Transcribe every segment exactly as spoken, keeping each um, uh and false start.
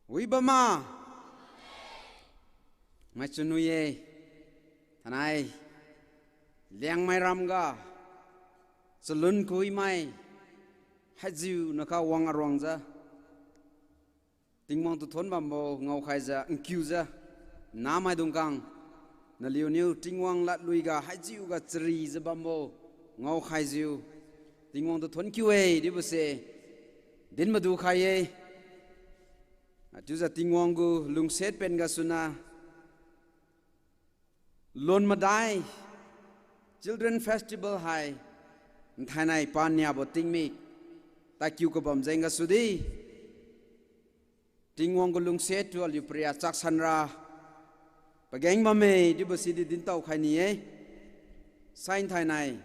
Wibam ma. Maichun wi-e. Thainai Liangmai ramga chalun kuimai haijiu nakha wang aruangjiu Tingwang tu thon bambo ngaokhaijiu nkiujiu, namaidung khang naliuniu Tingwang ladluiga haichiuga charijiu bambo ngaokhaijiu Tingwang tu thon kiu-e chiubose din madu khai-e. Chiujiu Tingwang gu lungsiat pen gasuna lon madai Children Festival hai nthainai paniabo tingmik tadkiu kabam jeng gasudi Tingwang gu lungsiat tu aliu pariak chaksanra pageng bamme chiubo sidi dintao khai ni-e. Sai nthainai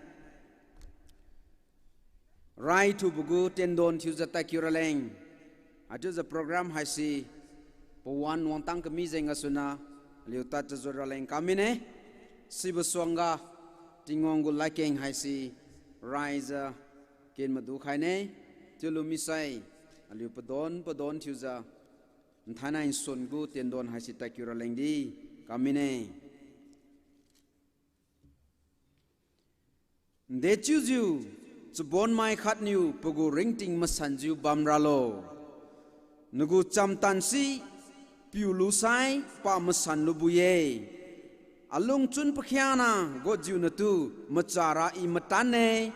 raithubo gu tendon thiujiu tadkiu raleng, haichiujiu program haise pawan wangtang kami jeng gasuna aliu tadjiu raleng kamine. Sibo suangga Tingwang gu ladkeng haise raijiu ken madu khaine. Chiulu misai aliu padon padon thiujiu nthainai nsun gu tendon haise tadkiu ralengdi kamine. Nde chiujiu chabonmai khatniu pagu ringting masanjiu bamralo. Nagu chamtanse piulusai pa masan lubo-e. Alungchun pakhiangna gujiu natu machara I matan-e.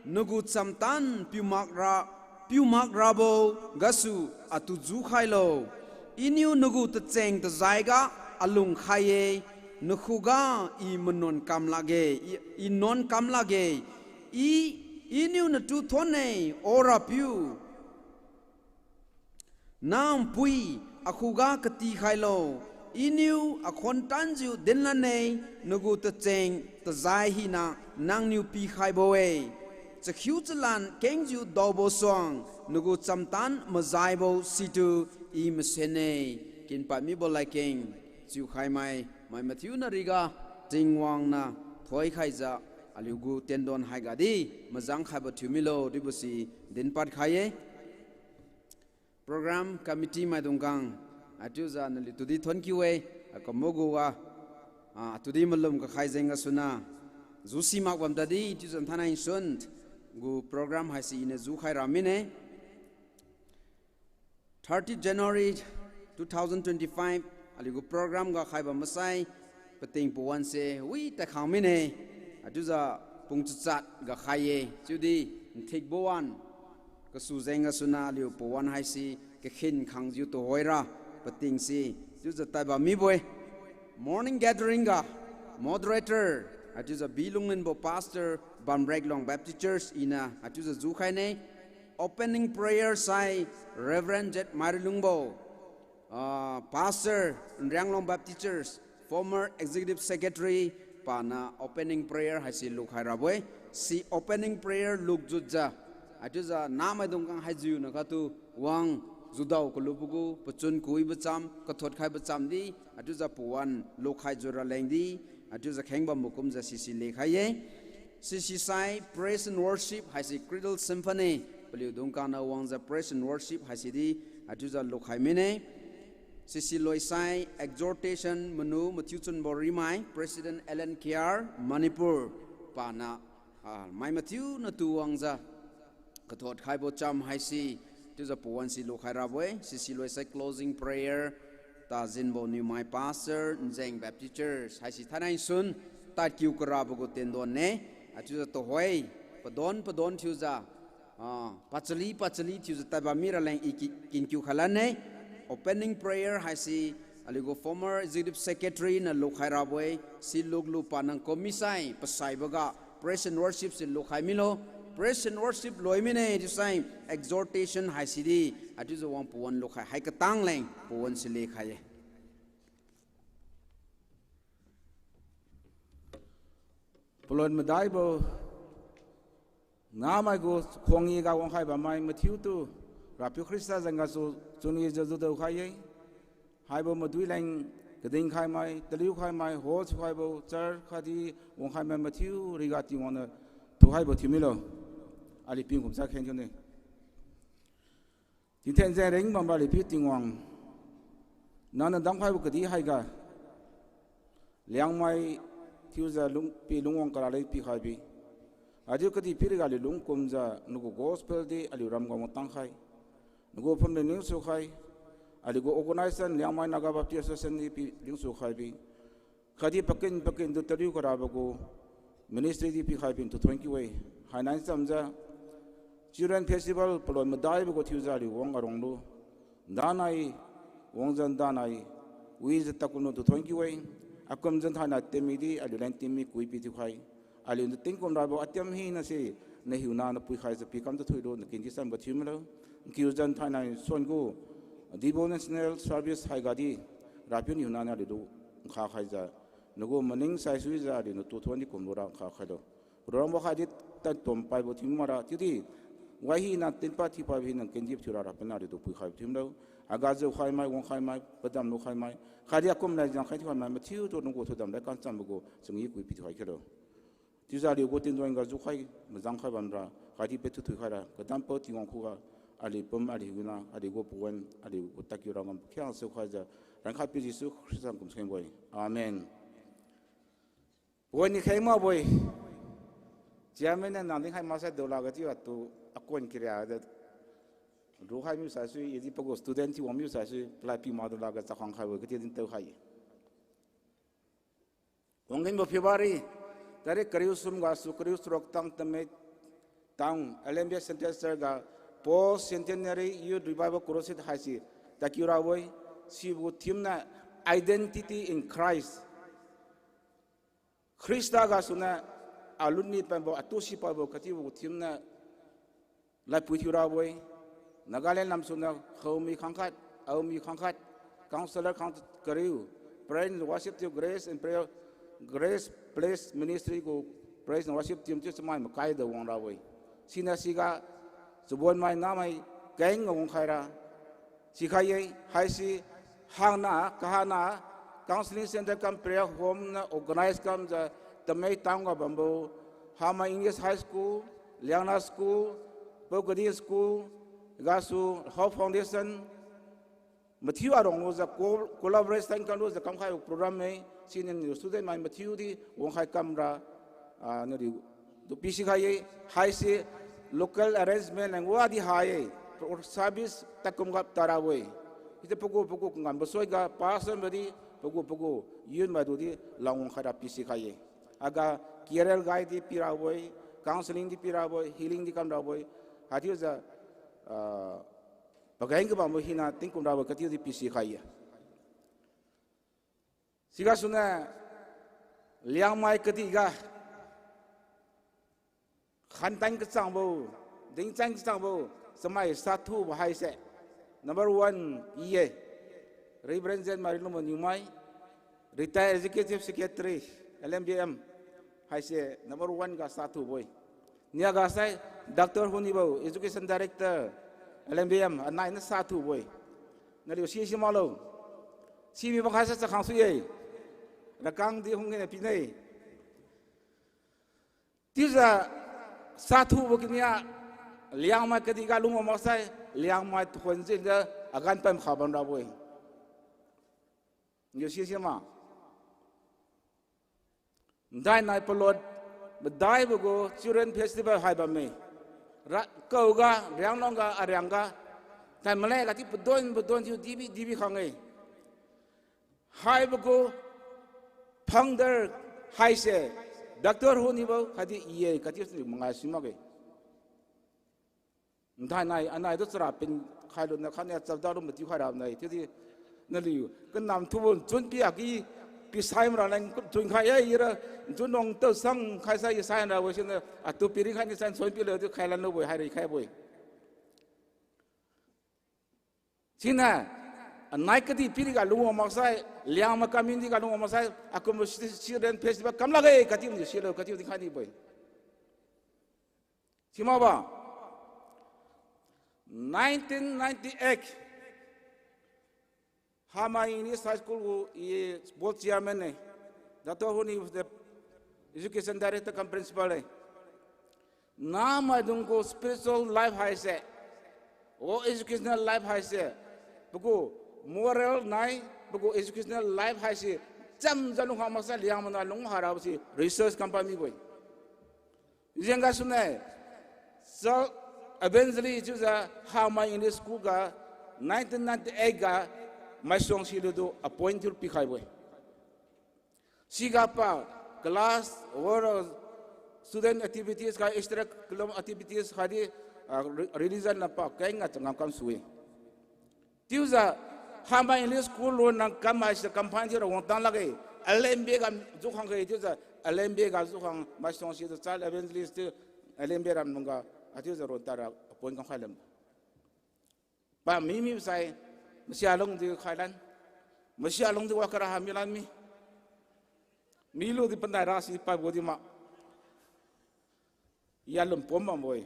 Nagu chamtan piumakra, piumakrabo gasu atu jukhailo. Iniu nagu tacheng-tajaiga alung khai-e. Nakhuga I manuan kam lakge, I, I nuan kam lakge. I, Iniu natu thon-e, O Rapiu. Nangpui akhuga katikhailo. Iniu akhuantanjiu dinlan-e, nagu tacheng-tajai hina nangniu pikhaibo-e. Chakhiu chalan kengjiu daobo suang, nagu chamtan majaibo situ I masen-e. Kinpad mibo ladkeng chiukhaimai mai mathiu nariga Tingwang niu thoikhaijiu aliu gu tendon haigadi majang khaibo thiumilo chiubo si dinpad khai-e. Program committee maidung khang, haichiujiu naliu tudi thon kiu-e, akumbo gu ga, ah, tudi malum kakhai jeng gasuna, jusi mak bam tadi chiujiu nthainai nsun gu program haise Iniu jukhai ra mine. Thirty January two thousand twenty-five, aliu gu program ga khai bam masai, pating pawan se wi tadkhang mine, haichiujiu pung chachat ga khai-e, chiudi nthikbo wan kasu jeng gasuna aliu pawan haise kakhin khangjiu tuhoira pating se, chiujiu tad bam mibo-e. Morning gathering ga moderator, haichiujiu B. Lunglinbo pastor, Bamreklong Baptist Church Iniu haichiujiu jukhaine. Opening prayer sai Reverend Z. Mairilungbo, ah, pastor, Nrianglong Baptist Church, former executive secretary, paniu opening prayer haise lukhai rabo-e. Si opening prayer lukjutjiu, haichiujiu namaidung khang haijiu nakha tu wang judao kalubo gu pachun kuibo cham, kathot khaibo chamdi, haichiujiu pawan lukhaijiu ralengdi, haichiujiu kheng bambo kumjiu sisi lekhai-e. Sisi sai praise and worship haise Cradle Symphony, paliudung khangniu wangjiu praise and worship haise di, haichiujiu lukhai mine. Sisi loisai exhortation maniu mathiu chunbo rimai President L N K R Manipur, paniu, ah, mai mathiu natu wangjiu kathot khaibo cham haise, chiujiu pawan si lukhai rabo-e. Sisi loisai closing prayer, Tazinbo Niumai pastor, Njeng Baptist Church haise thainai nsun tadkiu karabo gu tendon-e. Haichiujiu tuhoi padon padon thiujiu, ah, pachali pachali thiujiu tad bam mi raleng I ki, kinkiu khailan-e. Opening prayer haise aliu gu former executive secretary niu lukhai rabo-e. Si luklu panang kum misai pasaiboga praise and worship se lukhai milo. Praise and worship loi mine chiusai exhortation haise di, haichiujiu wang pawan lukhai hai katang leng pawan si lekhai-e. Palon madaibo, namai gu khangnia ga wangkhai bammai mathiutu, Rapiu Khrista jeng gasu chunwijiu judao khai-e. Haibo madui leng kadin khaimai, taliu khaimai, host khaibou, char khatdi wangkhaimai mathiu riga Tingwang niu thuhaibo thiu milo. Aliu pingkum sa kheng thiune. Tingthen jeng ring bambo aliu Piu Tingwang, Nangniu damkhaibo kadih haiga, Liangmai thiujiu lung, pi lungwang karaleng pikhai bi. Ajiu kadihpiriga aliu lungkumjiu nagu gospel di aliu ramga wangtang khai. Nagu phumling lingsu khai. Aliugu organization Liangmai Naga Baptist Association di pi lingsu khai bi. Khatdi paken paken tu taliu karabo gu ministry di pikhai bi tu thuon kiu-e. Hainai chamjiu Children Festival palon madaibo gu thiujiu aliu wang aronglu. Ndanai, wangjiu ndanai, wijiu takum lu tu thuon kiu-e. Akum jan thainai tinmi di aliu leng tinmi kui pi thiukhai. Aliu tingkum rabo atiam hinase, nahiuna napuikhaijiu pikam tu thuilu, nakendi chambo thiu milo. Nkiu jan thainai suan gu devotional service haiga di, Rapiu niu naniu aliutu nkha khaijiu, nagu maning saisuijiu aliu natu thuon di kumlura nkha khailo. Rorangbo khatdi tantom paibo thiu mara chiudi, wahina tinpad thiupad hina kendi thiura Rapiu niu aliutu puikhaibo thiu milo. Haiga jiukhaimai, wangkhaimai, padam lukhaimai, khatdi akum leng jengkhai thiukhaimai mathiutu nagu thudam leng kanchambo gu changee kui pi thiukhai khelo. Chiujiu aliu gu tinduan ga jukhai majang khai bamra, khatdi pethu thuikhaira, kadampao Tingwang khuga, aliu pum, aliu hiuna, aliu gu pawan, aliu gu tadkiu rangam pakhiangna sukhaijiu, rangkhat pi Jesu Khrista kum sengbo-e. Amen. Pawan ni kheng makbo-e. Chairman niu nang dinkhai maksai daolaga chiu atu akuan kiria de. Rukhai miu saisui, idi pagu student thiu wang miu saisui, palai pi makdaolaga chakhuang khaibo-e, kati dintao khai-e. Wangkinbo February tarik kariu sum gasu kariu charuk tang Tamei Town, L M B S Central Church ga Post Centenary Youth Revival Crusade haise tadkiu rabo-e, sibo theme niu Identity in Christ. Khrista gasuniu alunni pabo, atu si pabo katibo theme niu ladpui thiu rabo-e. Nagaland lamsuniu khaomi khangkhat, aomi khangkhat, counsellor khang kariu, praise and worship team, Grace and Prayer, Grace Place Ministry gu praise and worship team chiu chamai makai da wang rabo-e. Siniu siga chabonmai namai kengga wangkhaira sikhai-e, haise hangna kahana counselling centre cum prayer home niu organize kamjiu Tamei Town ga bambo Hamai English High School, Liangna School, Paokading School gasu Hope Foundation mathiu arong lujiu co-, collaboration kamlujiu kamkhaibo program-e. Siniu student mai mathiudi wangkhai kamra, ah, naliutu pisikhai-e, haise local arrangement leng wadi ha-e, service takum gap tarabo-e. Hiti pagu pagu ngambo suiga pastor madi pagu pagu youth maitu di langwang khaira pisikhai-e. Aga career guide di pirabo-e, counselling di pirabo-e, healing di kamrabo-e. Haichiujiu, ah, pageng kabambo hina tingkum rabo katiudi pisikhai-e. Sigasuniu Liangmai kadihga khantan kachangbo, dingchan kachangbo, chamai sathubo haise number one i-e. Reverend Jen Mari Lumbo Niumai, Retired Executive Secretary, L M B M, haise number one ga sathubo-e. Niaga sai Doctor Hunibo, Education Director, L M B M, anai niu sathubo-e. Naliu si si maklo. Simi bang khaisa chakhang sui-e. Rakang di hung gina pine. Chiujiu sathubo kania, Liangmai kadihga lungwang maksai, Liangmai thuonjiu agan pam kha bam rabo-e. Niu si si ma. Ndainai palot madaibo gu Children Festival hai bamme. Ra, kaoga, Rianglong ga, Ariang ga, tai malai ga ti padon padon thiu dibi dibi khang-e. Haibo gu founder haise Doctor Hunibo khatdi i-e khatdi mangai si makge. Nthainai anai tu chara pin khailuniu khatniu chapda lu matikhai ra nai chiudi naliu kanam thubo nchun pi aki pisai mara leng kutun khai-e ira nchun nong tao sang khaisai isai rabo siniu atu piring khaini san soi pilo chiu khailan lubo-e hairi khaibo-e. Siniu, anai kadihpiriga lungwang maksai, Liangmai community ga lungwang maksai, akumbo Children Festival kam lakge khatdi niu silo khatdi dinkhai nibo-e. Simakbo, nineteen ninety-eight, Hamai English High School gu i board chairman-e, Doctor Huni the education director cum principal-e. Namaidung gu spiritual life haise, o educational life haise, pagu moral nai, pagu educational life haise chamjiu lungkhang maksai Liangmai niu lung harabo si research kam pamibo-e. Jeng gasuniu, Charles Evangelist chiujiu Hamai English School ga nineteen ninety-eight ga maisuang silutu appoint thiu pikhaibo-e. Siga pa class or student activities kha, extracurricular activities khatdi, ah, re-, religion lapa kengga changam kamsui. Chiujiu Hamai English School ronna kam haise kam phan thiura wangtang lakge. Alembe ga jukhang khe chiujiu, alembe ga jukhang maisuang situ Charles Evangelist chiu alembe ramlungga, achiujiu ron tadra appoint kam khai lam. Pa mimi sai, masia lungdi khailan, masia lungdi wakara ha milan mi. Milu di pandai ra si pabo di ma. Yalum pom bambo-e.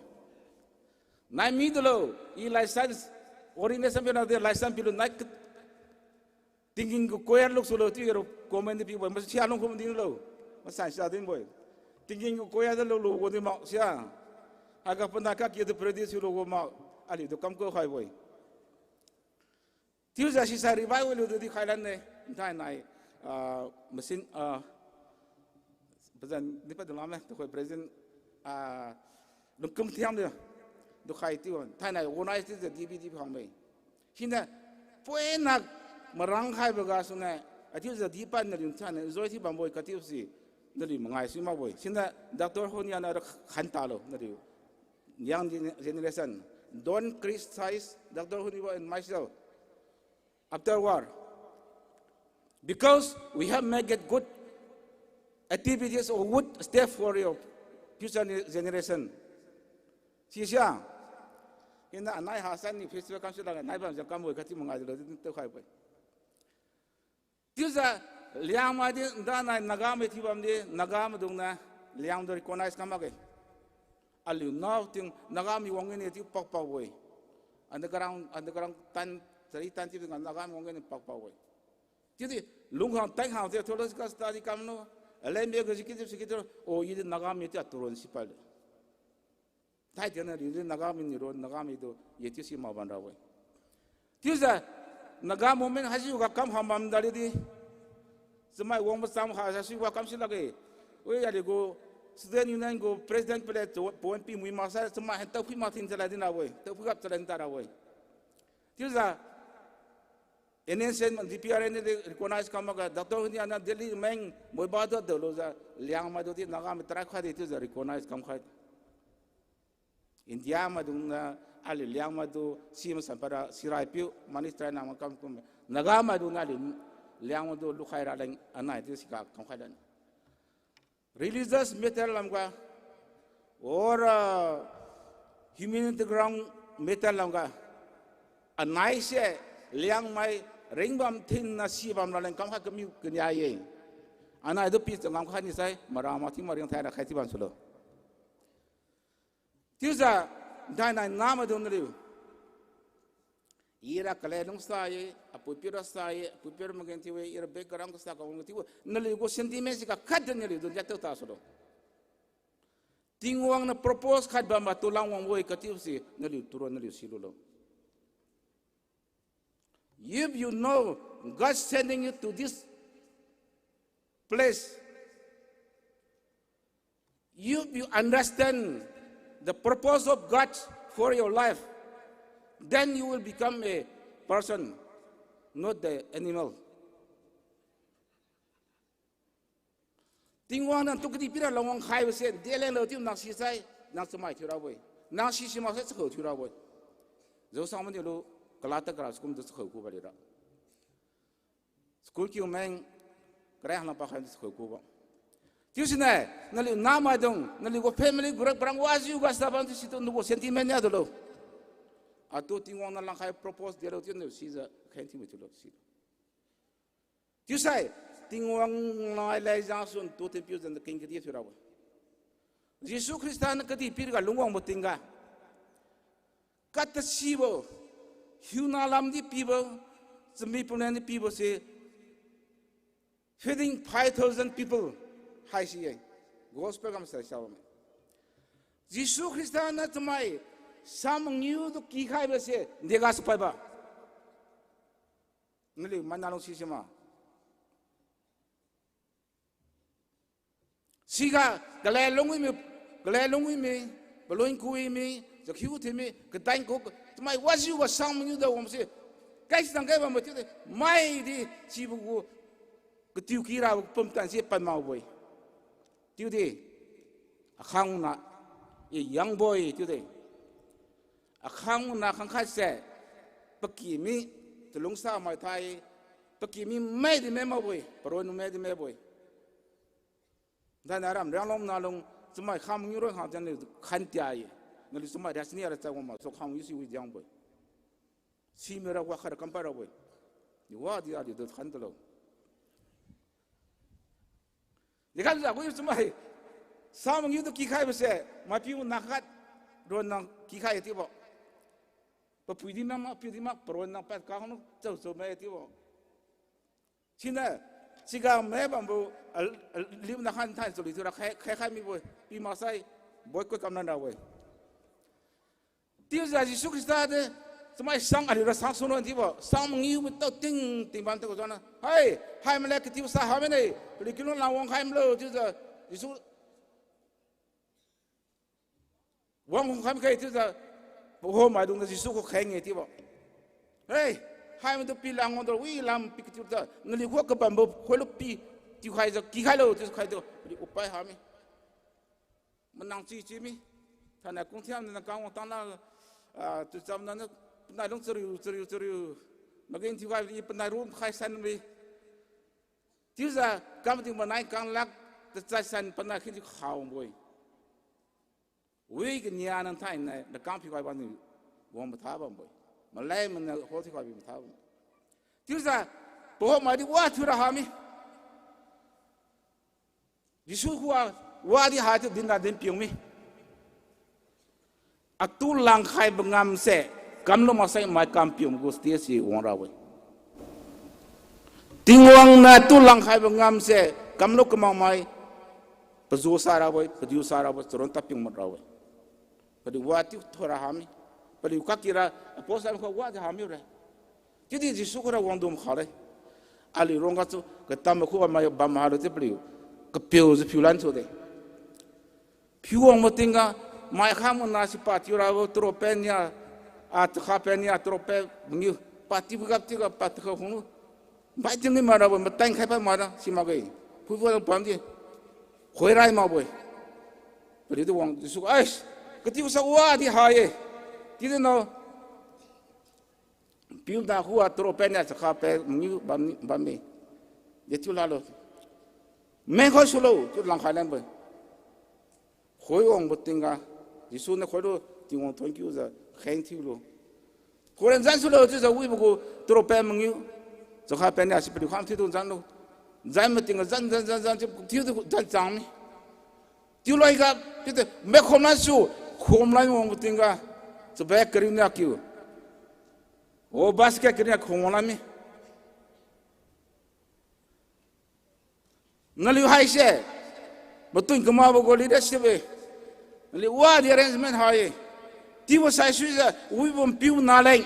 Nai mi tulo, i license, ordination piu nadi license pilu nai k-, tingking gu choir luksulo chiu ro comment di pibo-e, masia lung kum dinlo. Masan sia dinbo-e. Tingking gu choir di luklu gu di ma sia. Haiga pandai kaki di praise thiulu gu ma, aliutu kamko khaibo-e. Chiujiu sisai revival lutu di khailan ne, nthai nai, ah, machine, ah, pazan di padu lame, tuhoi president, ah, lungkung thiam di, dukhai chiu, thainai organize chiujiu D V D phangme. Siniu, poina marang khaibo gasuniu, achiujiu di pan naliu thainai enjoy thiu bambo-e kachiusi, naliu mangai sui makbo-e. Siniu Doctor Honiana ra khan talo, naliu young gen-, generation, don't criticize Doctor Honibo and myself after war, because we have made a good activities or good step for your future generation. Sisia, hina anai hasan ni festival kamsi lakge, nai bam jang kambo-e kachiu mangai dilo di tu khaibo-e. Chiujiu Liangmai di ndanai Nagamai thiu bamdi, Naga maidungniu Liangmai tu recognize kam makge. Aliu nao ting Nagamai wang ine chiu pakpakbo-e. Underground, underground tan, chari tan chiubo tingga Nagamai wang ine pakpakbo-e. Chiudi lungkhang taikhang chiu theological study kamlo, alembe executive secretary, o, i di Nagamai chiu aturon si pailo. Thai tingna di di Nagamai niu ro, Nagamai tu ye chiu si mak ban rabo-e. Chiujiu Naga movement haisiga kam ham bam dali di, chamai wang macham ha sasuiga kamsi lakge. Wi aliu gu Student Union gu President pale chu pon pi mui maksai chamai han taophui mak thin chalad din rabo-e, taophui gap chalad din ta rabo-e. Chiujiu N S N, D P R N di recognize kam makga, Doctor Honiana Delhi meng moiba tu daolujiu, Liangmai tu di Nagamai tarai khat di chiujiu recognize kamkhai. India maidungniu aliu Liangmai tu si masan para sirai piu, mani trai nang kam kum. Nagamai dungniu aliu Liangmai tu lukhai raleng anai chiu siga kamkhai lan. Religious matter lamga, or, uh, humanity ground matter lamga, anaise Liangmai ringbam thinna sibam raleng kamkhai kamiu kania ye. Anai tu pi changam khai nisai, mara mathing maring thaira khai chiuban sulo. Chiujiu, dainai namaidung naliu. Ira kalen lungsa ye, apui piu rasa ye, apui piu magen thiu-e, ira background kasa kawang thiu-e, naliu gu sentiment siga khat di naliu dun jat tao ta sulo. Tingwang niu propose khat bam matu langwang-e kachiusi, naliu turon naliu silulo. If you know God sending you to this place, if you understand the purpose of God for your life, then you will become a person, not the animal. Tingwang nangtu kadihpira langwang khaibo se, delenglo chiu nang sisai, nang chamai thiurabo-e. Nang sisi maksai chakhao thiurabo-e. Jaosang maniu lu, kala takra school tu chakhao kubo lira. School kiu meng, karai hangna pakhai tu chakhao kubo. Chiusiniu, naliu namaidung, naliu gu family gu rak parang wajiu ga sabang tu situ nagu sentiment nia dulo. Atu Tingwang niu langkhai propose delo chiu naliu sijiu khen thiu thiulo si. Chiusai, Tingwang nai lai jang sun tu tin piu jan king kadi thiurabo. Jesu Khrista niu kadihpiriga lungwangbo tingga. Katasibo, hiuna lamdi pibo, chami pulen di pibo se, feeding five thousand people haisi ye. Gospel ga masai sa bamme. Jesu Khrista niu chamai, sa mangiu tu kikhaibo se, dega sapaiba. Naliu mai nalung sisi ma. Siga, kalen lungwi mi, kalen lungwi mi, palun kui mi, jakhiu thi mi, kadan ku, chamai wajiu ga sang mangiu da wang si. Kai si tang kai bam ma chiu de, mai di, sibo gu, katiu kira pumtan si pan makbo-e. Chiudi, akhang na, i yangbo-e chiu de. Akhang na khangkhat se, paky mi, chalungsa mai thai, paky mi mai di mai makbo-e, paron mai di maibo-e. Dana ram rianglom nalung, chamai kham ngiu roi khang jan liu khan tia ye. Naliu chamai riak sini ara chai wang ma, so kham ngiu si wi diangbo-e. Simi ra wa khara kam pa rabo-e. Ni wa di aliu du khan talo. Dikham ja wi chamai. Sa mangiu tu kikhaibo se, maipiu nakhat, ron nang kikhai tiubo. Papui di mak, mapiu di mak, paron nang pat kang nu, chau chau mai tiubo. Siniu, siga mai bambo, al-, al-, liu nakhan than chuli thiura khai, khai khai mibo-e, pi maksai, boycott kam lan rabo-e. Chiujiu Jesu Khrista de, chamai sang aliu ra sang sunglo chiubo, sang mangiu matao ting, ting bam tao jana. Hai, hai malai katiu sa ha mine, paliu kiulong lang wang khai malo, chiujiu, Jesu wang khai makge chiujiu, paho maidung niu Jesu khukheng-e chiubo. Hei, hai maitu pilang wangdo wi lam pi katiu ta, naliu khuga kabambo khoilu pi, tiukhaijiu kikhailo chiujiu khaitu, paliu upai ha mi. Manang chi chi mi. Thainai kungthiam niu nakang wang tangna, ah, tucham naniu, panai lung chariu, chariu, chariu. Magin thiukhai i panai rum khai san mi. Chiujiu, kam ting manai kang lak, tachai san panai khin thiu khawangbo-e. Wi kania nang thainai, nakang phiukhai bamniu, wang matha bambo-e. Malai mana hol thiukhai bi matha bam. Chiujiu, paho maidi wa thiura ha mi. Jesu khuga wadi haitu dinna dinpiu mi. Atu langkhaibo ngamse, kamlo maksai mai kampiu gu stage si wang rabo-e. Tingwang niu atu langkhaibo ngamse, kamlo kamakmai, pazu sa rabo-e, padiu sa rabo-e, charon tapiu mat rabo-e. Paliu wa thiu thora ha mi. Paliu kakira, apostle khuga wadi ha miu re. Chiudi Jesu khuga wangdung kha le. Aliu rongga chu, katam khuga mai bam halo chiu paliu, kapiujiu phiu lan su de. Phiu wangbo tingga, mai kham mana sipa thiu rabo, taro pen nia, ah, chakha pen nia, taro pen mangiu, pa thiu gap thiuga, pa thiu khunu. Bai tingni ma rabo, matang khai pa ma ra, simakge. Phuibo pamdi. Khoirai makbo-e. Paliutu wang Jesu, ais, katiu sa wadi ha ye. Chiudi no, piu na khuga taro pen nia chakha pen mangiu bam, bamme. Dechiu lalo. Mengkhoi sulo, chiu langkhai lanbo-e. Khoi wangbo tingga, Jesu niu khoilu Tingwang thonkiujiu kheng thiulo. Khoiran zan sulo chiujiu wibo gu taro pen mangiu, chakha pen nia si paliu kham thiutu zan lo. Zan matingga zan, zan, zan, zan, chiu thiutu zan chang mi. Chiu loiga, chiutu mekkhom lansu, khom lan wangbo tingga, chabai kariu nia kiu. O basket kariu nia khom wang lan mi. Naliu haise, matun kamakbo gu leadership-e. Naliu wadi arrangement ha-e. Chiubo saisuijiu, wibo piu naleng.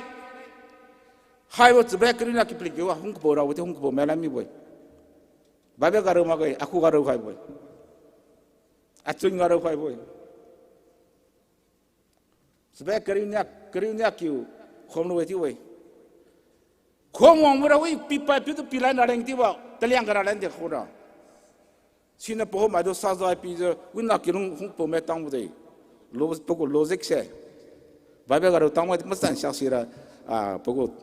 Haibo chabai kariu nia kipli kiu, hung kabo rabo, ti hung kabo mailan mibo-e. Bible ga rao makge, akhu ga rao khaibo-e. Achun ga rao khaibo-e. Chabai kariu nia, kariu nia kiu, khom lu-e chiu-e. Khom wangbo ra wi pipa piutu pilan raleng chiubo, taliang ga raleng de khora. Siniu paho maidung saza pijiu, wina kilung hung pao mai tangbo de. Lo, pagu logic se. Bible ga rao tangmai masan siak sira, ah, pagu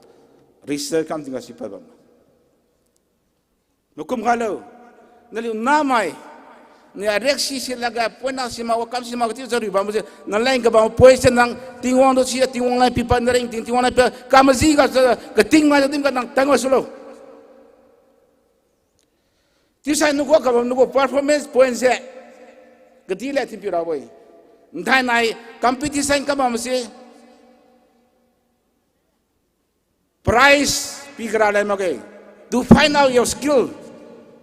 research kam tingga si pabam. Makum khailo, naliu namai, ni ariak si si laga, poina si ma, wakam si ma, katiu jariu bambo se, naleng kabam poi se nang, Tingwang tu si, Tingwang nai pipa naring ting, Tingwang nai pi, kamaji ga se, kating mai, kating ga nang tang sulo. Chiusai nagu kabam nagu performance point se, kadi le thinpiu rabo-e. Nthainai competition kabam se, prize pi kara le makge. To find out your skill,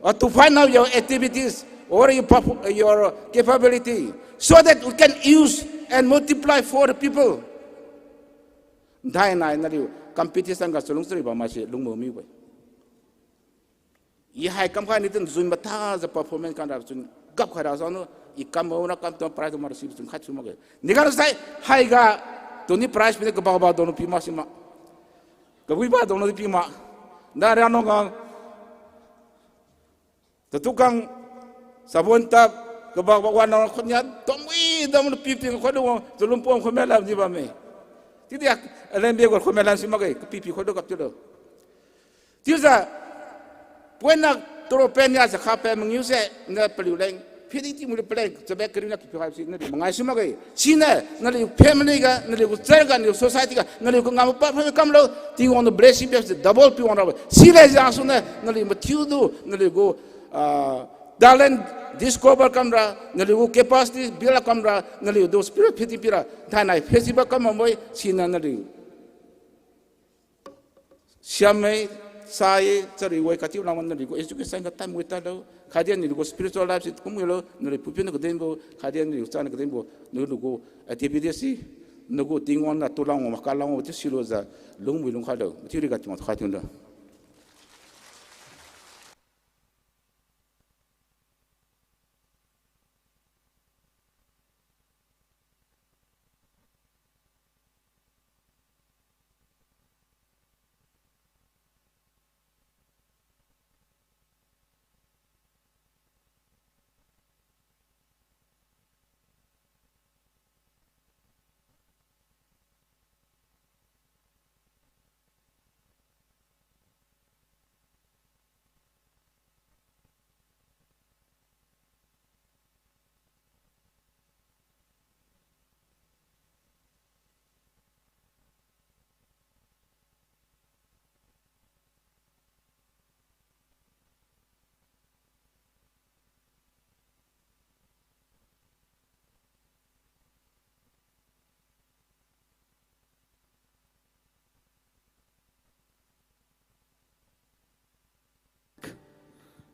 or to find out your activities, or your perf-, your capability, so that we can use and multiply for the people. Nthainai naliu competition ga chalung chari bam maise lungbo mibo-e. I hai kamkhai niu tin zun mathajiu performance kam ra chun gap khai ra sanu, i kam ra kam tu prize tu ma receive chun khai thiu makge. Niga sai haiga tuni prize pini kabakba donu pi ma si ma. Kabuiba donu pi ma. Na ra no ga Tatu kang, sabon tap, kabakba wan nang khon ya, tomwi dam lu pipi khon lu, tulum pom khon melam di bamme. Chiudi a, alam be khon melam si makge, kapipi khon lu kap chiulo. Chiujiu, puina toro pen ya sa kha pen mangiu se, na paliu leng, phidi ti mu lu paleng, chabe kariu na kipi khai si, nadi mangai si makge. Siniu, naliu family ga, naliu gu church ga, naliu society ga, naliu gu ngam pa pha kamlo, Tingwang niu blessing pe si double pi wang rabo. Sile jang suniu, naliu mathiu du, naliu gu, ah, talent discover kamra, naliu gu capacity build up kamra, naliu du spirit phiti pira, thainai festival kam mamoi, siniu naliu siam-e, sa-e, chari wai katiu lang naliu gu education ga tam wi talo, khatdi naliu gu spiritual life si kum wilo, naliu pupin kadinbo, khatdi naliu chana kadinbo, naliu gu activity si, nagu Tingwang niu tulang wang makalang wang chiu silo jiu, lung wi lung khailo, mathiu riga Tingwang tu khai tinglo.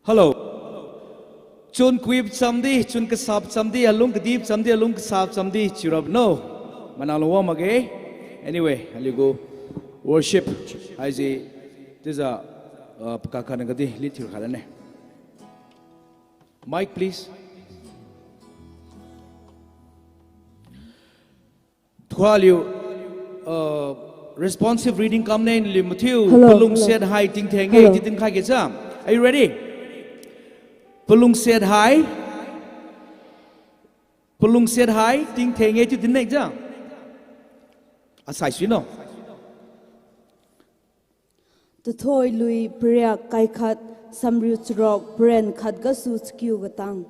Hello. Chun kuip chamdi, chun kasap chamdi, alung kadip chamdi, alung kasap chamdi chiurabo no. Manang lungwang makge. Anyway, aliu gu worship haise chiujiu, ah, pakak khatna kadi lead thiu khat lane. Mic, please. Thualiu, uh, responsive reading kamne, naliu mathiu, hello, palungsiat hai tingtheng-e, hello, chiu dinkhai ge cha. Are you ready? Palungsiat hai. Palungsiat hai tingtheng-e chiu dinne ja. Asai suino. Tuthoi lui pariak kaikhat samriu charuk paren khat gasu chakiu gatang.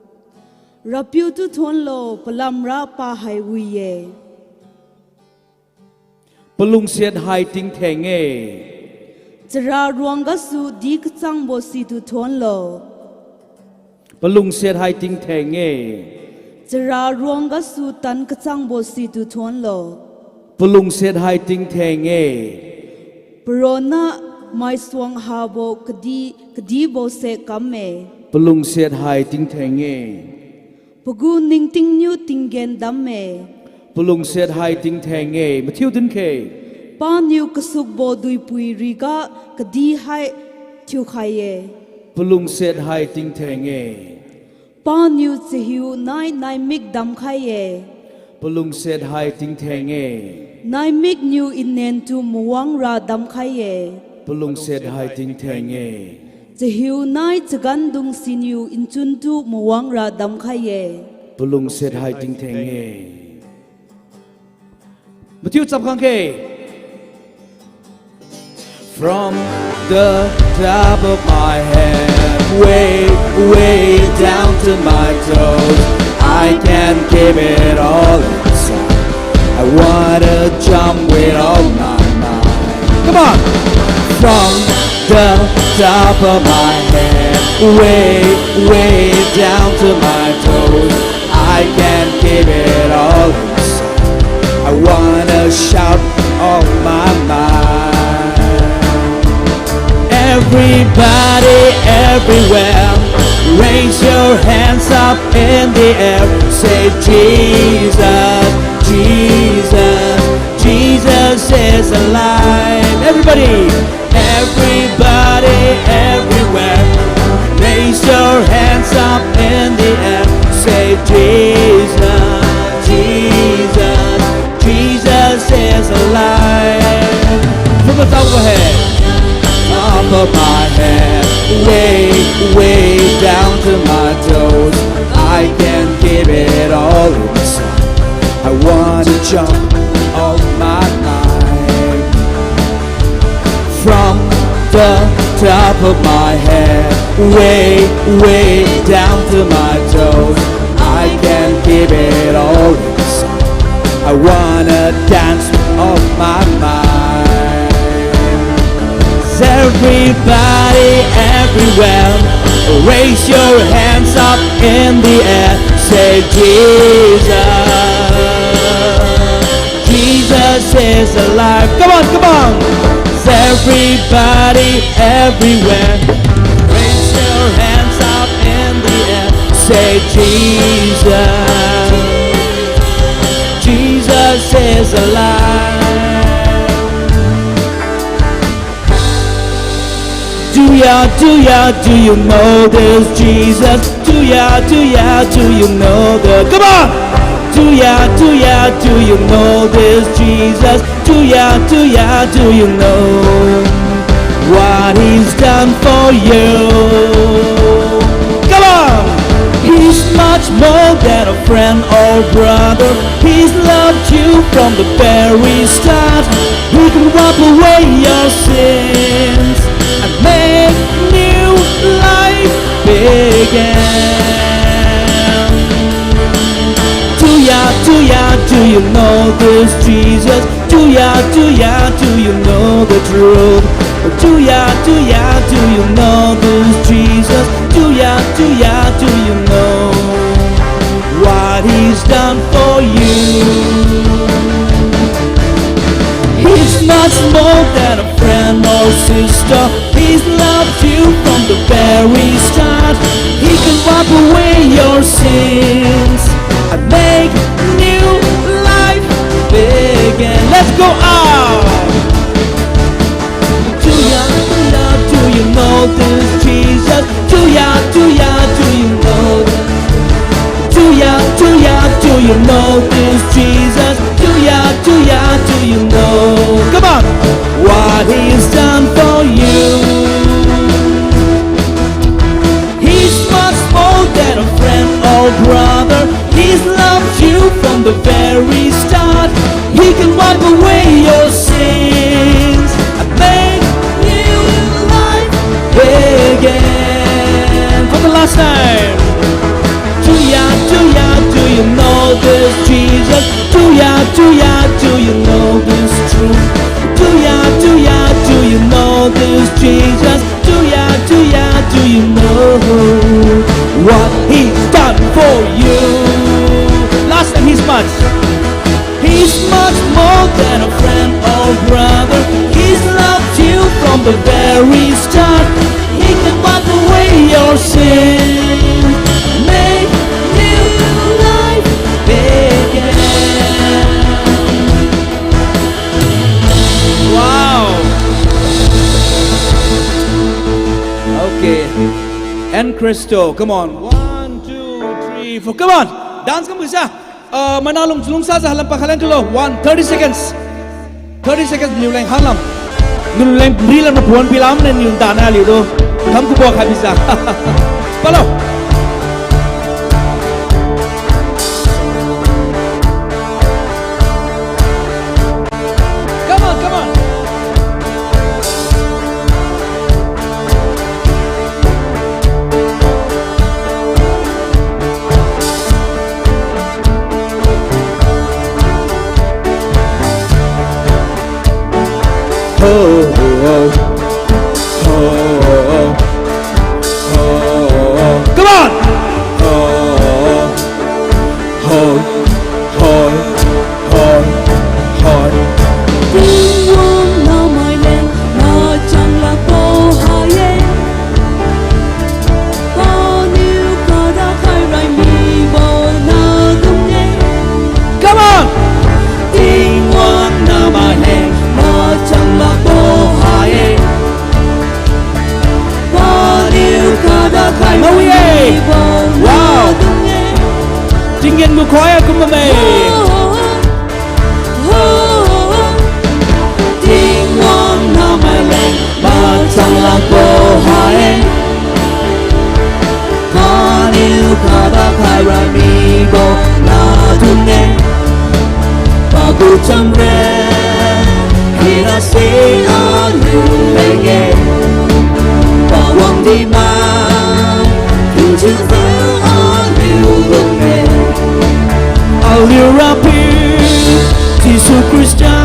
RAPIU tu thuonlo, palamra pa hai wi-e. Palungsiat hai tingtheng-e. Chara ruang gasu di kachangbo situ thuonlo. Palungsiat hai tingtheng-e. Chara ruang gasu tan kachangbo situ thuonlo. Palungsiat hai tingtheng-e. Paronna maisuang habo kadi, kadibose kamme. Palungsiat hai tingtheng-e. Pagu ningtingniu tinggen damme. Palungsiat hai tingtheng-e. Mathiu dinkhai. Paniu kasukbo duipui riga kadi hai thiukhai-e. Palungsiat hai tingtheng-e. Paniu chahiu nai naimik damkhai-e. Palungsiat hai tingtheng-e. Naimikniu inen tu mawangra damkhai-e. Palungsiat hai tingtheng-e. Chahiu nai chagandung siniu nchun tu mawangra damkhai-e. Palungsiat hai tingtheng-e. Mathiu chap khang khe. From the top of my head, way, way down to my toes, I can't keep it all inside. I wanna jump with all my might. Come on! From the top of my head, way, way down to my toes, I can't keep it all inside. I wanna shout all my might. Everybody, everywhere, raise your hands up in the air. Say, "Jesus, Jesus, Jesus is alive." Everybody, everybody, everywhere. My head, way, way down to my toes. I can give it all inside. I wanna jump off my mind. From the top of my head, way, way down to my toes. I can give it all inside. I wanna dance off my mind. Everybody, everywhere, raise your hands up in the air. Say, "Jesus, Jesus is alive." Come on, come on. Everybody, everywhere, raise your hands up in the air. Say, "Jesus, Jesus is alive." Do ya, do ya, do you know this Jesus? Do ya, do ya, do you know the, come on! Do ya, do ya, do you know this Jesus? Do ya, do ya, do you know what he's done for you? Come on! He's much more than a friend or brother. He's loved you from the very start. He can wipe away your sins and make new life begin. Do ya, do ya, do you know this Jesus? Do ya, do ya, do you know the truth? Do ya, do ya, do you know this Jesus? Do ya, do ya, do you know what he's done for you? He's much more than a friend or sister. He's loved you from the very start. He can wipe away your sins and make new life begin. Let's go out. Do ya, do ya, do you know this Jesus? Do ya, do ya, do you know this? Do ya, do ya, do you know this Jesus? Do ya, do ya, do you know? Come on. What he's done for you. He's much more than a friend or brother. He's loved you from the very start. He can wipe away your sins and make new life begin. For the last time. Do ya, do ya, do you know this Jesus? Do ya, do ya, do you know this truth? Do ya, do ya, do you know this Jesus? Do ya, do ya, do you know what he's done for you? Last time, he's much. He's much more than a friend or brother. He's loved you from the very start. He can wipe away your sin, make new life begin. Wow. Okay. And Crystal, come on. One, two, three, four. Come on. Dance kam bisa. Uh, mana lung, lungsajiu halam pakhalan kalo. One, thirty seconds. Thirty seconds, niu leng halam. Niu leng ri lam na puan pilam ne niu dana liu do. Kam kubo kha bisa. Palo. Come on, come on. Ho, ho, ho. Ho, ho, ho. Come on! Ho, ho, ho. Ho, ho, ho. Tingwang nahmai leng machang lakbo ha-e. Paniu kada khai rai mibo na dung-e. Come on! Tingwang nahmai leng machang lakbo ha-e. Paniu kada khai rai mibo na dung-e. Tinggen gu khoi-a kumbamme. Tingwang nahmai leng, machang Tanglakbo ha-e, paniu kadakhai ra mibo nadung-e, pagu chamren hina se aliu leng-e, pawang dima, tingchiujiu aliu lung-e. Aliu Rapiu Jesu Khrista,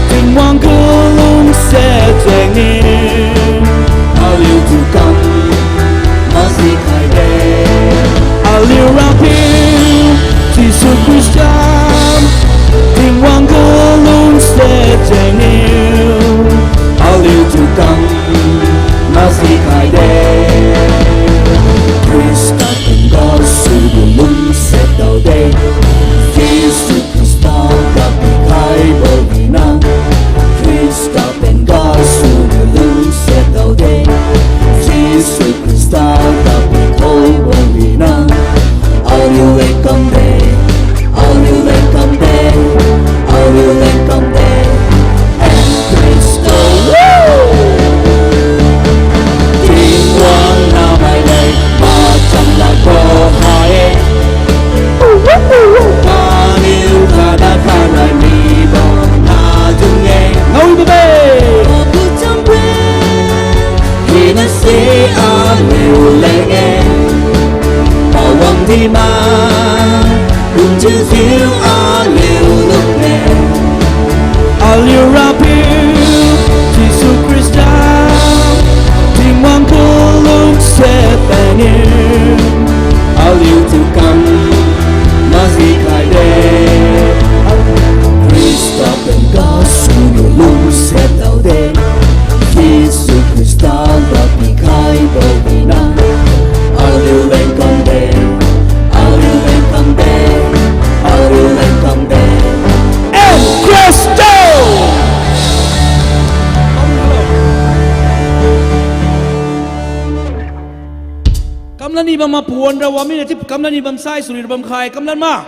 Tingwang gu lungsiat jengniu, aliutu kam maji khaide. Aliu Rapiu Jesu Khrista, Tingwang gu lungsiat jengniu, aliutu kam maji khaide. Khrista pen gasu gu lungsiat daode, Jesu Khrista ga pikhaibo hina. Khrista pen gasu gu lungsiat daode, Jesu Khrista ga pikhaibo hina. Aliu leng kamde, aliu leng kamde, aliu leng kamde. Khrista, Tingwang namai leng machang lakbo ha-e, paniu kadakhai ra mibo nadung-e. Ngaowibo-e, hina se aliu leng-e, pawang dima, tingchiujiu aliu lung-e. Aliu Rapiu Jesu Khrista, Tingwang gu lungsiat paniu, aliutu kam maji khaide. Khrista pen gasu gu lungsiat daode, Jesu Khrista ga pikhaibo hina. Aliu leng kamde, aliu leng kamde, aliu leng kamde. Khrista! Kamlan ni bam ma pawan ra wammi na chiu kamlan ni bam sai, suri ra bam khai, kamlan ma.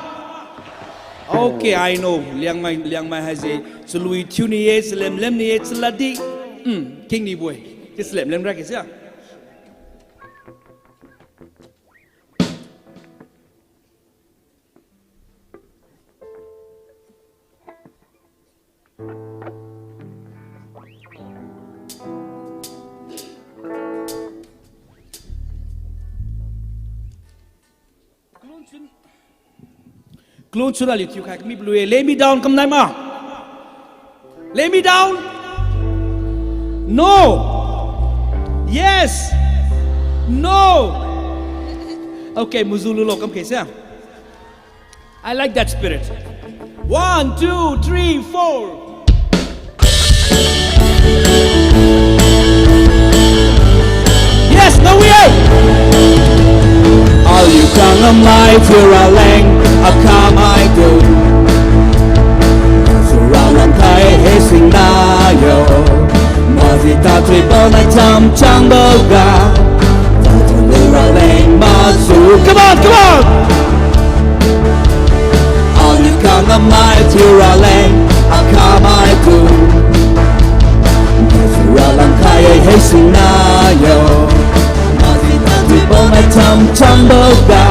Okay, I know. Liangmai, Liangmai haise chalui thiu ni-e, chalemlem ni-e, chalad di, mm, king nibo-e. Chiu chalemlem ra ke sia. Kalun chun aliu thiukhai kami pului-e. Lay me down kamnai ma. Lay me down. No. Yes. No. Okay, muju lulo kam khe sia. I like that spirit. One, two, three, four. Yes, now we are. Aliu kangam lai thiura leng akhamai tu, sura langkhai hei singna yo. Maji tathui bonai chamchangboga, tathui lura leng masu. Come on, come on. Aliu kangam mai thiura leng akhamai tu, sura langkhai hei singna yo. Maji tathui bonai chamchangboga,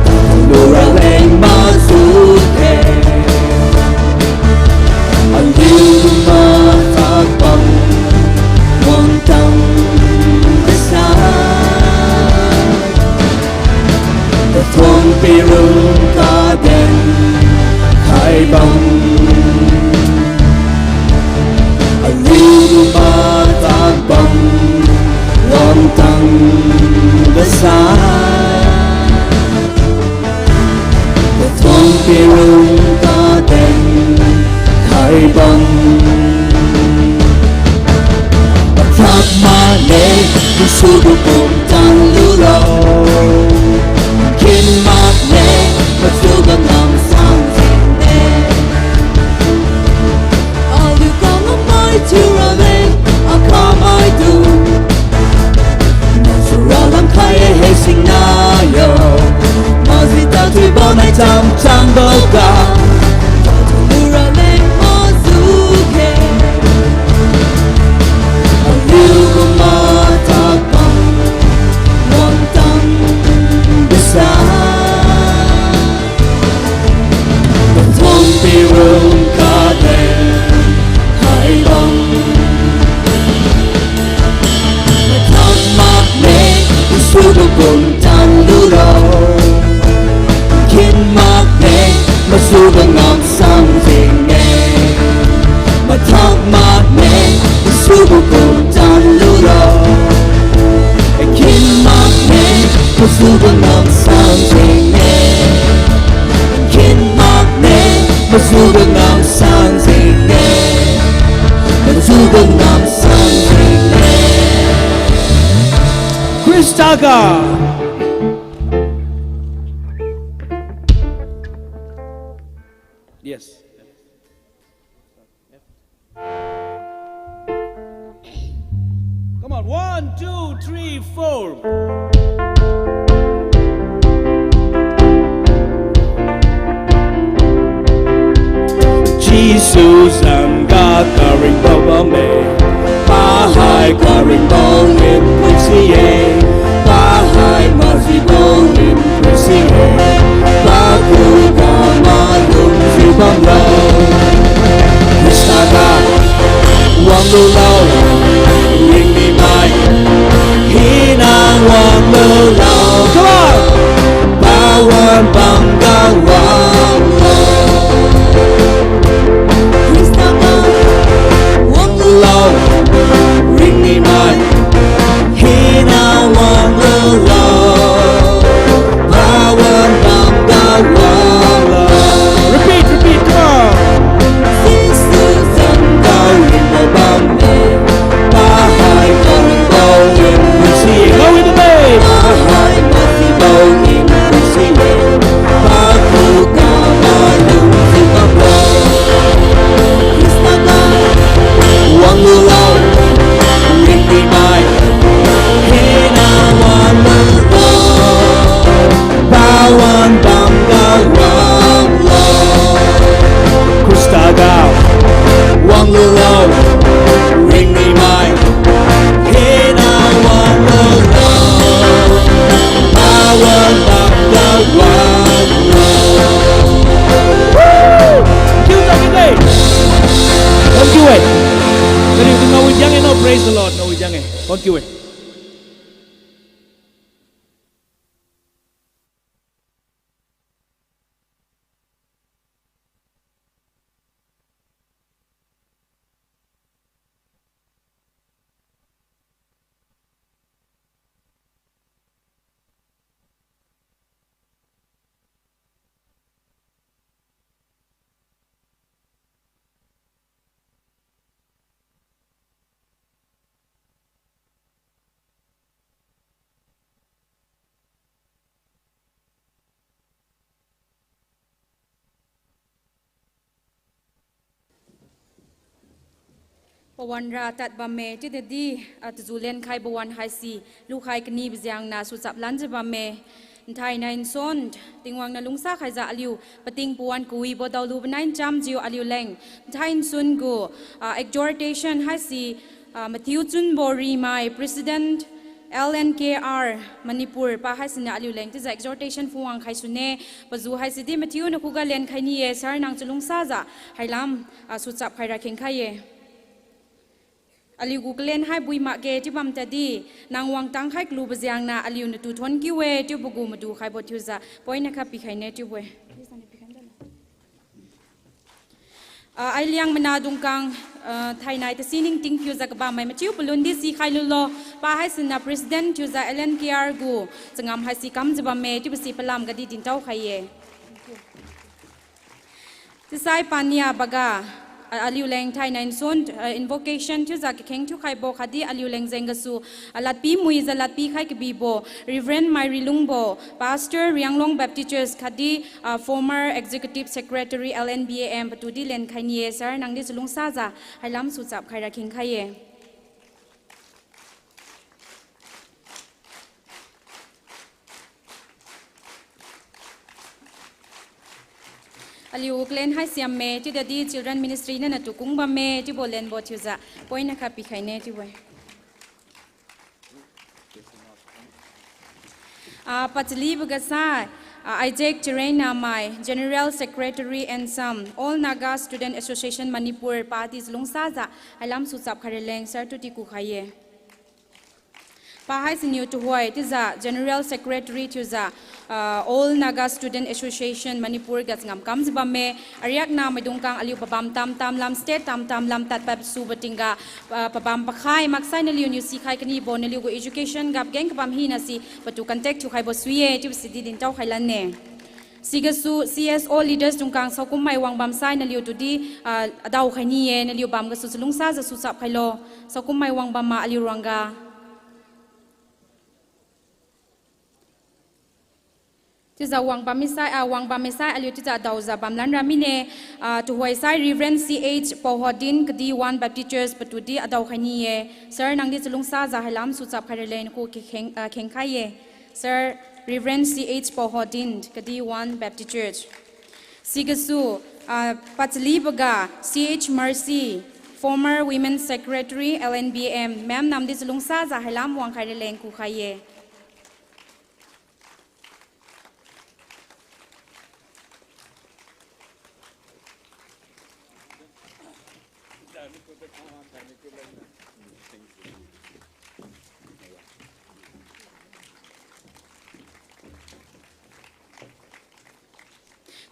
tathui lura leng masu khe. Aliu matakbam wangtang dasa, kathuon pirung kaden khaibam. Aliu matakbam wangtang dasa, kathuon pirung kaden khaibam. Pathak makne, Jesu gu pumtan lulo. Khin makne, pasu ga namsang jingne. Aliu kangam mai thiura leng akhamai tu, sura langkhai hei singna yo. Maji tathui bonai chamchangboga, tathui lura leng masu khe. Majubo pumtan lulo. Khin makne, majubo ngamsang jeng-e. Mathak makne, majubo pumtan lulo. Khin makne, majubo ngamsang jeng-e. Khin makne, majubo ngamsang jeng-e. Majubo ngamsang jeng-e. Khrista ga. Yes. Come on, one, two, three, four. Jesu zangga karingbo bamme, pahai karingbo lim puisi-e, pahai majibo lim puisi-e, pakhuga malumjiu bamlo. Khrista ga wanglulo, ringmimai hina wanglulo. Come on. Pawan bamga wanglo. Khrista ga wanglulo, ringmimai hina wanglulo. Pawan bamga wanglo. Repeat, repeat, come on. Jesu zangga ringbo bamme, pahai karingbo lim puisi-e. Go in the name. Pahai majibo lim puisi-e. Pakhuga malumjiu bamlo. Khrista ga wanglulo, ringmimai hina wanglulo. Pawan bamga wanglo. Khrista ga wanglulo, ringmimai hina wanglulo. Pawan bamga wanglo. Woo! Thank you, thank you, thank you. Thank you, eh. Kariu tu ngao wi jang-e no, praise the Lord, ngao wi jang-e. Thank you, eh. Pawan ra tad bamme, chiudi, ah, taju lenkhaibo wan haise, lukhai kanibo jengniu suchap lanjiu bamme. Nthainai nsuan, Tingwang niu lungsa khaijiu aliu, pating pawan kawibo daolubo nai nchamjiu aliuleng. Nthai nsuan gu, ah, exhortation haise, ah, mathiu chunbo rimai, President, L N K R Manipur pa haisiniu aliuleng chiujiu exhortation phungwang khaisune, paju haisidi mathiu nakhuga lenkhai ni-e, sir nang chalungsajiu, hailam, ah, suchap khaira khengkhai-e. Aliugu kalen hai bui makge chiu bam tadi, nang wangtang khai kalubo jengniu aliu natu thon kiu-e chiubo gu madu khaibo thiujiu, point na khat pikhaine chiubo-e. Ah, Ailiang Mana Dungkang, ah, thainai tasi ningting thiujiu kabammai machiu palundi sikhai lulo, pa haisiniu President thiujiu L N K R gu changam haise kamjiu bamme, chiubo si palam gadi dintao khai-e. Chisai pania baga, ah, aliuleng thainai nsuan, ah, invocation thiujiu kakheng thiukhaibo khatdi aliuleng jeng gasu, ah, ladpi muijiu ladpi khai kabibo, Reverend Mairi Lungbo, Pastor Rianglong Baptist Church khatdi, ah, former Executive Secretary L N B A M patudi lenkhai ni-e, sir nangdi chalungsajiu, hailam suchap khaira khengkhai-e. Aliu kalen hai siamme, chiudadi Children Ministry niu natu kung bamme, chiubo lenbo thiujiu, point na khat pikhaine chiubo-e. Ah, pachalibo gasa, ah, Isaac Chirenamai, General Secretary and some, All Naga Student Association Manipur, padi chalungsajiu, hailam suchap khaira leng, sir tudi kukhai-e. Pa hai siniu tuhoi chiujiu General Secretary thiujiu, ah, All Naga Student Association Manipur ga changam kamjiu bamme. Ariakna maidungkang aliu pabam tamtam lam, state tamtam lam tadpad subo tingga, ah, pabam pakhai maksai naliuniu sikhai kanibo naliu gu education ga pageng kabam hina si patu contact thiukhaibo sui-e chiubo sidi dintao khailanne. Sigasu C S O leaders dungkang saokum mai wangbam sai naliu tudi, ah, adao khai ni-e, naliu bam gasu chalungsajiu suchap khailo. Saokum mai wangbam ma aliu ruangga. Chiujiu wangbam misai, ah, wangbam misai aliu chiujiu adaojiu bamlan ra mine, ah, tuhoi sai Reverend C H Pahodin Kadi One Baptist Church patudi adao khai ni-e. Sir, nangdi chalungsajiu hailam suchap khai raleng ku kheng, ah, khengkhai-e. Sir, Reverend C H Pahodin Kadi One Baptist Church. Sigasu, ah, pachaliboga C H Mercy, former Women Secretary L N B M, ma'am namdi chalungsajiu hailam wangkhai raleng kukhai-e.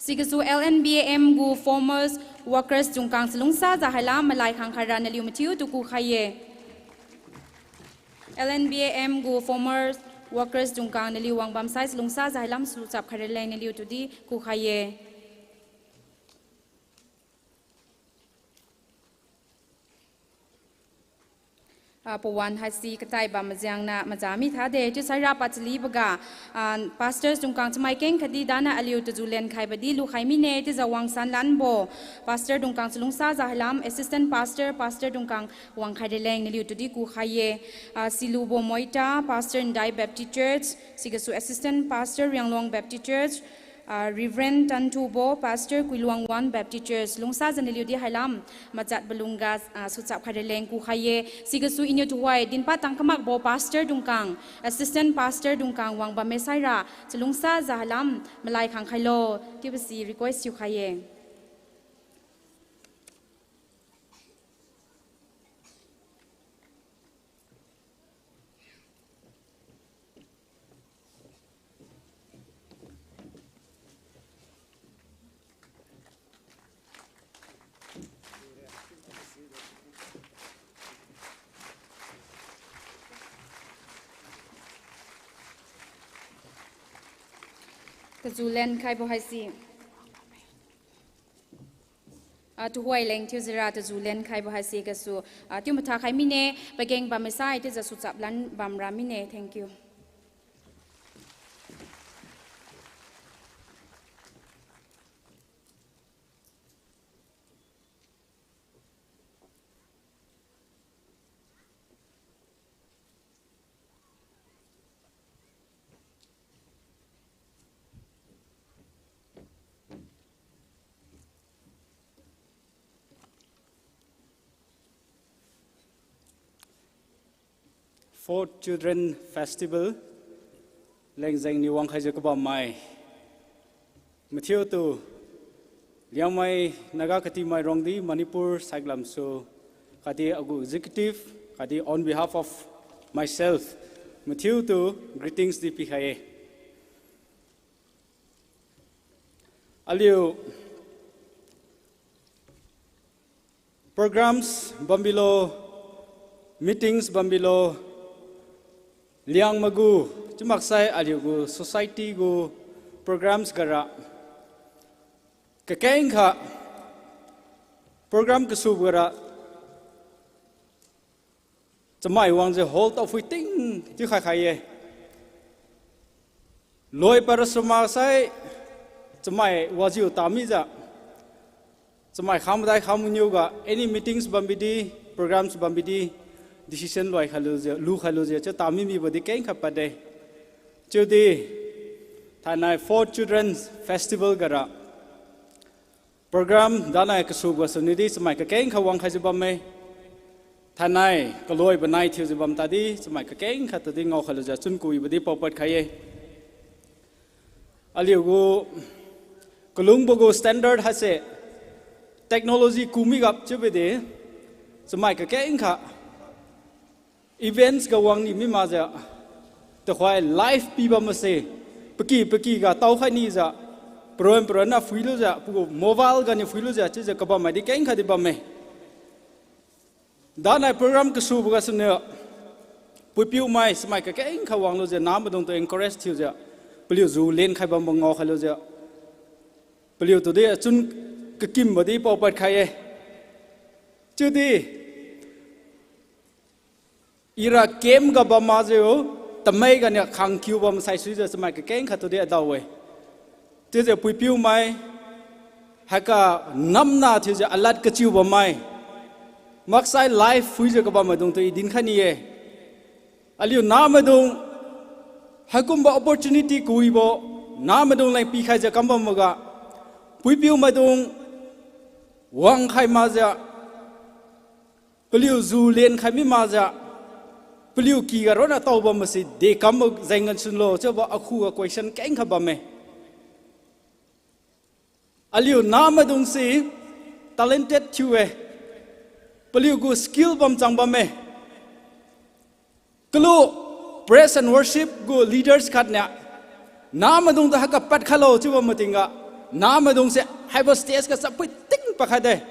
Sigasu L N B M gu former workers dungkang chalungsajiu hailam malai khang khaira naliu mathiutu kukhai-e. L N B M gu former workers dungkang naliu wangbam sai chalungsajiu hailam suchap khai raleng naliu tudi kukhai-e. Ah, pawan haisi katai bam majangna maja mi thade, chiusaira pachaliboga, ah, pastors dungkang chamai keng khatdi dana aliu taju lenkhaibo di lukhai mine, chiujiu wangsan lanbo pastor dungkang chalungsajiu hailam, assistant pastor, pastor dungkang wangkhai raleng naliu tudi kukhai-e. Ah, Silubo Moita, Pastor Ndai Baptist Church, sigasu assistant pastor Rianglong Baptist Church, ah, Reverend Tanthubo, Pastor Kuiluang One Baptist Church, lungsajiu naliu di hailam majatbo lungga, ah, suchap khai raleng kukhai-e. Sigasu iniu tuhoi dinpad tang kamakbo pastor dungkang, assistant pastor dungkang wang bamme saira chalungsajiu hailam malai khang khailo chiubo si request thiukhai-e. Taju lenkhaibo haise. Ah, tuhoi leng thiujiura taju lenkhaibo haise gasu, ah, thiu mathakhai mine, pageng bammi sai chiujiu suchap lan bamra mine. Thank you. Fourth Children Festival leng jengniu wangkhaijiu kabammai mathiutu Liangmai Naga Katimai Rongdi Manipur saiklamsu khatdi agu executive khatdi on behalf of myself mathiutu greetings di pikhai-e. Aliu programs bambilo, meetings bambilo, Liangmai gu, chiumaksai aliu gu society gu programs gara kakengkha program kasubo gara chamai wangjiu hall tao phuiting chiu khaikhai-e. Loi parasuma sai chamai wajiu tamijiu chamai khamadai khamaniu ga any meetings bambidi, programs bambidi, decision loi khailujiu, lu khailujiu chiu tami mibo di kengkha padde. Chiudi thainai Fourth Children's Festival gara program danai kasubo suniudi chamai kakengkha wangkhaijiu bamme. Thainai kaloibo nai thiujiu bam tadi chamai kakengkha tudi ngaokhailujiu chunkuibo di paopad khai-e. Aliu gu kalungbo gu standard haise technology ku migap chiubo di chamai kakengkha events ga wang ni mi makjiu, tuhoi live pibam mase, paky paky ga taokhai nijiu, paron paron na phuilujiu, pagu mobile ganiu phuilujiu chiujiu kabam maidi kengkha di bamme. Danai program kasubo gasuniu, puipiu mai samai kakeng kha wanglujiu namaidung tu encourage thiujiu, paliu ju lenkhai bambo ngaokhai lujiu, paliu tudi achun kakimbo di paopad khai-e. Chiudi ira camp ga bam makjiu, tamei ganiu khangkiu bam saisuijiu chamai kakeng khat tudi adao-e. Chiujiu puipiu mai, haiga namna thiujiu alad kachiu bammai, maksai live phuijiu kabam maidung tu i dinkhai ni-e. Aliu namaidung, haikumbo opportunity kawibo, namaidung leng pikhaijiu kam bamboga, puipiu maidung wangkhai makjiu, paliu ju lenkhai mi makjiu, paliu kyga ronna tao bam mase dekam jeng gansunlo chiubo akhuga question kengkha bamme. Aliu namaidung se talented thiu-e, paliugu skill bamchang bamme. Kalu praise and worship gu leaders khatniu, namaidung tu haiga padkhailo chiubo matingga, namaidung se haibo stage ga chapui ting padkhaide.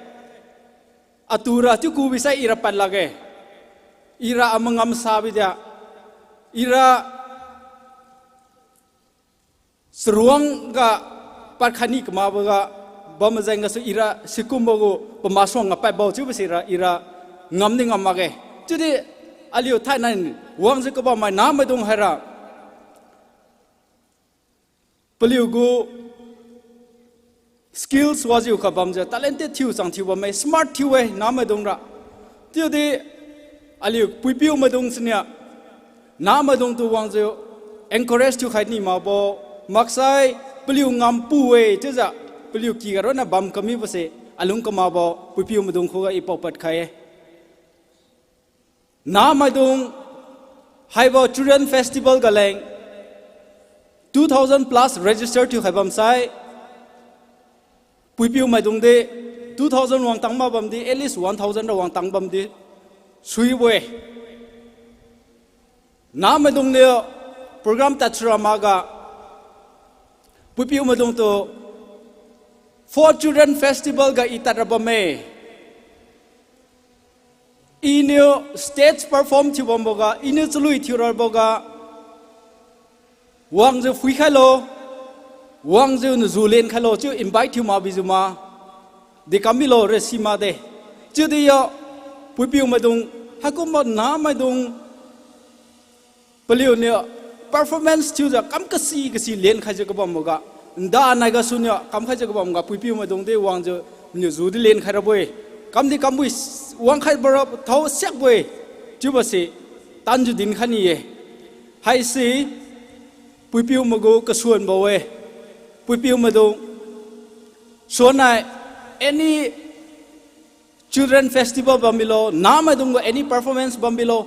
Atura chiu kubisai ira pad lakge. Ira amangam sabi dia, ira charuang ga padkhai ni kamakboga, bam majeng gasu ira sikumbo gu pamasuang ga padbo chiubo sira ira ngamdi ngam makge. Chiudi aliu thainai wangjiu kabammai namaidung haira paliugu skills wajiu kha bamjiu talented thiu chang thiu bamme, smart thiu-e namaidung ra. Chiudi aliu puipiu maidung siniu, namaidung tu wangjiu encourage thiukhai ni makbo, maksai paliu ngampu-e chiujiu, paliu kyga ronna bam kamibo se alung kamakbo puipiu maidung khuga i paopad khai-e. Namaidung haibo Children Festival ga leng two thousand plus register thiukhai bamsai, puipiu maidung di two thousand wangtang mak bamdi, at least one thousand ra wangtang bamdi suibo-e. Namaidung niu program tad sura makga, puipiu maidung tu Four Children Festival ga i tad ra bamme. Iniu stage perform thiu bamboga, iniu chalui thiu raboga, wangjiu phuikhailo, wangjiu naju lenkhailo chiu invite thiu makbijiu ma, dekam milo re si makde. Chiudi yo, puipiu maidung, haikumbo namaidung, paliuniu performance thiujiu kam kasi kasi lenkhaijiu kabamboga, ndanai gasu niu kamkhaijiu kabamga puipiu maidung di wangjiu, niu ju di lenkhai rabo-e. Kamdi kambo-e, wangkhai bora thao siakbo-e. Chiubo se tanjiu dinkhai ni-e. Haise puipiu maigu kasuanbo-e. Puipiu maidung, suannai any children festival bambilo, namaidung gu any performance bambilo,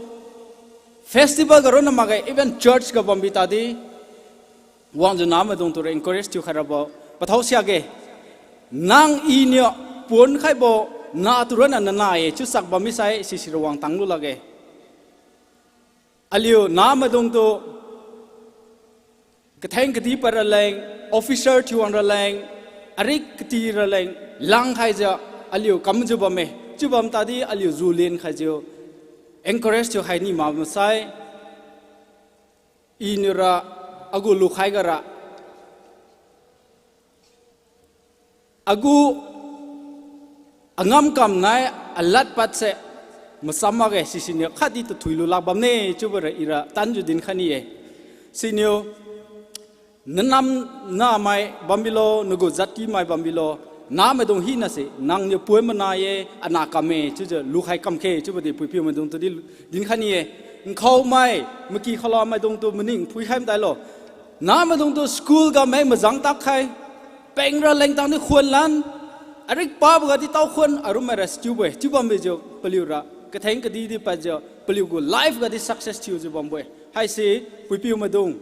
festival ga ronna makge, even church ga bambi tadi, wangjiu namaidung tu ra encourage thiukhai rabo, pathao siakge. Nang iniu ponkhaibo, natu ronna nanah-e chiu sak bammi sai sisira wangtang lu lakge. Aliu namaidung tu katheng kadi pad raleng, officer thiu wang raleng, arik kati raleng, langkhaijiu aliu kamjiu bamme. Chiu bam tadi aliu ju lenkhaijiu encourage thiukhai ni mak masai, iniu ra agu lukhai ga ra agu angam kamnai alad padse macham makge, sisiniu khatdi tathui lu lak bamne chiubo ra ira tanjiu dinkhai ni-e. Siniu nanam namai bambilo, nagu jatki mai bambilo, namaidung hinase nangniu poi mana ye, anah kamme chiujiu lukhai kamkhe chiubo di puipiu maidung tudi dinkhai ni-e. Nkhaomai, maki khaola maidung tu maning phuikhai matailo. Namaidung tu school ga meng majang takkhai, peng raleng tangdi khuanlan, arik pabo gadi tao khuan, arummai ra stiubo-e, chiu bambijiu paliu ra katheng kadi di padjiu paliu gu life gadi success thiujiu bambo-e. Haise puipiu maidung,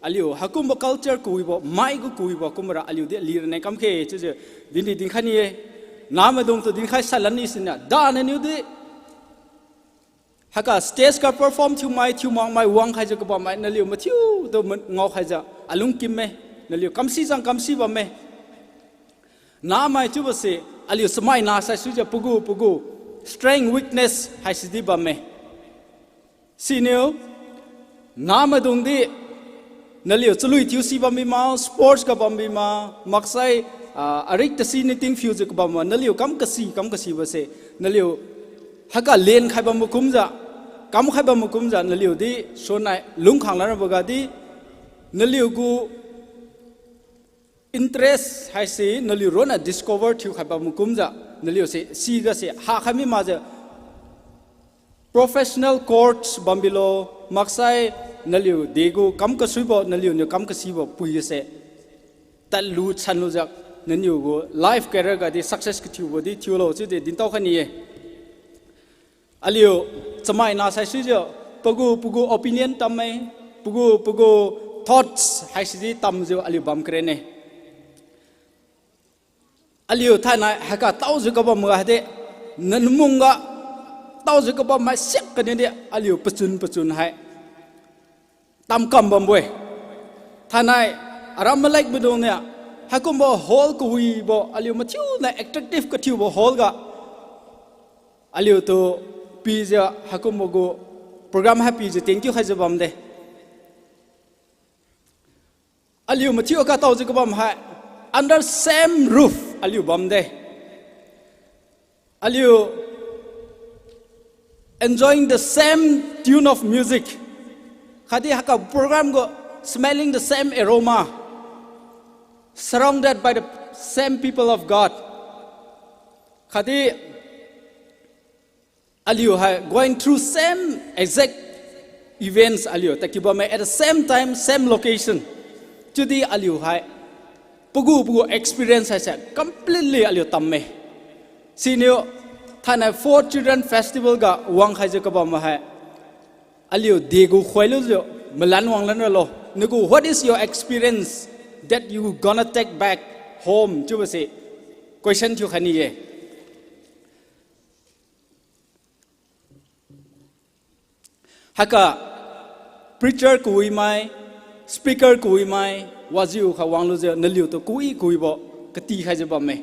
aliu haikumbo culture kawibo, mai gu kawibo kumra aliu di ali rane kamkhe chiujiu dindi dinkhai ni-e. Namaidung tu dinkhai salan ni siniu, dananiu di Haiga stage ga perform thiumai thiumakmai wangkhaijiu kabammai naliu mathiutu ma- ngaokhaijiu alung kimme, naliu kamsi jang kamsi bamme. Namai chiubose aliu chamaina saisuijiu pagu pagu strength, weakness haisidi bamme. Siniu namaidungdi naliu chalui thiusi bambi ma, sports ga bambi ma, maksai, ah, arik tasi niting phiujiu kabam ma, naliu kam kasi kam kasibose, naliu haiga lenkhai bambo kumjiu, kamkhai bambo kumjiu naliudi sunnai lungkhang lanrabo gadi, naliu gu interest haise naliu ronna discover thiukhai bambo kumjiu, naliuse sigase hakhai mi makjiu professional course bambilo, maksai naliu degu kam kasuibo, naliuniu kam kasibo puise tadlu sanlujiu, naniu gu life career gadi success kathiubo di thiulo chiudi dintao khai ni-e. Aliu chamaina saisuijiu pagu pagu opinion tamme, pagu pagu thoughts haisidi tamjiu aliu bam karenne. Aliu thainai haiga taojiu kabam ga haidi, nanmung ga taojiu kabammai siak kaniudi aliu pachun pachun hai tamkam bambo-e. Thainai aram malek maidungniu haikumbo hall kawibo, aliu mathiuna attractive kathiubo hall ga aliutu pijiu haikumbo gu program hai pijiu thank you khaijiu bamde. Aliu mathiu kataojiu kabam hai under same roof aliu bamde. Aliu enjoying the same tune of music. Khatdi haiga program gu smelling the same aroma. Surrounded by the same people of God. Khatdi aliu hai going through same exact events aliu tadkiu bamme at the same time, same location. Chiudi aliu hai pagu pagu experience haise completely aliu tamme. Siniu thainai Four Children Festival ga wangkhaijiu kabam hai aliu degu khoilujiu malan wanglan ralo. Nagu what is your experience that you gonna take back home chiubose question thiukhai ni-e. Haiga preacher kawimai, speaker kawimai wajiu kha wanglujiu naliutu kawi kawibo katikhaijiu bamme.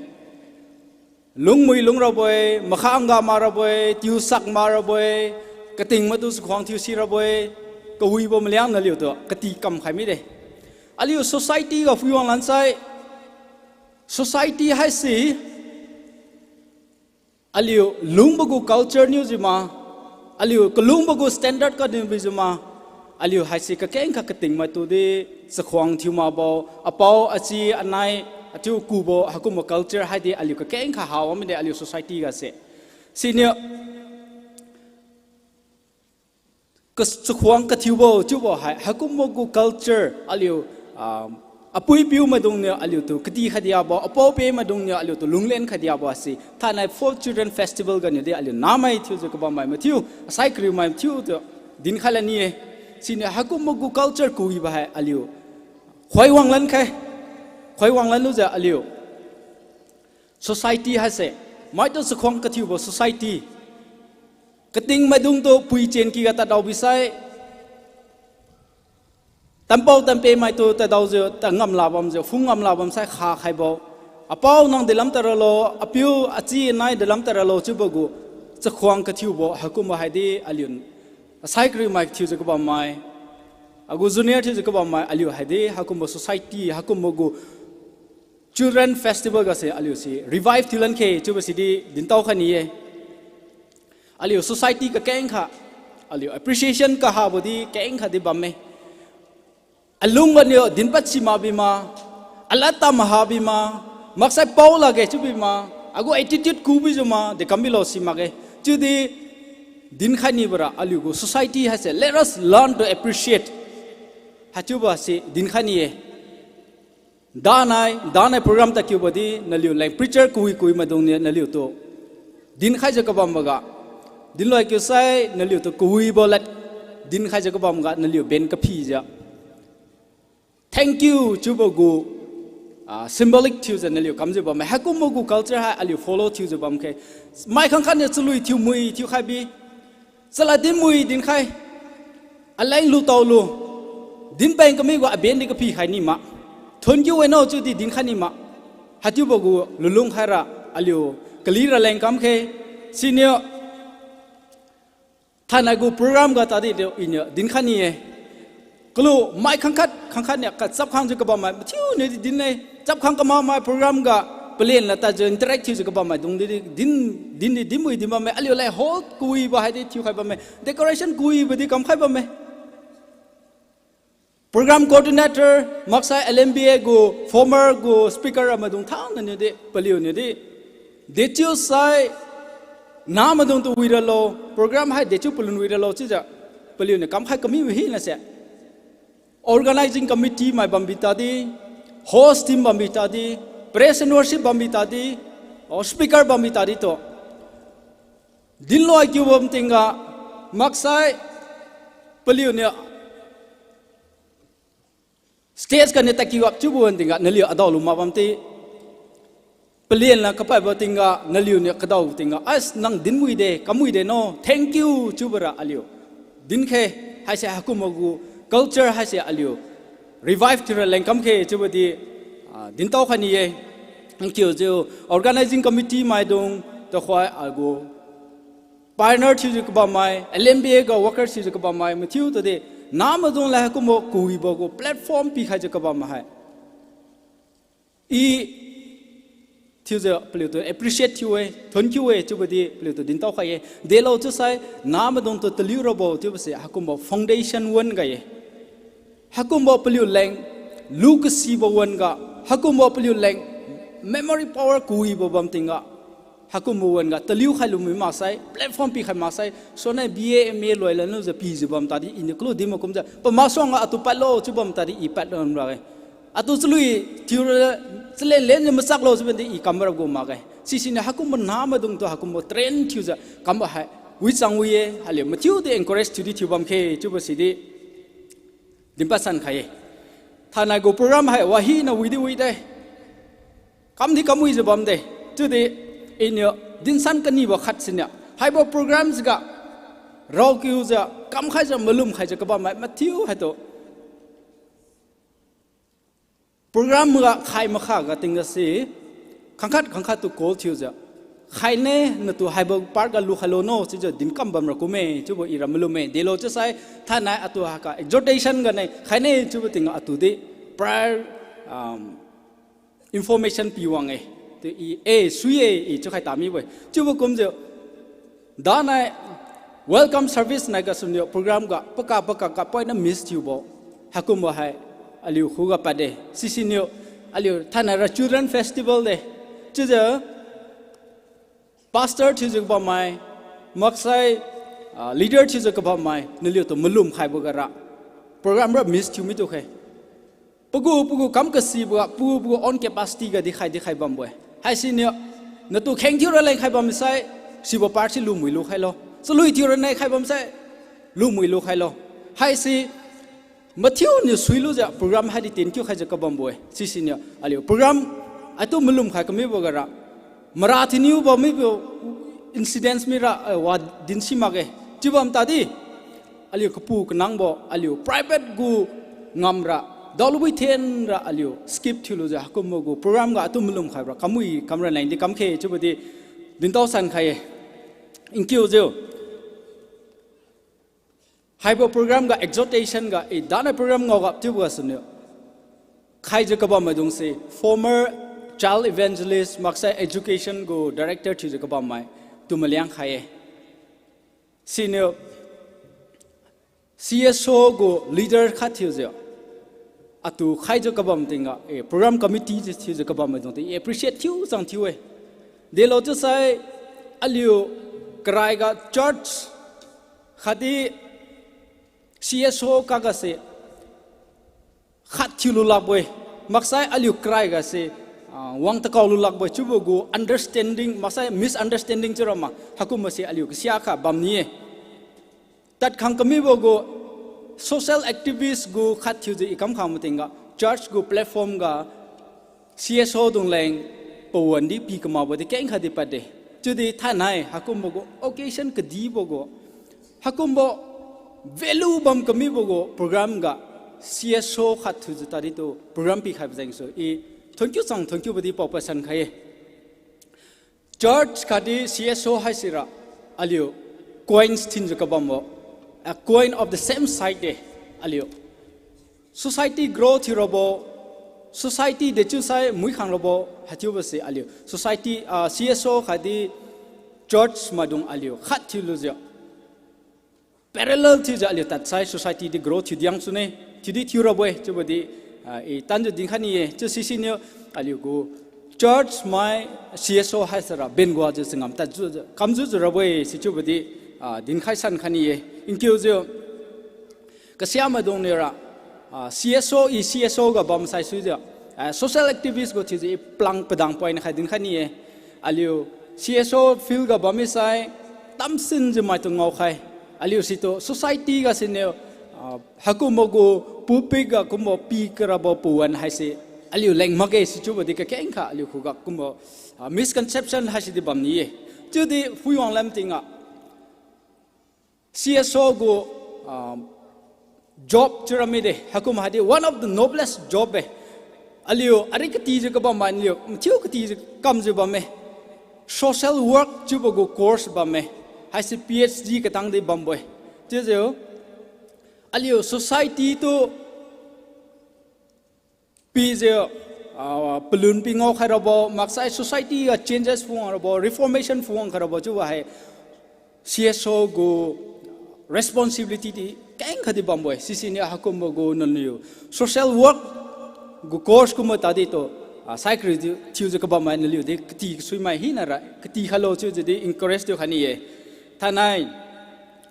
Lungmui lungrabo-e, makhangga makrabo-e, tiusak makrabo-e, katingmaitu chakhuang thiu sirabo-e, kawibo maliang naliutu kati kamkhai mide. Aliu society ga phui wanglan sai, society haise aliu lungbo gu culture niujiu ma, aliu kalungbo gu standard ga niubijiu ma, aliu haise kakengkha katingmaitu di chakhuang thiu makbo, apao, achi, anai, athiu kubo haikumbo culture haidi aliu kakengkha ha wang mide aliu society gase. Siniu ka- chakhuang kathiubo chiubo hai haikumbo gu culture aliu, ah, apui-apiu maidungniu aliutu katikhai diabo, apao-ape maidungniu aliutu lunglen khai diabo si thainai Four Children Festival ganiudi aliu namai thiujiu kabammai mathiu, asai kariumai mathiutu dinkhai lan ni-e. Siniu haikumbo gu culture kawibo hai aliu khoi wanglan khai, khoi wanglan lujiu aliu society haise, maitu chakhuang kathiubo society. Katingmaidungtu pui chenkyga tadao bisai, tampao tampemaitu tadaojiu tangam la bamjiu phung ngam la bamsai khakhaibo. Apao nang delam tad ralo, apiu achi anai delam tad ralo chiubo gu chakhuang kathiubo haikumbo haidi aliu asai kariumai thiujiu kabammai, agu junior thiujiu kabammai aliu haidi haikumbo society, haikumbo gu Children Festival gase aliu si revive thiulan khe chiubo sidi dintao khai ni-e. Aliu society kakengkha, aliu appreciation kahabo di kengkha di bamme. Alung ganiu dinpad si makbi ma, alad tam ha bi ma, maksai pao lakge chiubi ma, agu attitude kubijiu ma, dekam bilo si makge. Chiudi dinkhai nibora aliu gu society haise let us learn to appreciate haichiubo si dinkhai ni-e. Danai, danai program tadkiubo di naliu leng preacher kawi kawi maidungniu naliutu dinkhaijiu kabamboga, dinloi kiusai naliutu kawibo lad dinkhaijiu kabamga naliu ben kaphijiu thank you chiubo gu, ah, symbolic thiujiu naliu kamjiu bamme. Haikumbo gu culture hai aliu follow thiujiu bamkhe. Mai khangkhat niu chalui thiu mui thiukhai bi, Chalad dinmui dinkhai. Aleng lutao lu. Dinpeng kamibo aben di kaphikhai ni ma. Thonkiu weno chiudi dinkhai ni ma. Haichiubo gu lulung khaira aliu kali raleng kamkhe. Siniu thainai gu program ga tadi diu iniu dinkhai ni-e. Kalu mai khangkhat khangkhat niu kachap khangjiu kabammai mathiu niudi din-e. Chap khang kamakmai program ga palen lad tadjiu interact thiujiu kabammaidung di din, din di dinmui dinbamme, aliuleng hall kawibo haidi thiukhai bamme, decoration kawibo di kamkhai bamme. Program coordinator maksai LNBA gu former gu speaker amaidung thangnaniu di paliuniu di dechiusai namaidungtu wiralo, program hai dechiu palun wiralo chiujiu paliuniu kamkhai kamibo hinase organising committee mai bambi tadi, host team bambi tadi, praise and worship bambi tadi, o speaker bambi tadi tu dinloi kiu bam tingga maksai paliuniu stage ganiu tadkiu gap chiubo wan tingga naliu adao lu mak bamdi, palen lad kapaibo tingga naliuniu kadao tingga, as nang dinmui de, kamui de no, thank you chiubora aliu dinkhe. Haise haikumbo gu culture haise aliu revive thiura leng kamkhe chiubo di, ah, dintao khai ni-e. Nkiujiu organising committee maidung, tuhoi agu pioneer thiujiu kabammai, LNBA ga worker thiujiu kabammai mathiu tudi, namaidung leng haikumbo kawibo gu platform pikhaijiu kabam hai I thiujiu paliutu appreciate thiu-e, thonkiu-e chiubo di paliutu dintao khai-e. Delo chiusai namaidungtu taliu rabo chiubose haikumbo foundation wan ga-e. Haikumbo paliuleng lu kasibo wan-ga, haikumbo paliuleng memory power kawibo bam tingga, haikumbo wan-ga taliu khai lumui maksai, platform pikhai maksai, sone BA MA loi lanlujiu pijiu bam tadi iniu kalu dinbo kumjiu pamaksuangga atu padlo chiu bam tadi I pad lamra-e. Atu chalui thiura chalen lenjiu machaklo chiubo di I kamrabo gu makge. Sisiniu haikumbo namaidungtu haikumbo train thiujiu kambo hai wichang wi-e, aliu mathiu di encourage thiudi thiu bamkhe chiubo sidi dinpad san khai-e. Thainai gu program hai wahina widi wide, kamdi kamwijiu bamde. Chiudi iniu dinsan kanibo khat siniu haibo programs ga raokiujiu kamkhaijiu malum khaijiu kabammai mathiu haitu program ga khai makha ga tinggase khangkhat khangkhat tu call thiujiu, khaine, natu haibo part ga lukhailo no chiujiu dinkam bamra kumme chiubo ira malumme. Delo chiusai thainai atu haiga exhortation gane khaine chiubo tingga atu di prior, um, information piwang-e. Tu I, eh, sui-e, I chiukhai tamibo-e. Chiubo kumjiu danai welcome service nai gasuniu program ga paka paka kapoina miss thiubo haikumbo hai aliu khuga padde. Sisiniu aliu thainai ra children festival de. Chiujiu pastor thiujiu kabammai, maksai, ah, leader thiujiu kabammai naliutu malum khaibo gara program ra miss thiu mitukhe. Pagu pagu kam kasiboga pagu pagu own capacity ga dikhai dikhai bambo-e. Haisiniu natu kheng thiura leng khai bamsai, sibo part si lumui lukhailo. Chalui thiura nai khai bamsai, lumui lukhailo. Haise mathiuniu suilujiu program haidi tenkiu khaijiu kabambo-e. Sisiniu aliu program atu malum khai kamibo gara mara thiniu bam mibo incidents mira, eh, wa dinsi makge. Chiubam tadi aliu kapu kanangbo aliu private gu ngamra daolubui thenra aliu skip thiulujiu haikumbo gu program ga atu malum khaibora kamui kamra lengdi kamkhe chiubo di dintao san khai-e. Nkiujiu haibo program ga exhortation ga, eh, dana program ngaoga chiubo gasuniu khaijiu kabammaidungse former child evangelist maksai education gu director thiujiu kabammai tu maliang khai-e. Siniu CSO gu leader khat thiujiu atu khaijiu kabam tingga, eh, program committee thiujiu kabammaidungtu I appreciate thiu chang thiu-e. Delo chiusai aliu karaiga church khatdi CSO kagase khat thiulu lakbo-e, maksai aliu karaigase, ah, wang takao lu lakbo-e, chiubo gu understanding maksai misunderstanding chiura ma haikumbo se aliu kasiakha bamni-e. Tadkhang kamibo gu social activist gu khat thiujiu I kamkhang matingga church gu platform ga CSO dung leng pawandi pi kamakbo di kengkha di padde. Chiudi thainai haikumbo gu occasion kadibo gu Haikumbo value bam kamibo gu program ga C S O khat thiujiu tadi tu program pikhaibo jengsu i thonkiu chang thonkiubo di paopa san khai-e. Church khatdi C S O haisira aliu coins thinjiu kabambo, a coin of the same side de aliu. Society grow thiurabo, society dechiusai muikhang rabo, haichiubo se aliu society, ah, C S O khatdi church maidung aliu khat thiulujiu parallel thiujiu aliu tadsai society di grow thiu diang sune, thiudi thiurabo-e chiubo di, ah, i tanjiu dinkhai ni-e. Chiu sisiniu aliu gu church mai C S O haisira benguajiu changam tadjiu kamjiu jiu rabo-e sichiubo di, ah, dinkhai san khai ni-e. Nkiujiu kasiamaidung niura, ah, C S O i C S O ga bamsai suijiu, ah, social activist gu thiujiu i plang padang poina khai dinkhai ni-e. Aliu C S O field ga bam misai tamsinjiu maitu ngaokhai. Aliu situ society ga siniu, ah, haikumbo gu pulpit ga kumbo pi karabo pawan haise aliu leng makge sichiubo di kakengkha aliu khuga kumbo, ah, misconception haisi di bam ni-e. Chiudi phuiwang lam tingga C S O gu, ah, job chiura mide, haikum haidi one of the noblest job-e. Aliu ari katijiu kabam mai aliu mathiu katijiu kamjiu bamme. Social work chiubo gu course bamme. Haise P H D katang di bambo-e. Chiujiu aliu society tu pijiu, ah, palun pi ngaokhai rabo, maksai society ga changes phungwang rabo, reformation phungwang khai rabo chiubo hai C S O gu responsibility di kengkha di bambo-e. Sisiniu haikumbo gu naliu social work gu course kumbo tadi tu, ah, sai kariu thiujiu kabam mai naliu di kati kasuimai hinara kati khailo chiujiu di encourage thiukhai ni-e. Thainai,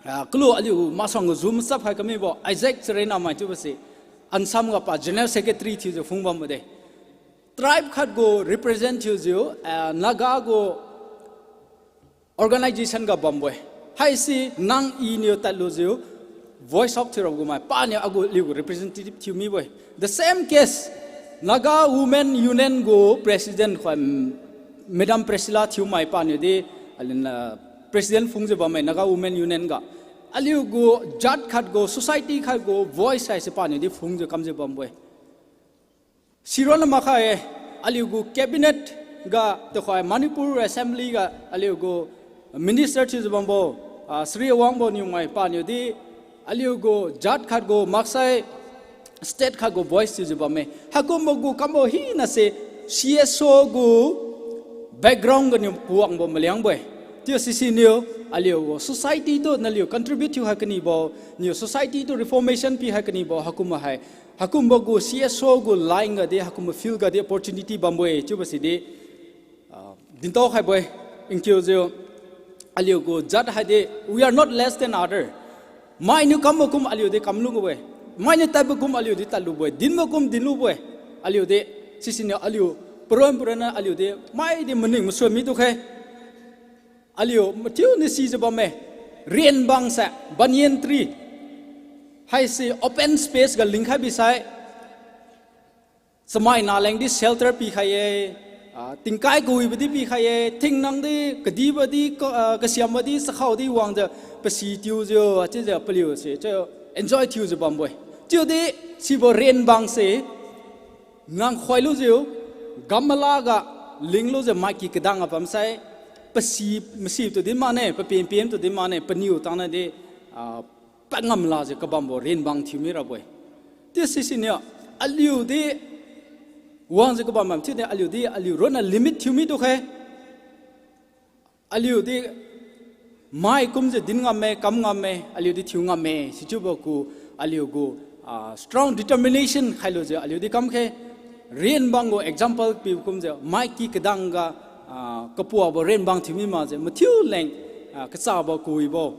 ah, kalu aliu masuang gu Zoom chap khai kamibo Isaac Charenamai chiubo se Ansam ga pa General Secretary thiujiu phung bambo de. Tribe khat gu represent thiujiu, ah, Naga gu organization ga bambo-e. Haise nang iniu tadlujiu voice of thiurabo gu mai paniu agu aliu gu representative thiu mibo-e. The same case, Naga Women Union gu president khuan, Madam Priscilla Thiumai paniu di, aliu, ah, president phungjiu bamme Naga Women Union ga. Aliu gu jat khat gu, society khat gu voice haise paniu di phungjiu kamjiu bambo-e. Sironna makha-e, aliu gu cabinet ga tukhoi Manipur Assembly ga aliu gu minister thiujiu bambo, ah, Sri Awangbow Newmai paniu di, aliu gu jat khat gu maksai state khat gu voice thiujiu bamme. Haikumbo gu kambo hinase C S O gu background ganiu puangbo maliangbo-e. Chiu sisiniu aliu gu society tu naliu contribute thiu hai kanibo, niu society tu reformation pi hai kanibo, haikumbo hai, haikumbo gu C S O gu line ga di, haikumbo field ga di opportunity bambo-e chiubo si di, ah, dintao khaibo-e. Nkiujiu aliu gu jat haidi, we are not less than other. Mainiu kambo kum aliu di kamlubo-e. Mainiu tadbo kum aliu di tadlubo-e. Dinbo kum dinlubo-e. Aliu di, sisiniu aliu, paron paronna aliu di, mai di maning masuan mitu khe. Aliu mathiu ni sijiu bamme. Rianbang se, banyan tree haise open space ga lingkhai bisai, chamai naleng di shelter pikhai-e, ah, tingkai kawibo di pikhai-e, thingnang di, kadibo di, ka-, ah, kasiambo di, chakhao di wangjiu, pasi tiujiu, chiujiu paliu se chiu enjoy thiujiu bambo-e. Chiudi sibo rianbang se, ngangkhoilujiu, gamala ga linglujiu maiki kadang ga bamsai, pasi masi tu din mane, papenpen tu din mane, paniu tangna di, ah, pangam lajiu kabambo rianbang thiu mirabo-e. Chiu sisiniu, aliu di, wangjiu kabam bam chiudi aliu di, aliu ronna limit thiu mitu khe. Aliu di mai kumjiu din ngamme, kam ngamme, aliu di thiu ngamme, sichiubo gu, aliu gu, ah, strong determination khailujiu aliu di kamkhe, rianbang gu example pi kumjiu, maiki kadang ga, ah, kapuabo rianbang thiu mi makjiu, mathiu leng, ah, kachabo kawibo,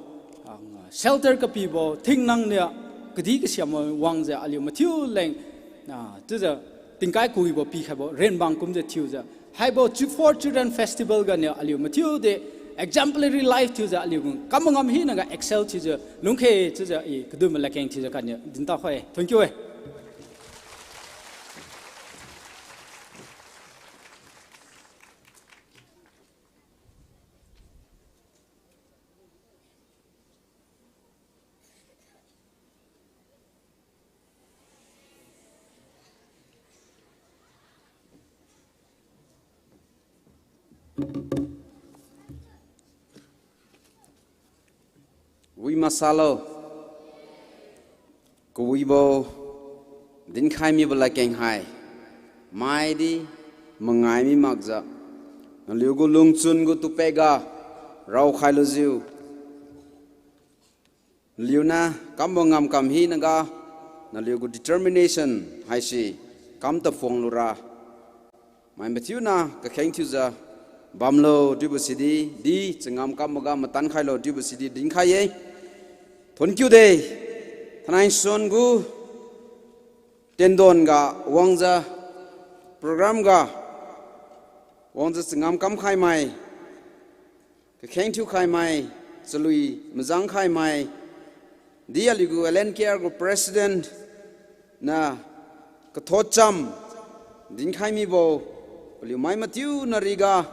ah, shelter kapibo, thingnang niu, kadih kasiambo wangjiu aliu mathiu leng, ah, chiujiu tingkai kawibo pikhaibo rianbang kumjiu thiujiu. Haibo Chi-, four Children Festival ganiu aliu mathiu di exemplary life thiujiu aliu gu kam ngam hinaga excel thiujiu lungkhe chiujiu i kadun maladkeng thiujiu kaniu dinta khoi. Thank you e. Wi masalo. Kawibo dinkhai mibo ladkeng hai maidi mangai mi makjiu, naliu gu lungchun gu tupega raokhai lujiu, naliu niu kambo ngamkam hinaga, naliu gu determination haise kam tadphuang lura, mai mathiu niu kakheng thiujiu bamlo chiubo sidi, di changam kamboga matankhailo chiubo sidi dinkhai ye. Thonkiu de, thainai nsuan gu tendon ga wangjiu, program ga wangjiu changam kamkhai mai, kakheng thiukhai mai, chalui majang khai mai, di aliu gu L N K R gu President niu kathotcham dinkhai mibo, paliu mai mathiu nariga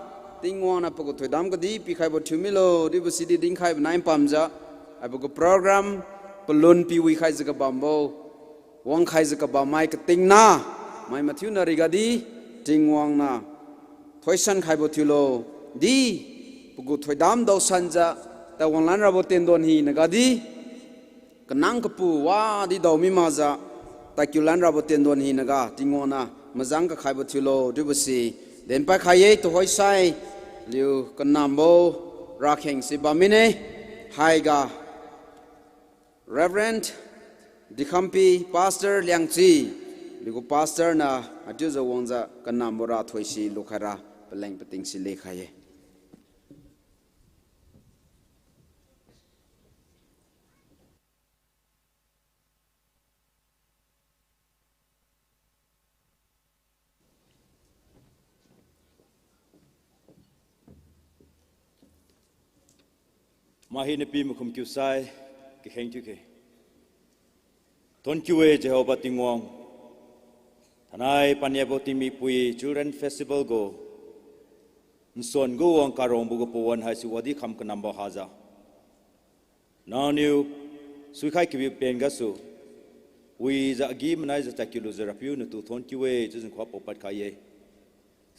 Tingwang niu pagu thoidam kadi pikhaibo thiu milo chiubo sidi dinkhaibo nai pamjiu, haibo gu program palun piwikhaijiu kabambo, wangkhaijiu kabam mai katingna, mai mathiu nariga di Tingwang niu thoisan khaibo thiulo, di pagu thoidam daosanjiu taiwang lan rabo tendon hinaga di kanang kapu wadi dao mi makjiu, tadkiu lan rabo tendon hinaga Tingwang niu majang kakhaibo thiulo chiubo si dinpad khai ye. Tuhoisai, liu kanambo rakheng si bam mine, haiga Reverend Dikhampi, Pastor Liangchi, liu gu Pastor niu haichiujiu wangjiu kanambo ra thoisi lukhaira paleng pating si lekhai ye. Mai hina pi makhum kiusai kakheng thiukhe. Thonkiu-e Jehovah Tingwang. Thainai paniabo tingmipui Children Festival gu nsuan gu wang karongbo gu pawan haise wadi kham kanambo hajiu, nangniu suikhai kabi pen gasu wijiu agi-manaijiu tadkiu lujiu Rapiu natu thonkiu-e chiujiu nkhuwa paopad khai ye.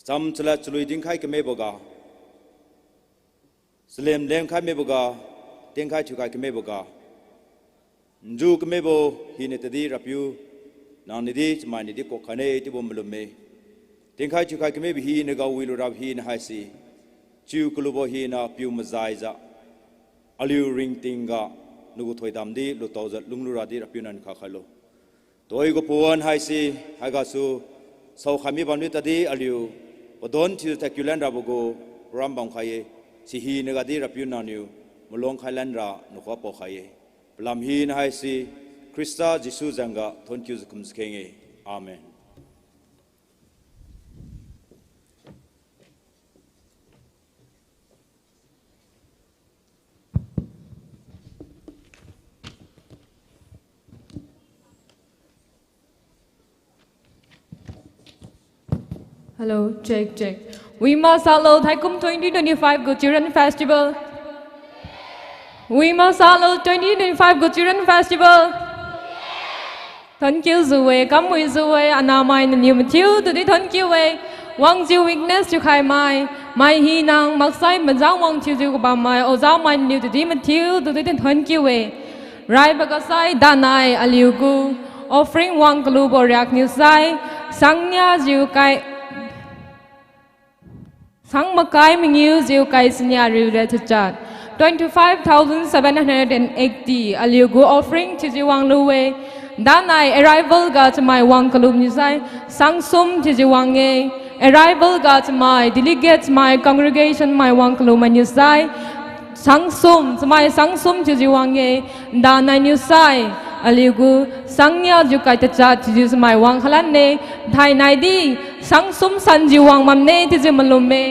Cham chalad chalui dinkhai kameboga, chalem lenkhai meboga, tengkhai thiukhai kameboga, nju kamebo hina tadi Rapiu, nangniudi chamai niudi kuak khaine chiubo malumme. Tengkhai thiukhai kamebo hinaga wilu rabo hina haise, chiu kalubo hina piu majaijiu, aliu ringtingga nagu thoidamdi lutaojiu lungluradi Rapiu nang kha khailo. Tuhoi gu pawan haise, haigasu saokhai mi bamniu tadi aliu padon thiujiu tadkiu lan rabo gu ram bamkhai ye, si hinagadi Rapiu nangniu maluang khai lanra nakhuga paokhai ye. Palam hina haise, Khrista Jesu jangga thonkiujiu kumjiu kheng-e. Amen. Hello, check, check. Wima salo thaikum twenty twenty-five gu Children Festival. Wima salo twenty twenty-five gu Children Festival. Thonkiujiu-e, kamwijiu-e, anahmai naliu mathiu tudi thonkiu-e. Wangjiu witness thiukhai mai, mai hina maksai majang wang thiujiu kabam mai, ojamai naliu tudi mathiu tudi thonkiu-e. Raiboga sai danai aliu gu offering wang kalubo riakniu sai, sangnia jiu kai sang makai mangiu jiu kai sania riu ra chachat, twenty-five thousand seven hundred and eighty aliu gu offering thiujiu wanglu-e. Danai arrival ga chamai wang kalu niu sai, sangsum thiujiu wang-e. Arrival ga chamai delegates mai congregation mai wang kalu mainiu sai, sangsum, chamai sangsum thiujiu wang-e. Danai niu sai, aliu gu sangnia jiu kai tachat thiujiu chamai wang khalanne. Thainai di sangsum sanjiu wang bamne chiujiu malum-e.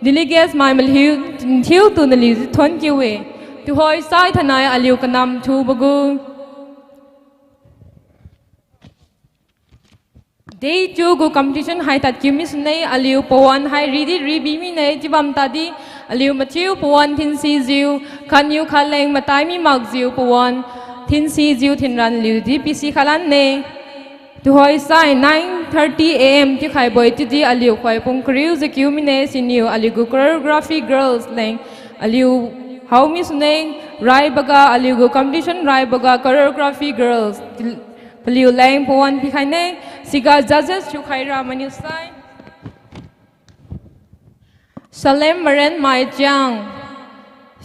Delegates mai maliu thiutu naliu thonkiu-e. Tuhoi sai thainai aliu kanam thubo gu day two gu competition hai tadkiu misune. Aliu pawan hai ridi ribi mine chiu bam tadi, aliu mathiu pawan thinsijiu, khatniu khatleng matai mi makjiu pawan thinsijiu thinran liudi pisi khalanne. Tuhoi sai nine thirty A M thiukhaibo-e, chiudi aliu khoi pung kariu jakiu mine. Siniu aliugu choreography girls leng aliu haomi sune. Raiboga aliugu competition raiboga choreography girls paliu leng pawan pikhaine. Siga judges thiukhaira mainiu sai Salem Marenmai Chiang.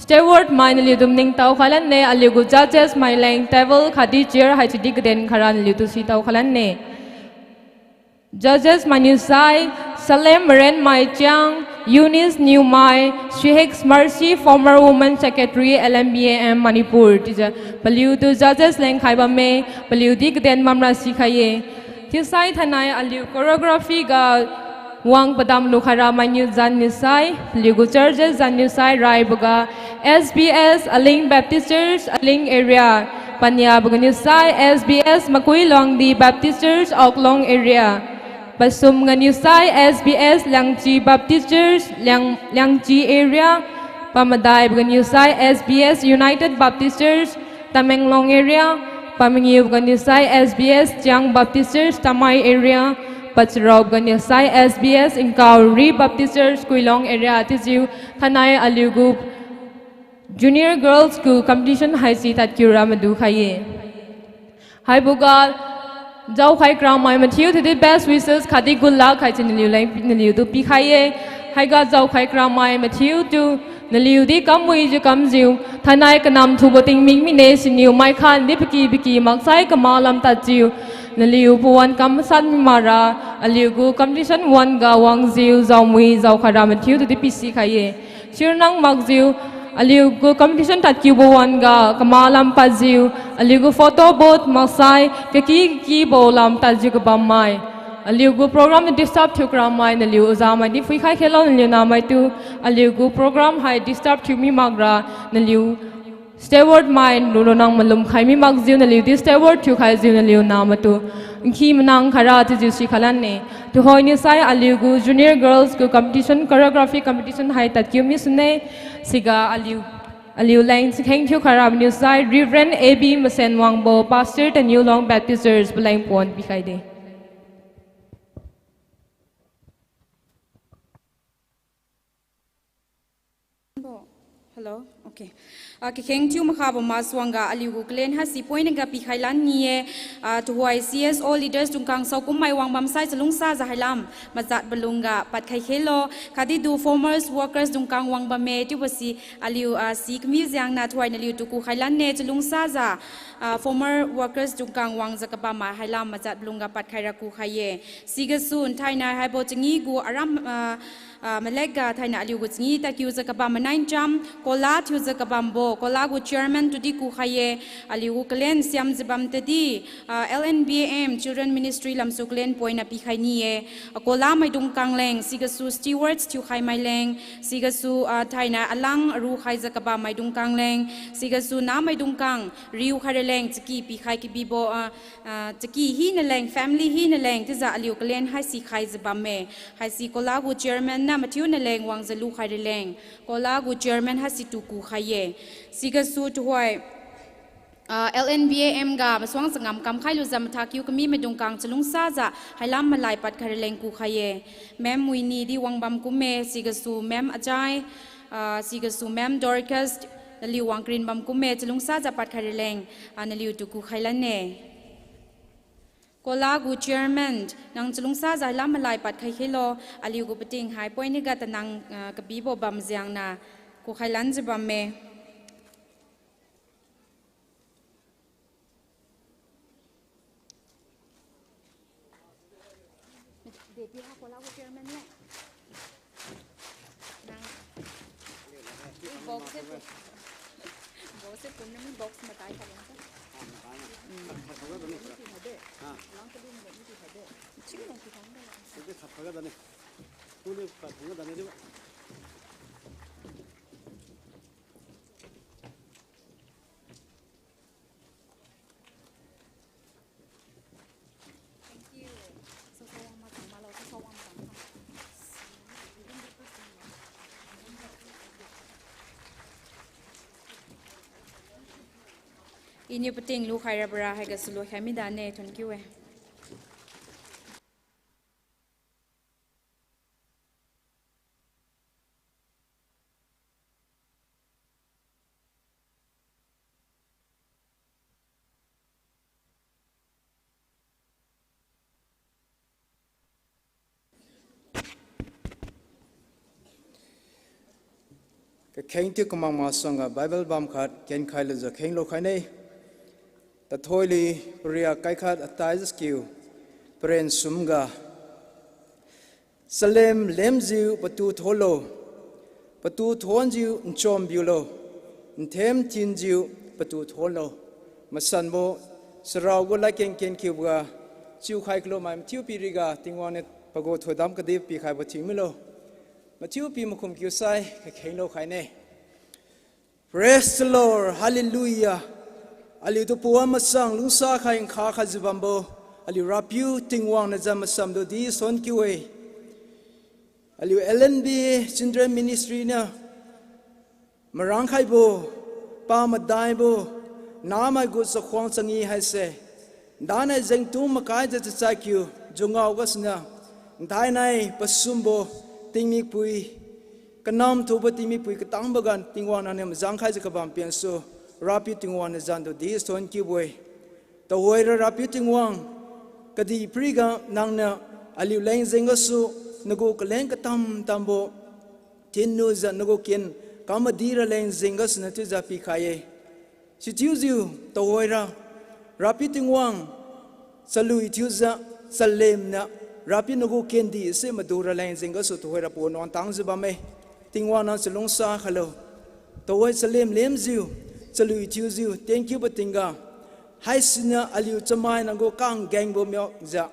Steward mai naliutu maningtao khailanne, aliugu judges mai leng table khatdi chair hai chiudi kaden khaira naliutu sitao khailanne. Judges mainiu sai, Salem Marenmai Chiang, Eunice Niumai, Shihek Mercy, former women secretary, L M B A M Manipur, chiujiu paliutu judges leng khai bamme, paliudi kaden bamra sikhai-e. Chiusai thainai aliu choreography ga wang padam lukhaira mainiu zan niu sai, paliugu churches zan niu sai, raiboga S B S Aling Baptist Church, Aling area, paniaboga niu sai S B S Makuilongdi Baptist Church, Oklong area, pasumga niu sai S B S Liangchi Baptist Church, Liang, Liangchi area, pamadaiboga niu sai S B S United Baptist Church, Tamenglong area, pamangiuboga niu sai S B S Chiang Baptist Church, Tamei area, pacharawboga niu sai S B S Inkauri Baptist Church, Kuilong area, chiujiu thainai aliugu Junior Girls gu competition haise tadkiura madu khai-e. Haiboga jaokhai kramai mathiu tudi best wishes khatdi good luck haichiu naliu leng naliutu pikhai-e. Haiga jaokhai kramai mathiutu naliudi kamwijiu kamjiu, thainai kanam thubo tingmik mine siniu maikhan di paki paki maksai kamalam tadjiu, naliu pawan kam masan mara, aliugu competition one ga wangjiu jaomui jaokhaira mathiu tudi pisikhai-e. Sirnang makjiu, aliugu competition tadkiubo wan ga kamalam padjiu, aliugu photo booth maksai kaki kakibo lam tadjiu kabammai, aliugu program disturb thiukramai naliu ojamai di phuikhai khelo naliu namaitu, aliugu program hai disturb thiumi makra naliu steward mai lunlunang malum khaimi makjiu naliudi steward thiukhaijiu naliu namaitu nkhi manang khaira chiujiu sikhailanne. Tuhoi niu sai aliugu Junior Girls gu competition, choreography competition hai tadkiu misune. Siga aliu, aliu leng chakheng thiukhaira maniu sai Reverend A B Masenwangbo, Pastor Taniulong Baptist Church, paleng pawan pikhaide. Hello. Okay. Ah, kakheng thiu makhabo masuangga aliugu clan haise poinaga pikhailan ni-e. Ah, tuhoi C S O leaders dungkang saokum mai wangbam sai chalungsajiu hailam majatbo lungga padkhai khelo. Khatdi du former workers dungkang wangbamme chiubo si aliu, ah, si kami jengniu tuhoi naliutu kukhailanne chalungsajiu, ah, former workers dungkang wangjiu kabam mai hailam majatbo lungga padkhaira kukhai-e. Sigasu thainai haibo changi gu aram, ah, ah, malekga thainai aliugu changi tadkiujiu kabam manai ncham, kola thiujiu kabambo, kola gu chairman tudi kukhai-e, aliugu clan siamjiu bam tadi, ah, L N B A M Children Ministry lamsu clan poina pikhai ni-e, ah, kola maidung kangleng, sigasu stewards thiukhai maileng, sigasu, ah, thainai alang aru khaijiu kabam maidung kangleng, sigasu namaidung kang riu khairaleng, chaki pikhai kabibo, ah, ah, chaki hinaleng, family hinaleng, chiujiu aliu clan haisi khaijiu bamme. Haisi kola gu chairman niu mathiu naleng wangjiu lukhai raleng, kola gu chairman haisitu kukhai-e. Sigasu tuhoi, ah, L N B A M ga masuang changam kamkhai lujiu mathakiu kami maidung kang chalungsajiu hailam malai padkhai raleng kukhai-e. Ma'am Winnie di wangbam kumme, sigasu Ma'am Ajai, ah, sigasu Ma'am Dorcas, naliu wangkarin bam kumme, chalungsajiu padkhai raleng, ah, naliutu kukhailanne. Kola gu chairman, nang chalungsajiu hailam malai padkhai khelo, aliugu pating hai poinaga tanang, ah, kabibo bam jengniu kukhailanjiu bamme. Iniu pating lukhai rabora haigasu lukhai midane, thank you e. Kakheng thiu kamak masuangga Bible bam khat kenkhailo jiu khenglo khaine. Tathoi li paria kai khat atai jiu skiu paren sumga. Chalem lemjiu patu thonlo, patu thonjiu nchom biulo, nthem thinjiu patu thonlo. Masanbo, charao gu ladkeng kenkhiuboga, chiukhai kalumai mathiu piriga Tingwang niu pagu thoidam kadi pikhaibo thiumilo. Mathiu pi makhum kiusai kakhenglo khaine. Praise the Lord. Hallelujah. Aliutu puan machang lungsa khai nkha khaijiu bambo, aliu Rapiu Tingwang niu zan masanbo di son kiu-e. Aliu L N B Children Ministry niu marang khaibo, pa madaibo, namai gu chakhuang changi haise, ndanai jengtung makaijiu chachai kiu, jungao gasuniu, nthainai pasumbo tingmipui, kanam thubo tingmipui katangboga Tingwang nangniu majang khaijiu kabam piansu, Rapiu Tingwang niu zan tu di son kiubo-e. Tuhoira Rapiu Tingwang, kadihpiriga nangniu aliu leng jeng gasu, nagu kaleng katam tambo, thinlujiu nagu ken kam madi raleng jeng gasuniu chiujiu pikhai-e. Sichiujiu tuhoira, Rapiu Tingwang, chalui thiujiu, chalemniu, Rapiu nagu kendihse madu raleng jeng gasu tuhoira pawan wangtangjiu bamme. Tingwang nang chalungsa khailo. Tuhoi chalem lemjiu, chalui thiujiu thank you bo tingga, haisiniu aliu chamai nanggu kang gengbo makjiu,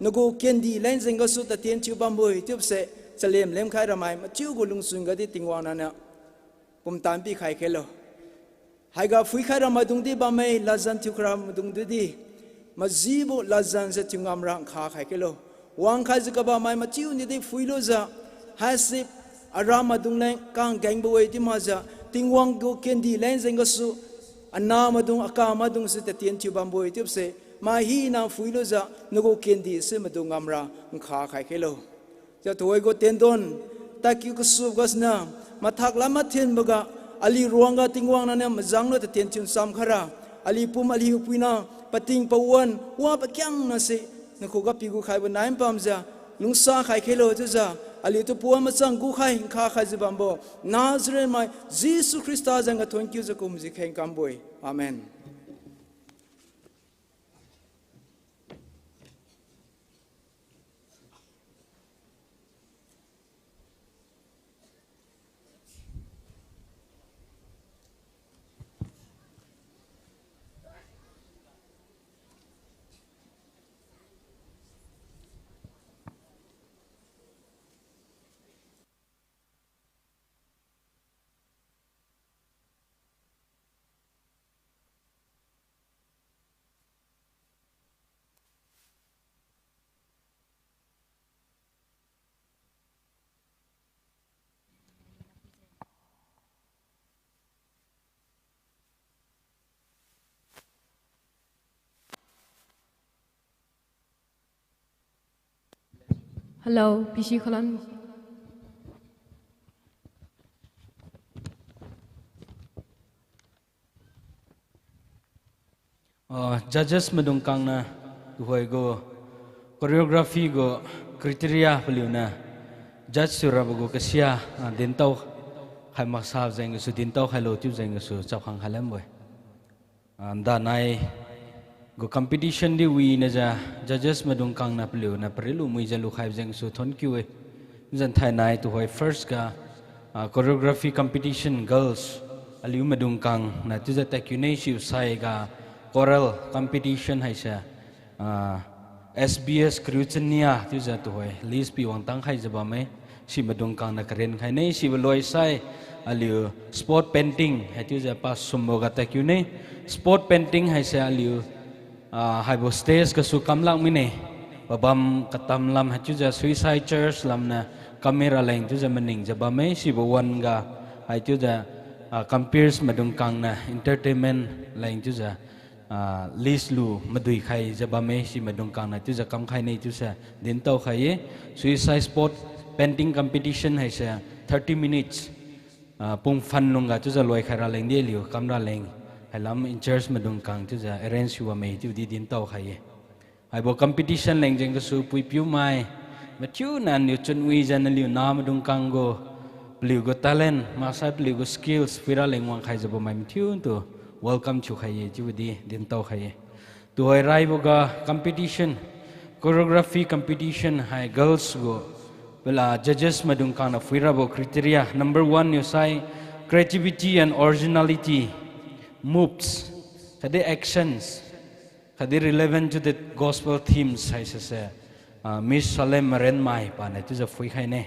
nagu kendi leng jeng gasu tatien thiu bambo-e chiubose, chalem lemkhai ramai mathiu gu lungchun gadi Tingwang nangniu pumtan pikhai khailo. Haiga phuikhai ramaidung di bamme, ladjan thiukhai ramaidung di di, majibo ladjanse thiu ngamra nkha khai khailo. Wangkhaijiu kabammai mathiu niu di phuilujiu, haise aramaidung leng kang gengbo-e chiu makjiu, Tingwang gu kendi leng jeng gasu, anahmaidung akamaidungse tatien thiu bambo-e chiubose, mai hina phuilujiu nagu kendise madu ngamra nkha khai khailo. Chiujiu tuhoi gu tendon, tadkiu kasu gasuniu, mathak lam mathenboga, aliu ruangga Tingwang nangniu majanglu tatien thiu ncham khaira, aliu pum aliu puina, pating pawan wa pakhiangnase, nakhuga pigu khaibo nai mpamjiu, lungsa khai khailo chiujiu, aliutu pawan machang gukhai nkha khaijiu bambo, Nazareth mai Jesu Khrista jengga thonkiujiu kumjiu kheng kambo-e. Amen. Hello, P C Khalan. Ah, judges maidung kangna tuhoi gu choreography gu criteria paliuniu judge thiurabo gu kasia, ah, dintao khai maksap jeng gasu dintao khailo chiu jeng gasu chapkhang khai lambo-e. Ah, danai gu competition di winiujiu judges maidung kangna paliuniu parilu muijiu lukhai jeng gasu thonkiu-e. Zan thainai tuhoi first ga, ah, choreography competition girls, aliu maidung kangna chiujiu tadkiune. Siusai ga choral competition haise, ah, S B S Kariu Chania chiujiu tuhoi list pi wangtang khaijiu bamme. Si maidung kangna karen khaine. Sibo loisai aliu spot painting hai chiujiu pa sumboga tadkiune. Spot painting haise aliu, ah, haibo stage gasu kamlak mine. Pabam katam lam hai chiujiu Suisai Church lamniu kam miraleng chiujiu maningjiu bamme. Sibo wan-ga hai chiujiu, ah, comperes maidung kangna entertainment leng chiujiu, ah, list lu madui khaijiu bamme. Si maidung kangna chiujiu kamkhaine chiuse dintao khai-e. Suisai spot painting competition haise thirty minutes, ah, pungphan lungga chiujiu loikhai raleng di aliu kamraleng. Hailam in-charge maidung kang chiujiu arrange thiu bamme chiudi dintao khai-e. Haibo competition leng jeng gasu puipiumai mathiuna aliu chunwijiu naliu nah maidung kang gu paliugu talent, maksai paliugu skills, phuira leng wangkhaijiu bammai mathiu tu welcome thiukhai-e, chiubo di dintao khai-e. Tuhoi raiboga competition, choreography competition hai girls gu, pala judges maidung khangniu phuirabo criteria, number one niusai, creativity and originality, moves, khatdi actions, khatdi relevant to the gospel themes haisise, ah, Miss Salem Marenmai paniu chiujiu phuikhaine.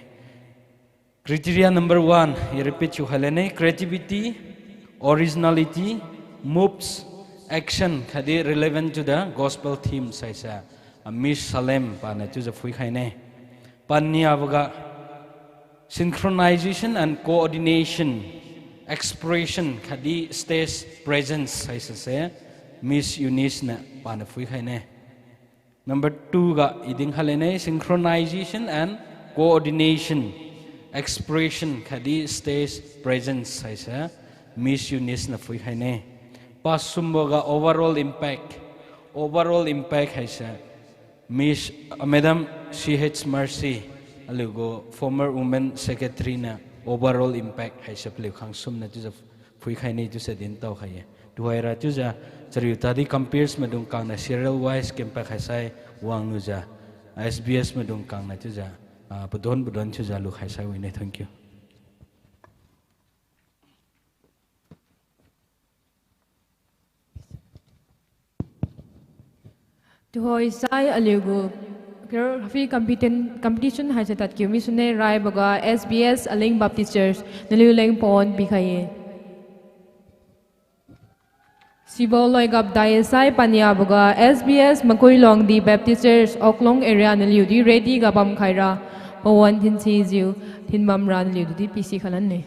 Criteria number one, I repeat thiukhai lane, creativity, originality, moves, action, khatdi relevant to the gospel themes haise, ah, Miss Salem paniu chiujiu phuikhaine. Paniaboga synchronization and coordination, expression, khatdi stage presence haisise, Miss Eunice niu paniu phuikhaine. Number two ga I dinkhai lane, synchronization and coordination, expression khatdi stage presence haise Miss Eunice niu phuikhaine. Pasumboga overall impact, overall impact haise Miss, ah, Madam C H Mercy, aliugu former women secretary niu overall impact haise paliu khangsum niu chiujiu phuikhaine chiuse dintao khai-e. Tuhoira chiujiu chariu tadi comperes maidung khangniu serial wise kempak khaisai wanglujiu, S B S maidung khangniu chiujiu, ah, padon padon thiujiu lukhai sai wine. Thank you. Tuhoi sai aliugu choreography competen-, competition haise tadkiu misune. Raiboga S B S Aling Baptist Church, naliu leng pawan pikhai-e. Sibo loigap dai sai paniaboga S B S Makuilongdi Baptist Church, Oklong area, naliudi ready ga bamkhaira pawan thinsijiu thinbamra naliududi pisi khalanne.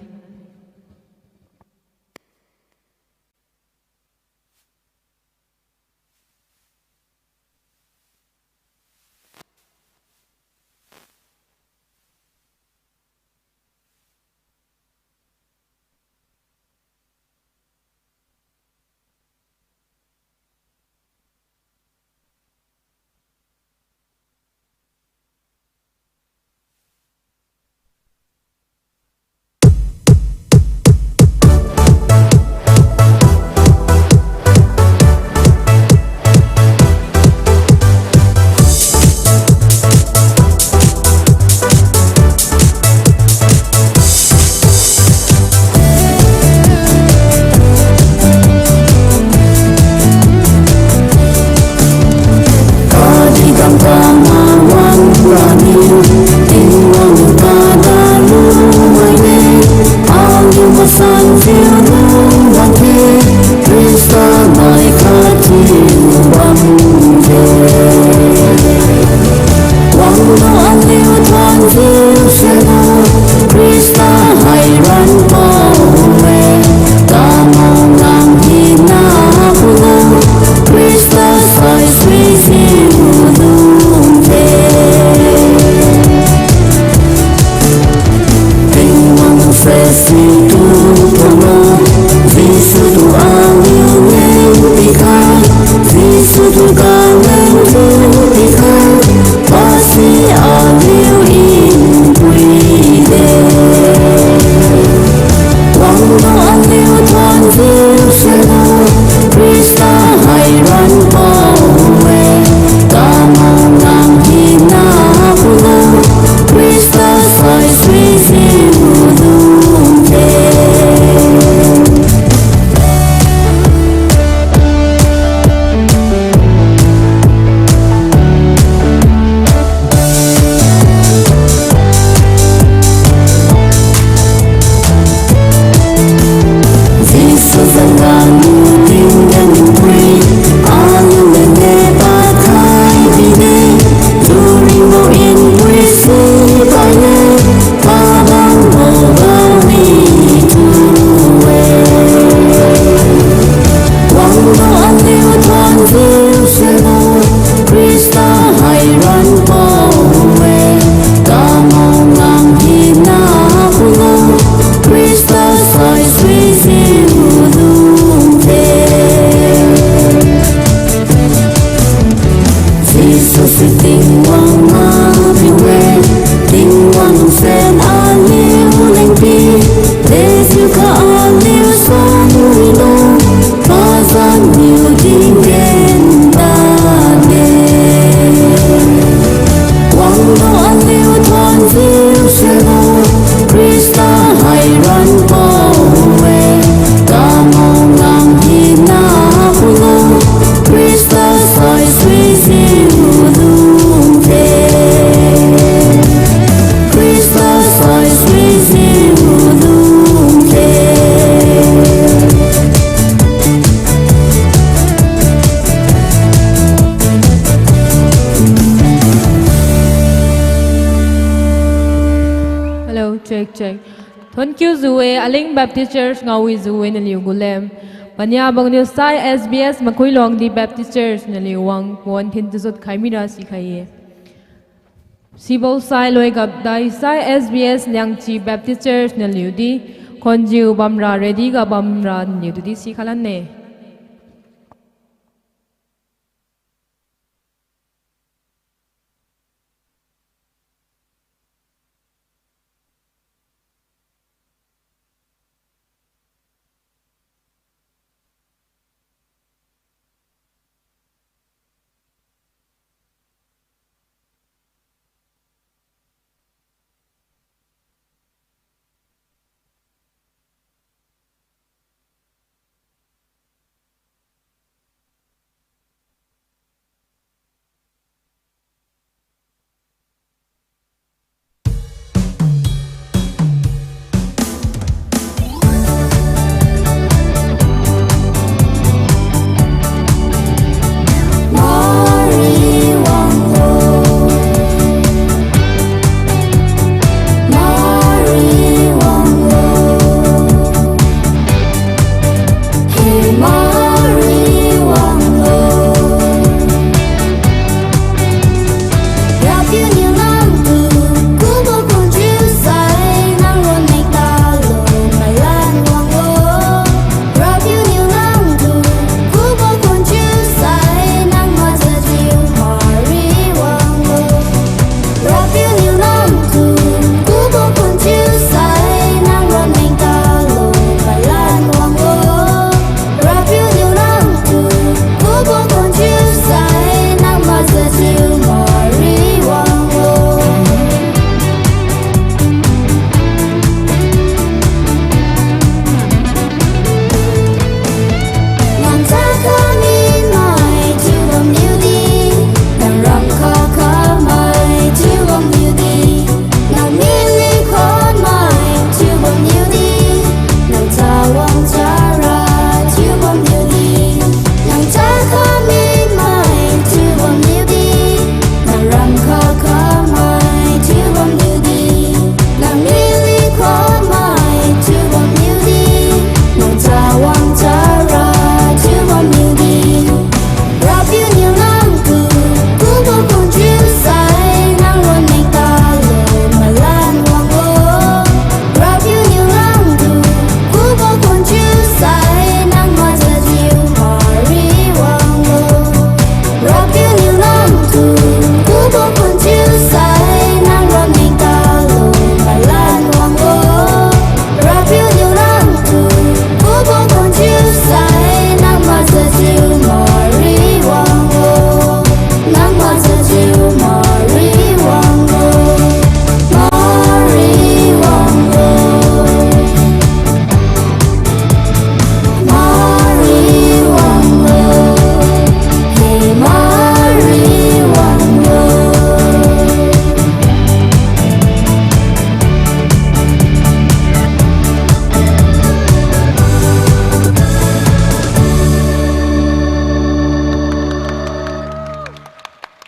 Check. Thonkiujiu-e, Aling Baptist Church ngaowijiu-e naliu gulem. Pania bangniu sai S B S Makuilongdi Baptist Church naliu wang pon thin tazut khai mira sikhai-e. Sibo sai loigapdai sai S B S Niangchi Baptist Church naliudi, khonjiu bamra ready ga bamra naliu tudi sikhailanne.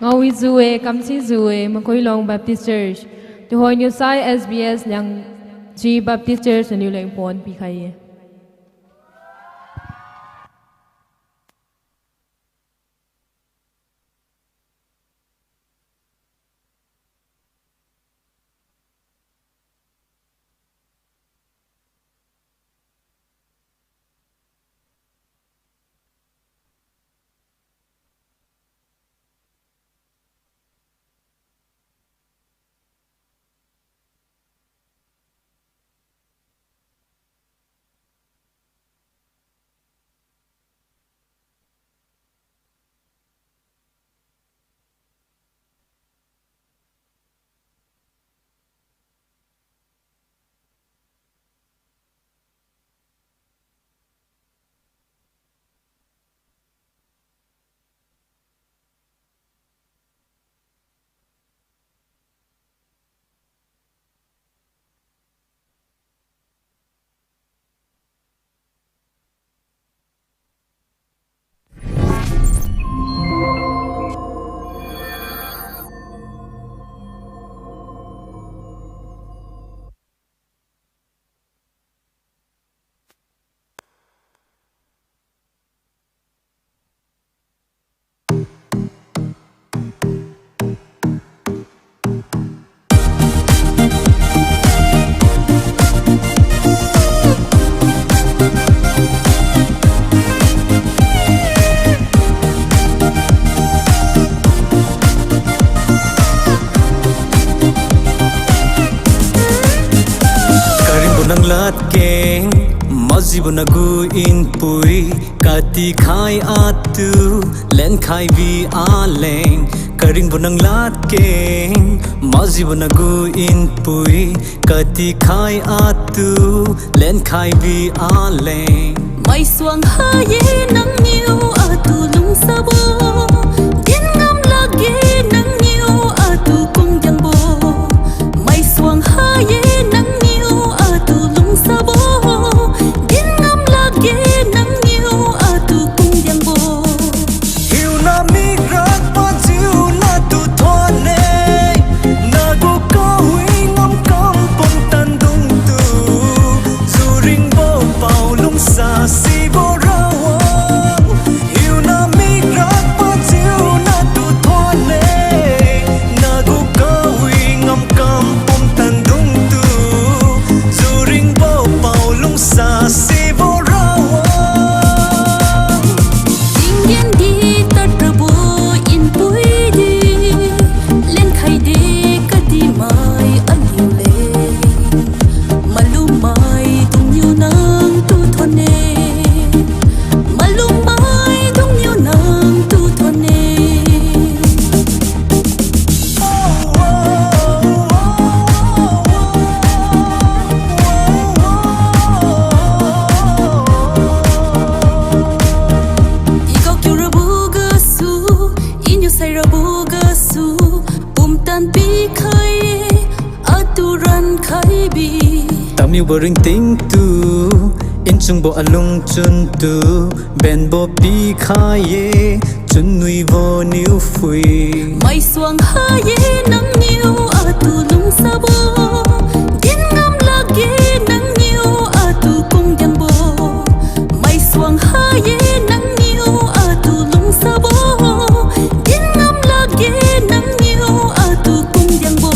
Ngaowijiu-e, kamsijiu-e, Makuilong Baptist Church. Tuhoiniu sai S B S Liangchi Baptist Church naliu leng pon pikhai-e. Nagu npui, katikhai atu, lenkhaibi aleng, karingbo nang ladkeng, majibo nagu npui, katikhai atu, lenkhaibi aleng. Maisuang ha-e nangniu atu lungsabo, din ngam lakge nangniu atu kungdiangbo. Maisuang ha-e nangniu atu lungsabo, din ngam lakge nangniu atu kungdiangbo. Hiuna mikrak pajiu natu thuonne, nagu kawi ngamkam pumtan dungtu, juringbo pao lungsa sibo rawang. Hiuna mikrak pajiu natu thuonne, nagu kawi ngamkam pumtan dungtu, juringbo pao lungsa sibo rawang. Tinggen di tadrabo npui di, lenkhaide kadimai aliu leng. Malum maidungniu nangtu thuonne, malum maidungniu nangtu thuonne. I gaokiu rabo gasu, iniu sai rabo gasu, pumtan pikhai-e, atu rankhaibi. Tamiubo ringtingtu, nchunbo alungchuntu, benbo pikhai-e, chunwibo niu phui. Maisuang ha-e nangniu atu lungsabo, din ngam lakge nangniu atu kungdiangbo. Maisuang ha-e nangniu atu lungsabo, din ngam lakge nangniu atu kungdiangbo.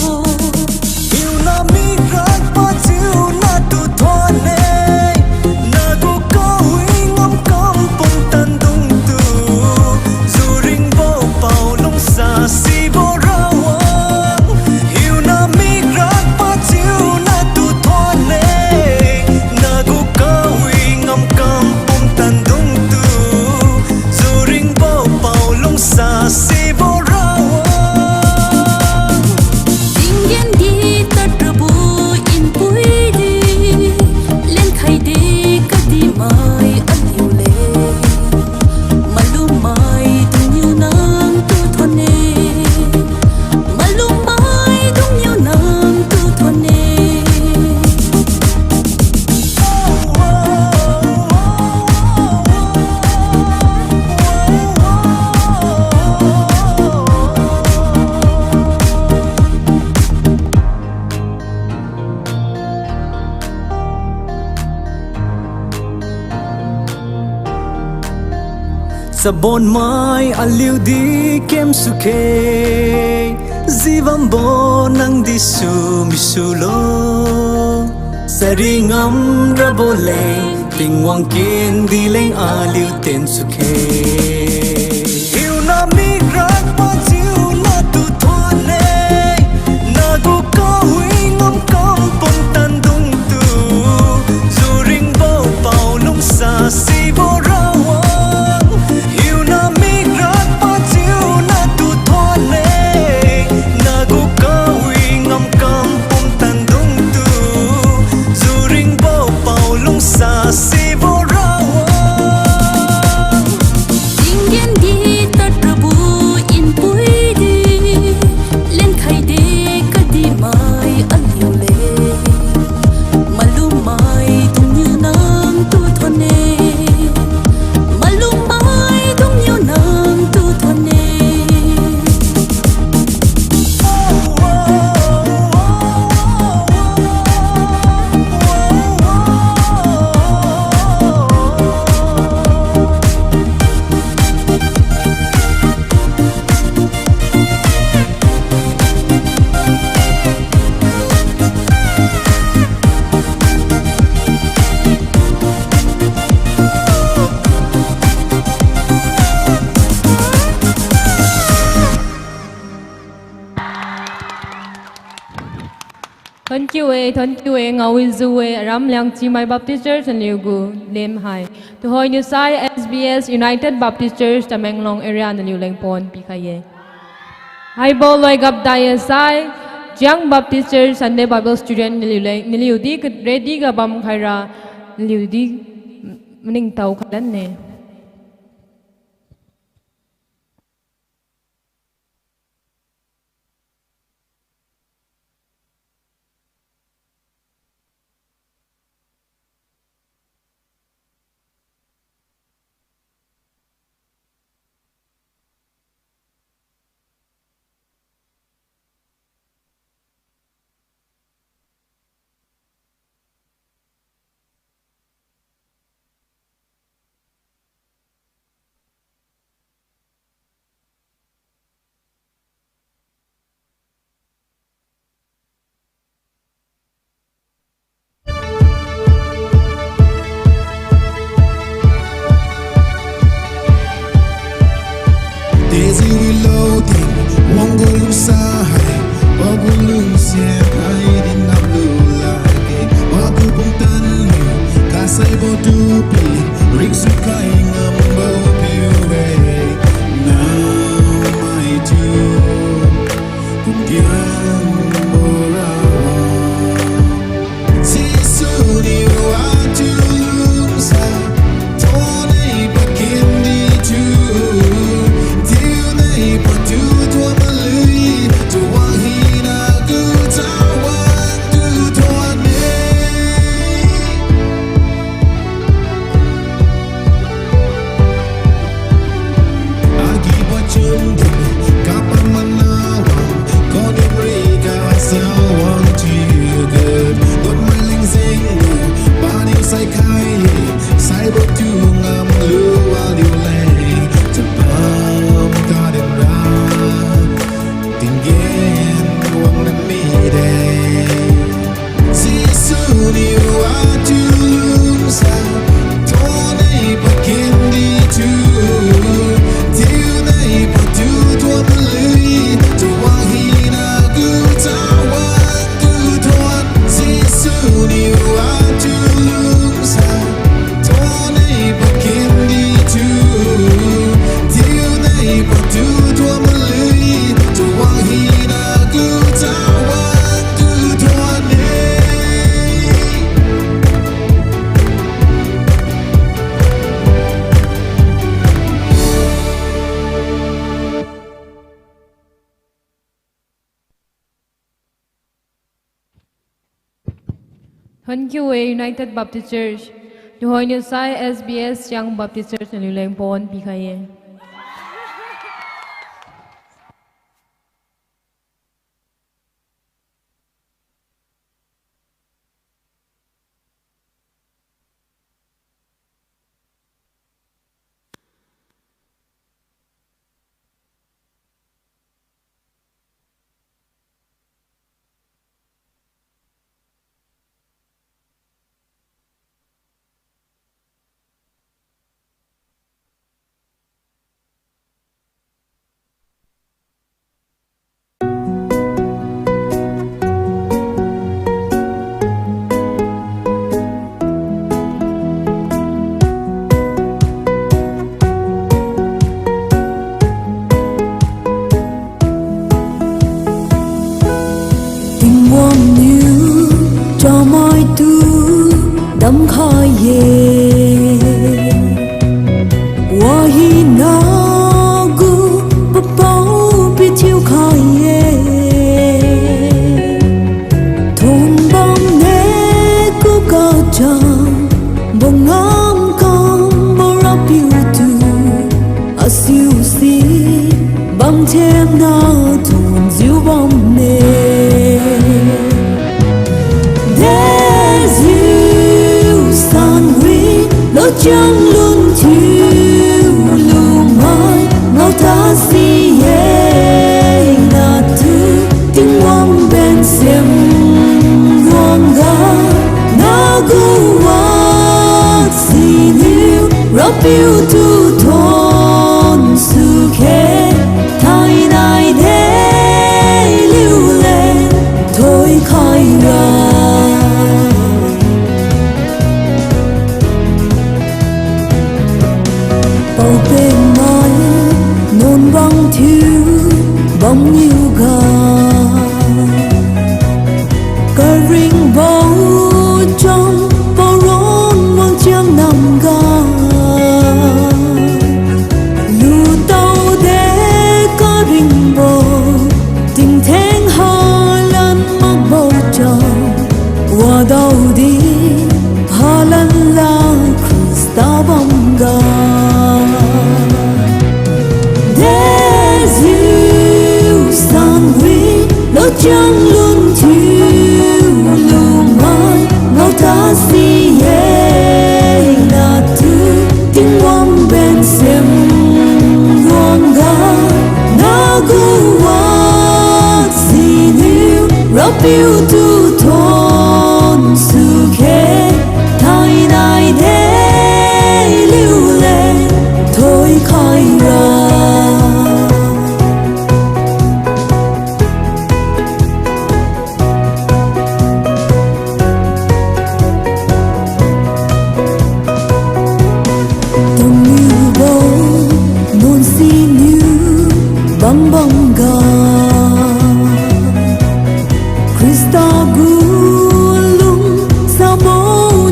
Hiuna mikrak pajiu natu thuonne, nagu kawi ngamkam pumtan dungtu, juringbo pao lungsa sibo rawang. Hiuna mikrak pajiu natu thuonne, nagu kawi ngamkam pumtan dungtu, juringbo pao lungsa sibo rawang. Tinggen di tadrabo npui di, lenkhaide kadimai aliu leng. Malum maidungniu nangtu thuonne, malum maidungniu nangtu thuonne. Chabonmai aliudi kemsukhe, jibambo nangdi su misulo. Chari ngamrabo leng Tingwang kendi leng aliu tensukhe. Hiuna mikrak pajiu natu thuonne, nagu kawi ngamkam pumtan dungtu, juringbo pao lungsa sibo rawang. Hiuna mikrak pajiu natu thuonne, nagu kawi ngamkam pumtan dungtu, juringbo pao lungsa sibo rawang. Tinggen Thonkiu-e, thonkiu-e, ngaowijiu-e, aram Liangchimai Baptist Church naliu gu lem hai. Tuhoi niu sai S B S United Baptist Church Tamenglong area naliu leng pawan pikhai-e. Haibo loi gapdai-e sai, Chiang Baptist Church Sunday Bible Student naliu leng, naliu di ready ga bam khaira, naliu di maningtao khailanne. Dejiu wi lo ting, wang gu lungsa hai, wa gu lungsia khai din nam lu lakge, wa gu pumtan niu, kasaibo tupi, ringsu khai ngambo piu-e, nang maitu. Pumkiang borawang. Jesu niu atu lungsa, thonei pakendi tu, diunei patu tuan malui, tuwang hina gu chawang tu tuan ne. Agi pachun din, kapan mana wang, koniu riga sa wang chiu ge, dot mai leng jeng lu, paniu sai khai ye, saibo tu ngam lu waliu leng, chapam kadin ra. Tinggen wang na mide. Jesu niu atu lungsa, thonei pakendi tu, diunei patu tuan malui, tuwang hina gu chawang tu tuan. Jesu niu atu lungsa, thonei pakendi tu, diunei patu tuan malui, tuwang hina gu chawang tu tuan ne. Thonkiu-e United Baptist Church. Tuhoi niu sai S B S Siang Baptist Church naliu leng pawan pikhai-e. Tingwang niu chamai tu damkhai-e. Wahina gu papao pithiu khai-e. Thonbam ne ku kacham, bangam kam bo Rapiu tu, asiu si bam thenna thonjiu bamme. Dejiu san wi, lochang lun thiu lumai, ngao tasi-e natu, Tingwang ben sem wangga, nagu wang siniu, Rapiu tu thonsu khe, thainai deliu leng, thoikhai ra Aniu ga karingbo chang paron wangchiang namga, lutao de karingbo tingtheng halan makbo chang, wadaodi halan la Khrista bamga. Dejiu sanwi lochang lun thiu lumai ngaoda si-e, natu Tingwang ben sem wangga, nagu wad siniu RAPIU tu thon sukhe, thainai de liu leng thoikhai ra. Tamiubo nuan siniu bangbangga, Khrista gu lungsabo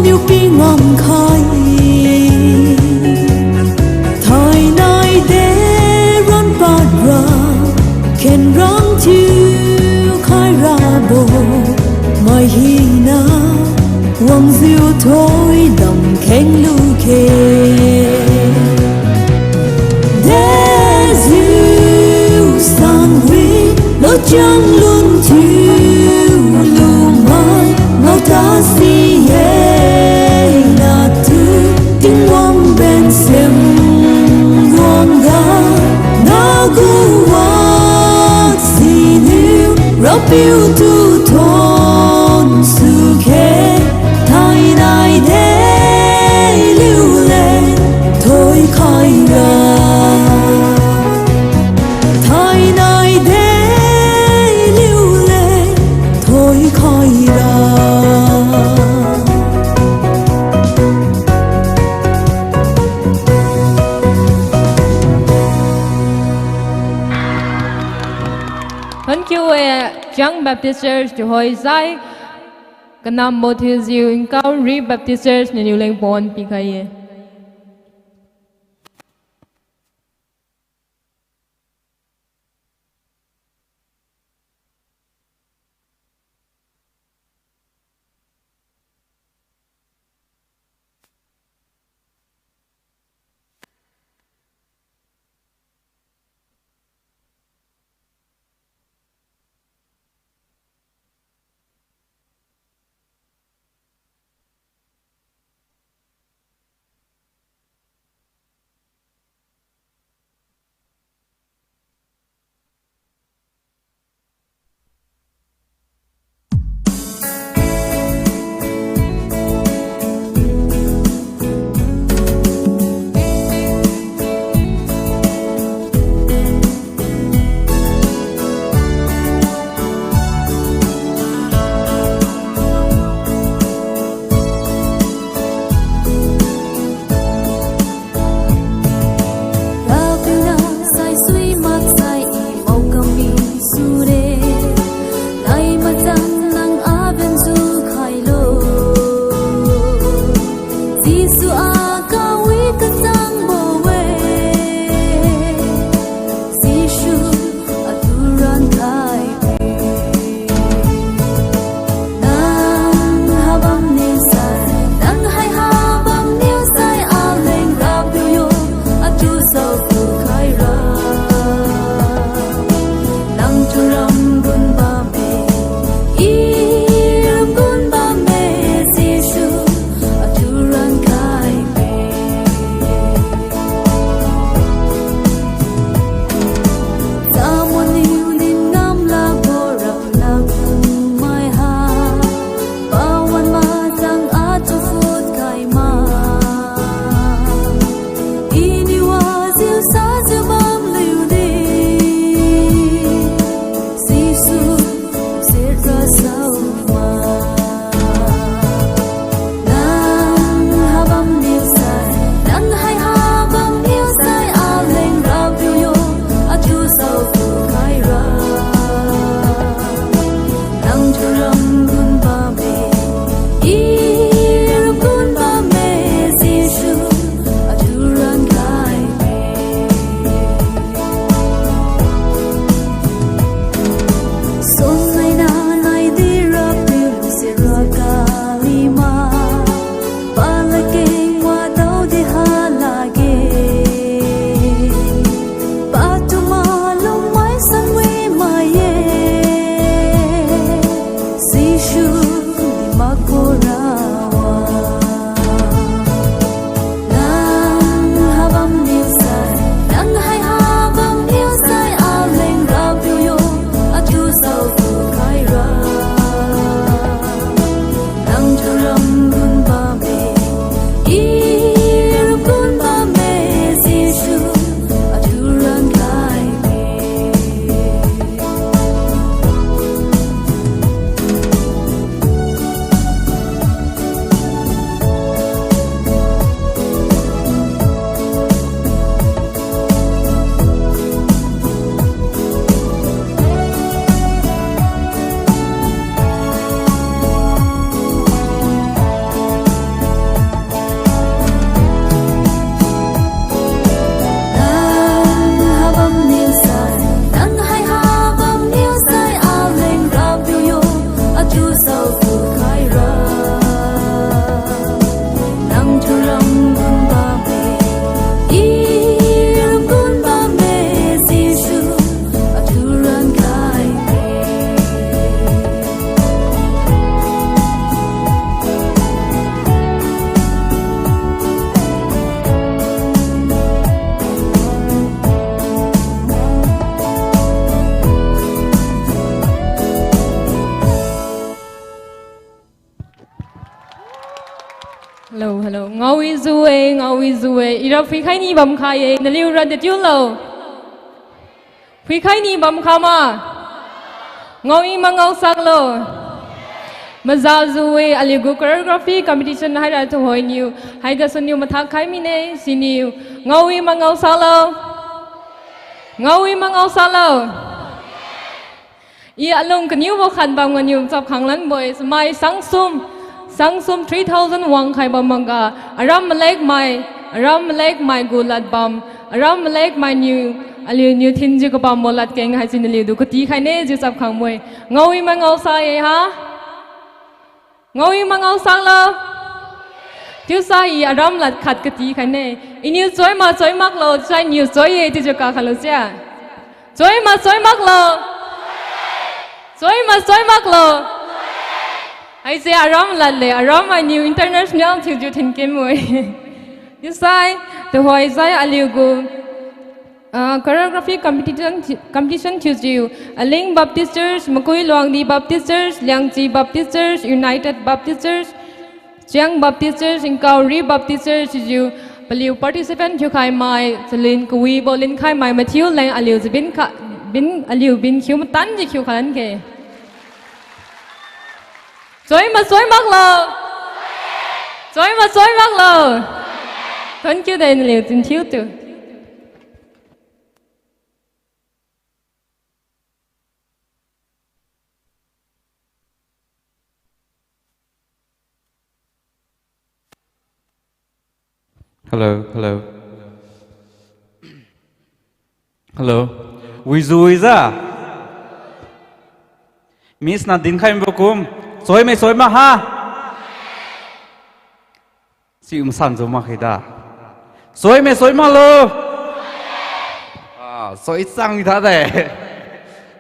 niu pingam khai, thainai de ran padra khenrang thiukhai rabo, mai hina wangjiu thoidam kheng lukhe. Dejiu sanwi lochang lun thiu lumai ngaoda si-e, natu Tingwang ben sem wangga, nagu wad siniu RAPIU tu thon sukhe, thainai de liu leng thoikhai ra. Thainai de liu leng thoikhai ra. Thank you, eh, Chiang Baptist Church, Johoi sai, kanambo thiujiu Nkao Ri Baptist Church niu niu leng pon pikhai-e. Rapiu nang saisui maksai i maokam mi sure. Nai machang nang aben jukhailo. Jesu a kawi kachangbo-e. Jesu atu rankhai. Nang habam niusai, nang hai habam niusai, aleng Rapiu yo, atu saoku khaira. Nang tu ramgun bamme, i ramgun bamme, Jesu, atu rankhai me. Samoniu din ngamla boram naku mai ha. Pawan machang atu phut khai ma. Iniu wajiu sajiu bamliu di. Si Hello, hello. Ngaowi ju-e, ngaowi ju-e. Ira phuikhai ni bamkhai-e. Naliu ra detiu lo. Phuikhai ni bamkha ma. Ngaowi ma ngaosaklo. Maza ju-e, aliu gu choreography competition haira tuhoi niu. Haiga suniu mathak khai mine, siniu. Ngaowi ma ngaosaklo. Ngaowi ma ngaosaklo. I alung kaniubo khat bam ganiu chap khanglanbo-e, chamai sangsum, sangsum three thousand wangkhai bam makga, aram malek mai, aram malek mai gu lad bam, aram malek mai niu, aliu niu thinjiu kabambo ladkeng haisi naliutu katikhai ne jiu chap khangbo-e. Ngaowi ma ngaosa-e ha? Ngaowi ma ngaosaklo. Chiusai i aram lad khat katikhai ne. Iniu choi ma choi maklo, sai niu choi-e chiujiu kakhailo sia. Choi ma choi maklo. Choi ma choi maklo. Haise aram lad le, aram mainiu international thiujiu thinkim-e. Chiusai, tuhoi sai aliu gu Ah, choreography competition, competition thiujiu, Aling Baptist Church, Makui Luangdi Baptist Church, Liangchi Baptist Church, United Baptist Church, Chiang Baptist Church, Inkauri Baptist Church thiujiu, paliu participant thiukhai mai, chalin kawibo linkhai mai mathiu leng aliu jibin kha, bin, aliu bin khiu matanjiu khiu khalan khe. Choi ma choi maklo. Choi ma choi maklo. Thank you de naliu chinthiutu. Hello, hello. Hello. Wijiu wijiu. Miss na dinkhaibo kum. Choi ma choi ma ha. Si masanjiu makhai da. Choi ma choi maklo. Ah, choi chang mi tha de.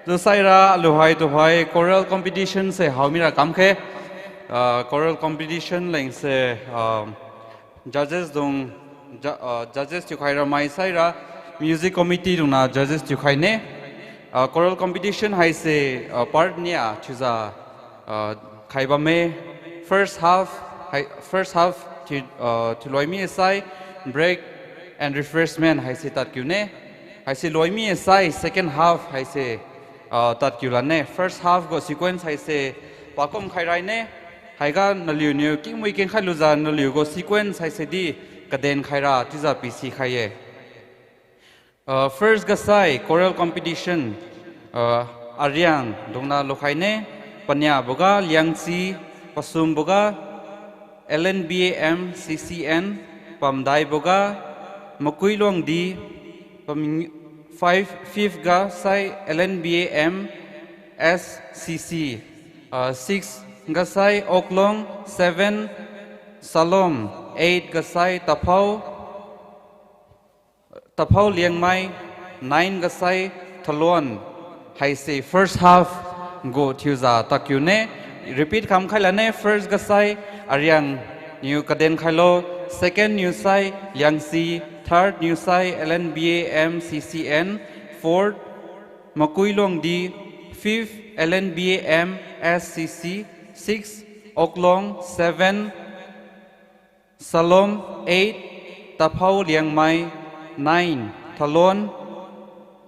Chiusaira aliu hai tuhoi choral competition se hao mira kamkhe. Ah, choral competition lengse, ah, judges dung, ju-, ah, judges thiukhai ramai saira music committee dungna judges thiukhai ne. Ah, choral competition haise, ah, part nia thiujiu, ah, khaibamme. First half, hai, first half thiu, ah, thiuloi mi sai break and refreshment haise tadkiu ne. Haise loi mi sai second half haise, ah, tadkiu lan ne. First half gu sequence haise pakum khai rai ne. Haiga naliuniu kingmui kengkhai lujiu naliu gu sequence haise di kaden khaira chiujiu pisikhai-e. Ah, first ga sai choral competition, ah, Ariang dungna lukhai ne, paniaboga Liangchi, pasumboga L N B A M C C N, pamdaiboga Makuiluangdi, pam-, five, fifth ga sai L N B A M S C C, ah, six ga sai Oklong, seven Salom, eight ga sai Taphao, Taphao Liangmai, nine ga sai Thalon, haise first half gu thiujiu tadkiu ne. Repeat kamkhai lan ne, first ga sai Ariang niu kaden khailo, second niu sai Liangchi, third niu sai L N B A M C C N, fourth Makuiluangdi, fifth L N B A M S C C, six Oklong, seven Salom, eight Taphao Liangmai, nine Thalon,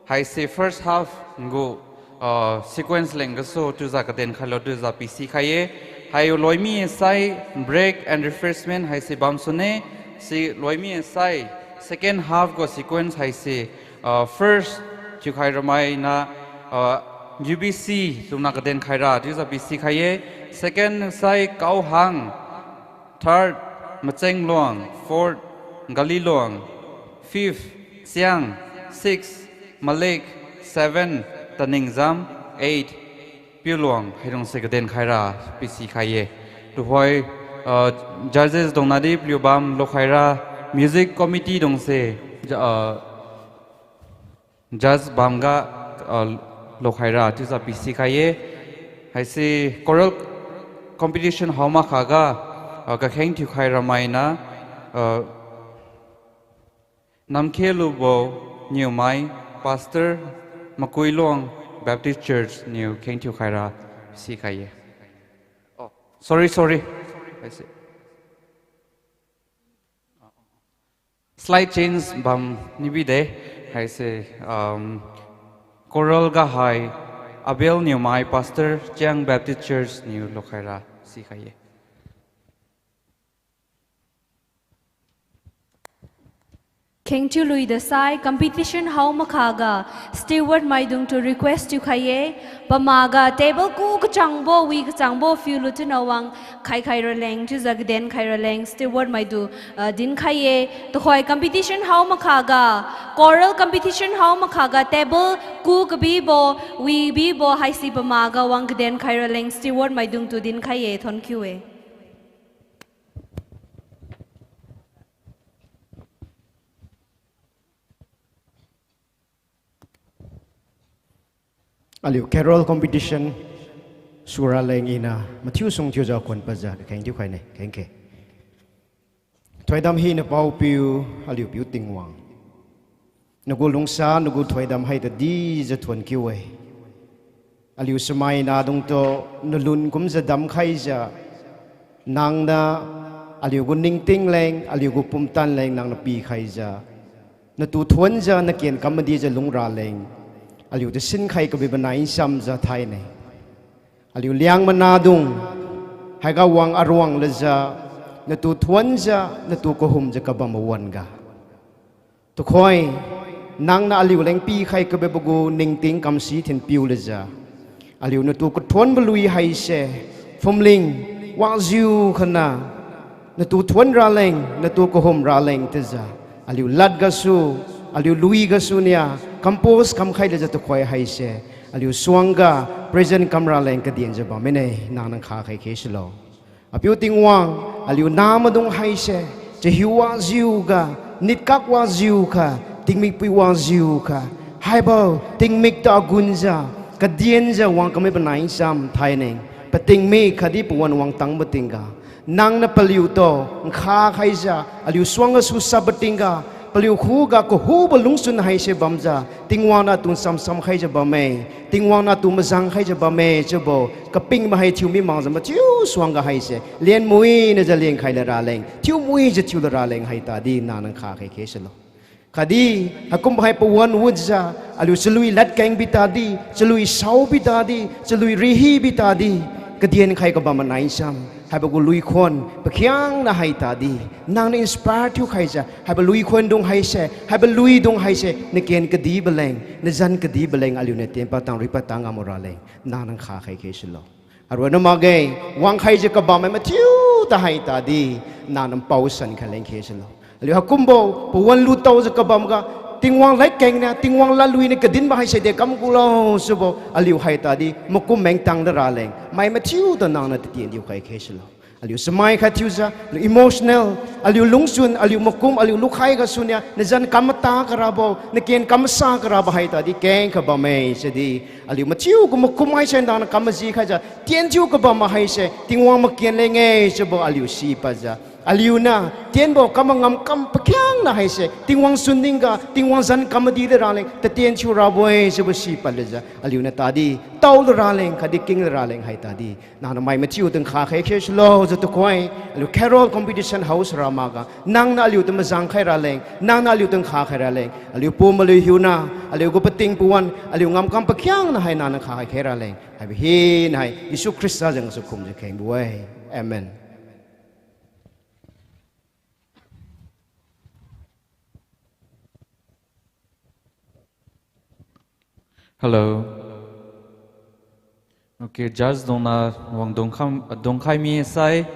haise first half gu, ah, sequence leng gasu chiujiu kaden khailo chiujiu pisikhai-e. Hai loi mi sai break and refreshment haise bamsune, si loi mi sai second half gu sequence haise, ah, first thiukhai ramai na, ah, U B C dungna kaden khaira chiujiu pisikhai-e. Second sai Kaohang, third Machengluang, fourth Galiluang, fifth Siang, six Malik, seven Taningjam, eight Piuluang, haidungse kaden khaira pisikhai-e. Tuhoi, ah, judges dungna di paliu bam lukhaira, music committee dungse, ah, judge bamga, ah, lukhaira chiujiu pisikhai-e. Haise choral competition hao makhaga, ah, kakheng thiukhai ramai na, ah, Namkhelubo Niumai, Pastor, Makuiluang Baptist Church niu kheng thiukhaira sikhai-e. Oh, sorry, sorry. Haise Slight change bam nibi de, haise, um, choral ga hai Abel Niumai, Pastor Chiang Baptist Church niu lukhaira sikhai ye. Khengthiu lui dasai competition hao makhaga steward maidungtu request thiukhai ye. Pamaga table ku kachangbo, wi kachangbo phiulu thiuna wang khaikhai raleng, chiujiu kaden khai raleng steward maitu, ah, dinkhai ye. Tuhoi competition hao makhaga, choral competition hao makhaga table ku kabibo, wi bibo haise pamaga wang kaden khai raleng steward maidungtu dinkhai ye. Thonkiu e. Aliu carol competition sura leng iniu mathiu sung thiujiu khun pajiu kakheng thiukhaine, khengkhe. Thoidam hina paopiu, aliu piu Tingwang. Nagu lungsa, nagu thoidam hai tadijiu thuon kiu-e. Aliu samaina dungtu nalun kumjiu damkhaijiu, nangniu aliugu ningting leng, aliugu pumtan leng nangniu pikhaijiu, natu thuonjiu naken kam madijiu lungraleng, aliutu sinkhai kabibo nai nchamjiu thaine. Aliu Liangmai nahdung, haiga wang aruang lajiu, natu thuonjiu, natu kahumjiu kabam wan-ga. Tuhoi, nangniu aliu leng pikhai kabibo gu ningting kamsi thinpiu lajiu, aliu natu kathuonbo lui haise, phumling, wajiu khatniu, natu thuon raleng, natu kahum raleng chiujiu, aliu lad gasu, aliu lui gasu niu, compose kamkhai lajiu tuhoi haise, aliu suangga present kam raleng kadienjiu bammine, nangniu nkha khai khe silo. Apiu Tingwang, aliu nahmaidung haise, chahiu wajiuga, nitkak wajiukha, tingmikpui wajiukha, haibo tingmik tu agunjiu, kadienjiu wang kamibo nai ncham thaineng, patingmik khatdi pawan wangtangbo tingga, nangniu paliutu nkha khaijiu, aliu suang gasu sapbo tingga, paliu khuga kahubo lungchun haise bamjiu, Tingwang natu ncham samkhaijiu bamme, Tingwang natu majang khaijiu bamme chiubo kaping mahai thiumi makjiu mathiu suangga haise lenmuijiu lenkhai la raleng, thiumuijiu thiu la raleng haitadi nangniu nkha khai khe silo. Khatdi haikumbo hai pawan wutjiu, aliu chalui ladkeng bitadi, chalui sao bitadi, chalui rihi bitadi, kadien khai kabam manai ncham, haibo gu lui khuan pakhiangna haitadi, nangniu inspire thiukhaijiu haibo lui khuandung haise, haibo luidung haise naken kadibo leng, nazan kadibo leng aliuniu tienpad tang ruipad tang ngam raleng nangniu nkha khai khe silo. Aronna makge, wangkhaijiu kabammai mathiu ta haitadi, nangniu mpao san khai leng khe silo. Aliu haikumbo pawan lutaojiu kabamga, Tingwang ladkengniu, Tingwang ladluiniu kadinbo haise dekam kulo chiubo aliu haitadi makum mengtang da raleng mai mathiu ta nangniu tatien diukhai khe silo. Aliu chamai khat thiujiu, aliu emotional, aliu lungchun, aliu makum, aliu lukhai gasuniu nazan kam mata karabo, naken kam masa karabo haitadi keng kabamme chiudi, aliu mathiu gu makum haise nangniu kam maji khaijiu tien thiu kabam haise Tingwang maken leng-e chiubo aliu sipadjiu, aliuniu tienbo kam mangamkam pakhiangna haise Tingwang chunning ga Tingwang zan kam madi da raleng tatien thiu rabo-e chiubo sipad lajiu aliuniu tadi tao da raleng khatdi king da raleng haitadi nangniu mai mathiu tu nkha khai khe silo jiu tuhoi, aliu carol competition house ramaga nangniu aliutu majang khai raleng, nangniu aliutu nkha khai raleng, aliu pum aliu hiuna, aliu gu pating pawan, aliu ngamkam pakhiangna hai nangniu nkha khai khe raleng haibo hinai Jesu Khrista jengsu khumjiu khengbo-e. Amen. Hello. Okay, judge dungna wang dungkham, dungkhai mi sai,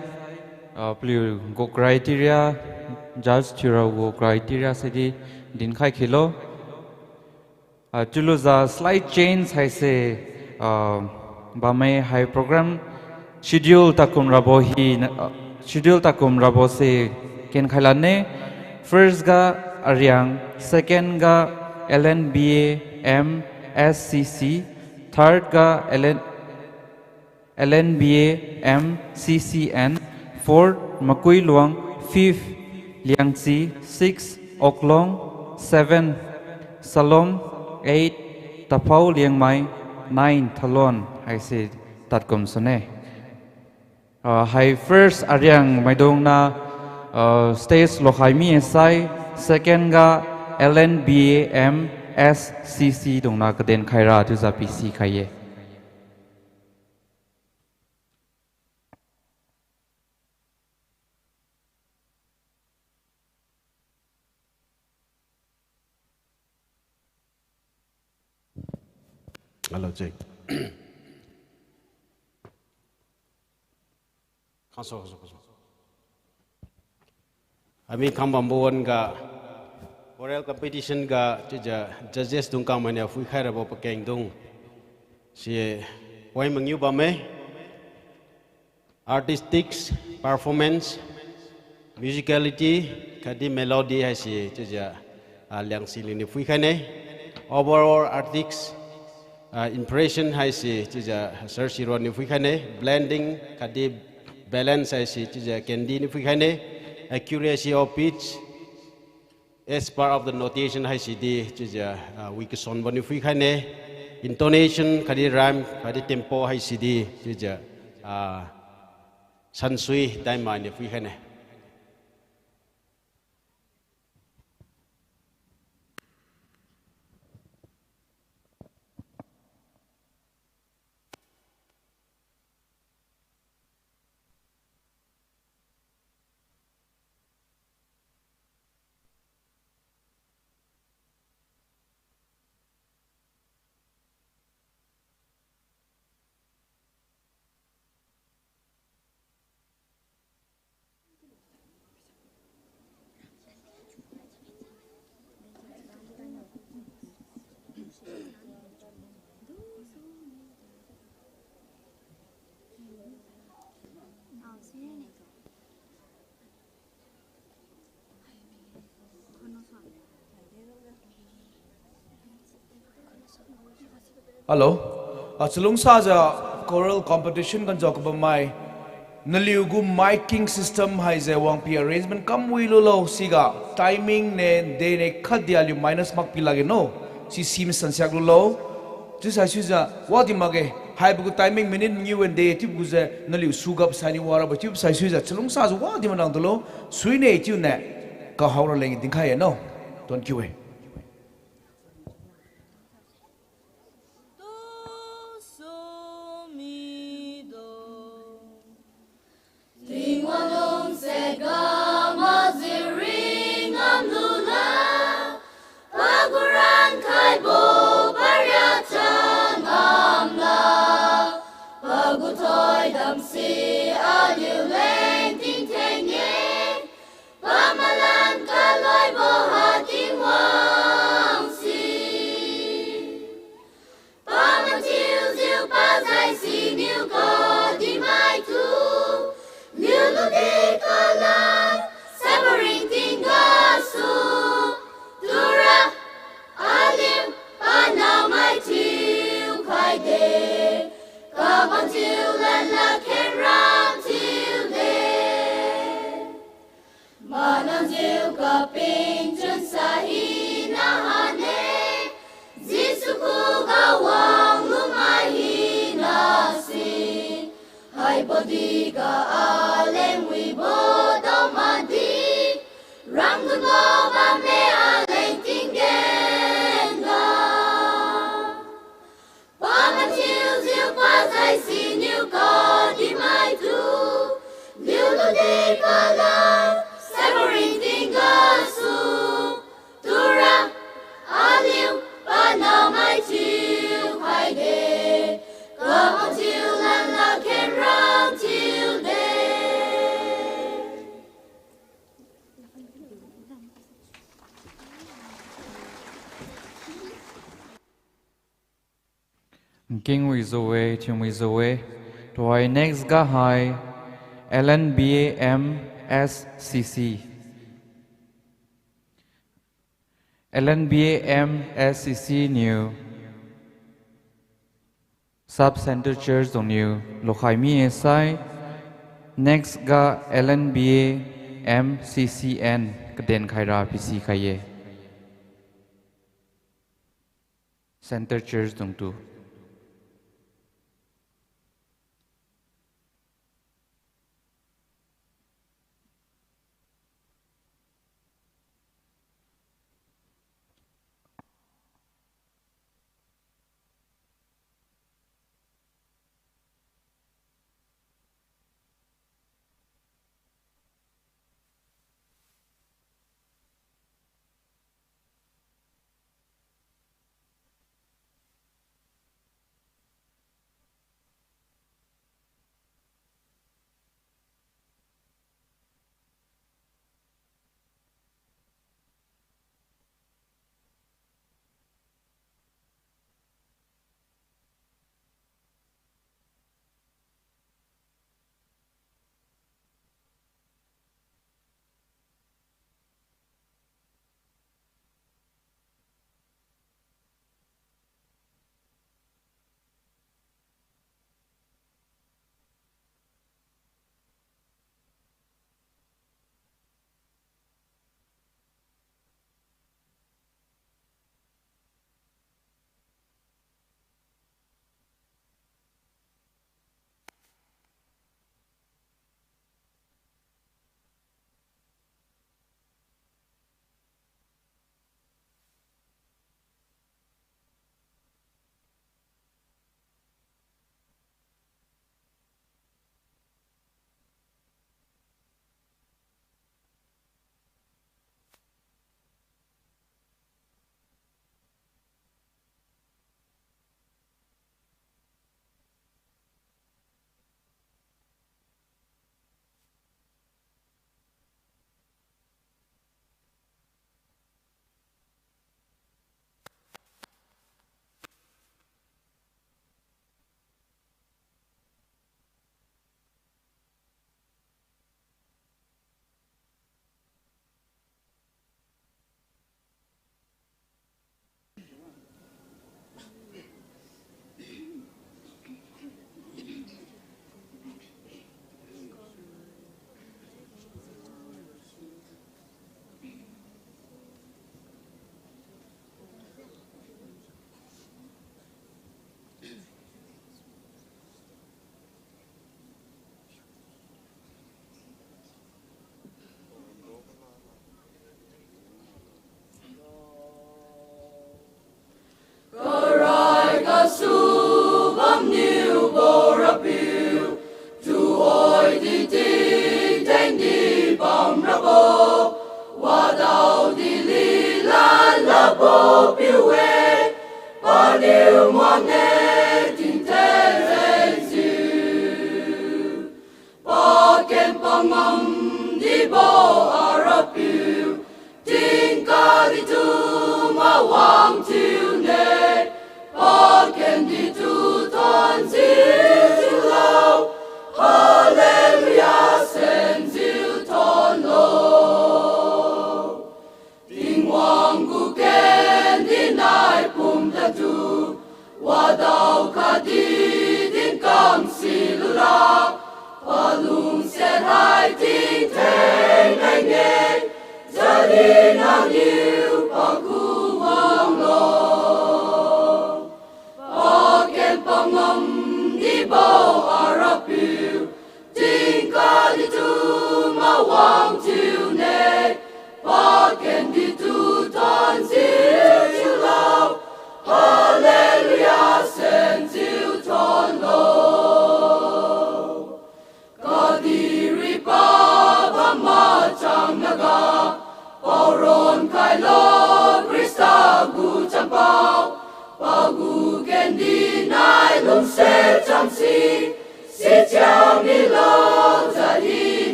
ah, paliu gu criteria, judge thiura gu criteria saidi dinkhai khelo. Ah, chiulujiu slight change haise, ah, bamme hai program schedule takum rabo hi, ah, schedule takum rabo se kenkhai lane. First ga Ariang, second ga L N B A M S C C, third ga L N, L N B A M C C N, fourth Makuiluang, fifth Liangchi, six Oklong, seven Salom, eight Taphao Liangmai, nine Thalon haise tadkum sune. Ah, hai first Ariang maidungna, Uh, stage lokhai mi-e sai, second ga L N B A M S C C dungna kaden khaira chiujiu pisi khai-e. Hello, check. Khaso, khaso, khaso. Ami khambambo wan ga, oral competition ga, chiujiu judges dung kangmainiu phuikhai rabo pakengdung si poi mangiu bamme. Artistics, performance, musicality, khatdi melody haise chiujiu, ah, Liangsi Liu niu phuikhaine. Overall artistics, ah, impression haise chiujiu Sir Siron niu phuikhaine. Blending khatdi balance haise chiujiu Candy niu phuikhaine. Accuracy of pitch, as per of the notation haise di chiujiu, ah, Wikasonbo niu phuikhaine. Intonation khatdi rhyme khatdi tempo haise di chiujiu, ah, Sansui Daima niu phuikhaine. Hello. Ah, chalungsajiu choral competition ganjiu kabammai, naliugu miking system haise wangpi arrangement kam wi lulo, siga timing ne, de ne khatdi aliu minus makpi lakge no. Si sim sansiak lulo. Chiusai suijiu wadi makge, haibo gu timing minute mangiu wan de chiubo gujiu naliu sugap saini warabo chiubo sai suijiu chalungsajiu wadi manang tulo, suine chiune, kahao raleng dinkhai-e no. Tuan kiu-e. Tingwang lungsiat ga majiu ringam lula, paguran khaibo pariak chang ngamla, pagu thoidam si aliuleng tingtheng-e, pamalan kaloibo ha Tingwang si. Pamathiujiu pazai siniu kadihmai tu, liulude kala, saibo ringting gasu, tura, aliu, panamai thiukhaide, kaban thiu lanla khenrang thiude. Manangjiu kaping chunsa hina hane, Jesu khuga wang lumai hina si. Haibo diga aleng wibo daomadi, rangdungbo bamme aleng tinggen ga. Pamathiujiu pazai siniu kadihmai tu, liulude kala, saibo ringting gasu, tura, aliu, panamai thiukhaide, kaban thiu lanla khenrang thiude. Nking wijiu-e, thium wijiu-e. Tuhoi next ga hai L N B A M S C C. L N B A M S C C niu Sub Center Church dungniu lukhai mi-e sai, next ga L N B A M C C N kaden khaira pisi khai-e. Center Church dungtu.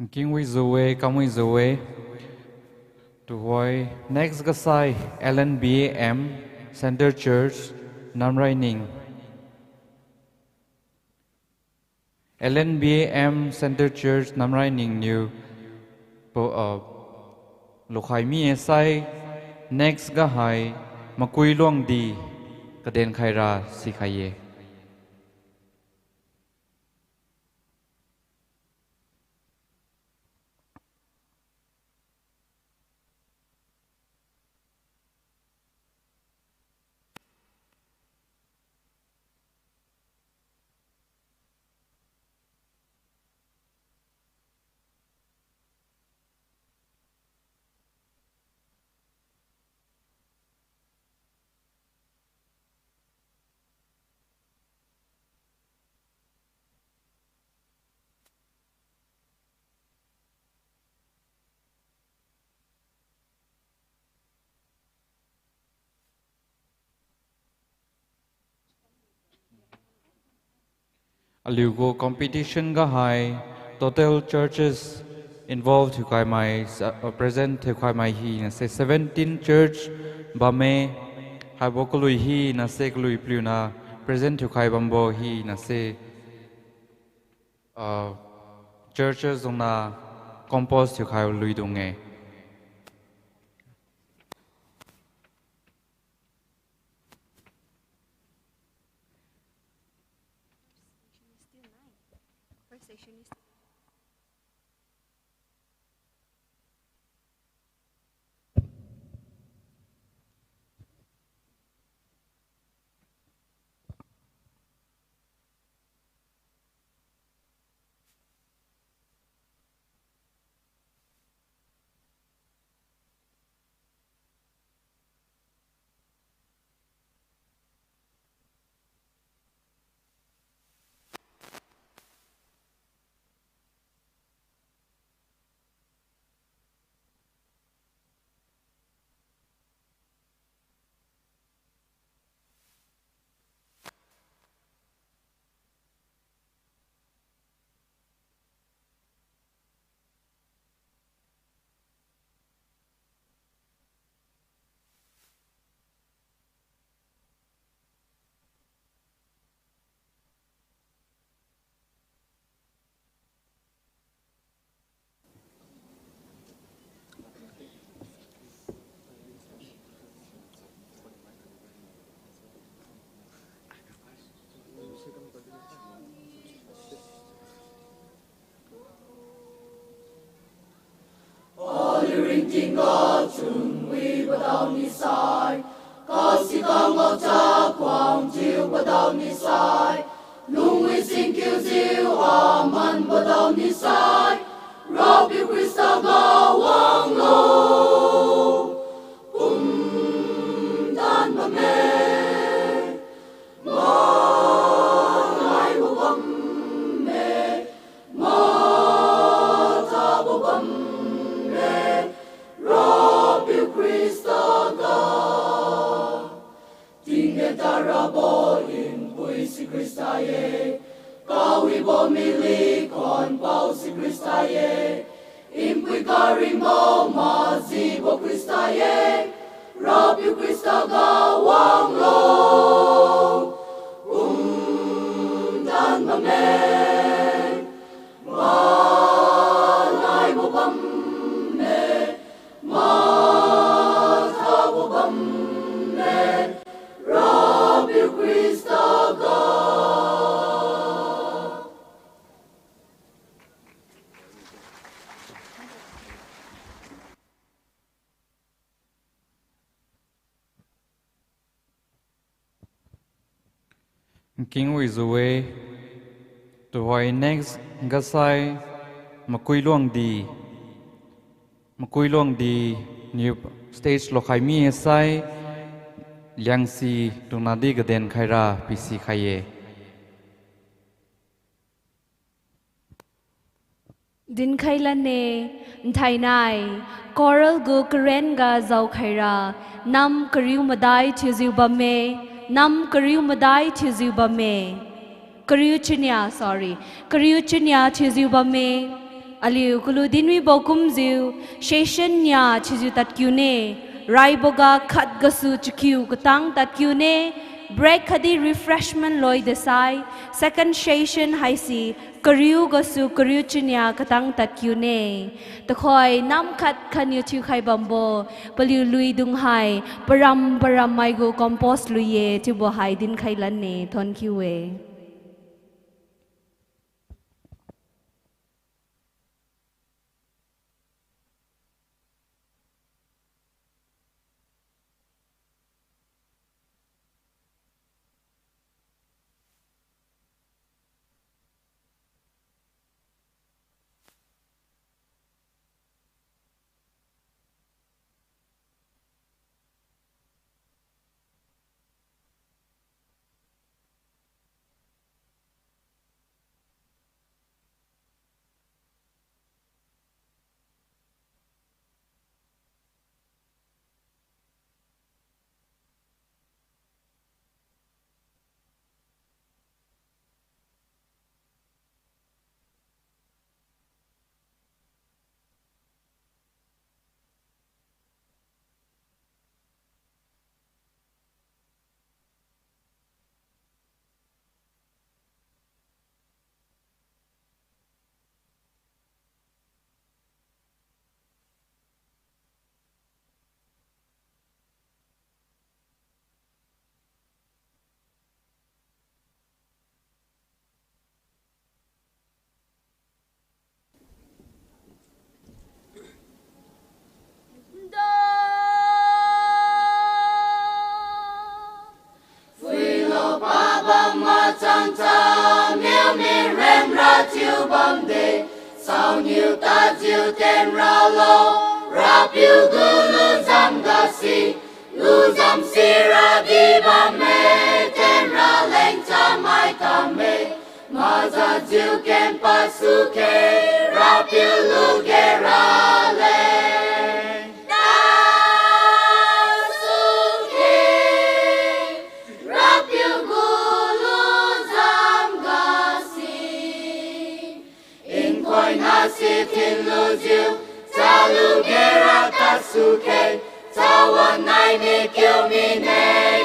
Nkingwi zu-e, kamwi zu-e. Tuhoi next ga sai L N B A M Center Church Namraining. L N B A M Center Church Namraining niu po, uh, lukhai mi-e sai next ga hai Makui Luangdi kaden khaira sikhai-e. Aliugu competition ga hai total churches involved thiukhai mai, uh, present thiukhai mai hina se seventeen church bamme, haibo kalui hina se kalui paliuna present thiukhai bambo hina se, uh, churches dungna compose thiukhai luidung-e. Aliu ringting ga chunwibo dao nisai, kasikang ngao chakhuang thiubo dao nisai, lungwi singkiujiu amanbo dao nisai, Rapiu Khrista ga wanglo, pumtan bamme. Manaibo bamme, mathabo bamme, Rapiu Khrista ga. Tinggen tarabo npui si Khrista ye, kawibo mily khonpao si Khrista ye, npui karingbo majibo Khrista ye, Rapiu Khrista ga wanglo, pumtan bamme. Manaibo bamme, mathabo bamme, Rapiu Khrista ga. Nkingwi zu-e, tuhoi next gasai Makuiluangdi, Makuiluangdi niu stage lokhai mi-e sai, Liangsi tungnadi gaden khaira pisikhai-e. Dinkhai lane, nthainai, choral gu karen ga zaokhaira, nam kariu madai thiujiu bamme, nam kariu madai thiujiu bamme. Kariu chinia, sorry, kariu chinia thiujiu bamme. Aliu kalu dinwibo kumjiu, session nia thiujiu tadkiune, raiboga khat gasu chakiu katang tadkiune, break khatdi refreshment loide sai, second session haise, kariu gasu kariu chunia katang tadkiune. Tuhoi nam khat khatniu thiukhai bambo, paliu luidung hai, param param maigu compose lui-e, chiubo hai dinkhai lanne, thonkiu-e. Phuilo pabam machangcha, miu mirem ra thiubamde, saoniu tadjiu ten ralo, Rapiu gu luzam gasi, luzam sira di bamme, ten raleng chamai tamme, mazajiu ken pasukhe, Rapiu luge raleng tasukhe, Rapiu gu luzam gasi. Nkhoina si thinlujiu, chalugera tasukhe, chawan nai mikiu mine,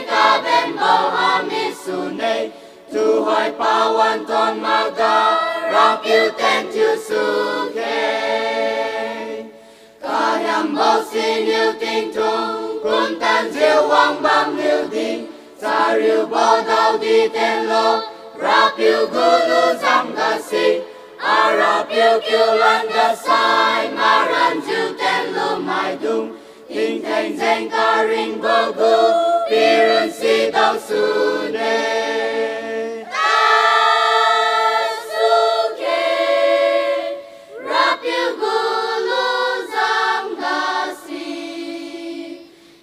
kabenbo hami sune, tuhoi pawan ton makga, Rapiu ten thiu sukhe. Kahiambo siniu tingthung, kumtanjiu wangbam niudi, chariubo daodi tenlo, Rapiu gu luzam gasi, a Rapiu kiulan gasai, maranjiu tenlu maidung, tingtheng jeng karingbo gu, pirun sidao sune. Tasukhe, Rapiu gu luzam gasi.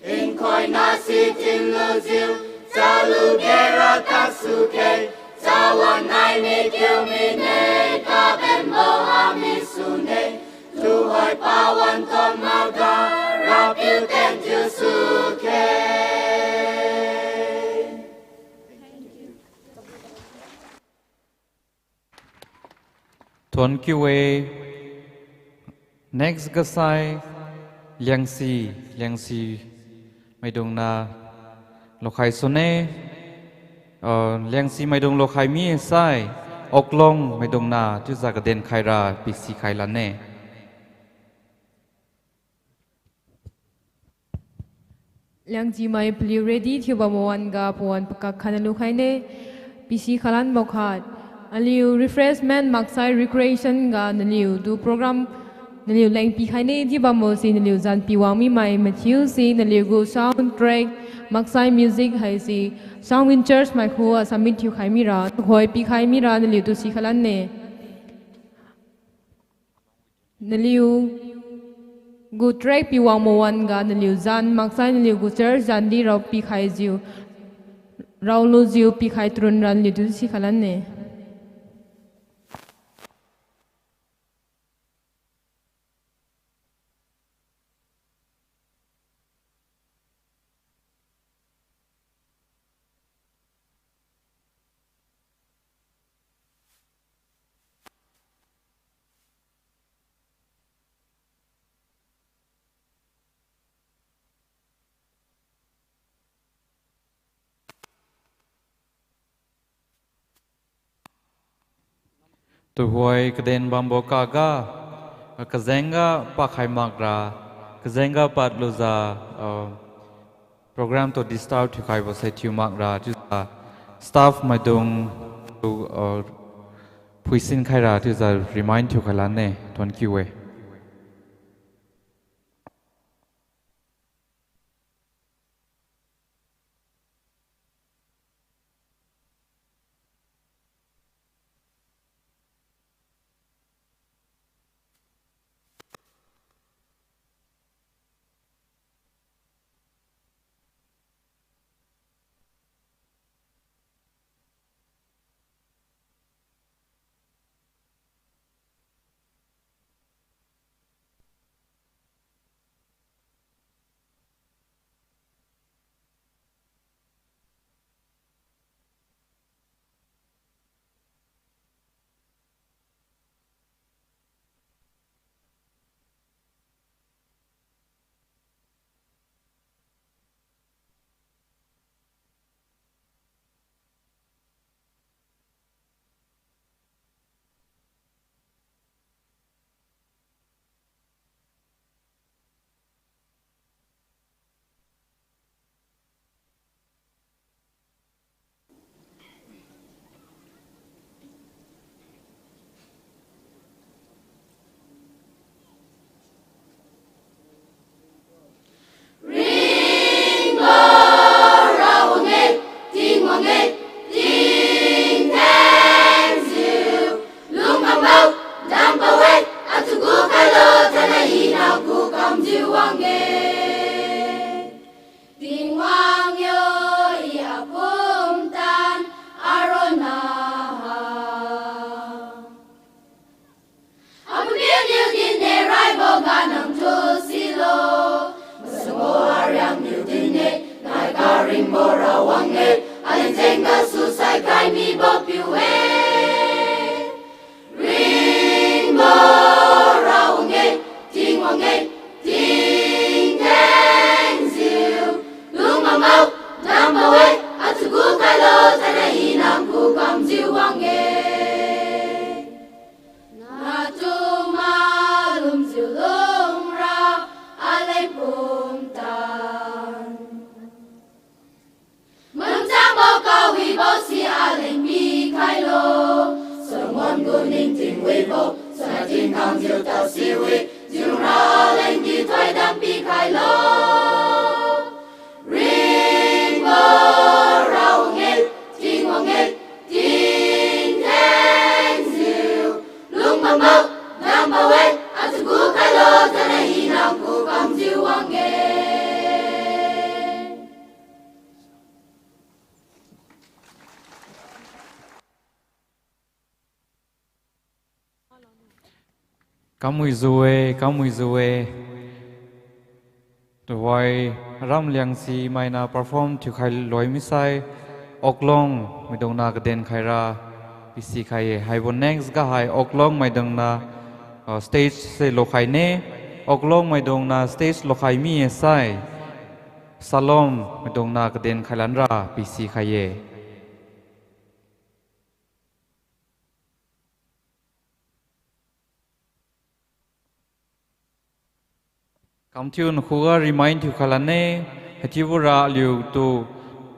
Nkhoina si thinlujiu, chalugera tasukhe, chawan nai mikiu mine, kabenbo hami sune, tuhoi pawan ton makga, Rapiu ten thiu sukhe. Thonkiu-e. Next gasai, Liangsi, Liangsi maidungna lukhai sune, ah, Liangsi maidung lukhai misai, Oklong maidungna chiujiu kaden khaira pisi khai lane. Liangsi mai paliu ready thiubam wan-ga pawan pakak khatna lukhaine, pisi khalanbo khat. Aliu refreshment maksai recreation ga naliutu program naliu leng pikhaine chiu bambo si naliu zan piwang mimai mathiu si naliu gu sound track maksai music haise sound in charge mai khuga submit thiukhai mira, tuhoi pikhai mira naliutu si khalanne. Naliu gu track piwang mawan-ga naliu zan maksai naliu gu church zandi rao pikhaijiu, raolujiu pikhai trun ra naliutu si khalanne. Tuhoi kaden bambo kaga, kajengga pakhai makra, kajengga padlujiu, ah, program tu disturb thiukhaibo sai thiu makra chiujiu staff maidung tu, ah, phuisin khaira chiujiu remind thiukhai lane, thuon kiu-e. Ringbo rawang-e, Tingwang-e, tingthengjiu, lungbambo dambo-e, athugu khailo, thainai hina gu kamjiu wang-e. Tingwang yo, i apumtan aronna ha Apiu niu dinne raibo ga nangtu silo. Masanbo ariang niu dinne, nai karingbo rawang-e, aleng jeng gasu saikhai mibo piu-e. Ringbo rawang-e, Tingwang-e, tingthengjiu, lungbambo dambo-e, athugu khailo, thainai hina gu kamjiu wang-e. Natu malumjiu lungra aleng pumtan, manchangbo kawibo si aleng pikhailo. Solomon gu ningting wibo, sona tingkangjiu tasi wi, chiura aleng di thoidam pikhailo. Ringbo rawang-e, Tingwang-e, tingthengjiu, lungbambo dambo-e, athugu khailo, thainai hina gu kamjiu wang-e. Kamwijiu-e, kamwijiu-e. Tuhoi Ramliangsi maina perform thiukhai loi misai, Oklong maidungna kaden khaira pisikhai-e. Haibo next ga hai Oklong maidungna, ah, stage se lokhaine. Oklong maidungna stage lokhai mi-e sai, Salom maidungna kaden khailanra pisikhai-e. Kamthiu nakhuga remind thiukhai lane, haichiubora aliutu,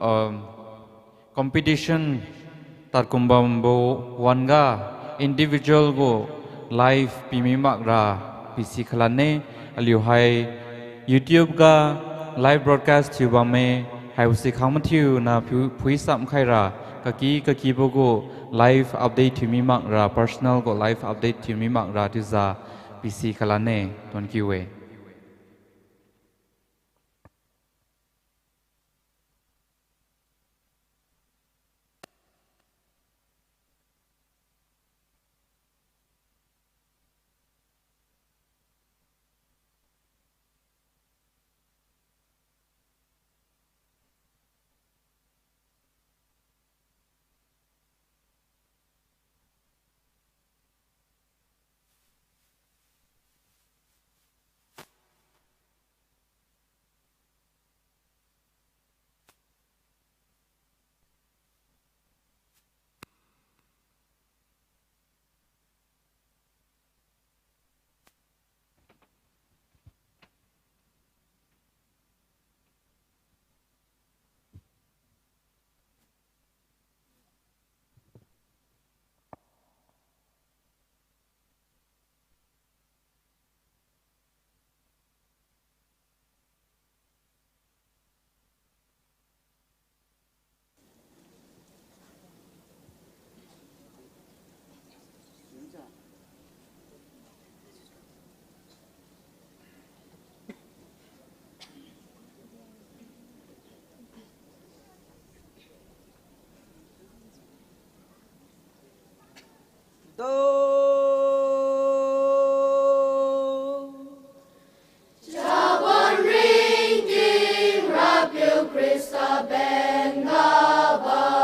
um, competition tadkum bambo wan-ga individual gu live pimi makra pisikhai lane, aliu hai YouTube ga live broadcast thiu bamme, haibo si khang mathiu na phui, phuisam khaira, kaki kakibo gu live update thiumi makra, personal gu live update thiumi makra chiujiu pisikhai lane, thuon kiu-e. Chabon ringting Rapiu Khrista ben gabam.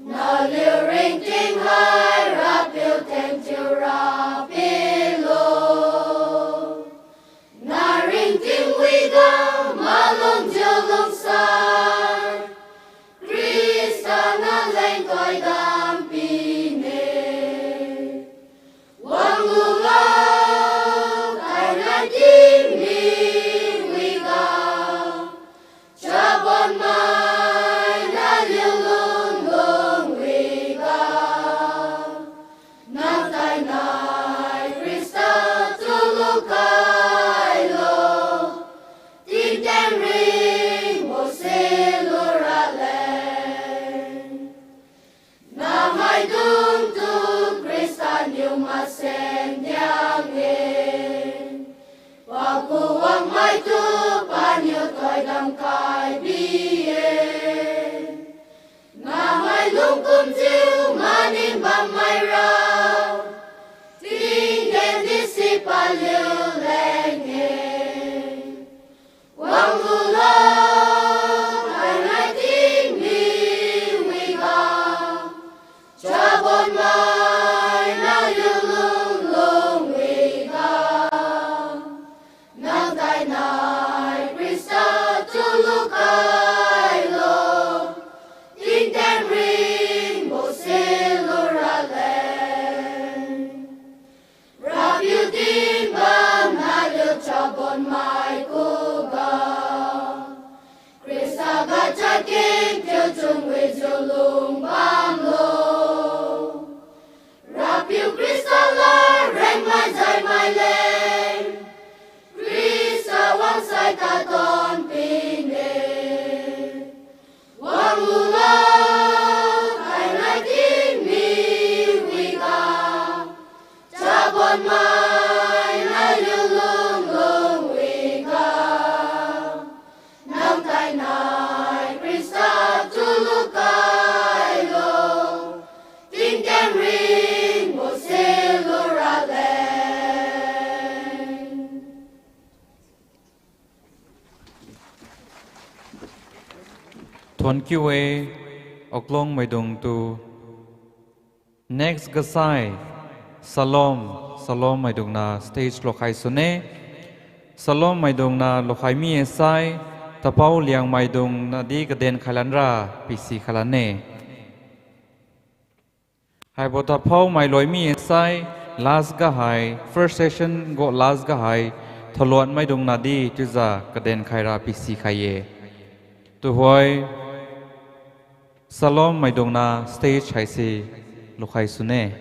Naliu ringting hai Rapiu thengthiu ra pilo. Naringting wiga malungjiu lungsai. Khrista naleng thoidam pine. Wanglulo, thainai tingmi wiga. Chabonmai naliu lunglung wiga. Nang thainai Khrista tulukhailo. Tingtheng ringbo silu raleng. Namaidungtu Khrista niu masen diang-e. Pakuwang maitu paniu thoidam khai bi-e. Namai lungkumjiu maning bammaira. Tinggen di si paliu leng-e. Wanglulo, thainai tingmi wiga. Chabonmai naliu lunglung wiga. Nang thainai Khrista tulukhailo. Tingtheng ringbo silu raleng. Rapiu dinbam naliu chabonmai khuga. Khrista ga chakeng thiuchun wijiu lungbamlo. Rapiu Khrista la rengmai jaimai leng. Khrista wangsai tadon pine. Wanglulo, thainai tingmi wiga. Chabonmai naliu lunglung wiga. Nang thainai Khrista tulukhailo. Tingtheng ringbo silu raleng. Thuonkiu-e, Oklong maidungtu. Next gasai, Salom, Salom maidungna stage lukhai sune. Salom maidungna lukhai mi-e sai, Tapao Liang maidungna di kaden khailanra pisi khailan-e. Haibo Tapao mai loi mi-e sai, last ga hai, first session gu last ga hai, Thaluan maidungna di chiujiu kaden khaira pisi khai-e. Tuhoi, Salom maidungna stage haise lukhai sune.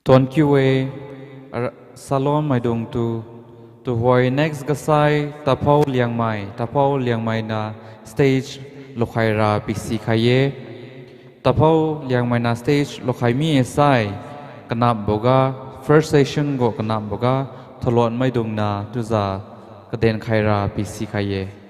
Tuan kiu-e, ar-, salon maidungtu, tuhoi next ga sai, Taphou Liangmai, Taphou Liangmai niu stage lukhaira pisikhai-e. Taphou Liangmai niu stage lukhai mi-e sai, kanapboga, first session gu kanapboga, thalon maidung niu chiujiu kadenkhaira pisikhai-e.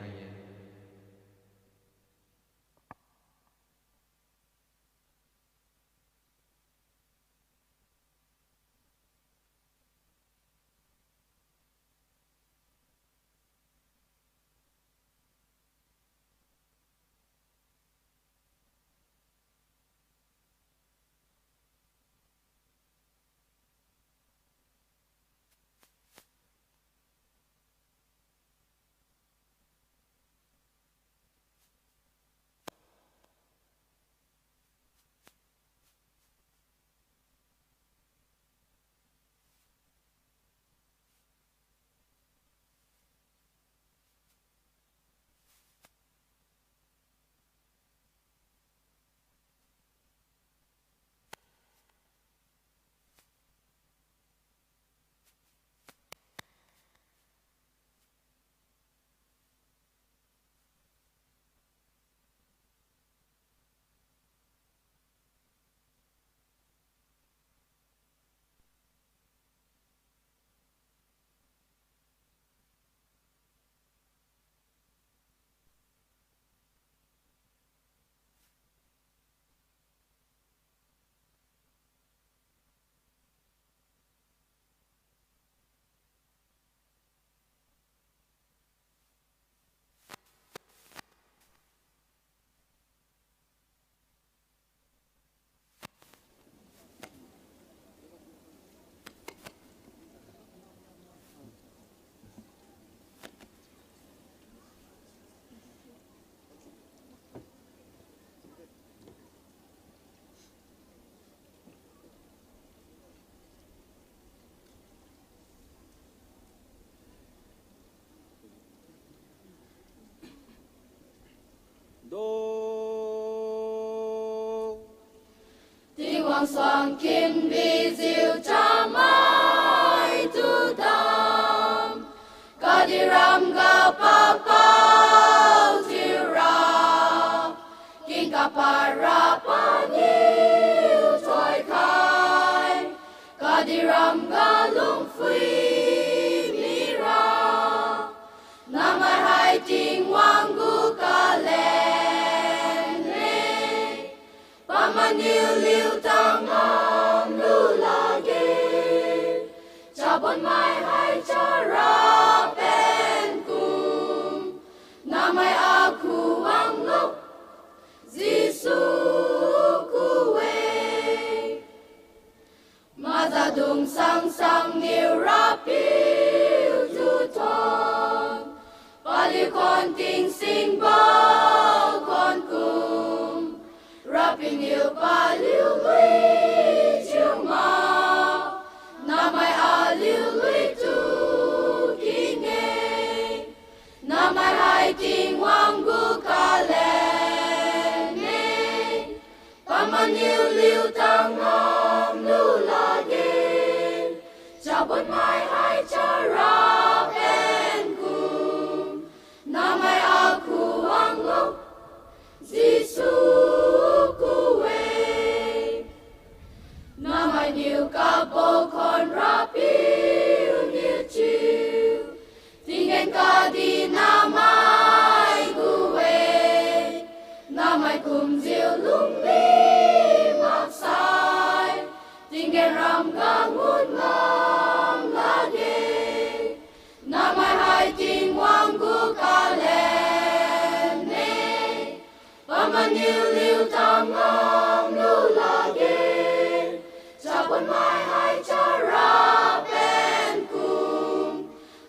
Do. Tingwang suang kin bijiu chamai tu dam, khatdi ram ga papao thiura, king kapara paniu thoikhai, khatdi ram ga lungphui mira, namai hai Tingwang gu kalen-e. Paman niu liu tangam lu lakge, chabonmai hai chara pen kum, namai akhuwang lok Jesu ku-e. Mazadung sangsang niu Rapiu tuton, paliu khon tingsingbo khon kum, Rapiu niu paliu lui chiu mak, namai aliu lui tu king-e. Namai hai Tingwang gu kalen-e, paman niu liu tangam lu lakge, chabonmai hai chara pen kum, namai akhuwang lok Jesu ku-e. Namai niu kapbo khon Rapiu niu chiu, tinggen khatdi namai gu-e, namai kumjiu lungli maksai, tinggen ram ga ngut ngam lakge. Namai hai Tingwang gu kalen-e, paman niu liu tangam lu lakge, chabonmai hai chara pen kum,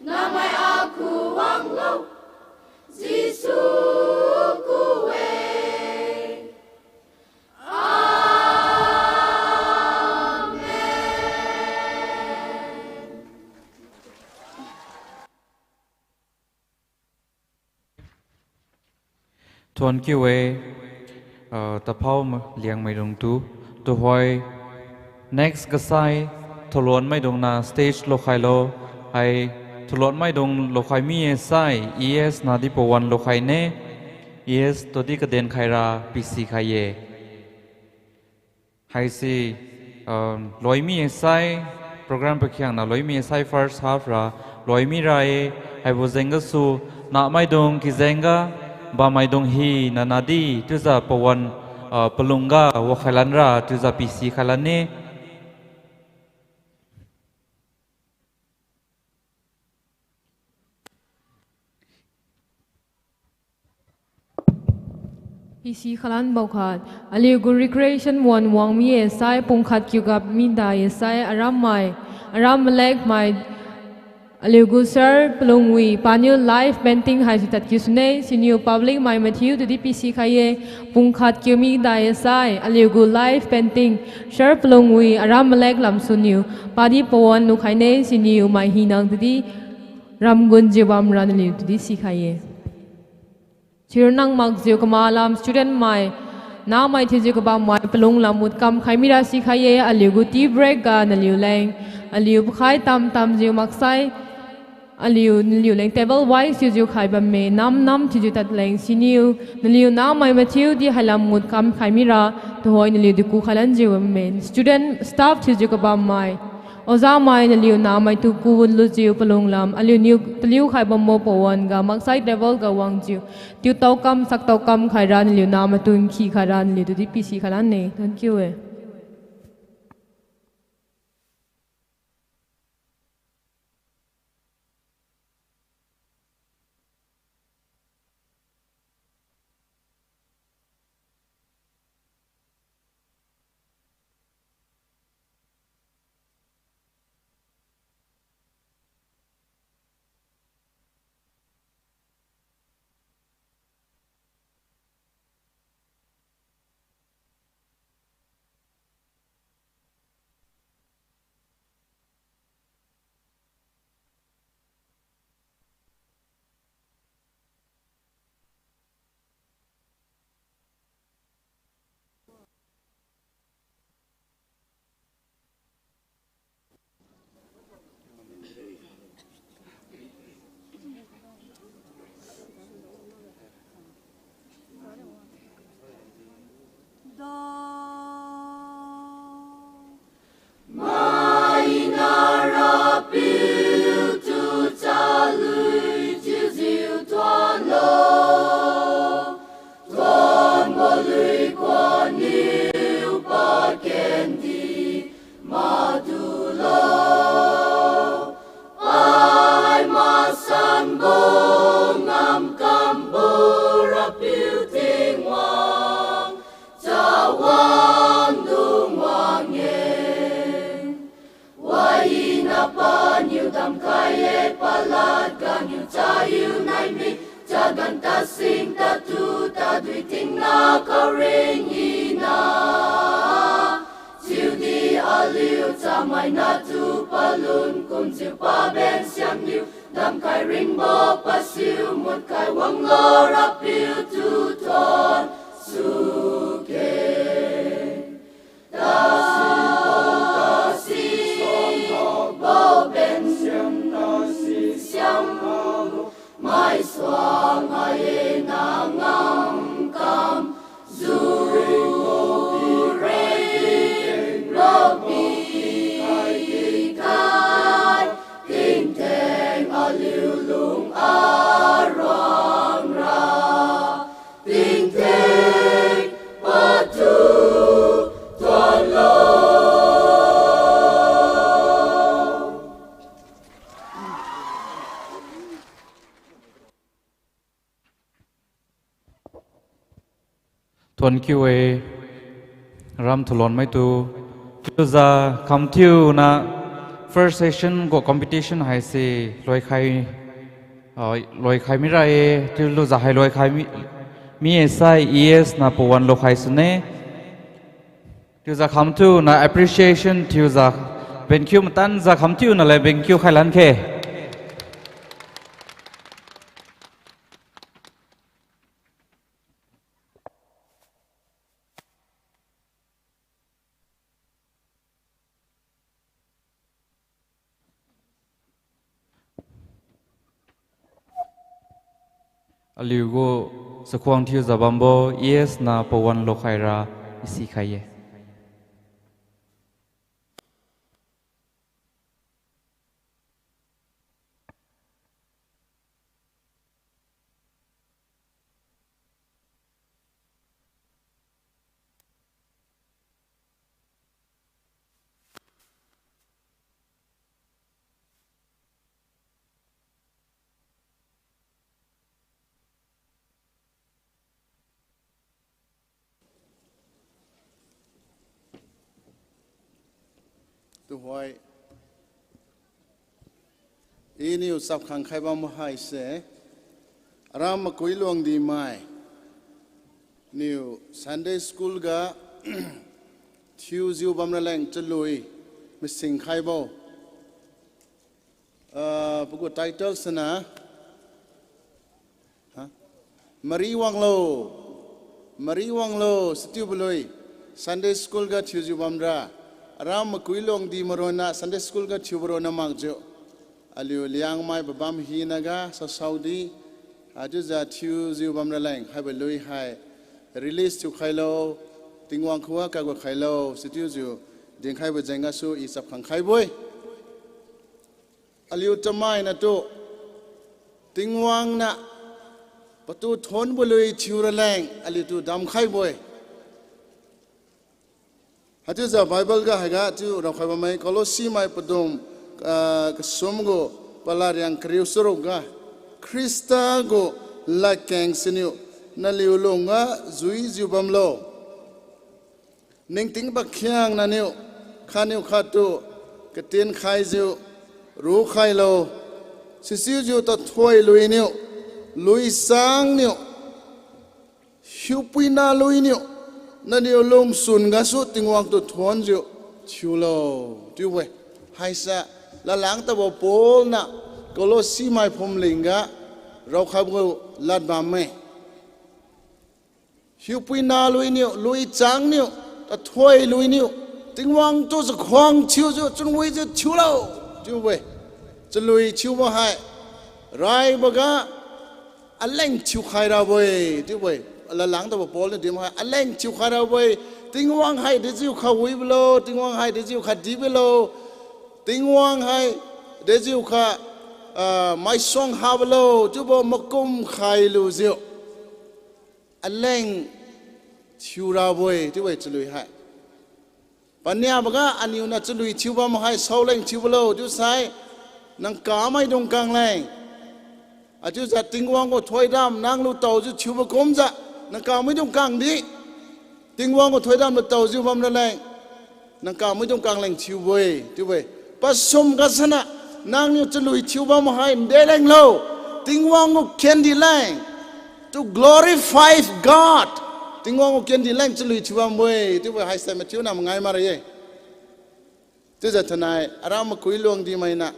namai akhuwang lok Jesu ku-e. Amen. Thuon kiu-e, ah, Taphou ma-, Liangmaidungtu, tuhoi, Next gasai, thulon maidungna stage lukhailo, hai thulon maidung lukhai mi-e sai, E S nadi pawan lukhaine, E S tudi kaden khaira pisikhai-e. Haisi, um, loimi-e sai, program pakhiangna loimi-e sai first half ra, loimi ra-e, haibo jeng gasu, nahmaidung kijengga, bammaidung hina nadi, chiujiu pawan, uh, palungga wakhai lanra, chiujiu pisikhai lanne. Pisikhai lanbo khat, aliugu recreation won wang mi-e sai pungkhat kiu ga mida-e sai arammai, aram malekmai, aliugu sir palungwi paniu live painting haisi tadkiu sune, siniu public mai mathiu tudi pisikhai-e, pungkhat kiu mida-e sai, aliugu live painting, sir palungwi aram malek lamsuniu, padi pawan lukhaine siniu mai hina tudi, ramgunjiu bamra naliu tudi sikhai-e. Chiu nang makjiu kamalam student mai, nahmai thiujiu kabammai palung lam mut kamkhai mira sikhai-e, aliugu tea break ga naliuleng, aliu pakhai tam tamjiu maksai, aliu naliuleng table wise thiujiu khai bamme, nam nam thiujiu tadleng siniu, naliu nahmai mathiudi hailam mut kamkhai mira, tuhoi naliu diku khai lanjiu bamme. Student, staff thiujiu kabammai, ojamai naliu nahmaitu kuwun lujiu palung lam, aliuniu paliu khai bambo pawan ga maksai table ga wangjiu, tiutaokam saktokam khaira naliu nahmaitu nkhi khaira naliu tudi pisikhai lanne. Thank you e. Maina Rapiu tu chalui chiujiu thuonlo, thuonbo lui khuaniu pakendi madulo. Ai masanbo ngamkambo Rapiu Tingwang, chawang dung wang-e. Wahina paniu damkhai-e, palad ganiu chahiu naimi, chagan tasing tatu tadui tingna karing hina. Chiudi aliu chamaina tu palun kumjiu paben siamniu, damkhai ringbo pasiu mutkhai wanglo Rapiu tu thuon suke. Tasi, tasi, bo ben siam, tasi siam, maisuang aye na ngamkam, zuri ropi kai, tingtheng aliu lung aruang ra. Tingtheng patu thuonlo. Thuon kiu-e, ram thulon maitu. Chiulujiu khamthiuna first session gu competition haise loikhai, ah, loikhai mira-e, chiulujiu hai loikhai mi, mi-e sai E S na pawan lukhai sune. Chiulujiu khamthiuna appreciation thiujiu benkiu matanjiu khamthiuna le benkiu khai lan khe. Aliugu chakhuang thiujiu bambo E S na pawan lokhaira isikhai-e. Tuhoi, iniu chapkhang khai bam haise, aram makui luang dimai niu Sunday school ga thiujiu bamraleng chalui masing khaibo. Ah, pagu title sina, ha? Mari wanglo, mari wanglo, sichiubo lui, Sunday school ga thiujiu bamra, aram makui luang di maronna Sunday school ga thiubo ronna makjiu. Aliu Liangmai pabam hinaga sasaodi, achiujiu thiujiu bamraleng haibo lui hai release thiukhailo, Tingwang khuga kagu khailo, sichiujiu dinkhaibo jeng gasu i chapkhang khaibo-e. Aliu chamaina tu, Tingwang na patu thuonbo lui thiuraleng aliutu damkhaibo-e. Haichiujiu Bible ga haiga chiu raokhai bamme, Colossae mai padum, ah, kasum gu palariang kariu charuk ga, Khrista gu ladkeng siniu naliu lungga juijiu bamlo. Ningting pakhiangna niu khatniu khattu katin khaijiu rukhailo. Sichiujiu tathoi lui niu, lui chang niu, hiupuina lui niu, naliu lungchun gasu Tingwang tu thuonjiu thiulo, chiubo-e. Haisa lalangtabo Paul na Colossae mai phumlingga raokhaibo gu lad bamme. Hiupuina lui niu, lui chang niu, tathoi lui niu, Tingwang tu chakhuang thiujiu chunwijiu thiulo, chiubo-e. Chalui thiubo hai raiboga aleng thiukhai rabo-e, chiubo-e. Lalangtabo Paul niu dim hai aleng thiukhai rabo-e. Tingwang hai dejiukha wibolo, Tingwang hai dejiukha dibolo, Tingwang hai dejiukha, ah, maisuang habolo chiubo makum khailujiu aleng thiurabo-e, chiubo-e chalui hai. Paniaboga aniu na chalui thiubam hai saoleng thiubolo chiusai, nang kamaidung kangleng. Achiujiu Tingwang gu thoidam nang lutaojiu thiubo kumjiu, nang kamaidung kangdi Tingwang gu thoidam lutaojiu bamraleng, nang kamaidung kangleng thiubo-e, chiubo-e. Pasum gasana, nangniu chalui thiubam hai ndelenglo, Tingwang gu kendi leng, to glorify God. Tingwang gu kendi leng chalui thiubambo-e, chiubo haise mathiuna mangai makra-e. Chiujiu thainai aram makui luang dimaina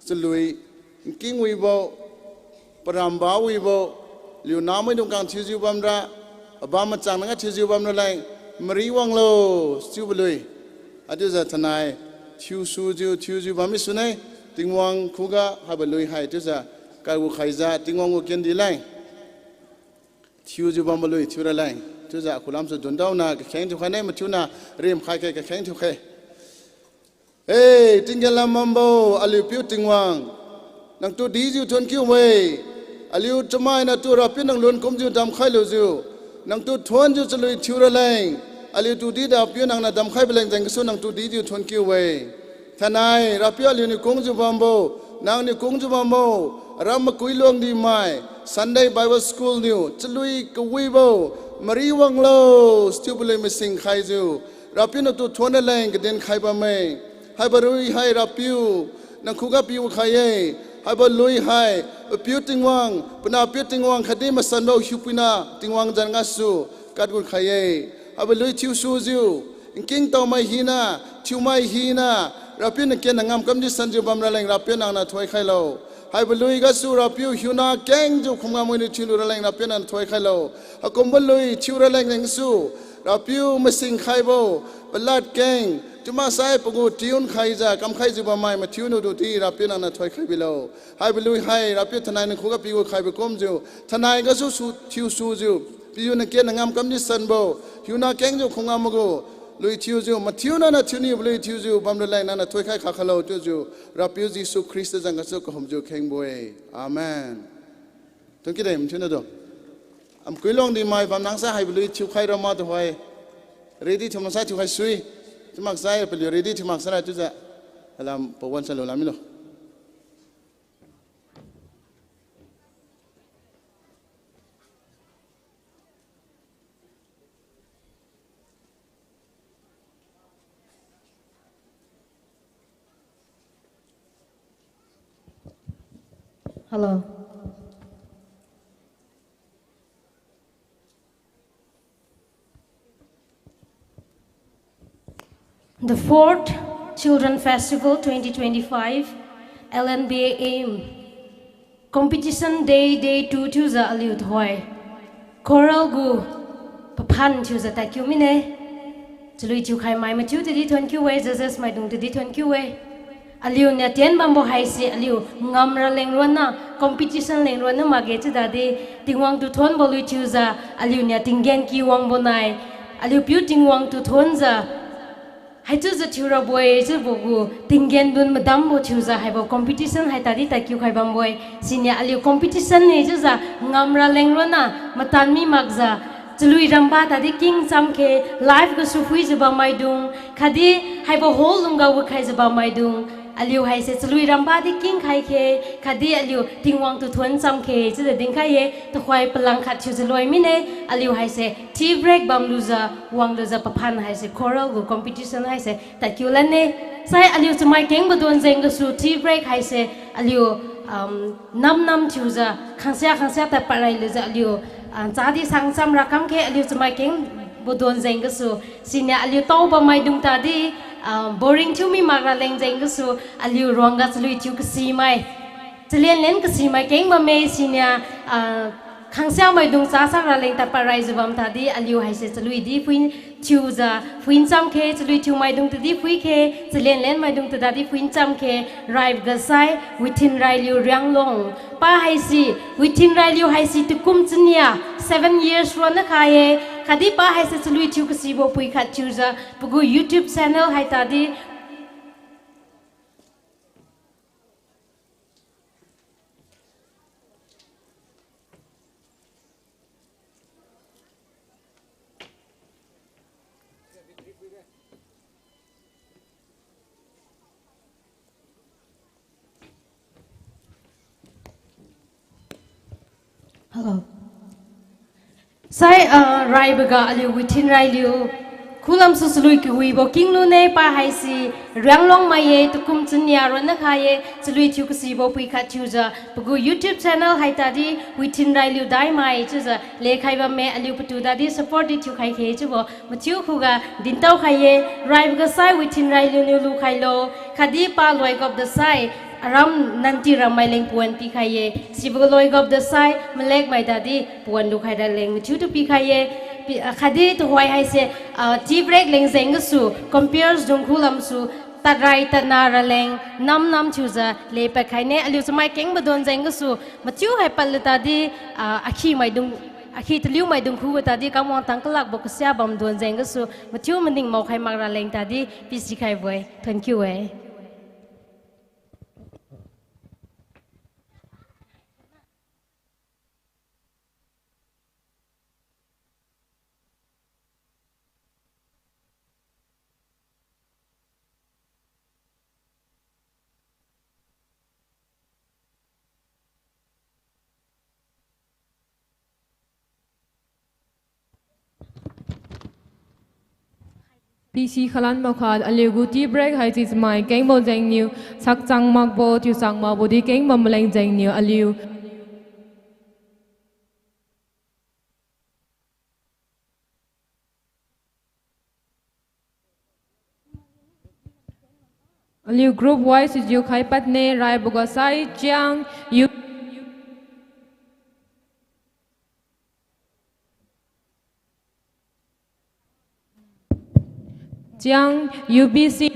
chalui nkingwibo, paramba wibo, liu namaidung kang thiujiu bamra, abam machang nanga thiujiu bamraleng, mari wanglo, chiubo lui. Achiujiu thainai thiusujiu thiujiu bammi sune, Tingwang khuga haibo lui hai chiujiu kaigu khaijiu Tingwang gu kendi leng thiujiu bambo lui thiuraleng chiujiu akhulam su dundaona kakheng thiukhaine, mathiuna rimkhai khe kakheng thiukhe. E, tinggen lam bambo, aliu piu Tingwang, nangtu dijiu thuon kiu-e. Aliu chamaina tu Rapiu nang lun kumjiu damkhai lujiu, nangtu thuonjiu chalui thiuraleng, aliutu dida Piu nangniu damkhaibo leng jeng gasu nangtu dijiu thuon kiu-e. Thainai Rapiu aliuniu kungjiu bambo, nangniu kungjiu bambo, aram makui luang dimai Sunday Bible School niu chalui kawibo, mari wanglo, chiubo lui masing khaijiu, Rapiu nangtu thuon raleng kadin khai bamme. Haibo lui hai Rapiu nang khuga piu khai-e. Haibo lui hai, Papiu Tingwang, Panahpiu Tingwang khatdi Masanbo Hiupuina Tingwang jan gasu kadgun khai-e. Haibo lui thiusujiu, nkingtaomai hina, thiumai hina, Rapiu nang ken ngamkam di sanjiu bamraleng Rapiu nangniu thoikhailo. Haibo lui gasu Rapiu hiuna kengjiu khumga mui niu thiulu raleng Rapiu nangniu thoikhailo. Haikumbo lui thiu raleng jengsu, Rapiu masing khaibo, palad keng, Chiumaksai pagu tune khaijiu kamkhaijiu bammai mathiu nududi Rapiu nangniu thoikhai bilo. Haibo lui hai Rapiu thainai nang khuga pigu khaibo kumjiu, thainai gasu su thiu sujiu, piu nakeng ngamkam di sanbo, hiuna kengjiu khunga magu lui thiujiu, mathiu nangniu thiunibo lui thiujiu bamraleng nangniu thoikhai khakhailo chiujiu, Rapiu Jesu Khrista zan gasu kahumjiu khengbo-e. Amen. Thank you de, mathiu nadu. Amkui lungdi mai bam nangsai haibo lui thiukhai rama tuhoi. Ready thiu maksai thiukhai sui. Chiumaksai paliu ready thiu maksai ra chiujiu. Alam pawan salu lamilo. Hello. The fourth Children Festival twenty twenty-five, L N B A aim. Competition day, day two thiujiu aliu tuhoi choral gu paphan thiujiu tadkiu mine. Chalui thiukhai mai mathiu tudi thank you e, judges maidung tudi thank you e. Aliuniu tien bambo haise aliu ngamra leng ronna, competition leng ronna makge chiudadi, Tingwang tu thonbo lui thiujiu, aliuniu tinggen ki wangbo nai, aliu piu Tingwang tu thonjiu, haichiujiu thiurabo-e chiubo gu tinggen dun madambo thiujiu haibo competition hai tadi tadkiu khai bambo-e. Siniu aliu competition ne chiujiu ngamra leng ronna matan mi makjiu, chalui ramba tadi kingcham khe, live gasu phuijiu bammaidung khatdi haibo hall lungga wikhaijiu bammaidung, aliu haise chalui ramba di kingkhai khe, khatdi aliu Tingwang tu thuon cham khe chiujiu dinkhai ye, tuhoi palang khat thiujiu loi mine. Aliu haise tea break bamlujiu, wanglujiu paphan haise choral gu competition haise tadkiu lanne. Sai aliu chamai kengbo don jeng gasu tea break haise aliu, um, nam nam thiujiu khangsia khangsia tadpad railujiu aliu, ah, chadi sang cham rakam khe aliu chamai kengbo don jeng gasu. Siniu aliu tao bammaidung tadi, ah, boring thiumi makra leng jeng gasu, aliu ruangga chalui thiu kasimai, chalen len kasimai keng bamme. Siniu, ah, khangsia maidung cha sang raleng tadpad raijiu bam tadi aliu haise chalui di phuin thiujiu phuin cham khe, chalui thiumaidung tudi phui khe, chalen len maidung tudadi phuin cham khe, raibo ga sai Within Railiu Rianglong. Pa haise, Within Railiu haise tukum chania, seven years ronna kha ye, khatdi pa haise chalui thiu kasibo pui khat thiujiu, pagu YouTube channel hai tadi Hello. Sai, ah, raibo ga aliu Within Railiu khulam su chalui kawibo kinglu ne. Pa haise Rianglong mai ye, tukum chania ronna kha ye, chalui thiu kasibo pui khat thiujiu, pagu YouTube channel hai tadi Within Railiu Daimai chiujiu lekhai bamme. Aliu patu tadi support di thiukhai khe chiubo mathiu khuga dintao khai ye. Raibo ga sai Within Railiu niu lukhailo, khatdi pa loigap da sai aram nanti rammai leng pawan pikhai ye. Sibo loigap da sai malek mai tadi pawan lukhai raleng mathiutu pikhai ye. Pi-, ah, khatdi tuhoi haise, ah, tea break leng jeng gasu, comperes dung khulam su, tadrai tadna raleng, nam nam thiujiu lepad khai ne. Aliu chamai kengbo don jeng gasu, mathiu hai padlu tadi, ah, akhi maidung, akhi taliu maidung khubo tadi, kamwang tang kalakbo kasia bam don jeng gasu, mathiu maning mao khai mak raleng tadi, pisikhaibo-e. Thank you e. Pisi khalan makhat aliugu tea break haise chamai kengbo jengniu, sakchang makbo, thiuchang makbo di keng bam maleng jengniu aliu Aliu group wise sijiu khai padne, raibo ga sai Chiang, Yu-, Chiang U B C.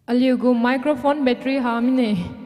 Aliu gu microphone battery ha mine.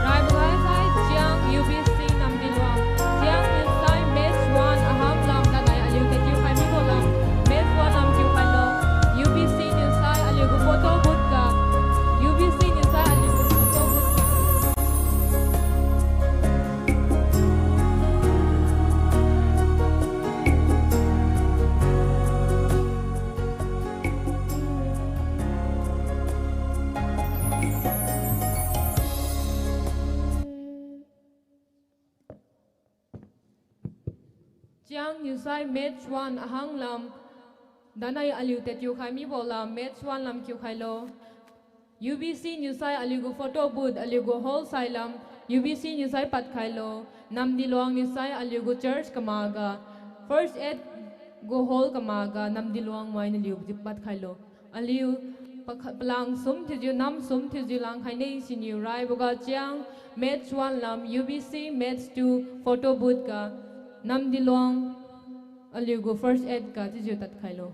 Raibo gai sai Chiang U B C Namdiluang. Chiang niu sai match one ahang lam danai aliu tatiu khai mibo lam match one lam tiu khailo. U B C niu sai aliu gu photo booth ga. U B C niu sai aliu gu photo booth ga. Chiang niu sai match one ahang lam danai aliu tatiu khai mibo lam match one lam kiu khailo. U B C niu sai aliu gu photo booth, aliu gu hall sai lam, U B C niu sai pad khailo. Namdiluang niu sai aliu gu church kamaga, First Aid gu hall kamaga, Namdiluang mai naliu di pad khailo. Aliu pakha-, palang sum thiujiu, nam sum thiujiu lang khaine siniu raiboga Chiang match one lam, U B C match two photo booth ga, Namdiluang aliu gu First Aid ga chiujiu tad khailo.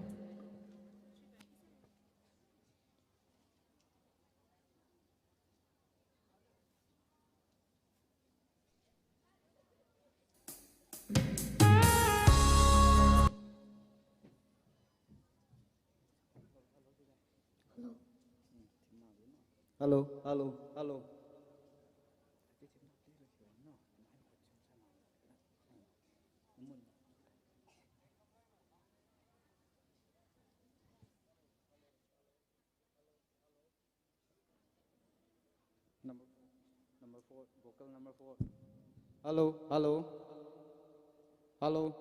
Hello, hello, hello. Number, number four, vocal number four. Hello, hello. Hello.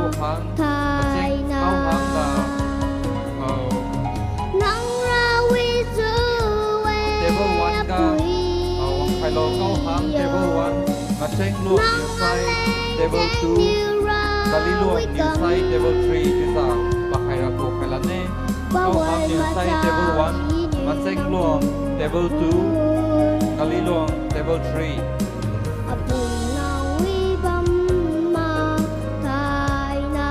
Hang, thaina. Kacheng ngao hang ga, uh, nang ra wisu-e, table one ga, apui, uh, wangkhailo ngao hang, yo, table one, Machengluang niu sai table two, Kaliluang niu sai table three chiujiu pakhai ra kukhai lane. Ngao hang niu sai table one, Machengluang table two, Kaliluang table three. Apui nang wi bam mathaina.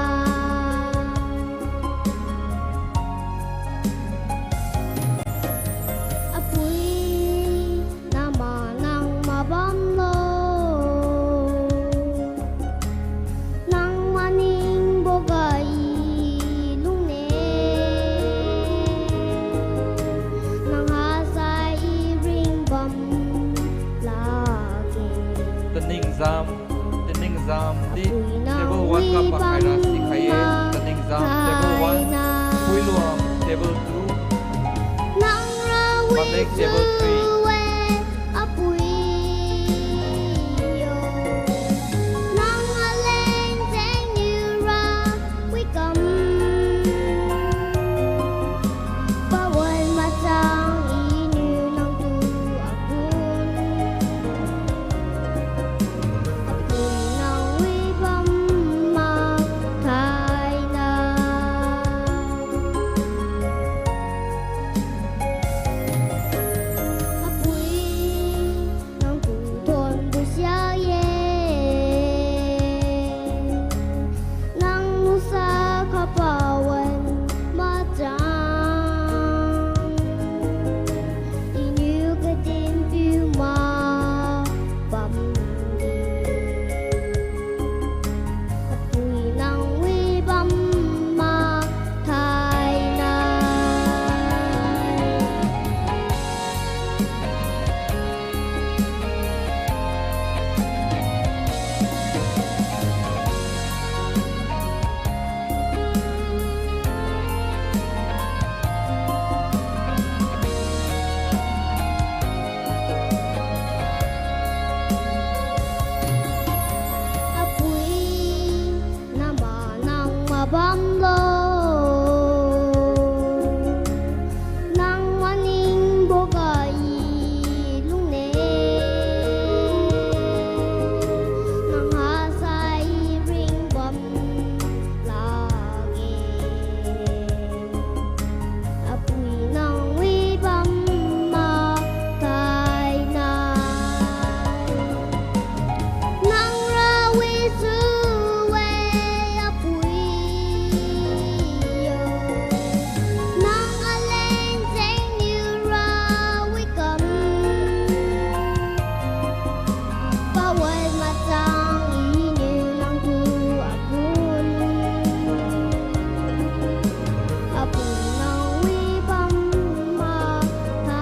Apui, nama nang mabamlo. Nang maningbo ga i lungne. Nang hasai i ringbam lakge. Taning jam, taning jam di table one ga pakhaira sikhai-e, taning jam table one, Puiluang table two, Malek table three. Apui yo, nang aleng jengniura wikam. Pawan machang iniu nangtu agun. Apui nang wi bam mathaina. Apui, nangtu thonbo sia-e. Nang nusa kha pawan machang, iniu kadin piu ma bamdi. Apui nang wi bam mathaina. Apui, nama nang mabamlo. Nang maningbo ga i lungne. Nang hasai i ringbam lakge. Apui nang wi bam mathaina. Nang ra wisu-e apui yo. Nang aleng jengniura wikam. Pawan machang iniu nangtu agun. Apui nang wi bam mathaina.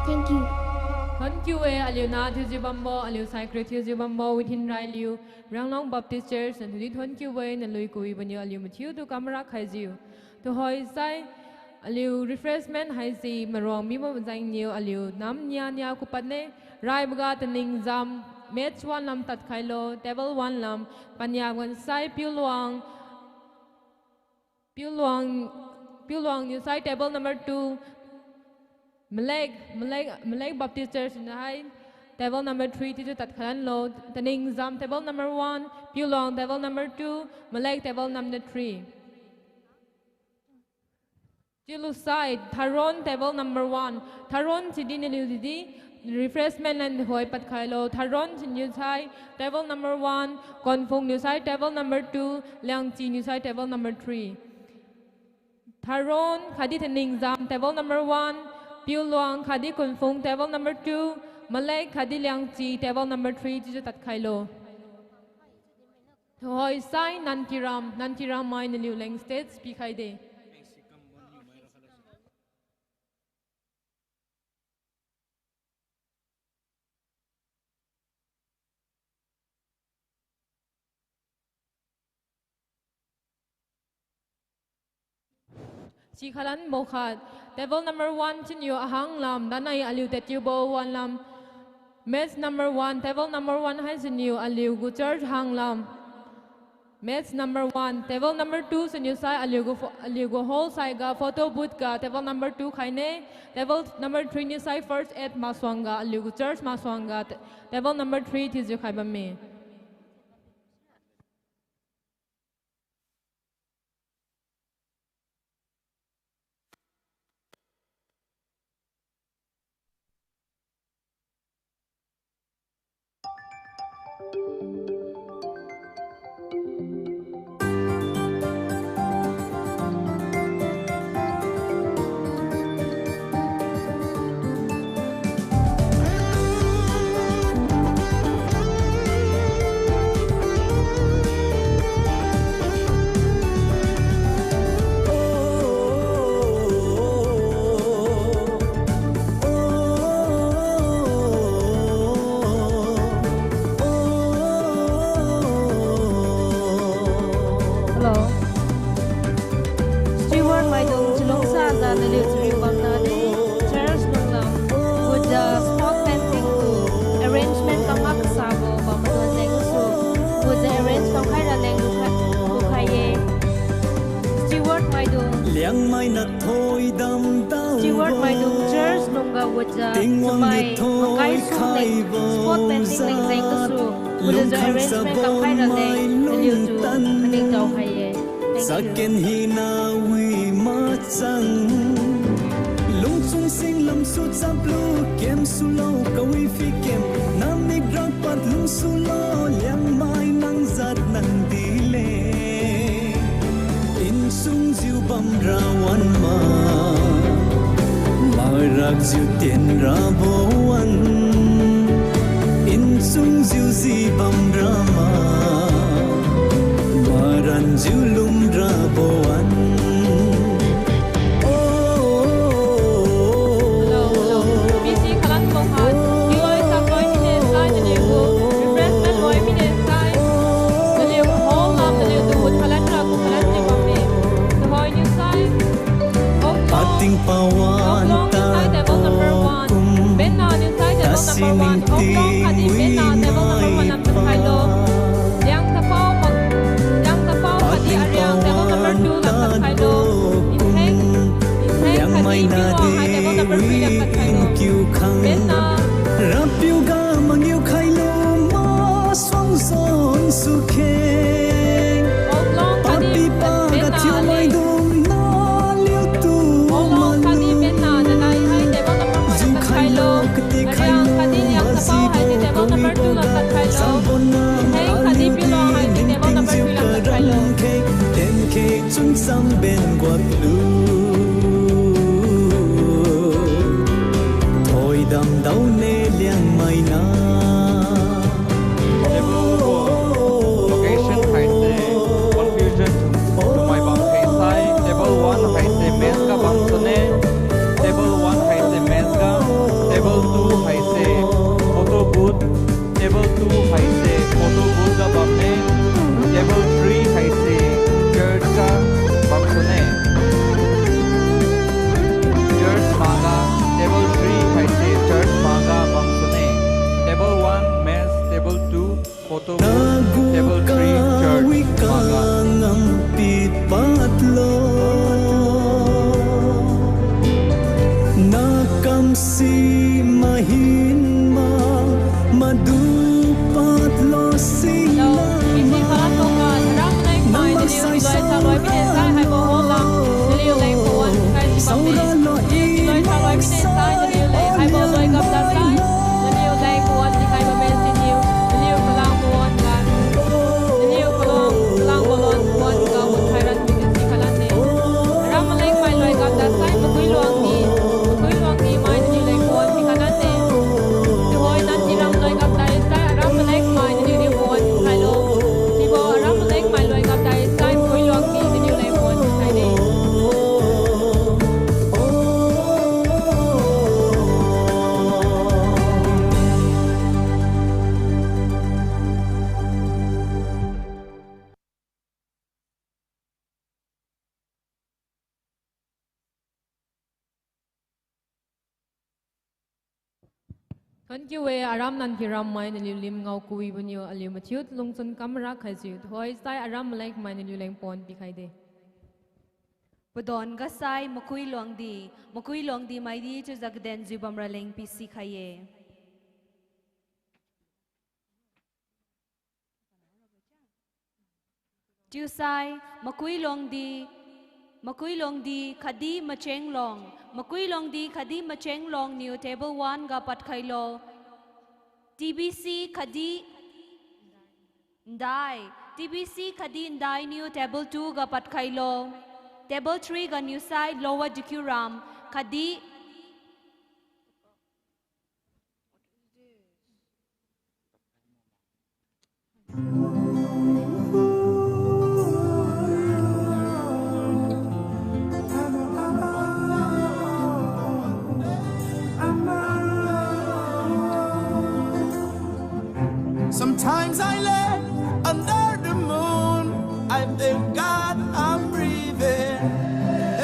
Thank you. Thonkiu-e, aliu nah thiujiu bambo, aliu saikri thiujiu bambo, Within Railiu, Ranglong Baptist Church, naliu di thonkiu-e, nalui kawibo niu aliu mathiutu kamra khaijiu. Tuhoi sai, aliu refreshment haise maruang mibo majengniu aliu nam nia nia kupadne, raiboga taning jam, match one lam tadkhailo, table one lam, paniaboga sai Piuluang, Piuluang, Piuluang niu sai table number two, Malek, Malek, Malek Baptist Church niu hai table number three thiujiu tadkhailanlo, taning jam table number one, Piuluang table number two, Malek table number three. Chiulusai, Tharon table number one. Tharon sidi naliu didi refreshment line hoi padkhailo. Tharon siniu sai table number one, Konphung niu sai table number two, Liangchi niu sai table number three. Tharon khatdi taning jam table number one, Piuluang khatdi Kunphung, table number two, Malek khatdi Liangchi, table number three, chiujiu tadkhailo. Hoi sai Nantiram, Nantiram mai naliu leng stage pikhaide. Sikhalan bokhat, table number one siniu ahang lam, danai aliu tatiubo wan lam. Match number one, table number one hai siniu aliu gu church hang lam. Match number one, table number two siniu sai aliu gu pho-, aliu gu hall saiga photo booth ga table number two khaine, table number three niu sai first aid masuangga aliu gu church masuangga ta-, table number three thiujiu khai bamme. Hello. Steward maidung chalungsajiu naliu chariu bamnadi, church lunglam gujiu spot fencing gu arrangement kam maksabo bammaidung jengsu gujiu arrange kamkhai raleng lukhai-, lukhai-e. Steward maidung, Liangmai na thoidam tao, steward maidung church lungga gujiu Tingwang chamai ni thoi makai sum leng khaibo spot fencing leng jeng gasu gujiu arrangement kamkhai raleng naliutu maningtao khai-e. Thank you. Saken hina wi machang. Lungchun singlam su chaplu kem sulo kawi phi kem. Namik rakpad lungsulo Liangmai nang jat nang dile. Insungjiu bamra wan ma. Mairakjiu tienrabo wan. Insungjiu ji bamra ma. Maranjiu lumrabo wan. Hello, hello. P C khalan kongkhat, P Y Sakroi mine sai naliu gu refreshment loi mine sai naliu hall lam naliutu hun khalan ra gu khalan jiu bamme. Tuhoi niu sai Oklong, Oklong niu sai table number one. Benna niu sai table number one. Oklong khatdi Benna table number one lam tadkhailo. Liang Tapao, Liang Tapao khatdi Ariang table number two lam tadkhailo. Intheng, Intheng khatdi Piluang hai table number three lam tadkhailo. Benna. Rapiu ga mangiu khailo masuang zon sukheng. Oklong khatdi Benna le. Papipa ga thiumaidung naliutu malu. Oklong khatdi Benna nalai hai table number one lam tadkhailo. Jiukhailo kati khailo. Ariang khatdi Liang Tapao haidi table number two lam tadkhailo. Intheng khatdi Piluang haidi table number three lam tadkhailo. Tenkhe chuncham ben guaklu. Thank you e, aram Nankiram mai naliu lim ngao kawibo niu aliu mathiu lungchun kam ra khaijiu, tuhoi sai aram Malek mai naliu leng pon pikhaide. Padon ga sai Makuiluangdi, Makuiluangdi maidi chiujiu kadenjiu bamra leng pisikhai-e. Chiusai, Makuiluangdi, Makuiluangdi khatdi Machenglong, Makuiluangdi khatdi Machenglong niu table one ga padkhailo. T B C khatdi Ndai, T B C khatdi Ndai niu table two ga padkhailo. Table three ga niu sai Lower Dikiuram khatdi Sometimes I lay under the moon. I thank God I'm breathing.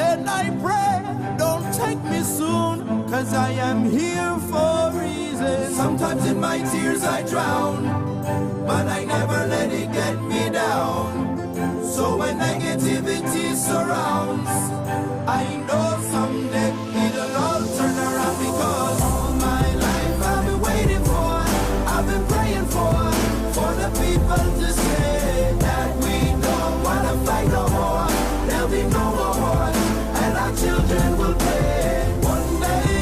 And I pray, don't take me soon, 'cause I am here for a reason. Sometimes in my tears I drown, but I never let it get me down. So when negativity surrounds, I know someday it'll all turn around, because all my life I've been waiting for, I've been praying for, for the people to say that we don't wanna fight no more. There'll be no more wars, and our children will play. One day,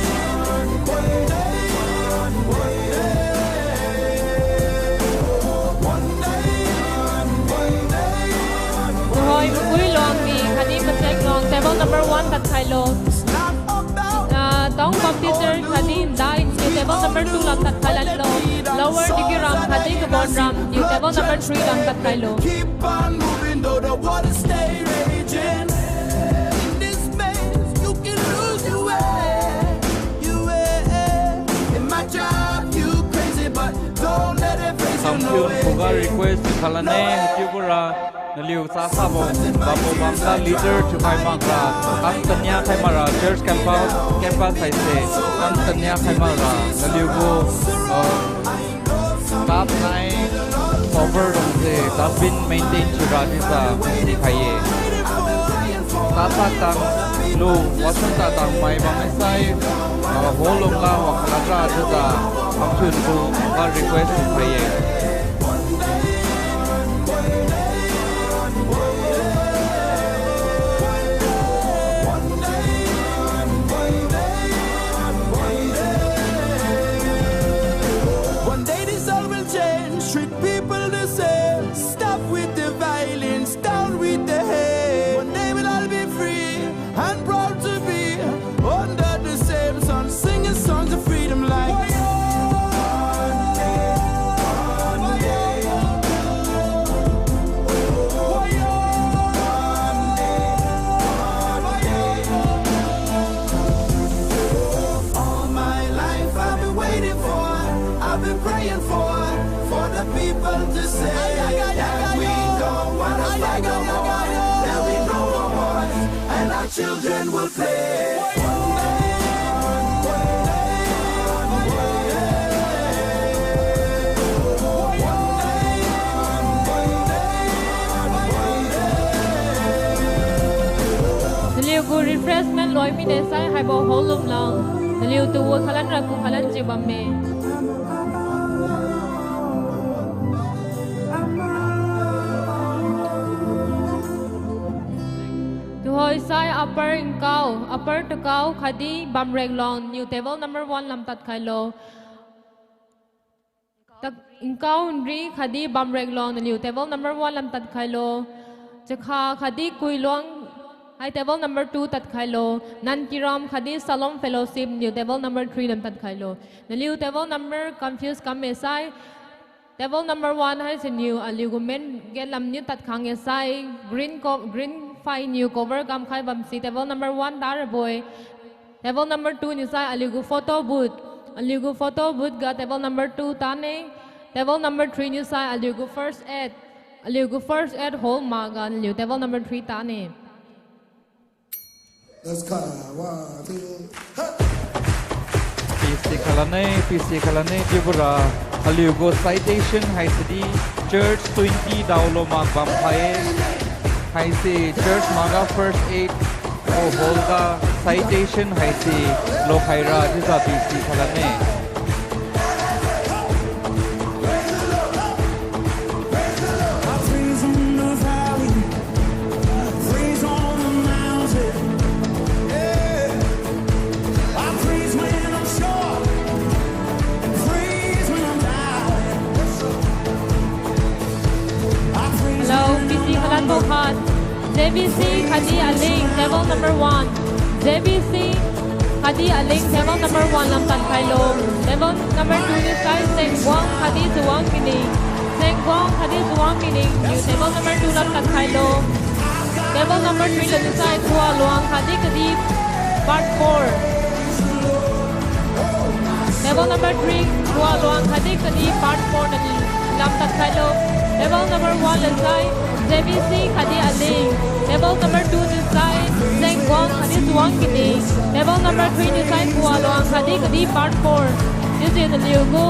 one day, one day, one day, one day. Tuhoi Makuiluangdi khatdi Machenglong, table number one tadkhailo. Ah, Tong Baptist Church khatdi Ndai niu table number two lam tadkhailanlo. Lower Dikiuram khatdi Kabonram niu table number three lam tadkhailo. Keep on moving though the waters stay raging. In this maze, you can lose your way, your way. In my job, you crazy, but don't let it phase you away. Samthiu khuga request khalane, chiubora, naliu chasabo, bambo bamga leader thiukhai makra, kam tania khai makra, church campus, campus haise, kam tania khai makra, naliu gu, uh, cup nai cover rongse dustbin maintain thiura chiujiu sikhai-e. Tasa tang lu, washroom ta tang mai bammi sai, ah, hall lungga wangkhalanra chiujiu, samthiu khuga request thiukhai-e. One day this all will change, treat people the same. Stop with the violence, down with the hate. One day we'll all be free and proud to be under the same sun, singing songs of freedom like, one day, one day, one day. All my life I've been waiting for, I've been praying for, for the people to say that we don't wanna fight no more. There'll be no more wars, and our children will play. Naliu gu refreshment loi mine sai haibo hall lunglang. Naliu tu khalanra ku khalanjiu bamme. Tuhoi sai Upper Nkao, Upper Takao khatdi Bamreklong niu table number one lam tadkhailo. Tak, Nkao Nri khatdi Bamreklong naliu table number one lam tadkhailo. Chakha khatdi Kuiluang hai table number two tadkhailo. Nankiram khatdi Shalom Fellowship niu table number three lam tadkhailo. Naliu table number confuse kamme sai, table number one haisiniu aliu gu main gate lamniu tadkhang-e sai, green co-, green phai niu cover kamkhai bamsi table number one tarabo-e. Table number two niu sai aliu gu photo booth. Aliu gu photo booth ga table number two tane. Table number three niu sai aliu gu first aid. Aliu gu first aid hall makga aliu table number three tane. Let's go. One, two, hey. Pisi khalan-e, pisi khalan-e, chiubora aliu gu citation haisidi church twenty daolo mak bam khai-e. Haise church makga first aid gu hall ga citation haise lokhaira chiujiu pisi khalan-e. Hello, pisi khalanbo khat. J B C khatdi Aling, table number one. J B C khatdi Aling, table number one lam tadkhailo. Table number two niu sai Sengguang khatdi Jawang Kining. Sengguang khatdi Jawang Kining, niu table number two lam tadkhailo. Table number three laniu sai Khualuang khatdi Kadih, part four. Table number three, Khualuang khatdi Kadih, part four nani lam tadkhailo. Table number one laniu sai J B C khatdi Aling. Table number two niu sai Sengguang khatdi Jawang Kining. Table number three niu sai Khualuang khatdi Kadih, part four. Chiujiu naliu gu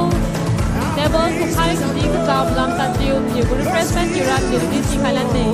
table sukhai kadi kacham lam tadjiu naliu gu refreshment thiura naliu di sikhai lan-e.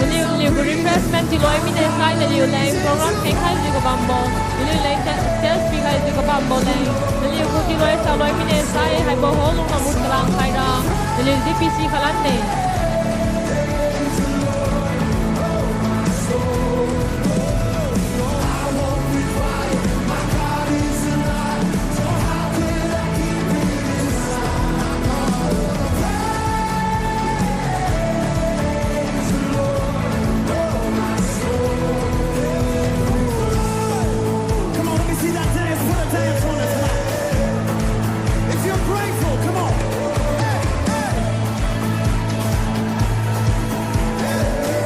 Naliu, naliu gu refreshment thiuloi mine sai naliu leng program khengkhaijiu kabambo, naliu leng stage pikhaijiu kabambo leng naliu gu thiuloi saloi mine sai haibo hall lungna mut kalang khaira naliu di pisi khalan-e. Come on, let me see that dance. Put a dance on the flat. If you're grateful, come on. Hey, hey.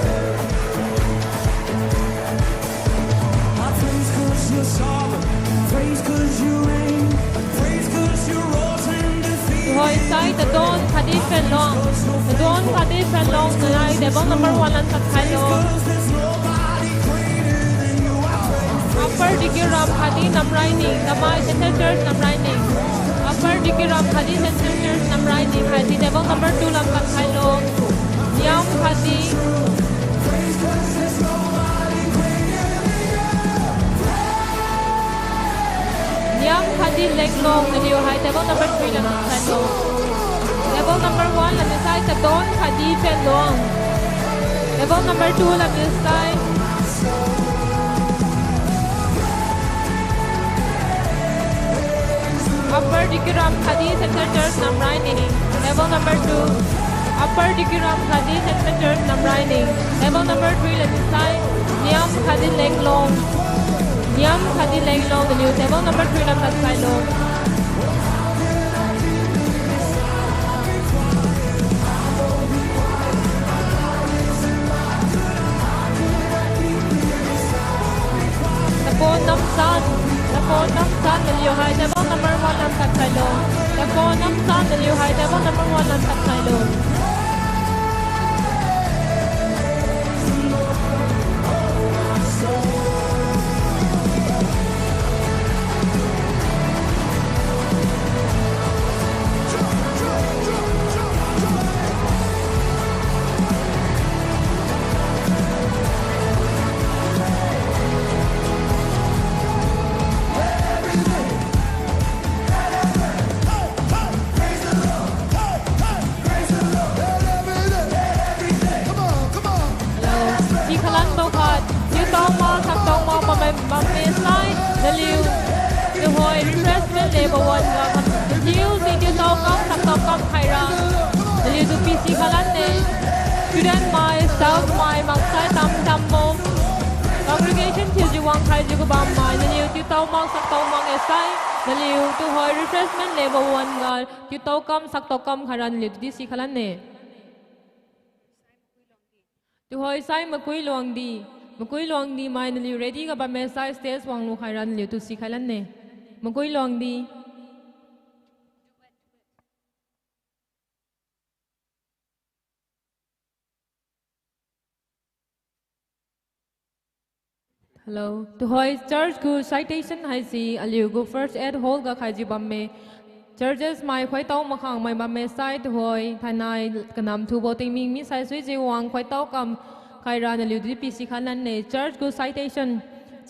Tuhoi sai Tadon khatdi Phenlong. Tadon khatdi Phenlong nai table number one lam tadkhailo. Upper Dikiram khatdi Namraini, Namai Central Church Namraini. Upper Dikiram khatdi Central Church Namraini haisi table number two lam tadkhailo. Niam khatdi Niam khatdi Lenglong naliu hai table number three lam tadkhailo. Table number one lam sai Tadon khatdi Phenlong. Table number two lam sai Upper Dikiram khatdi Central Church Namraini. Table number two, Upper Dikiram khatdi Central Church Namraini. Table number three lam sai Niam khatdi Lenglong. Niam khatdi Lenglong naliu table number three lam tadkhailo. Tapo Namsan, Tapo Namsan naliu hai table number one lam tadkhailo. Tapo Namsan naliu hai table number one lam tadkhailo. Hello, si khalanbo khat, chiutao mak, saktao mak, bamme sai, naliu tuhoi refreshment lebo wan-ga kam, chiu si chiutao kam, saktao kam khaira naliutu pisi khalanne. Student mai, staff mai, maksai tam tambo, congregation thiujiu wangkhaijiu kabammai naliu chiutao mak, saktao makge sai, naliu tuhoi refreshment lebo wan-ga chiutao kam, saktao kam khaira naliutu di si khalanne. Tuhoi sai Makui Luangdi. Makuiluangdi mai naliu ready ga bamme sai stage wang lukhai ra naliutu sikhai lanne. Makuiluangdi. Hello. Tuhoi church gu citation haise aliu gu first aid hall ga khaijiu bamme. Churches mai khoitao makhangmai bamme sai tuhoi thainai kanam thubo tingming misai suijiu wang khoitao kam khaira naliutu pisikhai lanne. Church gu citation.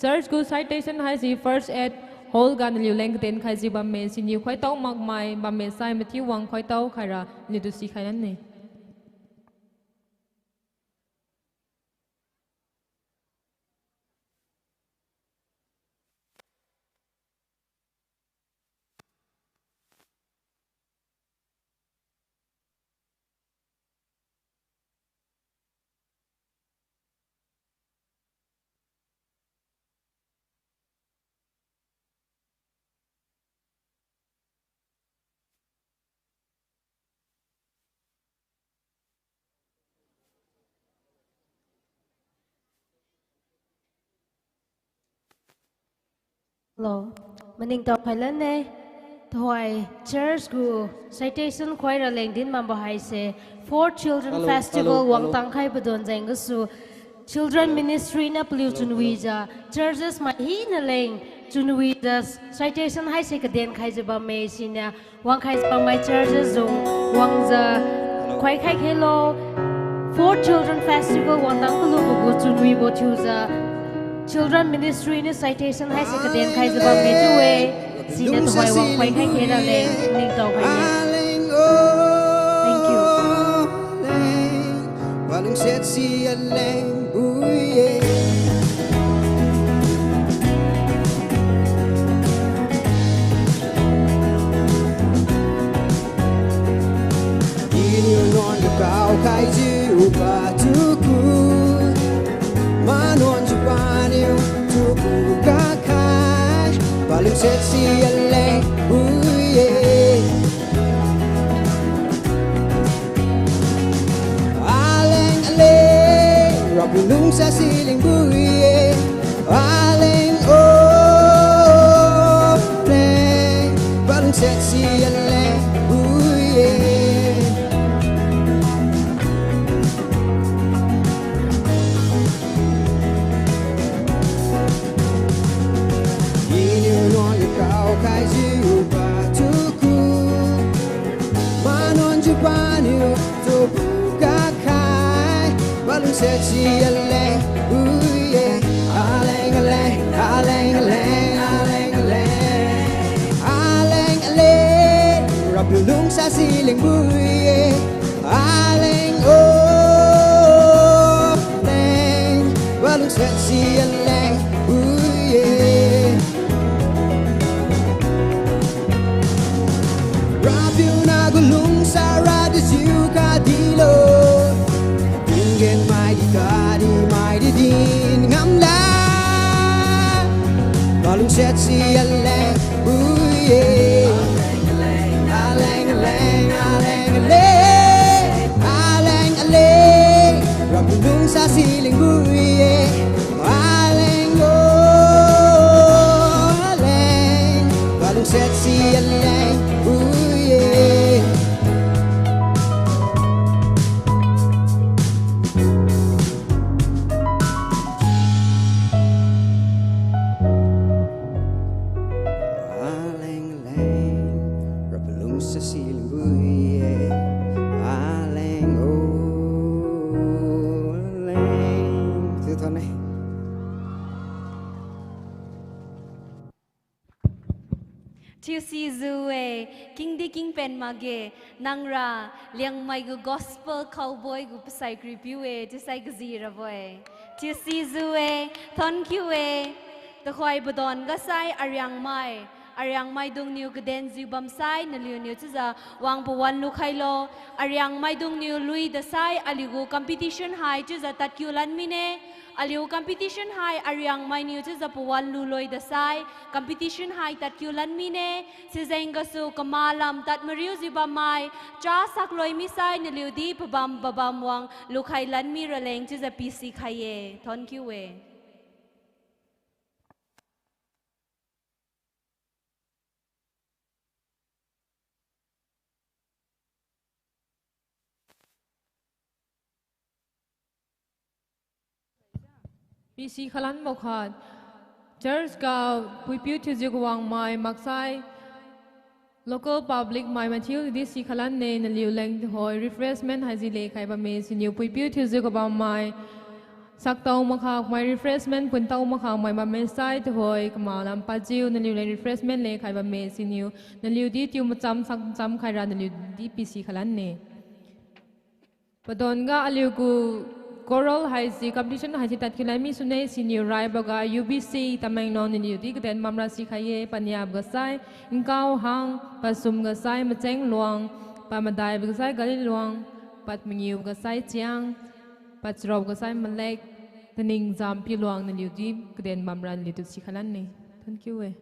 Church gu citation haise first aid hall ga naliu leng kaden khaijiu bamme. Siniu khoitao makmai bamme sai mathiu wang khoitao khaira naliutu sikhai lanne. Hello. Maningtao khailanne. Tuhoi church gu citation khoira leng din mambo haise Fourth Children Festival wangtang khaibo don jeng gasu Children Ministry niu paliu chunwijiu churches mai hina leng chunwijiu citation haise kaden khaijiu bamme siniu wangkhaijiu bammai churches dung wangjiu khoikhai khelo. Fourth Children Festival wangtang kalubo gu chunwibo thiujiu Children Ministry niu citation haise kaden khaijiu bamme chiu-e. Siniu tuhoi wang khoikhai khe raleng ningtao khai-e. Thank you. Iniu nuan ga kaokhaijiu patu ku, manuanjiu paniu tuku kakhai, palungsiat si aleng bui-e. Aleng aleng, Rapiu lungsa si leng bui-e. Aleng o, leng, palungsiat si aleng bui-e. Iniu nuan ga kaokhaijiu patu ku, manuanjiu paniu tuku kakhai, palungsiat si aleng bui-e. Aleng aleng, aleng aleng, aleng aleng, aleng aleng, Rapiu lungsa si leng bui-e. Aleng o, leng, palungsiat si aleng bui-e. Rapiu nagu lungsara dijiu kadilo, tinggen maidi kadi maidi din ngamla, palungsiat si aleng bui-e. Aleng aleng, aleng aleng, aleng aleng, Rapiu lungsa si leng bui-e. Aleng o, aleng, palungsiat si aleng bui-e. Aleng aleng, Rapiu lungsa si leng bui-e. Aleng o, aleng. Chiu thon-e. Thiusijiu-e, kingdi kingpen makge, nangra Liangmai gu gospel cowboy gu pasai karipiu-e, chiusai kajirabo-e. Thiusijiu-e, thank you-e. Tuhoi padon gasai Ariangmai, Ariangmaidungniu kadenjiu bamsai naliuniu chiujiu wang pawan lukhailo. Ariangmaidungniu lui dasai aliugu competition hai chiujiu tadkiu lan mine. Aliu competition hai ariang mainiu chiujiu pawan luloi dasai, competition hai tadkiu lan mine, sijeng gasu kamalam tad mariujiu bammai, cha sakloi misai naliudi pabam pabam wang lukhai lan mi raleng chiujiu pisikhai-e. Thonkiu-e. Pisikhailanbo khat, church ga puipiu thiujiu kawangmai maksai, local public mai mathiu di sikhailanne, naliu leng tuhoi refreshment haisi lekhai bamme siniu puipiu thiujiu kabammai, saktao makhamai refreshment puntao makhamai bamme sai tuhoi kamalam padjiu naliu leng refreshment lekhai bamme siniu, naliu di tiu macham sak macham khaira naliu di pisikhailanne. Padonga aliugu choral haise competition haise tadkiu lan mi sune siniu raiboga U B C Tamenglong naliu di kaden bamra sikhai-e, paniabo ga sai Nkao Hang, pasum ga sai Macheng Luang, pamadaibo ga sai Gali Luang, padmangiubo ga sai Chiang, pacharao ga sai Malek, taning Zampi Luang naliu di kaden bamra naliutu sikhailanne. Thonkiu-e.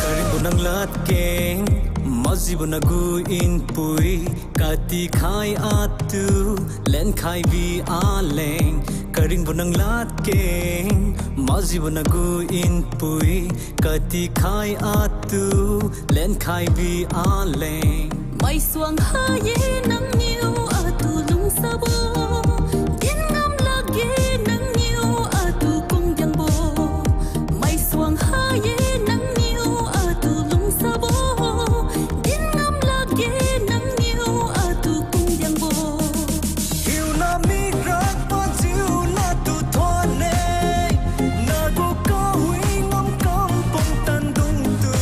Karingbo nang ladkeng, majibo nagu npui, katikhai atu, lenkhai bi aleng. Karingbo nang ladkeng, majibo nagu npui, katikhai atu, lenkhai bi aleng. Maisuang ha-e nangniu atu lungsabo, din ngam lakge nangniu atu kungdiangbo. Maisuang ha-e nangniu atu lungsabo, din ngam lakge nangniu atu kungdiangbo. Hiuna mikrak pajiu natu thuonne, nagu kawi ngamkam pumtan dungtu,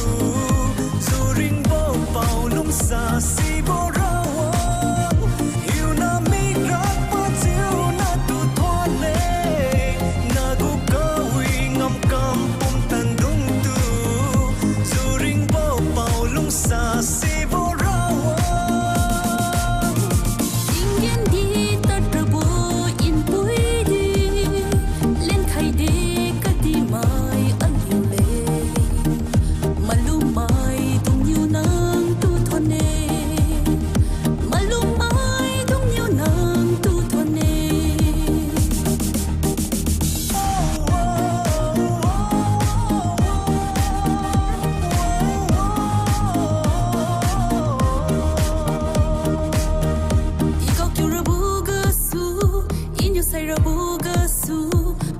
juringbo pao lungsa sibo rawang. Hiuna mikrak pajiu natu thuonne, nagu kawi ngamkam pumtan dungtu, juringbo pao lungsa sibo rawang. Tinggen di tadrabo npui di, lenkhaide kadihmai aliu leng. Malum maidungniu nangtu thuonne, malum maidungniu nangtu thuonne. I gaokiu rabo gasu, iniu sai rabo gasu,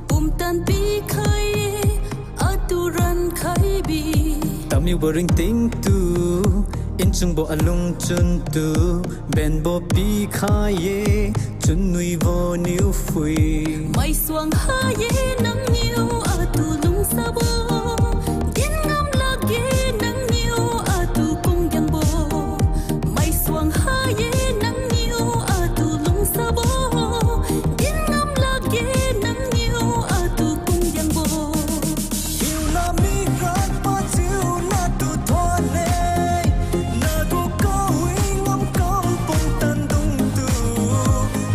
pumtan pikhai-e, atu rankhai bi. Tamiubo ringtingtu, nchunbo alungchuntu, benbo pikhai-e, chunwibo niu phui. Maisuang ha-e nangniu atu lungsabo, din ngam lakge nangniu atu kungdiangbo. Maisuang ha-e nangniu atu lungsabo, din ngam lakge nangniu atu kungdiangbo. Hiuna mikrak pajiu natu thuonne, nagu kawi ngamkam pumtan dungtu,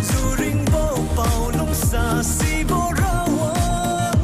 juringbo pao lungsa sibo rawang.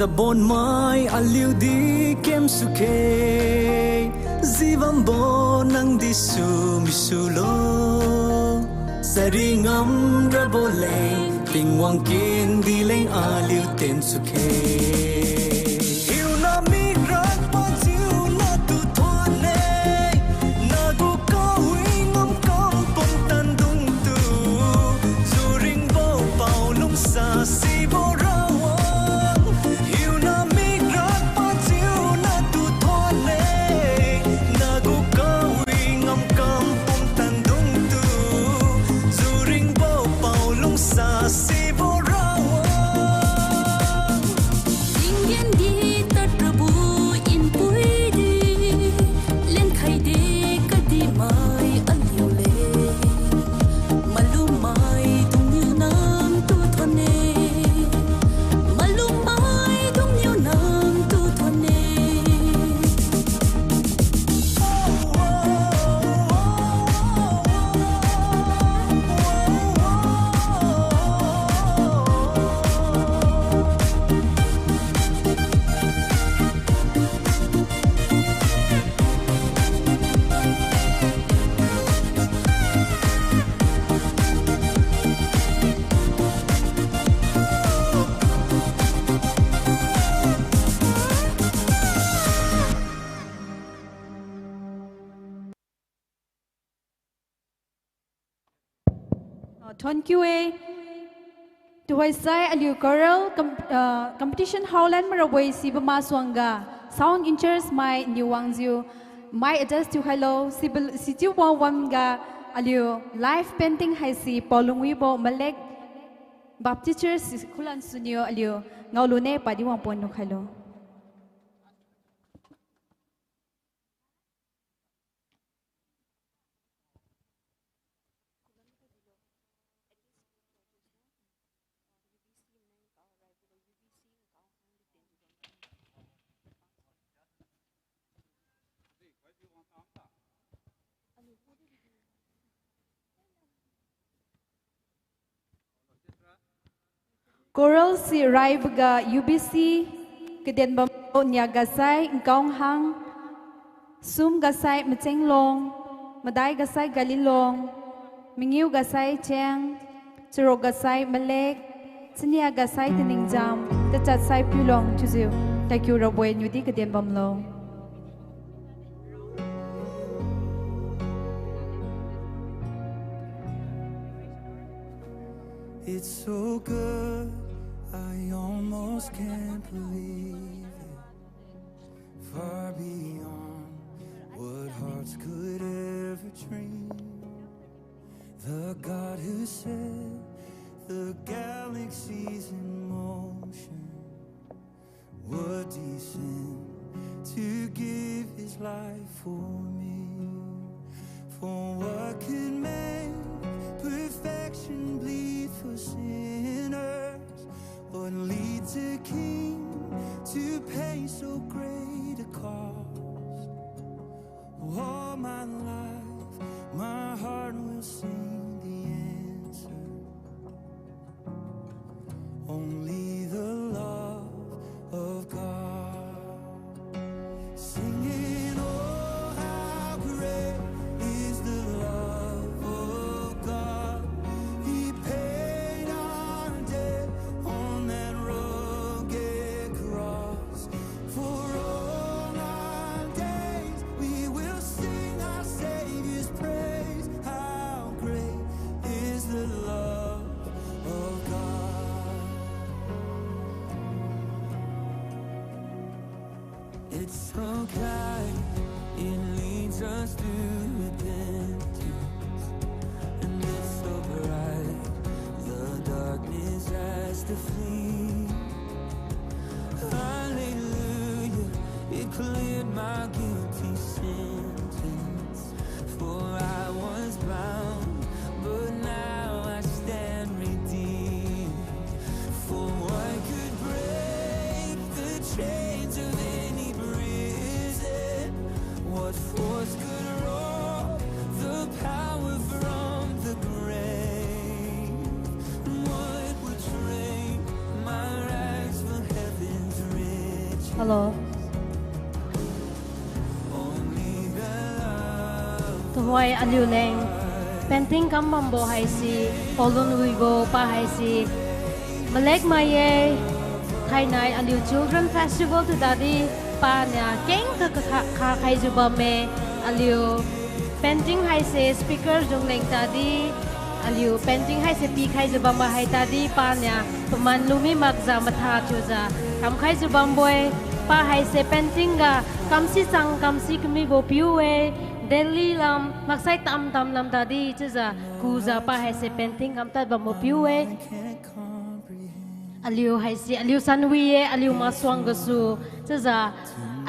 Tabonmai aliudi kemsukhe, jibambo nangdi sumisulo. Sari ngamrabo leng, Tingwang kendi leng aliu tensukhe. Hiuna mikrak pajiu natu thonne, nagu kawi ngamkam pumtan dungtu, juringbo paolungsa sibo Rawang. Hiuna mikrak pajiu natu thonne, nagu kawi ngamkam pumtan dungtu, juringbo paolungsa sibo Rawang. Tinggen di tadrabo npuidi, lenkhaide kadihmai aliu le. Malummaidungniu nangtu thonne, malummaidungniu nangtu thonne. Ah, thank you e. Tuhoisai aliu choral com-, ah, competition hall lan marabo-e sibo masuangga sound in charge mai niu wangjiu mai adjust thiukhailo, sibo, sichiu wang wangga aliu live painting haise paolungwibo Malek Baptist Church khulan suniu aliu ngaolune padi wangpon lukhailo. Choral si raiboga U B C, kaden bamlo niaga sai Nkaonghang, sumga sai Machenglong, madaiga sai Galilong, mangiuga sai Cheng, charukga sai Malek, chaniaga sai Taningjam, tachat sai Piulong chiujiu, tadkiu rabo-e, niudi kaden bamlo. It's so good, I almost can't believe it. Far beyond what hearts could ever dream. The God who set the galaxies in motion would descend to give his life for me. For what could make perfection bleed for sinners? What leads a king to pay so great a cost? All my life, my heart will sing the answer. Only the love of God. Singing, oh, how great is the love of God. He paid our debt on that rugged cross. For all our days, we will sing our Savior's praise. How great is the love of God. It's so kind, it leads us to repentance. And it's so bright, the darkness has to flee. Hallelujah, it cleared my guilty sentence. For I was bound, but now I stand redeemed. For what could break the chains of any prison? What force could rob the power from the grave? What would trade my rags for heaven's Hello. Tuhoi aliuleng painting kam bambo haise, Paulun Wibo pa haise malek mai-e. Thainai aliu Children Festival tu tadi paniu keng kakha kha khaijiu bamme. Aliu painting haise speaker jung leng tadi, aliu painting haise pikhaijiu bambo hai tadi paniu paman lumi makjiu matha thiujiu kamkhaijiu bambo-e. Pa haise painting ga kamsi chang kamsi kamibo piu-e. Delhi lam maksai tamtam lam tadi chiujiu kujiu pa haise painting kamtad bambo piu-e. Aliu haise aliu sanwi-e, aliu masuang gasu. Chiujiu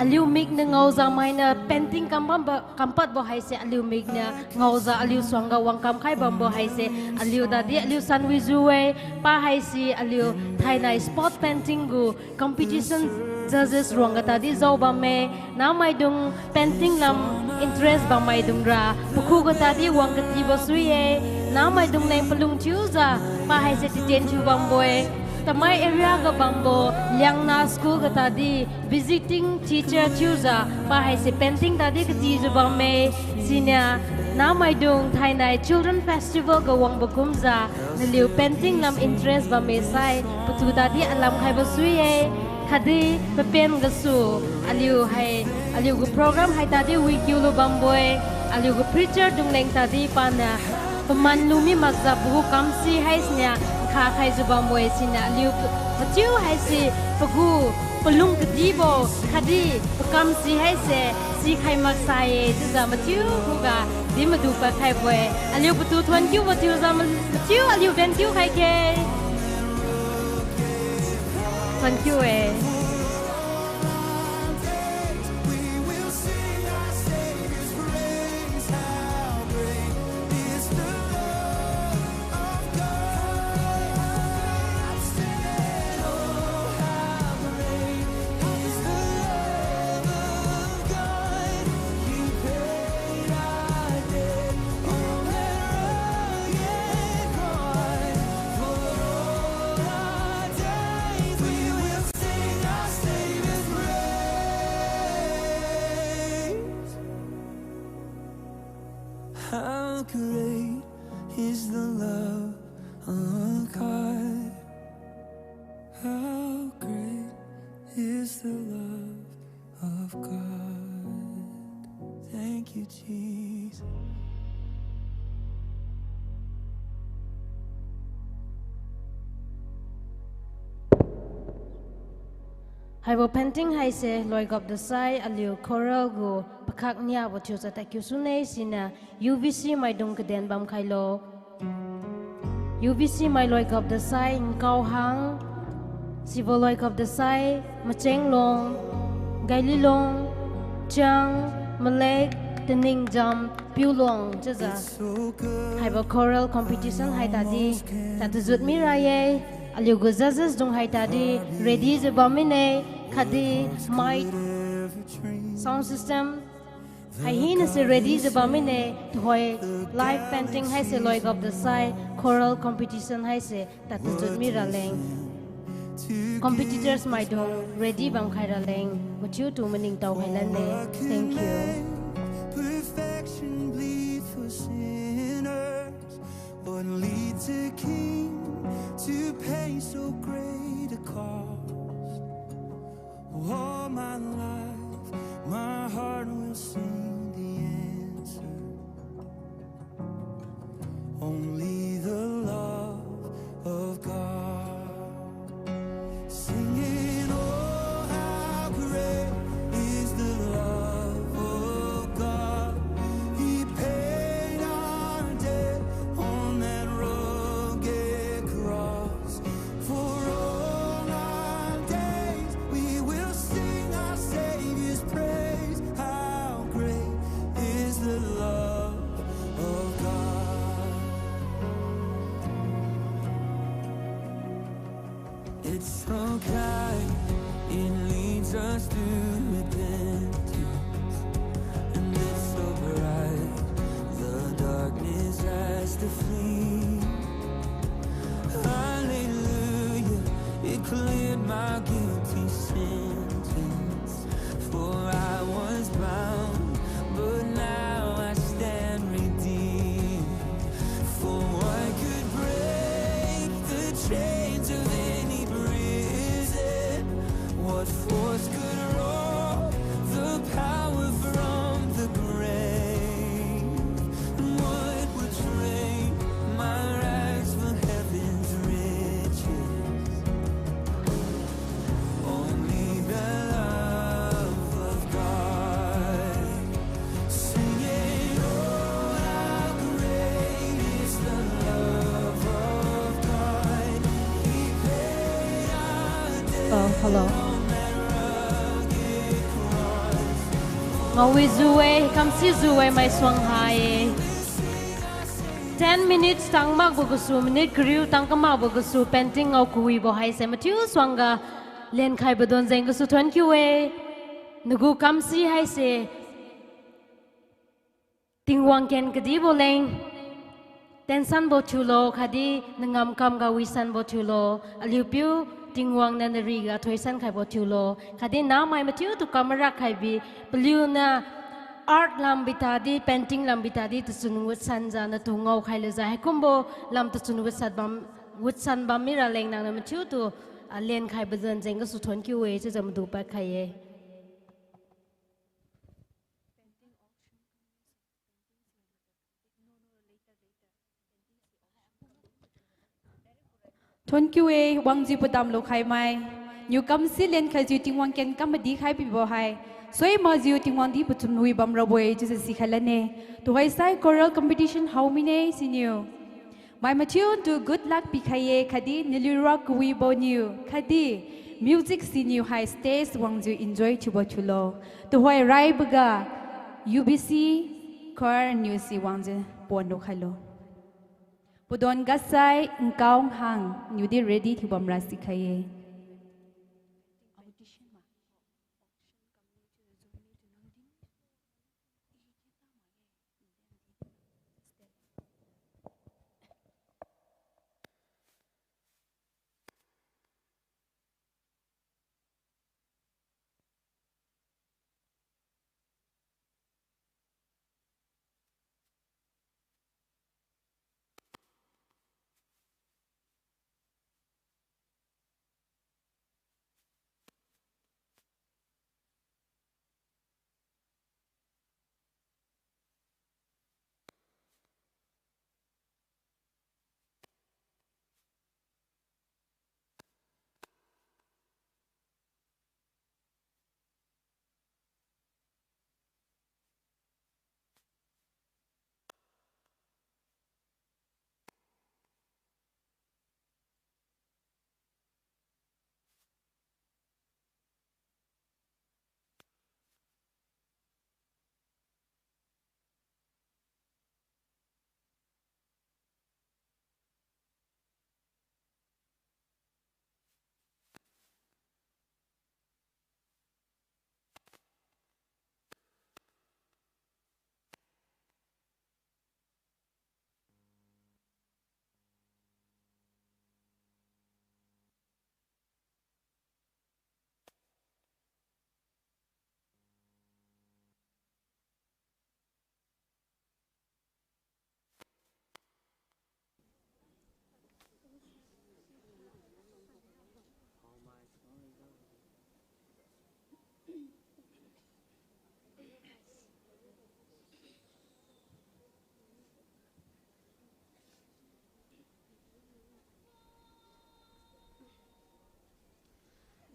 aliu mikniu ngaojiu mainiu painting kam bambo, kampadbo haise aliu mikniu ngaojiu aliu suangga wangkam khai bambo haise aliu tadi aliu sanwi jiu-e. Pa haise aliu thainai spot painting gu competition judges ruangga tadi jao bamme. Namaidung painting lam interest bammaidungra pakhuga tadi wang katibo sui-e. Namaidung leng palung thiujiu pa haise titien thiu bambo-e. Tamei area ga bambo Liangna school ga tadi visiting teacher thiujiu pa haise painting tadi katijiu bamme. Siniu namaidung thainai Children Festival ga wangbo kumjiu naliu painting lam interest bamme sai patu tadi alam khaibo sui-e. Khatdi papen gasu aliu hai, aliugu program hai tadi wikiu lu bambo-e. Aliugu preacher dung leng tadi paniu paman lumi makjiu pagu kamsi haisiniu nkha khaijiu bambo-e. Siniu aliu mathiu haise pagu palung kadibo khatdi pakamsi haise sikhai maksai-e chiujiu mathiu khuga di madu pad khaibo-e. Aliu patu thuon kiubo thiujiu ma-, mathiu aliu ben kiu khai khe. Thuon kiu-e. How great is the love of God. How great is the love of God. Thank you, Jesus. Haibo painting haise loigap dasai aliu choral gu pakhak niabo thiujiu tadkiu sune. Siniu U V C maidung kaden bam khailo. U V C mai loigap dasai Nkaohang, sibo loigap dasai Machenglong, Gaililong, Chang, Malek, Teningjam, Piulong chiujiu haibo choral competition hai tadi tadtajut mira ye. Aliugu judges dung hai tadi ready jiu bam mine, khatdi mic, sound system hai hinase ready jiu bam mine. Tuhoi live painting haise loigap dasai choral competition haise tadtajut mira leng, competitors maidung ready bam khai raleng mathiutu maningtao khai lanne. Thank you. Perfection bleeds for sinners. What leads a king to pay so great a cost? All my life, my heart will sing the answer. Only the love of God. Singing, oh, how great is the love of God. He paid our debt on that rugged cross. For all our days, we will sing our Savior's praise. How great is the love of God. It's so kind, it leads us to repentance. And it's so bright, the darkness has to flee. Hallelujah, it cleared my guilty sentence. Awi ju-e, kamsi ju-e, maisuang ha-e. Ten minutes tang makbo gasu, minute kariu tang kamakbo gasu, painting ngao kawibo haise mathiu suangga lenkhaibo don jeng gasu thuon kiu-e. Nagu kamsi haise Tingwang ken kadibo leng tensanbo thiulo, khatdi nangam kamga wisanbo thiulo, aliupiu Tingwang niu nariga thoisan khaibo thiulo, khatdi namai mathiutu kam marak khaibi, paliuniu art lambi tadi, painting lambi tadi, tachun wutsanjiu natu ngao khailujiu, haikumbo lam tachun wutsan bam, wutsan bam mira leng nangniu mathiutu, ah, lenkhaibo don jeng gasu thuon kiu-e, chiujiu madu pad khai-e. Thuon kiu-e, wangjiu padam lukhai mai. Niu kamsi lenkhaijiu Tingwang ken kam madi khai bibo hai, sui makjiu Tingwang di pachun wi bamrabo-e chiujiu sikhai lane. Tuhoi sai choral competition hao mine siniu. Mai mathiutu good luck pikhai-e, khatdi naliu ra kawibo niu, khatdi music siniu hai stage wangjiu enjoy thiubo thiulo. Tuhoi raiboga U B C choir niu si wangjiu pon lukhailo. Padon gasai nkao hang niudi ready thiu bamra sikhai-e.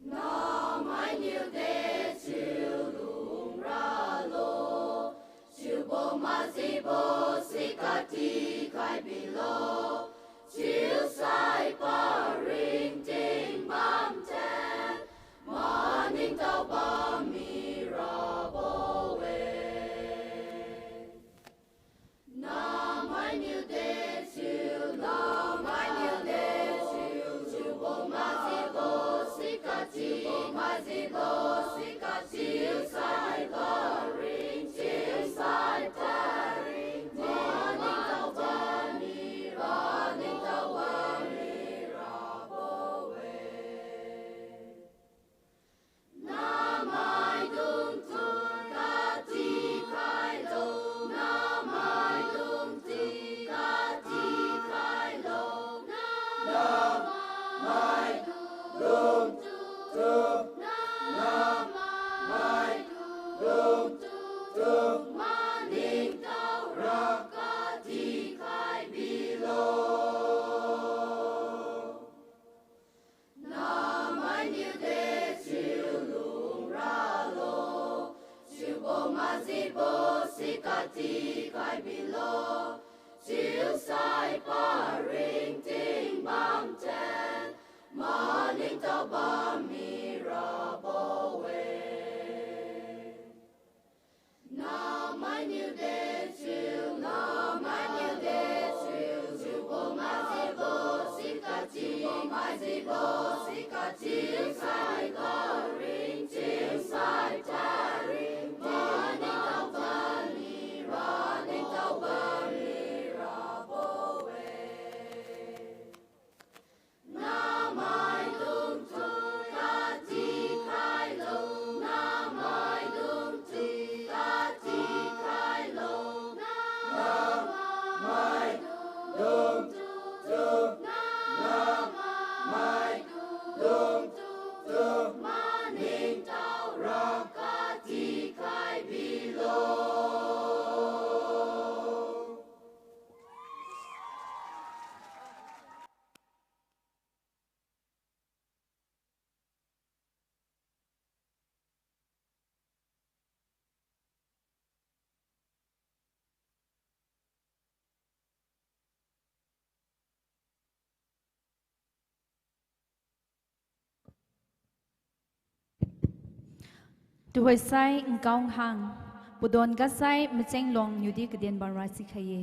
Namainiu dechiu lungralo, chiubo majibo si katikhai bilo, chiusai paringting bamten, maningtao bammi rabo-e. Namainiu dechiu, namainiu dechiu, chiubo majibo si kati, majibo si kati, chiusai paringting, chiusai paringting, maningtao bammi, maningtao bammi rabo-e. Namaidungtu katikhailo, namaidungtu katikhailo, namaidungtu, namaidungtu, maningtaora katikhai bilo. Namainiu dechiu lungralo, chiubo majibo si katikhai bilo, chiusai paringting bamten, maningtao bammi rabo-e. Mainiu dechiu, namainiu dechiu, chiubo majibo, sikachi majibo, sikachi saika ringchiu sai taring, maningtao bammi ra, ningtao bammi rabo-e. Namaidung tu kati khailo, namaidung tu kati khailo, namaidung tu, namaidung tu, maningtao ra kati khai bilo. Tuhoisai nkao hang, padon gasai macheng long niudi kaden bamra sikhai-e.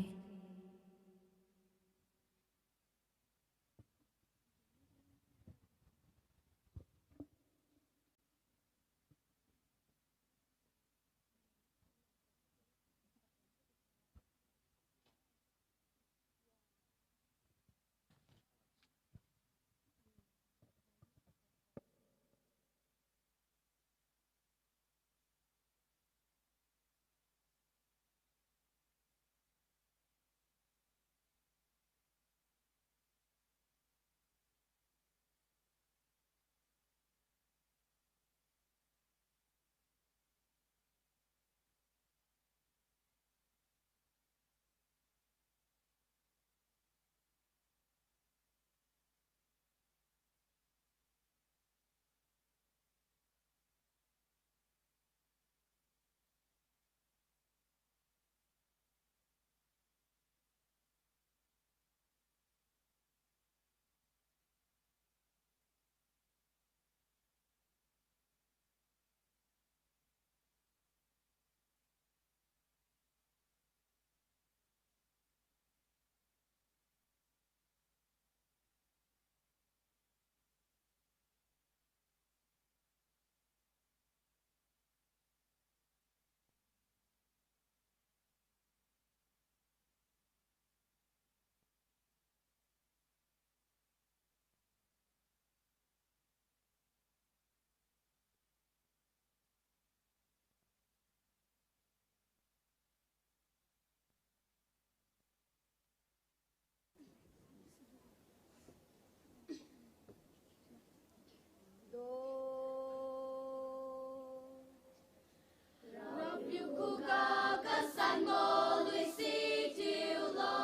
Rapiu khuga kasanbo lui si thiulo,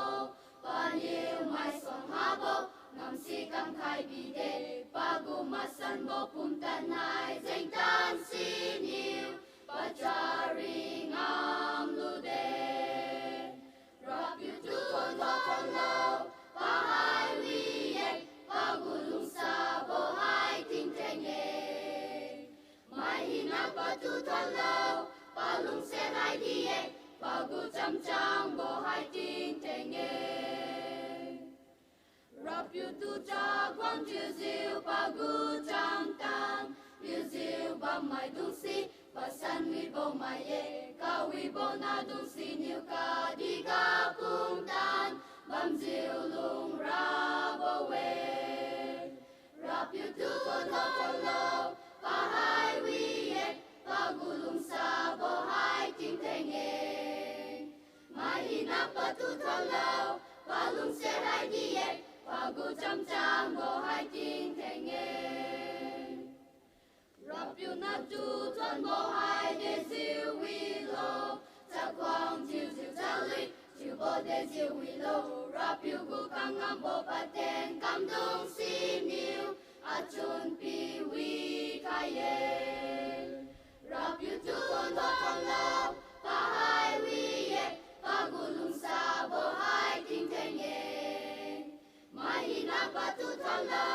paniu maisuang habo ngamsi kamkhai bide, pagu masanbo pumtan nai jengtan siniu pacharing ngamlude. Rapiu tu thuonbo thuonlo, pahai wi-e, pagu lungsabo hai tingtheng-e. Mai hina patu thuonlo, palungse hai di-e, pagu chamchangbo hai tingtheng-e. Rapiu tu chakhuang thiujiu pagu chamtan, piujiu bammaidungsi pasan wibo mai-e, kawibo nahdung siniu kadihga pumtan bamjiu lungrabo-e. Rapiu tu thuonlo thuonlo, pahai wi-e, pagu lungsabo hai tingtheng-e. Mai hina patu thuonlo, palungse hai di-e, pagu chamchangbo hai tingtheng-e. Rapiu natu thuonbo hai dejiu wilo, chakhuang thiujiu chalui thiubo dejiu wilo, Rapiu gu kangambo patien kamdung siniu achun pi wikhai-e. Rapiu tu thuonbo thuonlo, pahai wi-e, pagu lungsabo hai tingtheng-e. Mai hina patu thuonlo,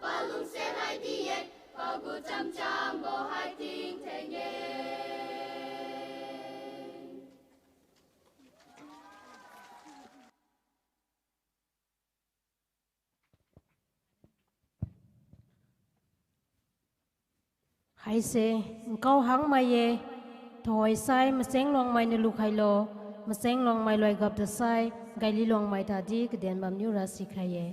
palungse hai di-e, pagu chamchangbo hai tingtheng-e. Haise nkao hangmai-e, tuhoi sai Macheng Longmai niu lukhailo, Macheng Longmai loi gaptasai, Gaili Longmai tadi kaden bamniu rasikhai-e.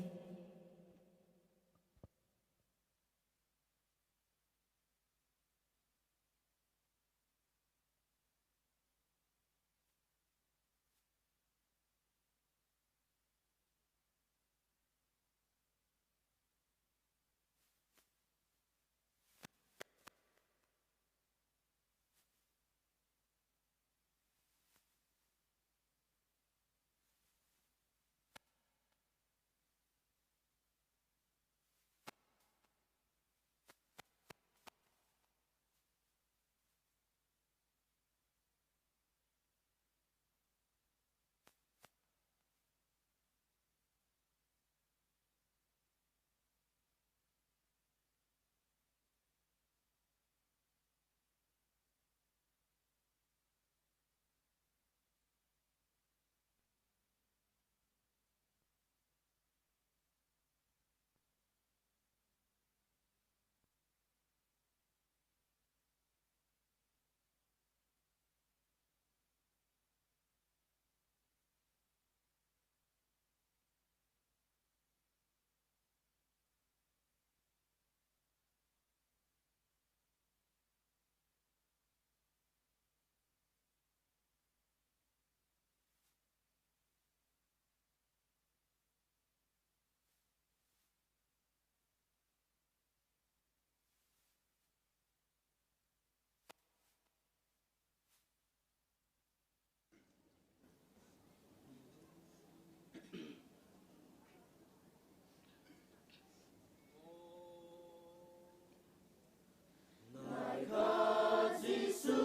Naikhat Jesu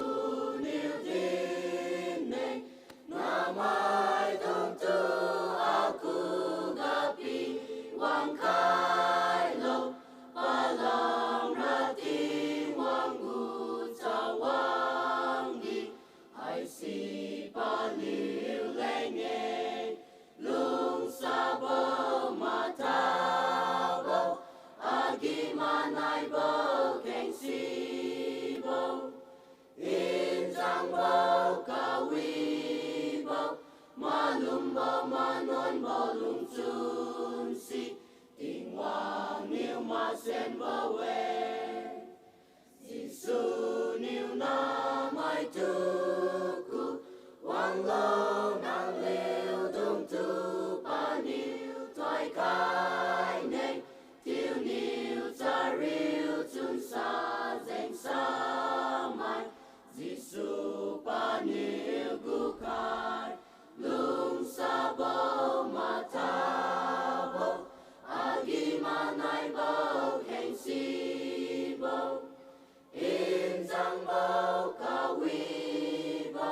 niu din-e, namaidungtu akhuga piwang khailo, palamra Tingwang gu chawang di, haisi paliu leng-e. Lungsabo, mathabo, agi-manaibo, khengsibo, nchangbo, kawibo, malumbo, manuanbo, lungchun si, Tingwang niu masenbo-e. Jesu niu namai tuku wanglo, naliu dungtu paniu thoikhaine, thiuniu chariu chunsa jengsamai, Jesu paniu gukhai, lungsabo, mathabo, agi-manaibo, khengsibo, nchangbo, kawibo,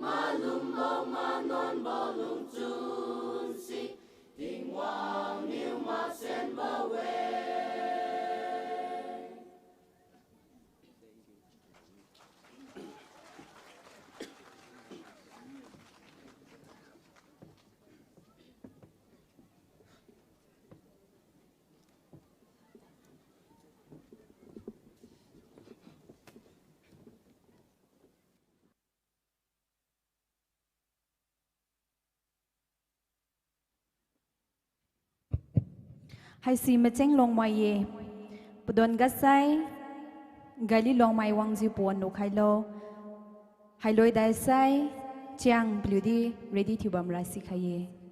malumbo, manuanbo, lungchun si, Tingwang niu masenbo-e. Haisi Macheng Longmai-e, padon gasai, Gaili Longmai wangjiu pawan lukhailo, hailoi daisai, chiang paliudi ready thiubamra sikhai-e.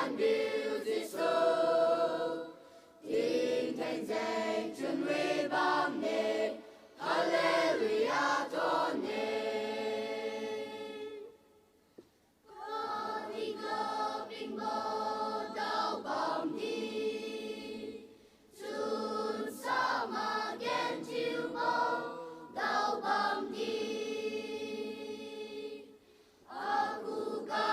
Anbiu Jesu, tingtheng jeng chunwi bamme, Hallelujah thonne. Kani kapingbo daobamdi, chunsa magen thiubo daobamdi. Akhuga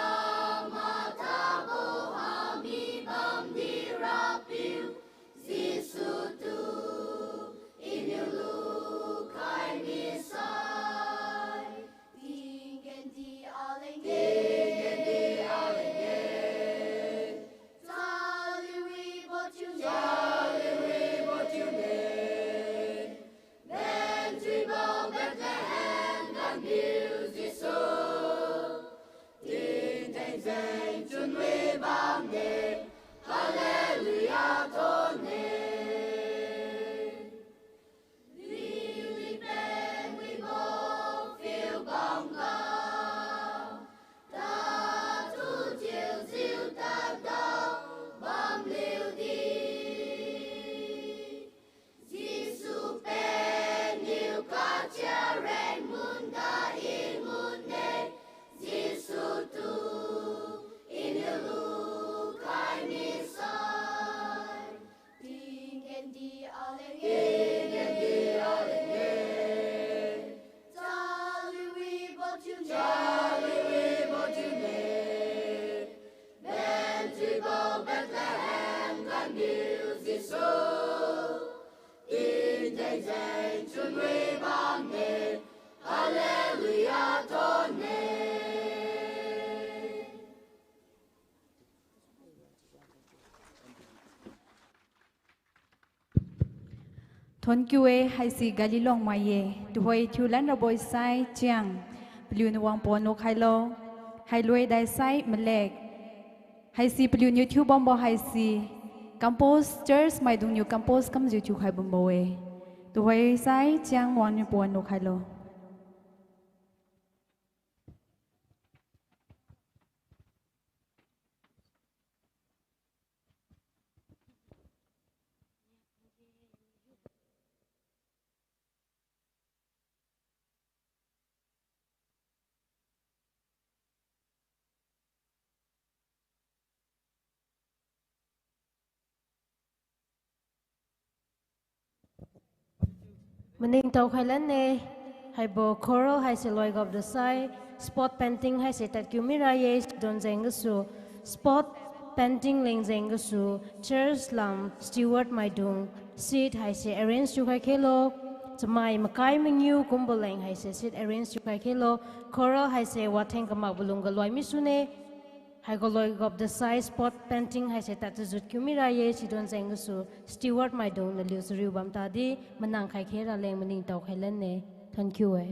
mathabo hami bamdi Rapiu Jesu tu, iniu lukhai misai. Tinggen di aleng-e, tinggen di aleng-e. Chaliu wibo thiune, chaliu wibo thiune. Benthuibo Bethlehem Anbiu Jesu, tingtheng jeng chunwi bamme, Hallelujah thonne. Liuli pen wibo phiu bamga, tatu thiujiu tadao bamliu di. Jesu pen niu kachia rengmun ga I ngunne, Jesu tu iniu lukhai misai. Tinggen di aleng-e, tinggen di aleng-e. Chaliu wibo thiune, chaliu wibo thiune. Benthuibo Bethlehem Anbiu Jesu, tingtheng jeng chunwi bamme, Hallelujah thonne. Thonkiu-e, haise Galilong mai-e, tuhoi thiulan rabo-e sai chiang, paliuniu wangpon nukhailo, hailoi dai sai malek, haise paliuniu thiubambo haise, compose, church maidungniu compose kamjiu thiukhai bambo-e, tuhoi sai chiang wangniu pon nukhailo. Maningtao khailanne, haibo choral haise loigapda sai, spot painting haise tadkiu mira ye, sidon jeng gasu, spot painting leng jeng gasu, church lam steward maidung, seat haise arrange thiukhai khelo, chamai makai mangiu kumbo leng haise seat arrange thiukhai khelo, choral haise watheng kamakbo lungga loi misune, haiga loigapda sai spot painting haise tadtujut kiu mira ye, sidon jeng gasu, steward maidung naliu chariu bam tadi, manang khai khe raleng maningtao khailanne, thonkiu-e.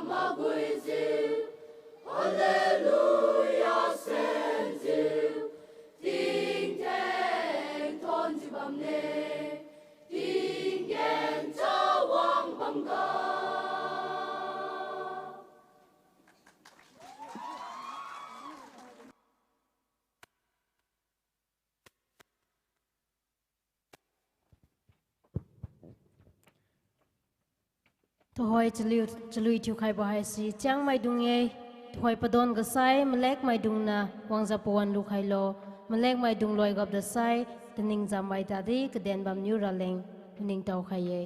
Maguijiu, Hallelujah senjiu, tingtheng thonjiu bamne, tinggen chawang bamga. Tuhoi chalui, chalui thiukhaibo haise chiangmaidung-e. Tuhoi padon gasai malekmaidung niu wangjiu pawan lukhailo. Malekmaidung loi gapdasai, taning jammai tadi kaden bamniu raleng maningtao khai-e.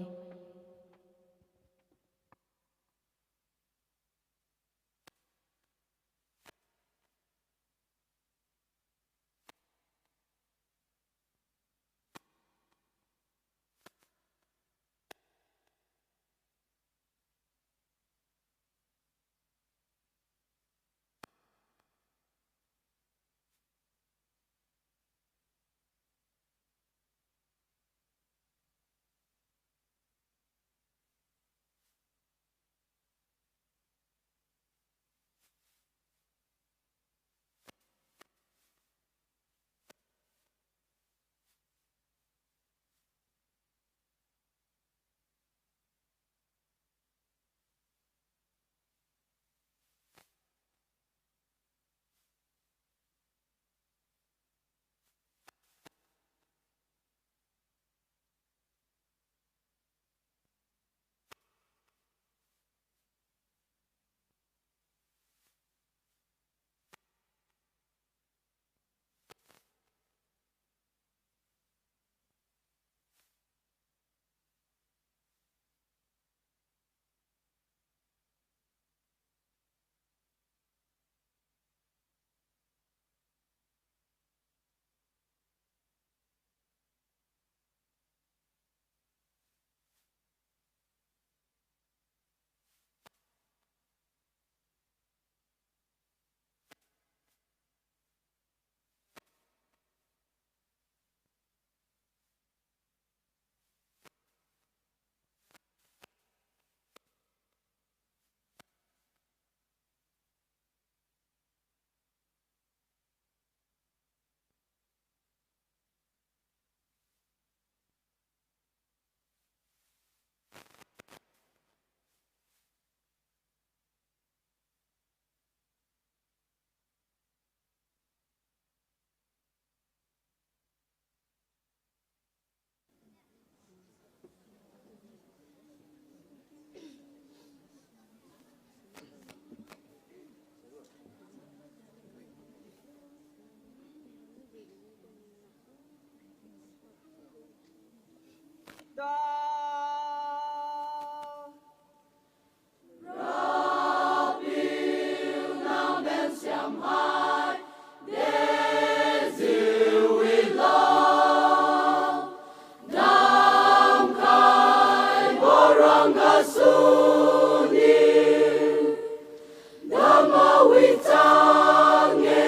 Damawi chang-e,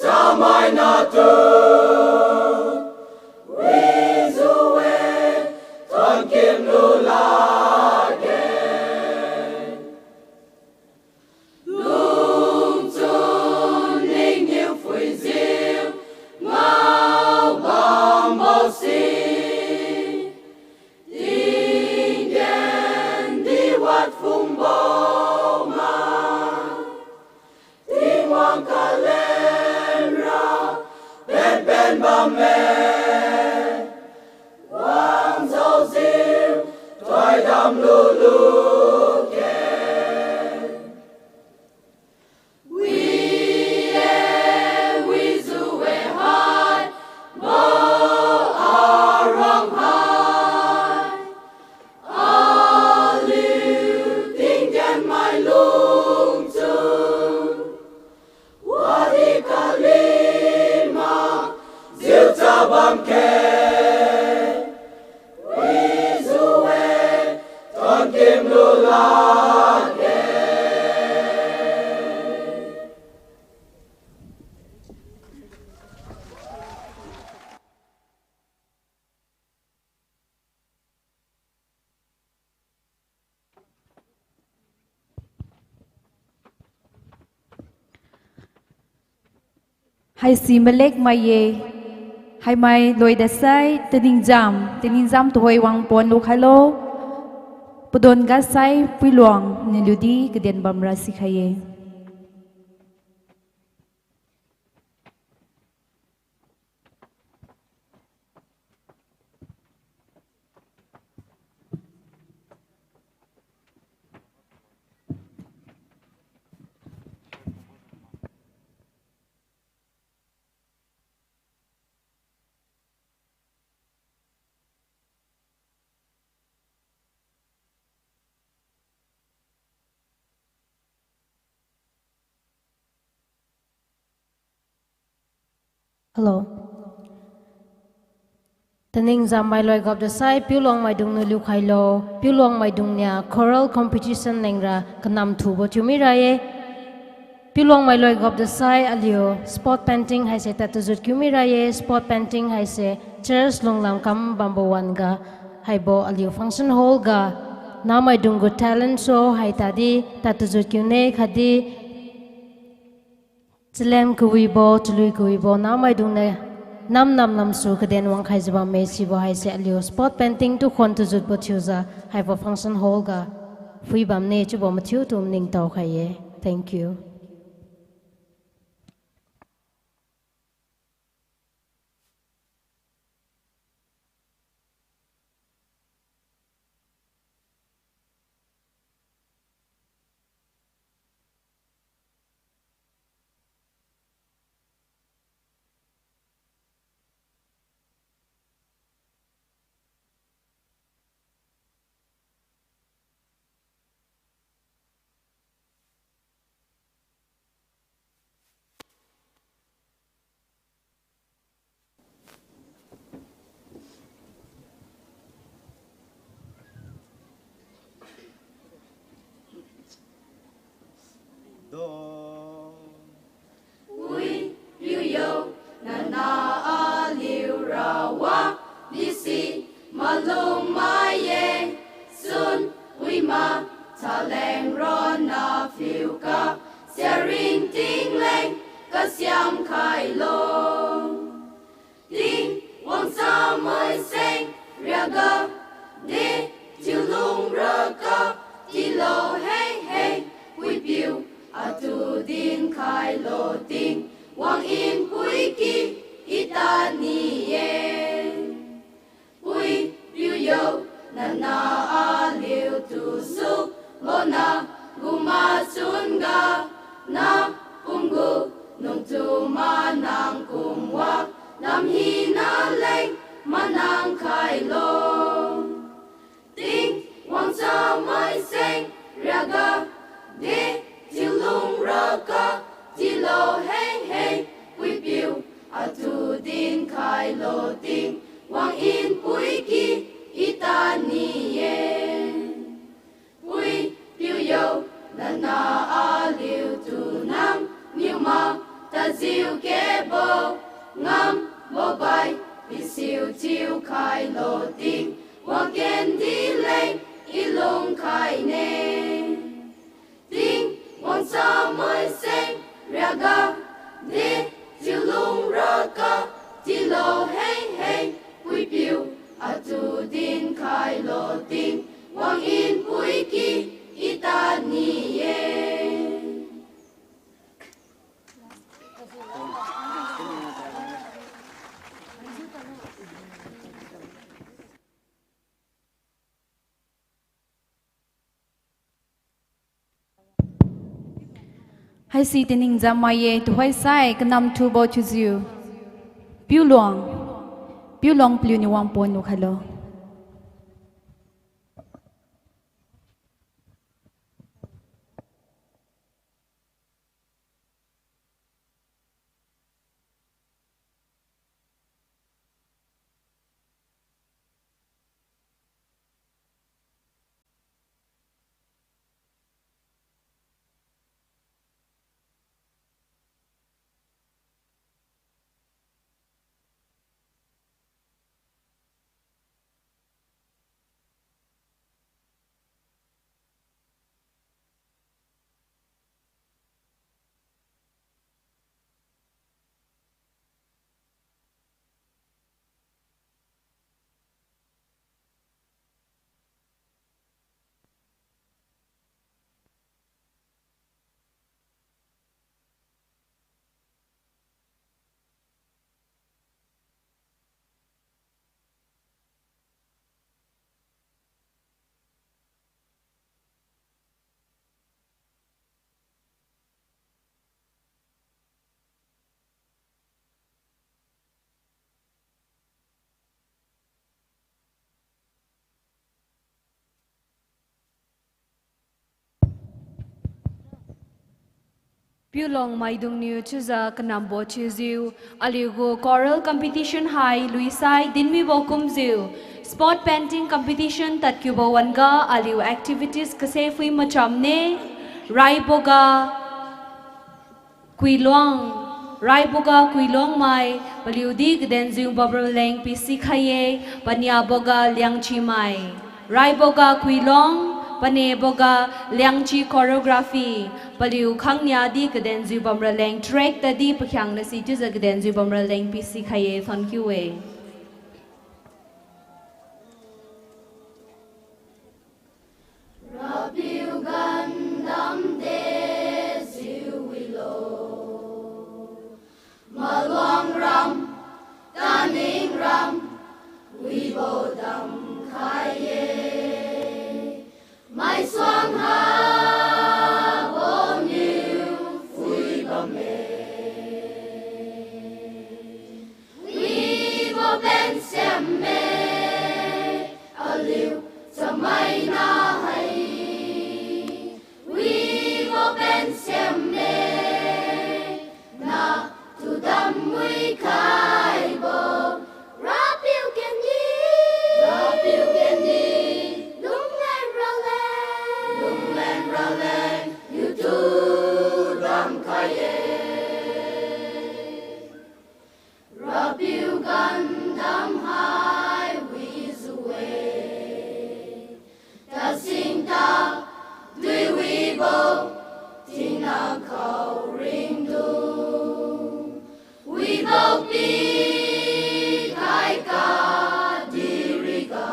chamaina tu wijiu-e, thonkim lu lakge. Lungchun ningniu phuijiu ngaobambo si, tinggen di watphungbo ma, Tingwang kalenra penpen bamme, wangjiujiu thoidam lulu khe. Wi-e, wijiu-e hai, bo arang hai. Aliu tinggen mailungchun, wadi kali makjiu chabam khe, wijiu-e, thonkim lu lakge. Haisi malek mai ye, haimai loida sai, Teningjam, Teningjam tuhoi wang pon lukhailo, padon ga sai, Puiluang, naliu di kaden bamra sikhai ye. Hello. Teningjam mai loigapda sai, Piuluang maidung niu liukhailo, Piuluang maidung niu choral competition lengra kanam thubo thiumi ra ye. Piuluang mai loigapda sai aliu spot painting haise tatu jut kiumi ra ye, spot painting haise church lunglam kam bambo wan-ga, haibo aliu function hall ga, namaidung gu talent show hai tadi tatu jut kiune khatdi chalem kawibo, chalui kawibo, namaidung niu nam nam lamsu kaden wangkhaijiu bamme sibo haise aliu spot painting tu khon tujutbo thiujiu haibo function hall ga phuibamne chiubo mathiutu maningtao khai ye. Thank you. Wi, piu yo, nana aliu Rawang, disi malum mai ye, sun wi ma, thaleng ronna phiu ka, siaring tingleng kasiam khailo. Tingwang chamai seng riaga, de thiulung raka, tilo hei hei, puipiu, atu dinkhailo Tingwang npuiki, i tani ye. Puipiu yo, nana aliutu sukbona, gu machun ga, na pumgu nungtu manang kumwa, lam hina leng manang khailo. Tingwang chamai seng riaga, de thiulung raka, tilo hei hei, puipiu, atu dinkhailo Tingwang npuiki, i tani ye. Puipiu yo, nana aliutu nangniu ma, tajiu kebo, ngambo bai, pisiu thiukhailo Tingwang kendi leng, i lungkhaine. Tingwang chamai seng riaga, de thiulung raka, tilo hei hei, puipiu, atu dinkhailo Tingwang npuiki, i tani ye. Haisi Teningjam mai ye, tuhoisai kanam thubo thiujiu, Piuluang, Piuluang paliuniu wang pon lukhailo. Piulong maidungniu chiujiu kanambo thiujiu, aliugu choral competition hai luisai dinmibo kumjiu, spot painting competition tadkiubo wan-ga aliu activities kase phui machamne. Raiboga Kuiluang, Raiboga Kuiluang mai, paliudi kadenjiu bamraleng pisikhai-e, paniaboga Liangchi mai. Raiboga Kuiluang, paneboga Liangchi Choreography, paliu khangniadi kadenjiu bamraleng track tadi pakhiangna si chiujiu kadenjiu bamraleng pisikhai-e, thonkiu-e. RAPIU gan damde jiu wilo, maluang ram, taning ram, wibo damkhai-e. Maisuang habo niu phui bamme. Wibo bensiamme, aliu chamaina hai. Wibo bensiamme, natu damwi khaibo. RAPIU kendi, RAPIU kendi, lunglen raleng, lunglen raleng, niutu damkhai-e. RAPIU gan dam hai wijiu-e. Tasing tadui wibo, tingna khao ringdung, wibo pikhai kadiriga.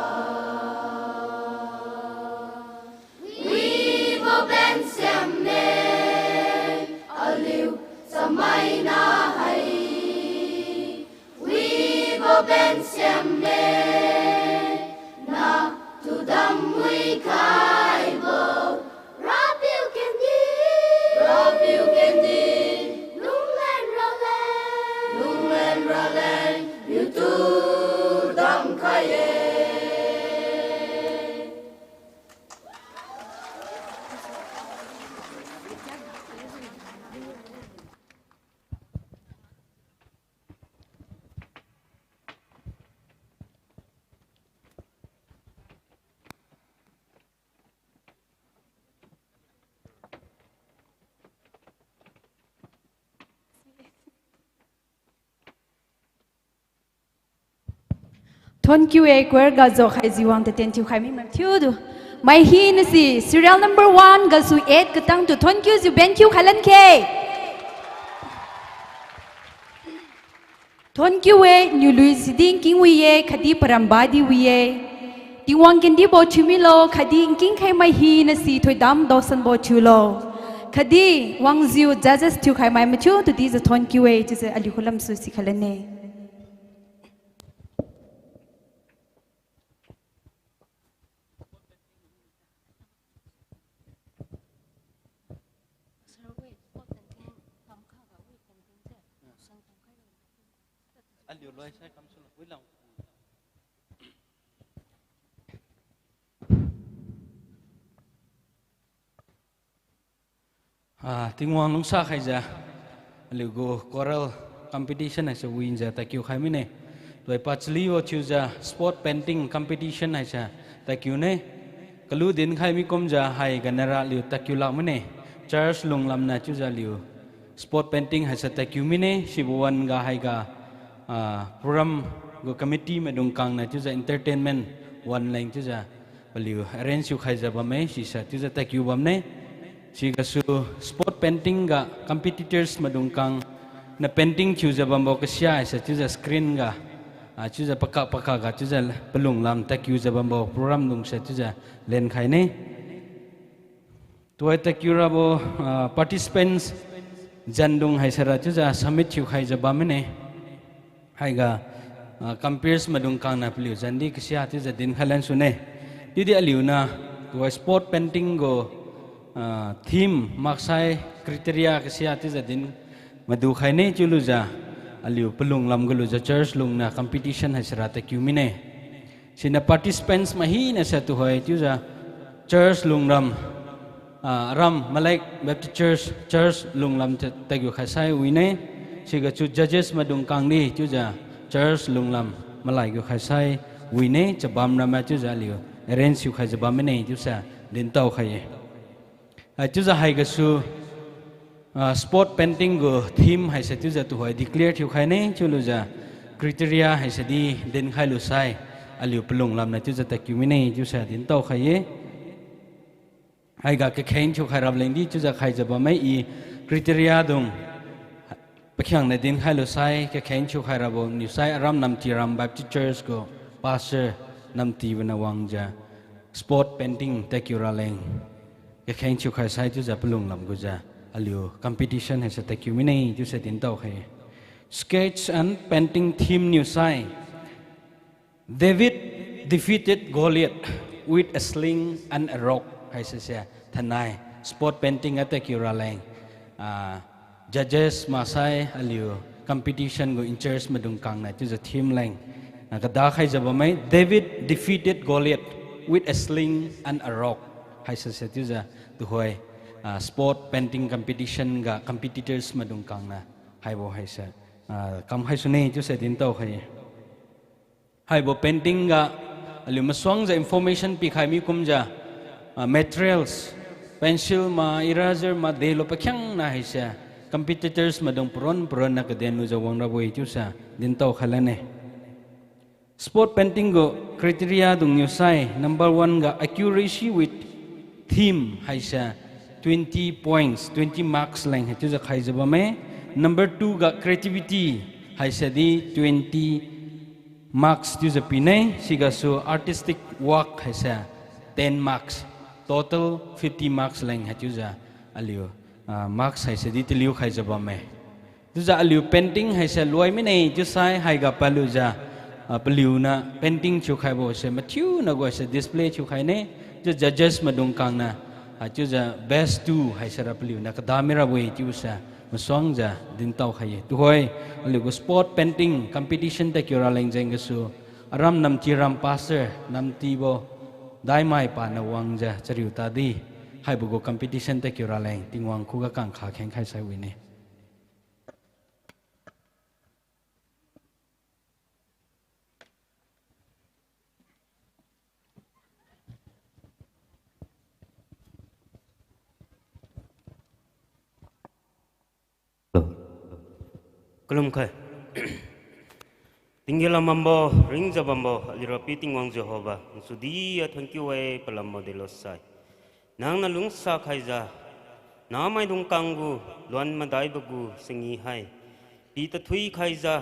Wibo bensiamme, aliu chamaina hai. Wibo bensiamme, natu damwi khaibo. RAPIU kendi, RAPIU kendi, lunglen raleng, lunglen raleng, niutu damkhai-e. Thonkiu-e, choir ga jaokhaijiu wang taten thiukhai mi mathiutu. Mai hinasi serial number one gasu eight katangtu thonkiujiu ben thiukhai lan khe. Thonkiu-e, niu lui sidi nkingwi-e, khatdi paramba di wi-e. Tingwang kendibo thiumilo, khatdi nkingkhai mai hinasi thoidam daosanbo thiulo. Khatdi wangjiu judges thiukhai mai mathiutu dijiu thonkiu-e, chiujiu aliu khulamsu sikhai lane. Ah, Tingwang lungsa khaijiu, aliugu choral competition haise winjiu tadkiu khai mine. Tuhoi pachalibo thiujiu spot painting competition haise tadkiu ne. Kalu dinkhai mi kumjiu haiga nara aliu tadkiu lak mine. Church lunglamniu chiujiu aliu spot painting haise tadkiu mine. Sibo wan-ga haiga, ah, program gu committee maidung kangniu chiujiu entertainment wan leng chiujiu paliu arrange thiukhaijiu bamme, sise chiujiu tadkiu bamne. Sigasu spot painting ga competitors maidung kangniu painting thiujiu bambo kasia haise chiujiu screen ga, ah, chiujiu pakak pakak ga chiujiu palunglam tadkiujiu bambo program dungse chiujiu lenkhaine. Tuhoi tadkiu rabo, ah, participants zandung haisera chiujiu submit thiukhaijiu bam mine. Haiga, ah, comperes maidung kangniu paliu zandi kasia chiujiu dinkhai lan sune. Chiudi aliuniu, tuhoi spot painting gu, ah, theme maksai criteria kasia chiujiu din madu khaine chiulujiu, aliu palunglam galujiu church lungniu competition haisera tadkiu mine. Siniu participants mai hinase tuhoi chiujiu church lunglam, Ah, aram Malek Baptist Church, church lunglam ta, takiu khaisai wine. Sigasu judges maidung kangdi chiujiu church lunglam malaikiu khaisai wine, chabam ramai chiujiu aliu arrange thiukhaijiu bam mine chiusa dintao khai-e. Ah, chiujiu haigasu, ah, sport painting gu theme haise chiujiu tuhoi declare thiukhaine, chiulujiu criteria haise di dinkhai lusai, aliu palung lamniu chiujiu takiu mine chiusa dintao khai-e. Haiga kakheng thiukhai rabo lengdi chiujiu khaijiu bamme. I criteria dung pakhiangna dinkhai lusai, kakheng thiukhai rabo niusai aram Namtiram Baptist Church gu pastor Namtibo na wangjiu spot painting takiu raleng kakheng thiukhai sai chiujiu palung lam gujiu aliu competition haise takiu mine chiusa dintao khai-e. Sketch and painting theme niusai David defeated Goliath with a sling and a rock haise se thainai spot painting ga takiu raleng, ah, judges maksai aliu competition gu in-charge maidung kangna chiujiu theme leng, ah, kadakhaijiu bamme. David defeated Goliath with a sling and a rock haise se chiujiu tuhoi, ah, spot painting competition ga competitors maidung kangna haibo haise, ah, kamkhai sune chiusa dintao khai-e. Haibo painting ga aliu masuangjiu information pikhai mikumjiu, ah, materials, pencil ma, eraser ma, delo pakhiangna haise competitors maidung paron paronna kaden lujiu wang rabo-e chiusa dintao khai lane. Spot painting gu criteria dung niusai number one ga accuracy with theme haise twenty points, twenty marks leng hai chiujiu khaijiu bamme. Number two ga creativity haise di twenty marks chiujiu pine, sigasu artistic work haise ten marks, total fifty marks leng hai chiujiu aliu, ah, marks haise di taliu khaijiu bamme. Chiujiu aliu painting haise loi mine chiusai haiga palujiu, ah, paliuniu painting thiukhaibo se mathiuna guise display thiukhaine. Chiujiu judges maidung kangna, ah, chiujiu best two haise ra paliuniu kada mirabo-e chiusa masuangjiu dintao khai-e. Tuhoi aliu gu spot painting competition takiu raleng jeng gasu aram Namtiram pastor Namtibo Daimai pana wangjiu chariu tadi haibo gu competition takiu raleng Tingwang khuga kangkha khengkhai sai wine. Kalum khai. Tinggi lam bambo, ringjiu bambo, aliu Rapiu Tingwang Jehovah, nsu di a thank you e, palambo delo sai. Nangniu lungsa khaijiu, namaidung kang gu, luan madaibo gu, singi hai. Pi tathui khaijiu,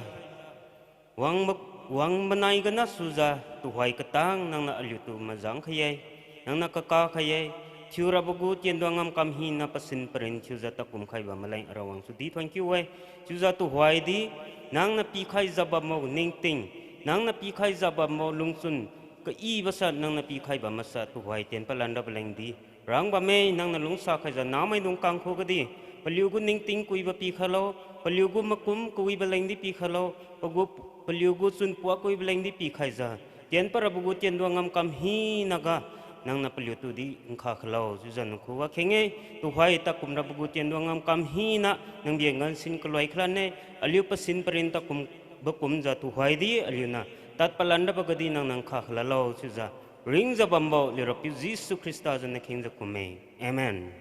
wang ma-, wang manai gana sujiu, tuhoi katang nangniu aliutu majang khai-e, nangniu kaka khai-e, thiurabo gu tienduang ngamkam hina pasin parin thiujiu takum khai bam maleng arawang su di thank you e, chiujiu tuhoidi, nangniu pikhaijiu bambo ningting, nangniu pikhaijiu bambo lungchun, ka-i basa nangniu pikhai bam masa tuhoi tien palan rabo lengdi, rang bamme nangniu lungsa khaijiu namaidung kang khugadi, paliu gu ningting kuibo pikhailo, paliu gu makum kawibo lengdi pikhailo, pagu, paliu gu chunpuak kawibo lengdi pikhaijiu, tien parabo gu tienduang ngamkam hinaga, nangniu paliutudi nkha khailo, chiujiu nang khuga kheng-e, tuhoi takum rabo gu tienduang ngamkam hina, nang biengan sin kaloi khalan-e, aliu pasin parin takum, bakumjiu tuhoidi aliuniu, tad palan rabo gadi nang nang nkha khalalo, chiujiu, ringjiu bambo, aliu Rapiu Jesu Khrista jiu na khengjiu kumme. Amen.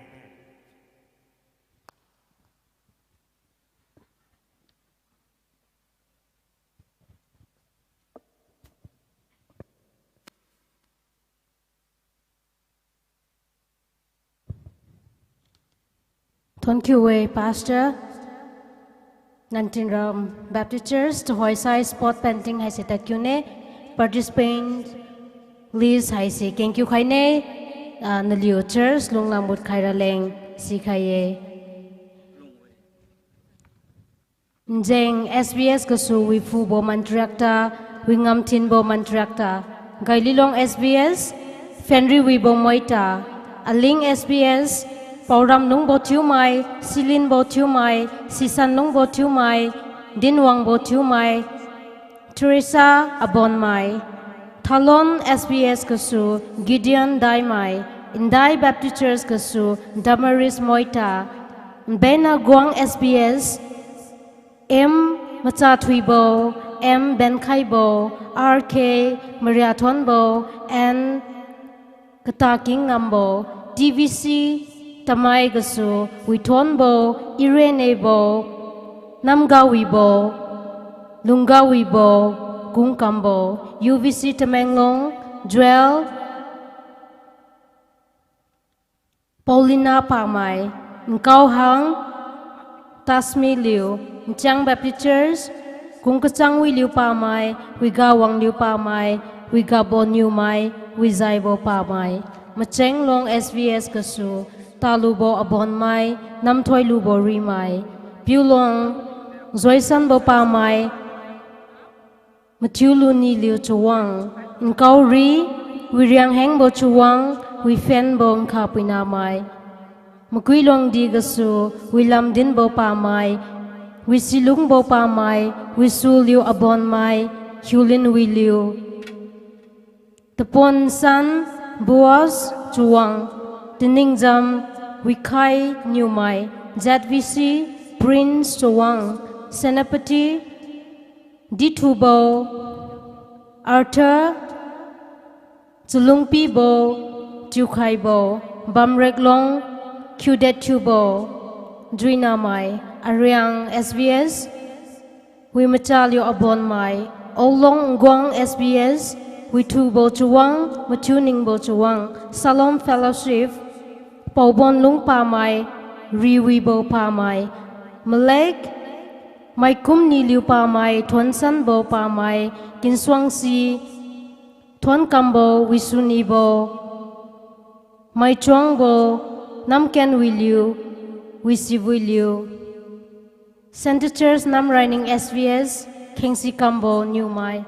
Thank you e, Pastor. Namtinram Baptist Church, tuhoisai spot painting haise tadkiune, participant list haise kengkiu khaine, ah, naliu church lunglam mut khai raleng sikhai-e. Njeng S B S gasu Wiphubo mantriakta, Wingamthinbo mantriakta, Gaililong S B S, Phenriwibo Moita, Aling S B S, Pauramlungbo Thiumai, Silinbo Thiumai, Sisanlungbo Thiumai, Dinwangbo Thiumai, Teresa Abonmai, Thalon S B S gasu Gideon Daimai, Ndai Baptist Church gasu Damaris Moita, Mbena Guang S B S, M Machathuibo, M Benkhaibo, R K Mariathonbo, N Katakingngambo, T V C Tamei gasu Withonbo, Irenebo, Namgawibo, Lunggawibo, Kungkambo, U V C Tamenglong, Joel, Paulina Pamai, Nkauhang Tasmi Liu, Nchang Baptist Church, Kungkachangwiliu Pamai, Wigawangliu Pamai, Wigabo Niumai, Wijaibo Pamai, Machenglong S B S gasu, Talubo Abonmai, Namthoilubo Rimai, Piulong, Joisanbo Pamai, Mathiuluniliu Chawang, Nkauri, Wirianghengbo Chawang, Wifenbo Nkhapuinamai, Makuilongdi gasu, Wilamdinbo Pamai, Wisilungbo Pamai, Wisuliu Abonmai, Hiulinwiliu, Taponsan Boaz Chawang, Taningjam Wikhai Niumai, Z V C Prince Chawang, Senapati Dithubo, Arthur, Chalungpibo, Tiukhaibo, Bamreklong, Khiudetthiubo, Juinamai, Ariang S B S, Wimachaliu Abonmai, Aolong Ngguang S B S, Withubo Chawang, Mathiuningbo Chawang, Shalom Fellowship, Paobonlung Pamai, Riwibo Pamai, Malek, Maikumniliu Pamai, Thuonsanbo Pamai, Kinsuangsi, Thuonkambo, Wisunibo, Maichuangbo, Namkenwiliu, Wisiwiliu, Centre Church Namraineng S B S, Khengsikambo Niumai.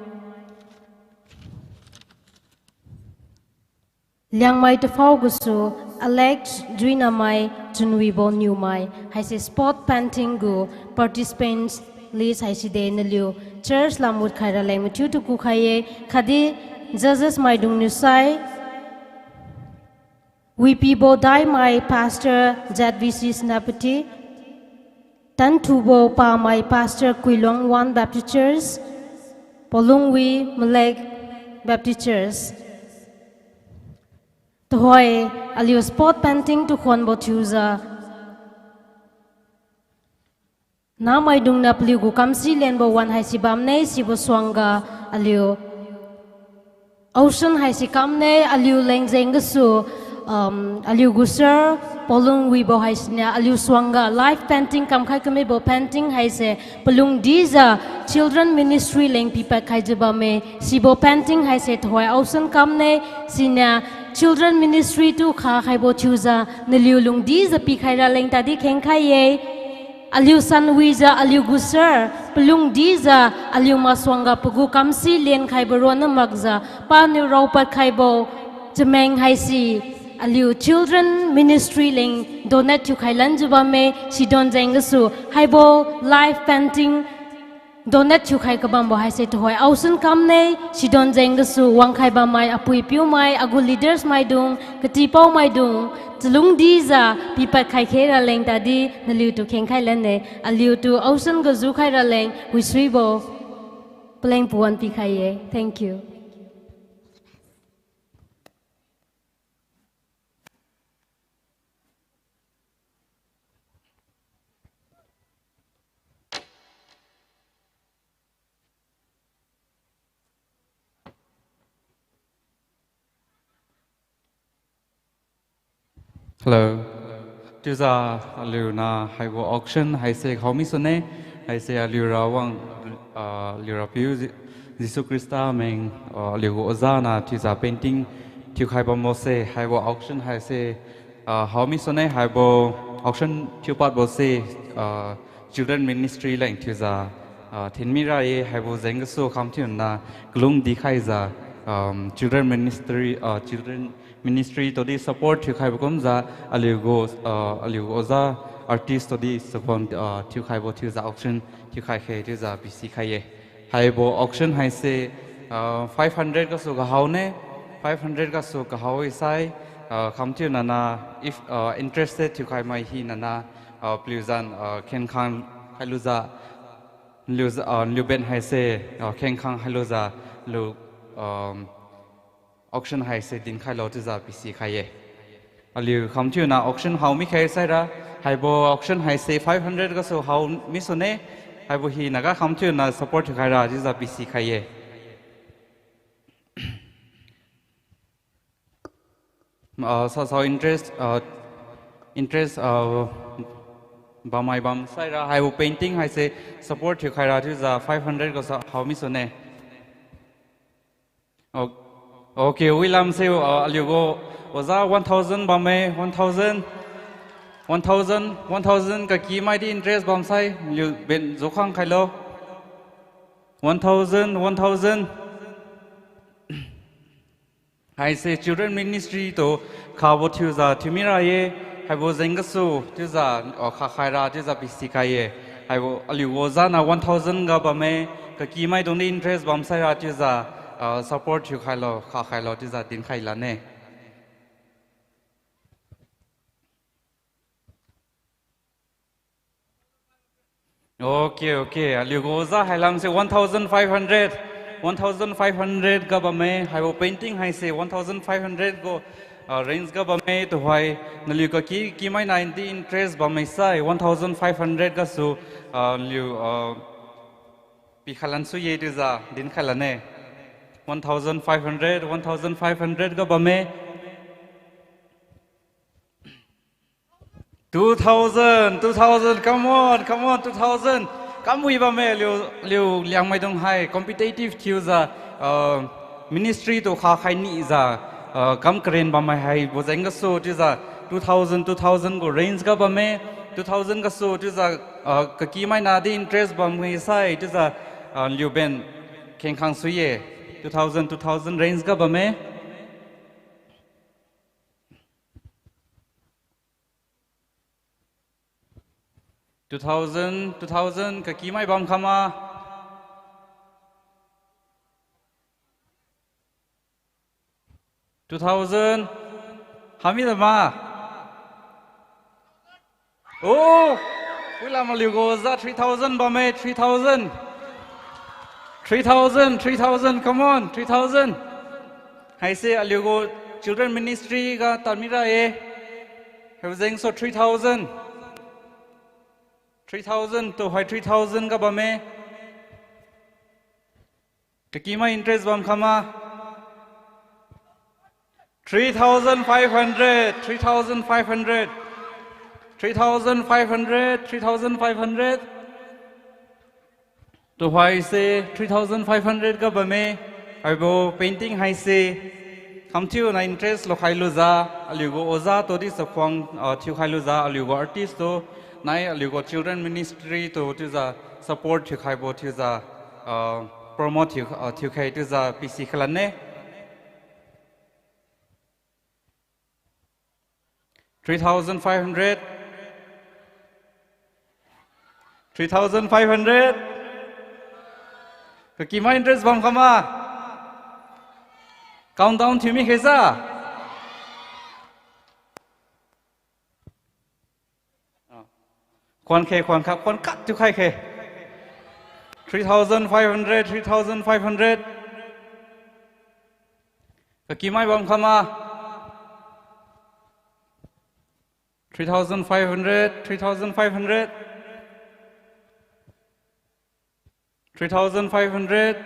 Liangmai Taphao gasu Alex Juinamai Chunwibo Niumai haise spot painting gu participants list haiside naliu church lamut khaira leng mathiutu kukhai-e, khatdi judges maidungniu sai, Wipibo Daimai Pastor Z V C Senapati, Tanthubo Pamai Pastor Kuilong One Baptist Church, Palungwi Malek Baptist Church. Tuhoi aliu spot painting tu khonbo thiujiu namaidungniu paliugu kamsi lenbo wan haisi bamne, sibo suangga aliu Aosun haise kamne, aliu leng jeng gasu, um, aliugu sir, Paolung Wibo haisiniu, aliu suangga live painting kamkhai kamibo painting haise, palungdijiu children ministry leng pipad khaijiu bamme, sibo painting haise tuhoi Aosun kamne, siniu children ministry tu kha khaibo thiujiu, naliu lungdijiu pikhai raleng tadi khengkhai-e. Aliu sanwijiu, aliugu sir, palungdijiu, aliu masuangga pagu kamsi lenkhaibo ronna makjiu, paniu raopad khaibo chameng haise, aliu children ministry leng donate thiukhai lanjiu bamme, sidon jeng gasu, haibo live painting donate thiukhai kabambo haise tuhoi Aosun kamne, sidon jeng gasu, wangkhai bammai, apui piumai, agu leaders maidung, katipao maidung, chalungdijiu, pipad khai khe raleng tadi, naliutu khengkhai lanne, aliutu Aosun ga jukhai raleng, wisuibo, paleng pawan pikhai-e. Thank you. Hello. Chiujiu aliuniu haibo auction haise haomi sune, haise aliura wang, ah, aliura piu Je-, Jesu Khrista meng, ah, aliugu oja niu chiujiu painting thiukhai bambo se, haibo auction haise, ah, haomi sune, haibo auction thiupadbo se, ah, children ministry leng chiujiu, ah, thinmi ra-e, haibo jeng gasu kham thiuna kalung dikhaijiu, um, children ministry, ah, children ministry tudi support thiukhaibo kumjiu, aliugu, ah, aliugu oja artist tudi chakhuang, ah, thiukhaibo thiujiu auction thiukhai khe chiujiu pisikhai-e. Haibo auction haise, ah, five hundred gasu kahao ne, five hundred gasu kahao-e sai, Ah, khamthiu nana, if, ah, interested thiukhai mai hina, ah, paliu zan, ah, khenkhang khailujiu, liu, ah, liu ben haise, ah, khenkhang khailujiu, liu, um, auction haise dinkhailo chiujiu pisikhai-e. Aliu khamthiu na auction hao mikhai saira, haibo auction haise five hundred gasu hao misune, haibo hina ga khamthiu na support thiukhaira chiujiu pisikhai-e. Ah, sa sao interest, ah, interest, ah, bammai bam saira haibo painting haise support thiukhaira chiujiu five hundred gasu hao misune. O-, okay, wilamse, ah, aliugu oja one thousand bamme, one thousand, one thousand, one thousand kakimaidi interest bamsai, liu ben jukhang khailo. One thousand, one thousand. Haise children ministry tu khabo thiujiu thiumira ye, haibo jeng gasu chiujiu, ah, khakhaira chiujiu pisikhai-e. Haibo aliugu oja na one thousand ga bamme, kakimaidungdi interest bamsaira chiujiu, ah, support thiukhailo, khakhailo chiujiu dinkhai lane. Okay, okay. Aliugu oja hailamse one thousand five hundred. One thousand five hundred ga bamme, haibo painting haise one thousand five hundred gu, ah, range ga bamme tuhoi. Naliu kaki, kimaina di interest bammai sai one thousand five hundred gasu, ah, liu, ah, pikhailan sui-e chiujiu dinkhai lane. One thousand five hundred, one thousand five hundred ga bamme. Two thousand, two thousand, come on, come on, two thousand. Kamwi bamme, liu, liu Liangmaidung hai competitive thiujiu, uh, ministry tu khakhai nijiu, uh, kam karen bammai haibo jeng gasu chiujiu two thousand, two thousand gu range ga bamme, two thousand gasu chiujiu, uh, kakimaina di interest bammai sai chiujiu, uh, liu ben khengkhang sui-e, two thousand, two thousand range ga bamme. Two thousand, two thousand, kakimai bam khama. Two thousand, hami lama. Oh, pui lam aliugu oja three thousand bamme, three thousand. Three thousand, three thousand, come on, three thousand. Haise aliugu children ministry ga tadmira-e. Haibo jengsu three thousand. Three thousand tuhoi three thousand ga bamme. Kakimai interest bam khama. Three thousand five hundred, three thousand five hundred. Three thousand five hundred, three thousand five hundred. Tuhoise three thousand five hundred ga bamme, haibo painting haise. Khamthiu nai interest lukhai lujiu, aliugu oja tudi sakhuang, ah, thiukhai lujiu, aliugu artist tu, nai aliugu children ministry tu chiujiu support thiukhaibo chiujiu, ah, promote thiu, ah, thiukhai chiujiu pisi khalanne. Three thousand five hundred. Three thousand five hundred. Kakimai interest bam khama. Countdown thiumi khaisa. Khuan khe, khuan kha, khuan khat thiukhai khe. Three thousand five hundred, three thousand five hundred. Kakimai bam khama. Three thousand five hundred, three thousand five hundred. Three thousand five hundred.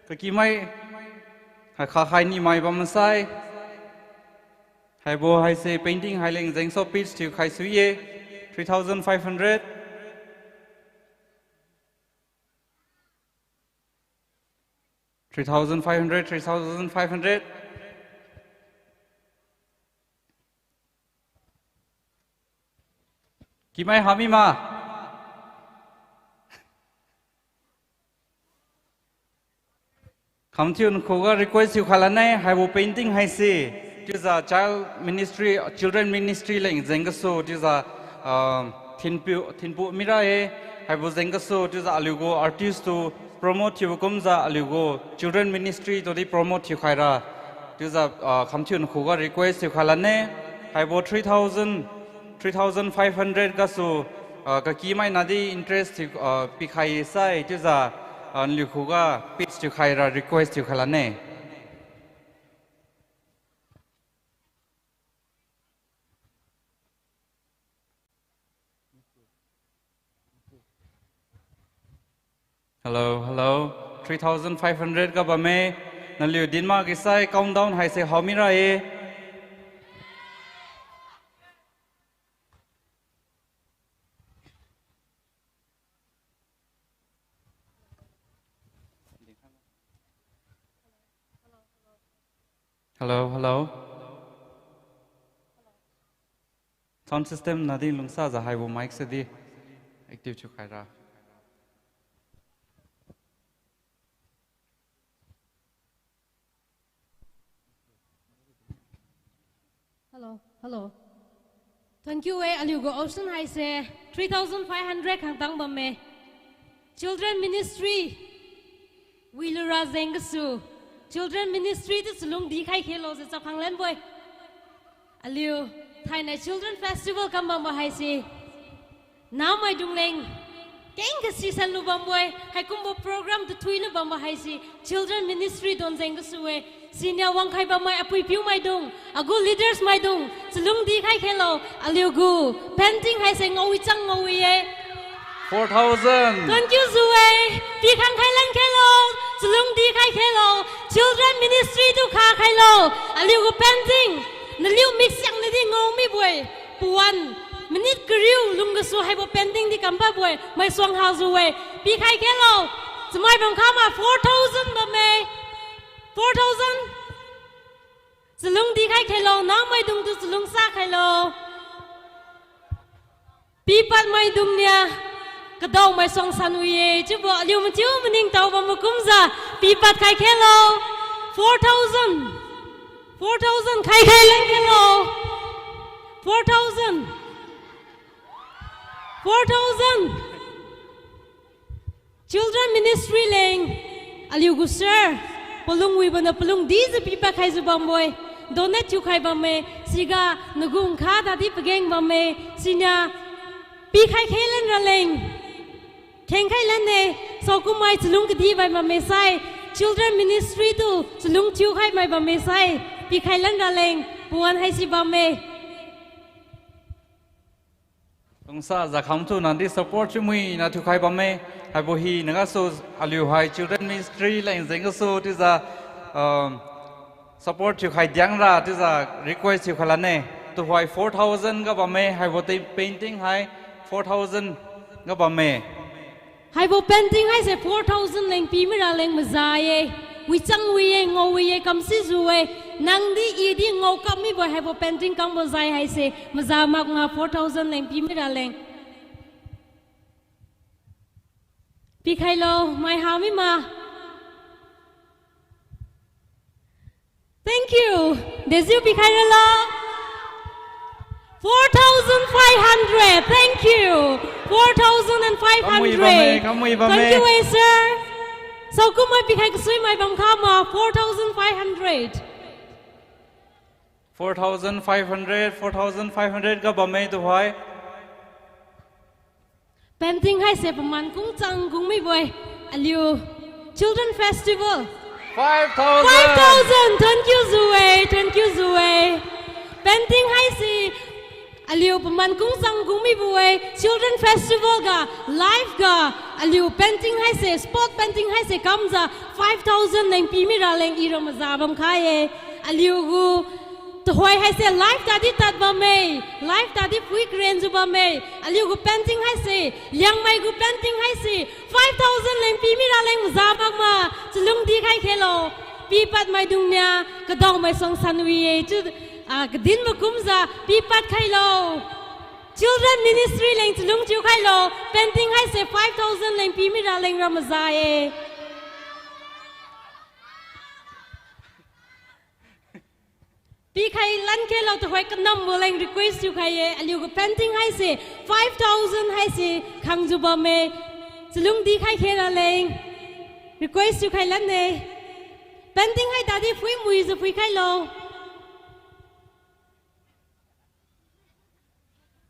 Kakimai. Hai kha khai nimai bam masai. Haibo haise painting hai leng jengso pitch thiukhai sui ye. Three thousand five hundred. Three thousand five hundred, three thousand five hundred. Kimai hami ma. Khamthiu nkhuga request thiukhai lanne, haibo painting haise. Chiujiu child ministry, children ministry leng jeng gasu, chiujiu, ah, thinpiu, thinpu mira ye, haibo jeng gasu, chiujiu aliugu artist tu promote thiubo kumjiu aliugu children ministry tu di promote thiukhaira. Chiujiu, ah, khamthiu nakhuga request thiukhai lane. Haibo three thousand, three thousand five hundred gasu, ah, kakimaina di interest thiu, ah, pikhai sai chiujiu, ah, naliu khuga pitch thiukhaira request thiukhai lane. Hello, hello. Three thousand five hundred ga bamme. Naliu dinma kisai countdown haise haomi ra-e. Hello, hello. Sound system nadi lungsajiu haibo mic se di active thiukhaira. Hello, hello. Thank you e, aliugu option haise three thousand five hundred khangtang bamme. Children ministry wilura jeng gasu, children ministry tu chalungdi khai khelo jiu chakhang lanbo-e. Aliu thainai children festival kam bambo haise namaidung leng keng kasisan lu bambo-e, haikumbo program tu thui lu bambo haise children ministry don jeng gasu-e. Siniu wangkhai bammai apui-apiu maidung, agu leaders maidung, chalungdi khai khelo, aliugu painting haise ngaowi chang ngaowi-e. Four thousand. Thank you jiu-e, pikhang khai lan khelo, chalungdi khai khelo, children ministry tu kha khailo, aliugu painting, naliu miksiang nadi ngao mibo-e, pawan, minute kariu lung gasu haibo painting di kam pabo-e, maisuang hajiu-e, pikhai khelo, chamai bam khama four thousand bamme, four thousand. Chalungdi khai khelo, namaidung tu chalungsa khailo. Pipad maidung nia, kadaomai suang san wi-e, chiubo aliu mathiu maningtao bam makumjiu, pipad khai khelo. Four thousand. Four thousand khai khai lan khelo. Four thousand. Four thousand. Children Ministry leng, aliugu sir, palung wibo niu palung dijiu pipad khaijiu bambo-e, donate thiukhai bamme, siga nagu nkha tadi pageng bamme, sinia pikhai khe lan raleng, khengkhai lan-e, saokummai chalung kadih bai bamme sai, Children Ministry tu chalung thiukhai mai bamme sai, pikhai lan raleng, pawan haisi bamme. Lungsajiu khamthu nadi support thiumui na thiukhai bamme, haibo hina gasu aliu hai Children Ministry leng jeng gasu chiujiu, um, support thiukhai diangra chiujiu request thiukhai lan-e, tuhoi four thousand ga bamme, haibo te painting hai four thousand ga bamme. Haibo painting haise four thousand leng pimi raleng maza-e. Wichang wi-e, ngao wi-e, kamsijiu-e. Nangdi idi ngao kam mibo haibo painting kambo jai haise maza makna four thousand leng pimi raleng. Pikhailo, mai ha mima. Thank you. Dejiu pikhai ralo. Four thousand five hundred. Thank you. Four thousand and five hundred. Kamui bamme, kamui bamme. Thank you, eh, sir. Saokummai pikhai kasuimai bam khama, four thousand five hundred. Four thousand five hundred, four thousand five hundred ga bamme tuhoi. Painting haise paman kungchang kung mibo-e, aliu Children Festival. Five thousand. Five thousand, thank you jiu-e, thank you jiu-e. Painting haise aliu paman kungchang kung mibo-e, Children Festival ga, live ga, aliu painting haise, spot painting haise kamjiu five thousand leng pimi raleng ira maza bam khai-e. Aliugu tuhoi haise live tadi tad bamme, live tadi phui karenjiu bamme. Aliugu painting haise, Liangmai gu painting haise five thousand leng pimi raleng maza makma, chalungdi khai khelo. Pipad maidung nia, kadaomai suang san wi-e chiu, ah, kadin makumjiu pipad khailo. Children Ministry leng chalung thiukhailo, painting haise five thousand leng pimi raleng ra maza-e. Pikhai lan khelo tuhoi kanambo leng request thiukhai-e, aliugu painting haise five thousand haise khangjiu bamme, chalungdi khai khe raleng request thiukhai lan-e. Painting hai tadi phui muijiu phuikhailo.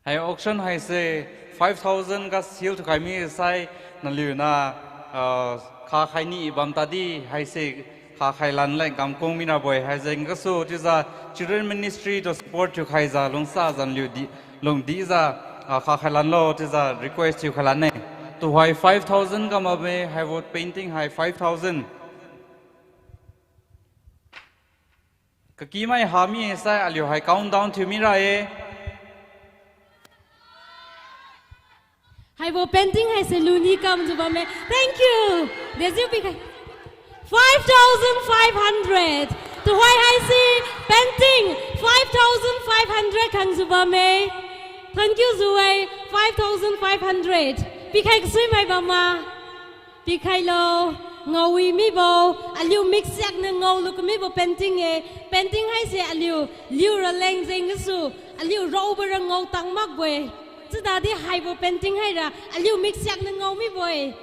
Hai auction haise five thousand ga seal thukhai misai naliuniu, ah, khakhai ni bam tadi haise khakhai lan leng kamkung mirabo-e. Haijeng gasu chiujiu children ministry tu support thiukhaijiu lungsajiu naliu di, lungdijiu, ah, khakhai lanlo chiujiu request thiukhai lanne. Tuhoi five thousand ga bamme, haibo painting hai five thousand. Kakimai hami sai aliu hai countdown thiu mira-e. Haibo painting haise luni kamjiu bamme. Thank you. Dejiu pikhai. Five thousand five hundred. Tuhoi haise painting five thousand five hundred khangjiu bamme. Thank you jiu-e, five thousand five hundred. Pikhai kasuimai bamma. Pikhailo, ngaowi mibo, aliu miksiakniu ngaolu kamibo painting-e. Painting haise aliu, liu raleng jeng gasu, aliu raobo ra ngao tang makbo-e. Chiudadi haibo painting haira, aliu miksiakniu ngao mibo-e.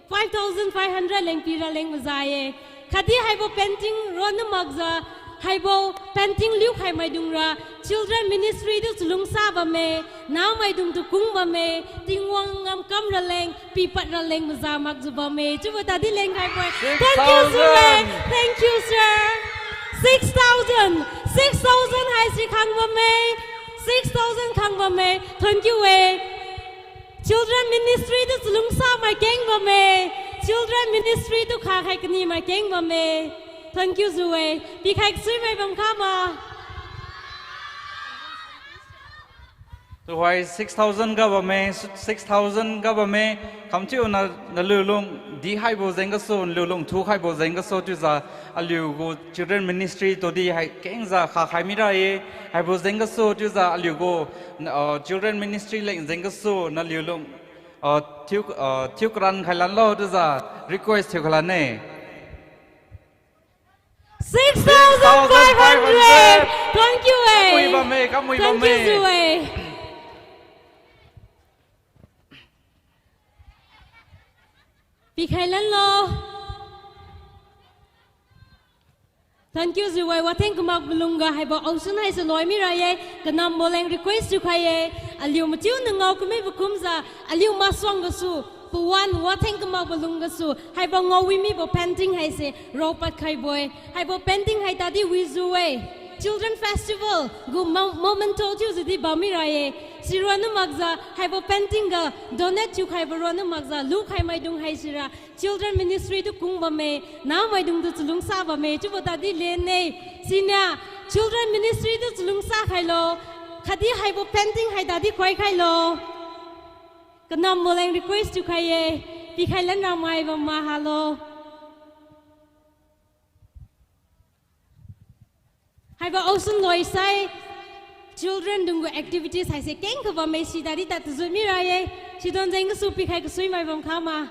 Five thousand five hundred leng pi raleng maza-e. Khatdi haibo painting ronna makjiu, haibo painting liukhai maidungra, children ministry tu chalungsa bamme, namaidung tu kung bamme, Tingwang ngamkam raleng, pipad raleng maza makjiu bamme, chiubo tadi lengkhaibo-e. Thank you jiu-e. Thank you, sir. Six thousand, six thousand haise khang bamme, six thousand khang bamme, thank you-e. Children ministry tu chalungsa mai keng bamme. Children ministry tu khakhai kani mai keng bamme. Thank you jiu-e. Pikhai kasuimai bam khama. Tuhoi six thousand ga bamme, six thousand ga bamme. Kamchiu na, naliu lung di haibo jeng gasu, naliu lung thukhaibo jeng gasu chiujiu aliugu children ministry tudi hai kengjiu khakhai mira-e. Haibo jeng gasu chiujiu aliugu, ah, children ministry leng jeng gasu naliu lung, ah, thiu, ah, thiu karan khai lanlo chiujiu request thiukhai lanne. Six thousand five hundred. Thank you-e. Kamui bamme, kamui bamme. Thank you jiu-e. Pikhai lanlo. Thank you jiu-e, watheng kamak malungga haibo auction haise loi mira-e, kanambo leng request thiukhai-e, aliu mathiuniu ngao kamibo kumjiu, aliu masuang gasu, pawan watheng kamak malung gasu, haibo ngaowi mibo painting haise raopad khaibo-e, haibo painting hai tadi wijiu-e. Children Festival gu mo-, memento chiujiu di bam mira-e, sironna makjiu, haibo painting ga donate thiukhaibo ronna makjiu, lukhai maidung haisira, Children Ministry tu kung bamme, namaidung tu chalungsa bamme, chiubo tadi lenne. Siniu, Children Ministry tu chalungsa khailo, khatdi haibo painting hai tadi khoi khailo. Kanambo leng request thiukhai-e, pikhai lan ramai bam ma halo. Haibo auction loisai, children dung gu activities haise kengkha bamme, si tadi tad tazut mira-e, sidon jeng gasu pikhai kasuimai bam khama.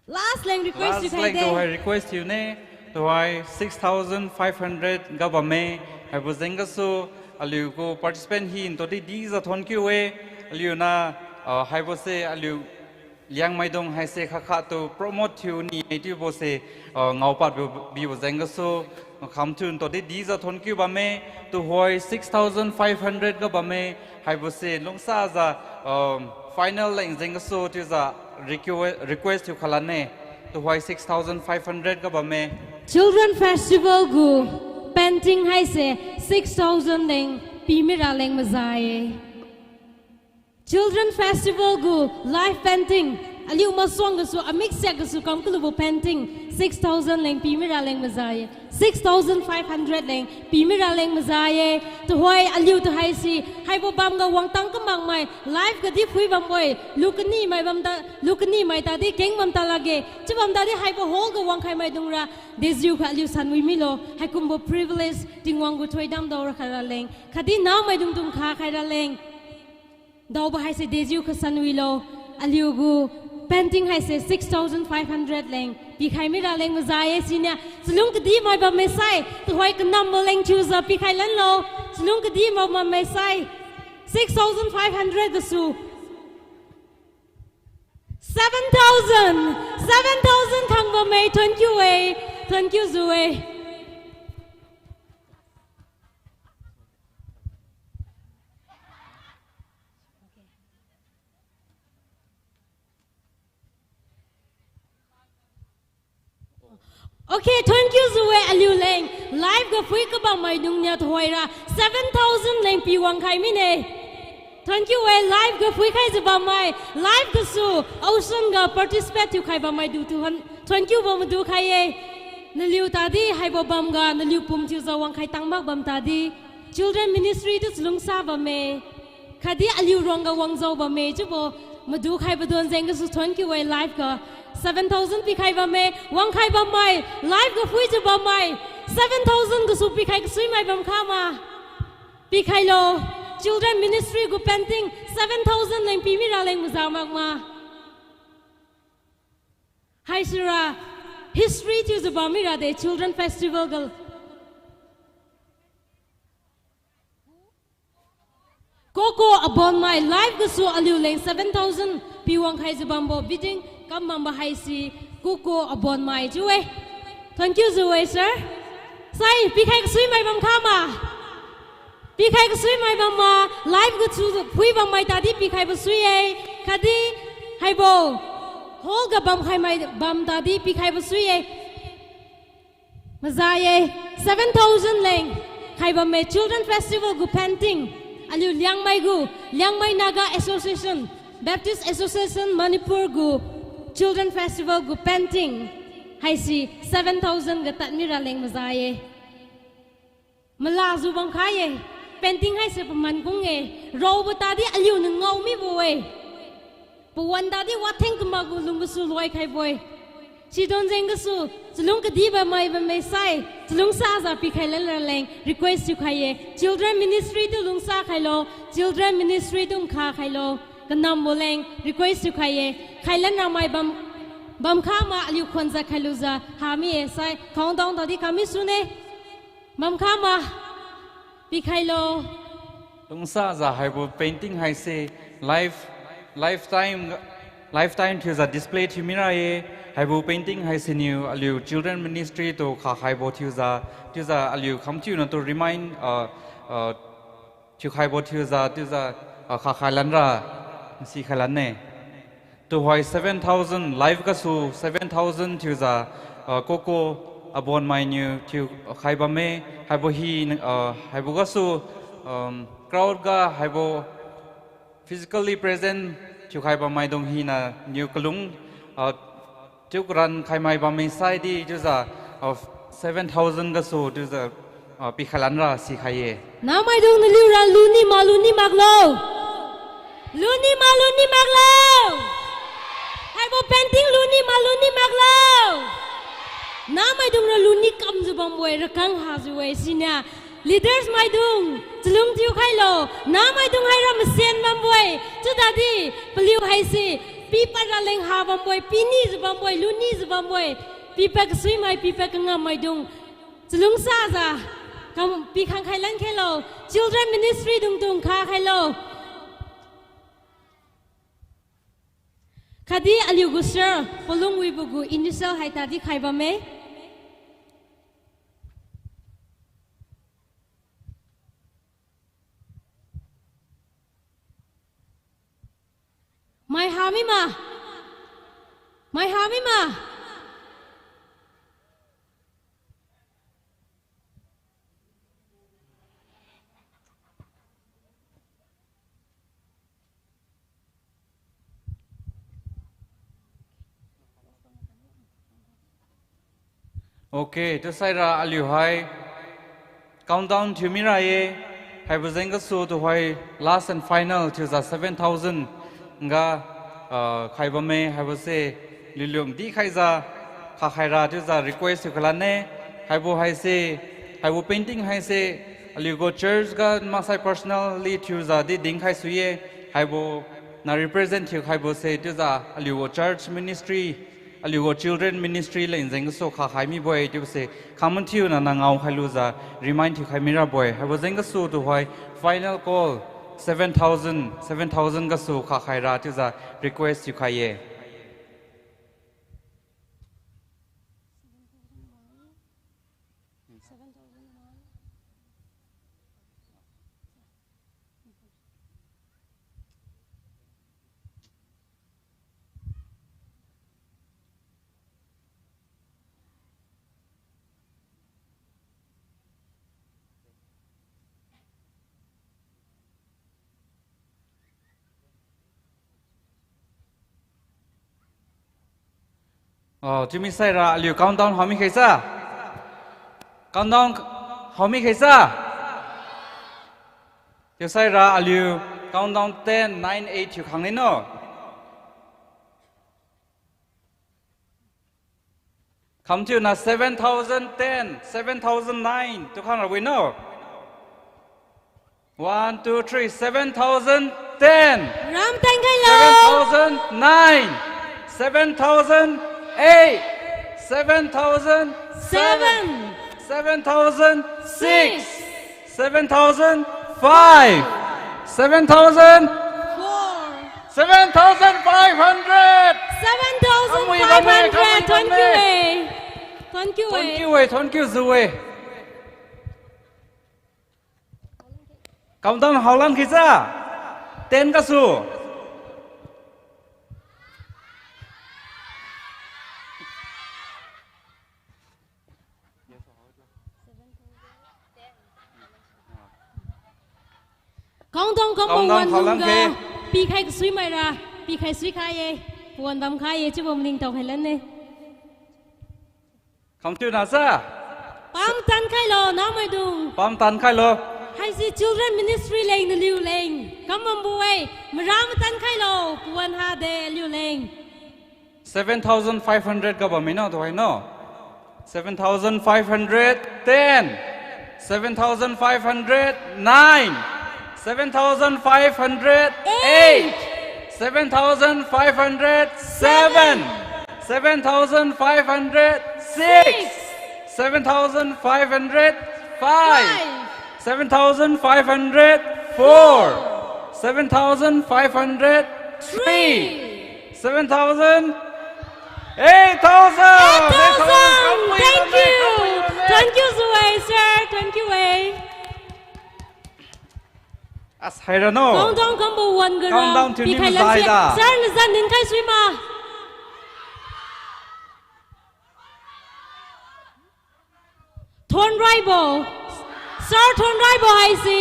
Last leng request thiukhai de. Tuhoi request thiune, tuhoi six thousand five hundred ga bamme, haibo jeng gasu, aliu gu participant hintodi dijiu thonkiu-e, aliuniu, ah, haibose aliu Liangmaidung haise khakha tu promote thiu ni-e chiubose, ah, ngaopad bibo jeng gasu, khamthu ntodi dijiu thonkiu bamme, tuhoi six thousand five hundred ga bamme, haibose lungsajiu, ah, final leng jeng gasu chiujiu request, request thiu khalanne, tuhoi six thousand five hundred ga bamme. Children Festival gu painting haise six thousand leng pimira leng maza-e. Children Festival gu live painting, aliu masuang gasu, amiksiak gasu kam kalubo painting, six thousand leng pimira leng maza-e, six thousand five hundred leng pimira leng maza-e. Tuhoi aliu tu haise, haibo bamga wangtang kamakmai, live gadi phui bambo-e, lu kani mai bamda, lu kani mai tadi keng bam ta lakge, chiubam tadi haibo hall ga wangkhai maidungra, dejiukha aliu sanwi milo, haikumbo privilege Tingwang gu thoidam daora khaira leng, khatdi namaidung dung kha khaira leng. Daobo haise dejiukha sanwilo, aliu gu painting haise six thousand five hundred leng pikhai mira leng maza-e siniu, chalung kadimai bamme sai, tuhoi kanambo leng thiujiu pikhai lanlo, chalung kadimai bamme sai, six thousand five hundred gasu. Seven thousand, seven thousand khang bamme, thank you e, thank you jiu e. Okay, thank you jiu e aliuleng. Live ga phui kabam maidung nia tuhoira seven thousand leng pi wangkhai mine. Thank you e, live ga phuikhaijiu bammai, live gasu ocean ga participate thiukhai bammai du tuhon thank you bam madu khai-e. Naliu tadi haibo bamga naliu pum thiujiu wangkhai tangmak bam tadi Children Ministry tu chalungsa bamme. Khatdi aliu ruangga wangjao bamme chiubo madu khaibo don jeng gasu thank you e, live ga seven thousand pikhai bamme, wangkhai bammai, live ga phuijiu bammai, seven thousand gasu pikhai kasuimai bam khama. Pikhailo, Children Ministry gu painting seven thousand leng pi mira leng maza makma. Haisira, history thiujiu bam mira de Children Festival ga. Koko Abonmai, live gasu aliuleng seven thousand pi wangkhaijiu bambo bidding kam bambo haise Koko Abonmai chiu e. Thank you jiu e sir. Sai pikhai kasuimai bam khama. Pikhai kasuimai bamma, live gasu phui bammai tadi pikhaibo sui-e. Khatdi haibo hall ga bamkhaimai bam tadi pikhaibo sui-e. Maza-e, seven thousand leng khaibamme Children Festival gu painting. Aliu Liangmai gu, Liangmai Naga Association, Baptist Association Manipur gu Children Festival gu painting haise seven thousand ga tad mira leng maza-e. Malajiu bamkhai-e, painting haise paman kung-e, raobo tadi aliuniu ngao mibo-e. Pawan tadi watheng kamak gu lung gasu loikhaibo-e. Sidon jeng gasu, chalung kadi bammai bamme sai, chalungsajiu pikhai lanra leng request thiukhai-e, Children Ministry tu lungsa khailo, Children Ministry tu nkha khailo, kanambo leng request thiukhai-e, khailan ramai bam, bam khama aliu khonjiu khailujiu hami-e sai, countdown tadi khami sune. Bam khama, pikhailo. Lungsajiu haibo painting haise life, lifetime, lifetime thiujiu display thiu mira-e. Haibo painting haiseniu aliu Children Ministry tu khakhaibo thiujiu, chiujiu aliu khamthiu natu remind, uh, uh, thiukhaibo thiujiu, chiujiu, uh, khakhai lanra sikhai lan-e. Tuhoi seven thousand, live gasu seven thousand thiujiu, uh, Koko Abonmai niu thiukhai bamme, haibo hi, uh, haibo gasu, um, crowd ga haibo physically present thiukhai bammaidung hina niu kalung, uh, thiu karan khaimai bamme saidi chiujiu, uh, seven thousand gasu chiujiu, uh, pikhai lanra sikhai-e. Namaidung naliura luni ma luni maklo. Luni ma luni maklo. Haibo painting luni ma luni maklo. Namaidung ra luni kamjiu bambo-e, rakang hajiu-e siniu. Leaders maidung, chalung thiukhailo, namaidung haira masen bambo-e, chiudadi, paliu haise, pipad raleng ha bambo-e, pinijiu bambo-e, lunijiu bambo-e, pipad kasuimai, pipad kangammaidung, chalungsajiu, kam pikhang khailan khailo, Children Ministry dungtu nkha khailo. Khatdi aliugu sir, palungwibo gu initial haitadi khai bamme. Mai ha mima. Mai ha mima. Okay, chiusaira aliu hai countdown thiu mira-e, haibo jeng gasu tuhoi last and final thiujiu seven thousand ga, ah, khai bamme, haibose lulum dikhaijiu kha khaira chiujiu request thiu khalan-e, haibo haise, haibo painting haise, aliugu church ga maksai personally thiujiu di dinkhai sui-e, haibo na represent thiu khaibose chiujiu aliugu church ministry, aliugu children ministry leng jeng gasu kha khai mibo-e chiubose khaman thiu na na ngao khailujiu remind thiu khai mirabo-e, haibo jeng gasu tuhoi final call seven thousand, seven thousand gasu kha khaira chiujiu request thiu khai-e. Oh, chiumi saira aliu countdown haomi khaisa? Countdown haomi khaisa? Chiusaira aliu countdown ten, nine, eight thiu khang ni no. Khamthiuna seven thousand ten, seven thousand nine tu khang rawi no. One, two, three, seven thousand ten. Ram ten khailo. Seven thousand nine, seven thousand eight, seven thousand seven, seven thousand six, seven thousand five, seven thousand four, seven thousand five hundred. Seven thousand five hundred. Thank you eh. Thank you eh. Thank you eh, thank you zu eh. Countdown haolan khaisa? Ten gasu. Countdown kambo wan lungga pikhai kasui maira, pikhai sui khai-e, pawan bam khai-e chiubo maningtao khailan-e. Khamthiuna sa? Pamtan khailo, namaidung. Pamtan khailo. Haise children ministry leng naliu leng kam bambo-e, mara matan khailo, pawan hade aliu leng. Seven thousand five hundred ga bamme no, tuhoi no. Seven thousand five hundred ten, seven thousand five hundred nine, seven thousand five hundred eight, seven thousand five hundred seven, seven thousand five hundred six, seven thousand five hundred five, seven thousand five hundred four, seven thousand five hundred three, seven thousand, eight thousand. Eight thousand. Thank you. Thank you zu-e, sir. Thank you-e. As haira no. Countdown kambo wan gara. Countdown thiu pikhai ni lamse. Sir, nazan dinkhai sui ma. Thonraibo. Sir Thonraibo haise.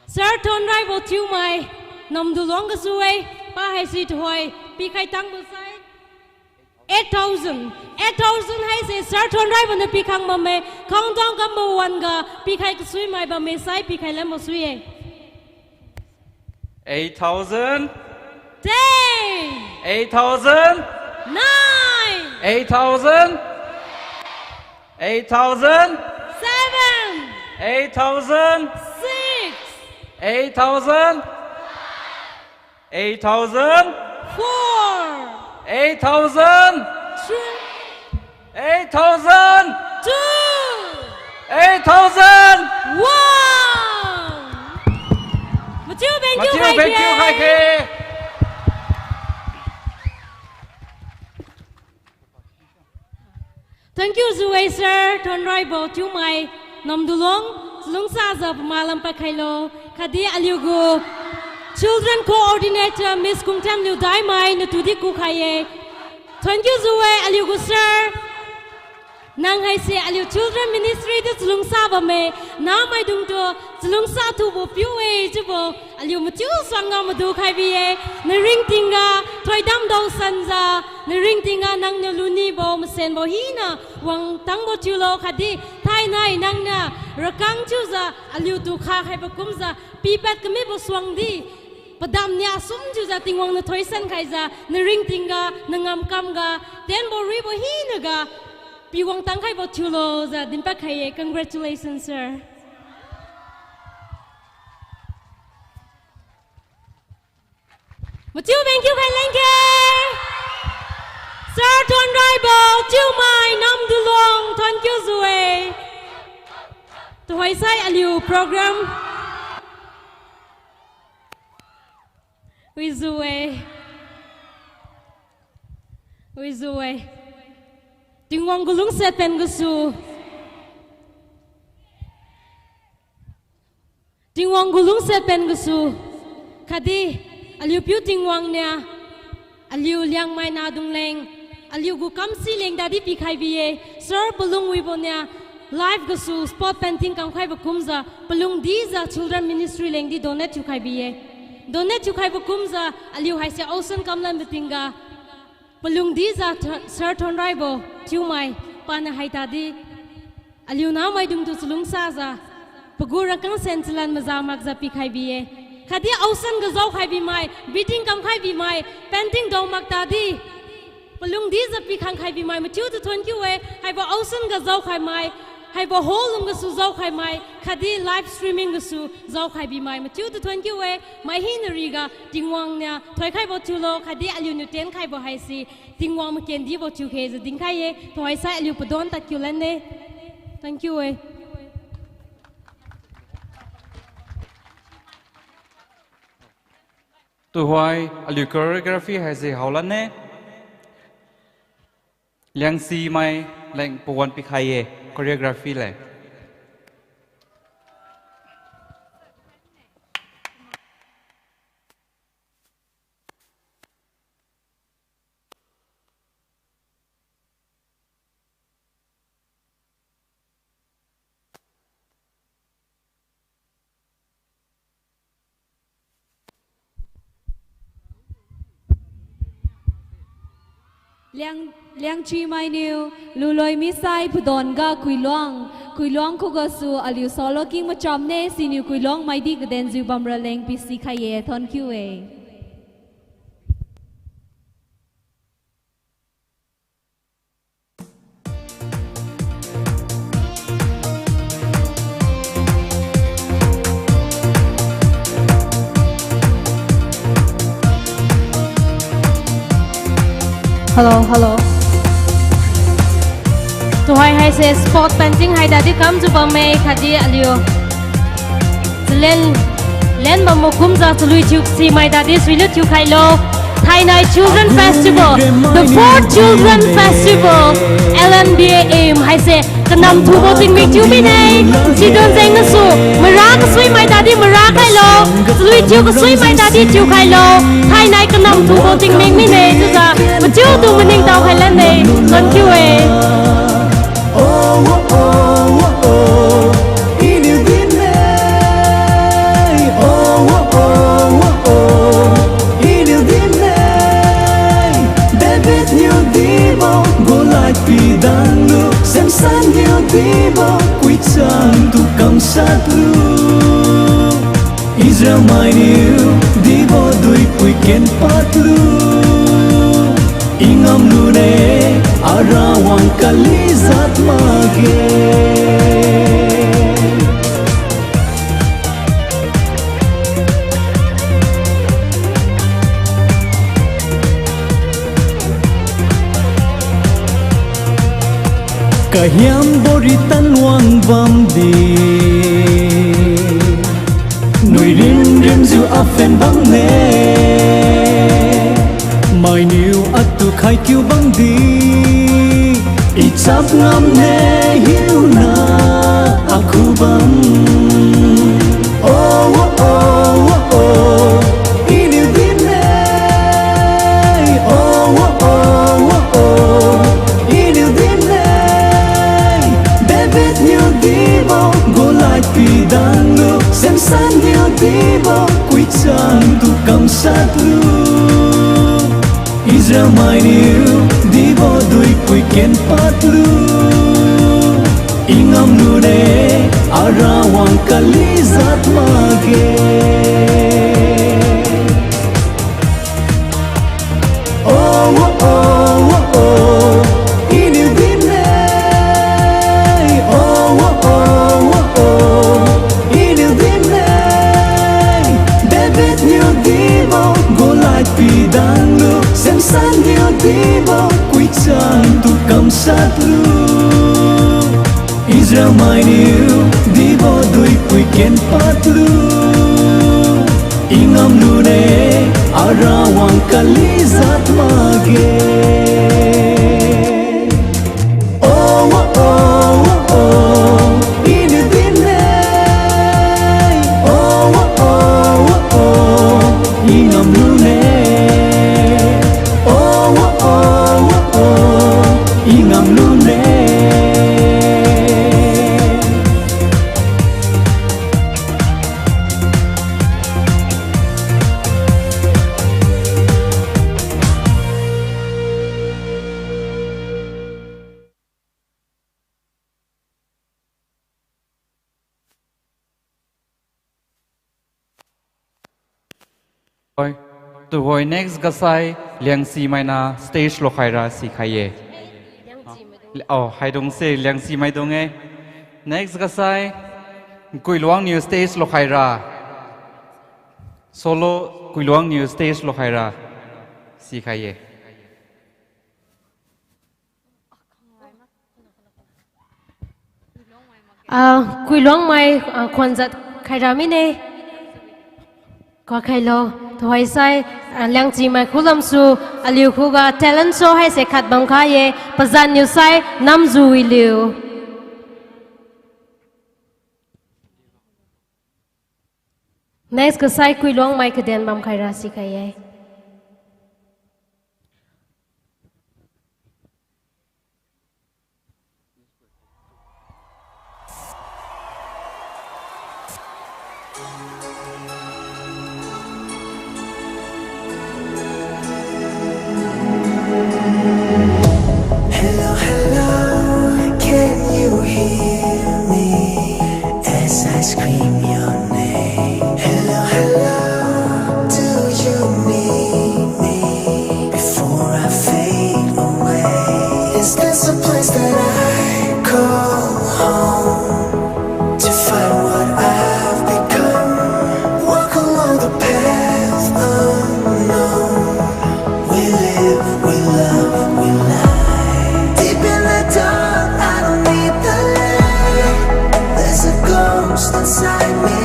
Sir Thonraibo Thiumai, Namduluang gasu-e, pa haise tuhoi pikhai tangbo sai. Eight thousand. Eight thousand haise Sir Thonraibo niu pikhang bamme, countdown kambo wan ga pikhai kasui mai bamme sai pikhai lambo sui-e. Eight thousand. Ten. Eight thousand. Nine. Eight thousand. Eight thousand. Seven. Eight thousand. Six. Eight thousand. Eight thousand. Four. Eight thousand. Three. Eight thousand. Two. Eight thousand. One. Machiu bengkiu khai khe. Thank you zu-e sir, Thonraibo Thiumai, Namduluang, chalungsajiu pamalam padkhailo, khatdi aliugu Children Coordinator Miss Kungthanliu Daimai, natudi kukhai-e. Thank you zu-e aliugu sir. Nang haise aliu Children Ministry tu chalungsa bamme, namaidungtu chalungsa thubo piu-e chiubo aliu machiu suangga madu khai bi-e. Naringtingga thoidam daosanjiu, naringtingga nangniu lunibo masenbo hina wangtangbo thiulo khatdi thainai nangniu rakang chiujiu aliutu khakhaibo kumjiu pipad kamibo suangdi padam nia sum chiujiu Tingwang niu thoisan khaijiu naringtingga nangamkamga tenbo ribo hinaga piwang tangkhaibo thiulo jiu dinpad khai-e. Congratulations sir. Machiu bengkiu khai leng khe. Sir Thonraibo Thiumai Namduluang, thank you zu-e. Tuhoisai aliu program wizu-e. Wizu-e. Tingwang gu lungsiat pen gasu Tingwang gu lungsiat pen gasu, khatdi aliu piu Tingwang niu aliu Liangmai nahdung leng, aliu gu kamsi leng tadi pikhai bi-e. Sir palung wibo niu live gasu spot painting kamkhaibo kumjiu palung dijiu children ministry lengdi donate thiukhai bi-e. Donate thiukhaibo kumjiu, aliu haise Ocean kamlan batingga, palungdijiu Tho-, Sir Thonraibo thiumai, paniu haitadi, aliu namaidungtu chalungsajiu, pagu rangkang sen chalan maza makjiu pikhai bi-e. Khatdi Ocean ga jaokhai bimai, beading kamkhai bimai, painting dao mak tadi, palungdijiu pikhangkhai bimai mathiutu thonkiu-e, haibo Ocean ga jaokhai mai, haibo hall lung gasu jaokhai mai, khatdi live streaming gasu jaokhai bimai mathiutu thonkiu-e, mai hina riga Tingwang niu thoikhaibo thiulo, khatdi aliuniu tienkhaibo haise Tingwang makendibo thiukhe jiu dinkhai-e, tuhoisai aliu padon tadkiu lan-e. Thank you-e. Tuhoi aliu choreography haise haolan-e. Liangsimai leng pawan pikhai-e choreography leng. Liang, Liangchimainiu luloi misai padon ga kuiluang, kuiluang khugasu aliu solo king machamne, siniu kuiluang maidi kadenjiu bamra leng pisikhai-e, thonkiu-e. Hello, hello. Tuhoi haise spot painting haidadi kamjiu bamme khatdi aliu chalen, len bambo kumjiu chalui thiu simai dadi suilu thiukhailo. Thainai Children Festival, the fourth Children Festival, L M B A aim haise kanam thubo tingmik thiu mine. Sidon jeng gasu mara kasui mai tadi mara khailo, chalui thiu kasui mai tadi thiukhailo. Thainai kanam thubo tingmik mine chiujiu mathiutu maningtao khailanne. Thank you-e. Oh, oh, oh, oh, iniu din-e. Oh, oh, oh, oh, oh, iniu din-e. David niu dibo Goliath pidanglu, Samson niu dibo kuichangtu kamshatlu, Israel mainiu dibo duipui kenpadlu, I ngamlune, Arawang kali jat makge. Kahiambo ritan wang bamdi, nui rimrimjiu aphen bamme. Mainiu atu khai kiu bamdi, I chap ngamne hiuna akhu bam. Oh, oh, oh, oh, oh, iniu din-e. Oh, oh, oh, oh, oh, iniu din-e. David niu dibo Goliath pidanglu, Samson niu dibo kuichangtu kamshatlu, Israel mainiu dibo duipui kenpadlu, I ngamlune, Arawang kali jat makge. Oh, oh, oh, oh, oh, iniu din-e. Oh, oh, oh, oh, oh, iniu din-e. David niu dibo Goliath pidanglu, Samson niu dibo kuichangtu kamshatlu, Israel mainiu dibo duipui kenpadlu, I ngamlune, Arawang kali jat makge. Oh, oh, oh, oh, oh, iniu din-e. Oh, oh, oh, oh, oh, I ngamlune. Oh, oh, oh, oh, oh, I ngamlune. Tuhoi next ga sai Liangsimaina stage lokhaira sikhai-e. Oh, haidungse Liangsimaidung-e. Next ga sai Kuiluang niu stage lokhaira. Solo Kuiluang niu stage lokhaira sikhai-e. Ah, Kuiluangmai, ah, khuanjat khaira mine. Kuakhailo, tuhoisai, ah, Liangchimai khulamsu, aliu khuga talent show haise khat bamkhai-e, pazan niusai Namjuwiliu. Next ga sai Kuiluangmai kaden bamkhaira sikhai-e. Hello, hello, can you hear me as I scream your name? Hello, hello, do you need me before I fade away? Is this a place that I call home? To find what I've become. Walk along the path unknown. We live, we love, we lie. Deep in the dark, I don't need the light. There's a ghost inside me.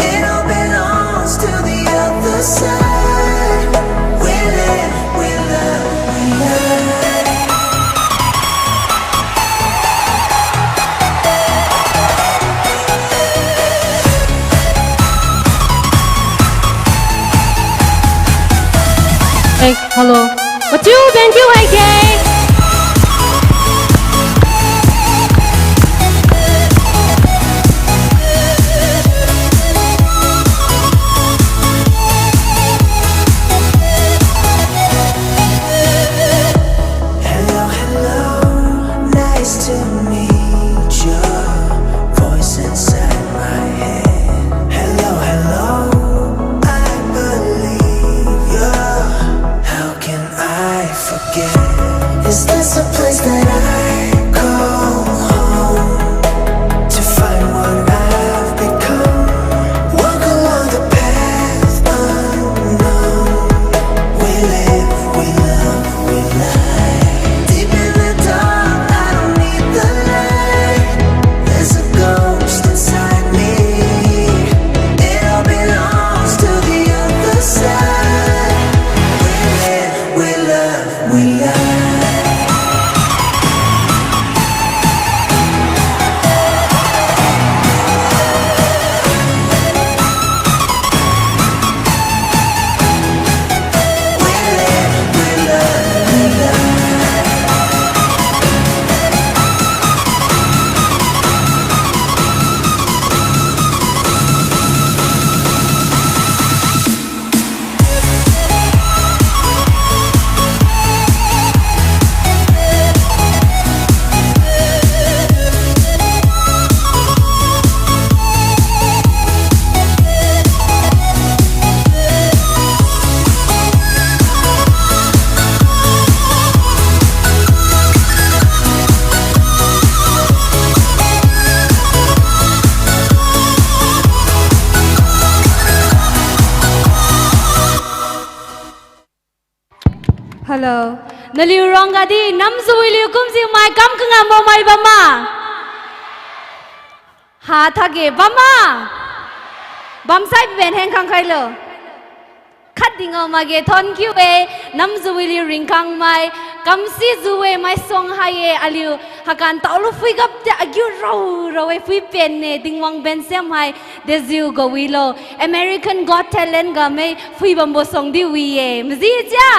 It all belongs to the other side. We live, we love, we lie. Eh, hello. Machiu, thank you, hai ke. Hello, hello, nice to meet you. Voice inside my head. Hello, hello, I believe you. How can I forget? Is this a place that I call home? To find what I've become. Walk along the path unknown. We live, we love, we lie. Deep in the dark, I don't need the light. There's a ghost inside me. It all belongs to the other side. We live, we love, we lie. Hello. Naliu rongga di Namjuwiliu kumjiu mai kam kangambo mai bamma? Ha thage bamma? Bamsai ben heng khang khailo. Khatdi ngao makge, thonkiu-e, Namjuwiliu ringkang mai, kamsijiu-e, maisuang hai-e, aliu hakan taolu phuigapjiu agiu rao rao-e, phui pen-e, Tingwang ben siam hai, dejiu gawilo, American Got Talent ga mai phui bambo suangdi wi-e, maji chia?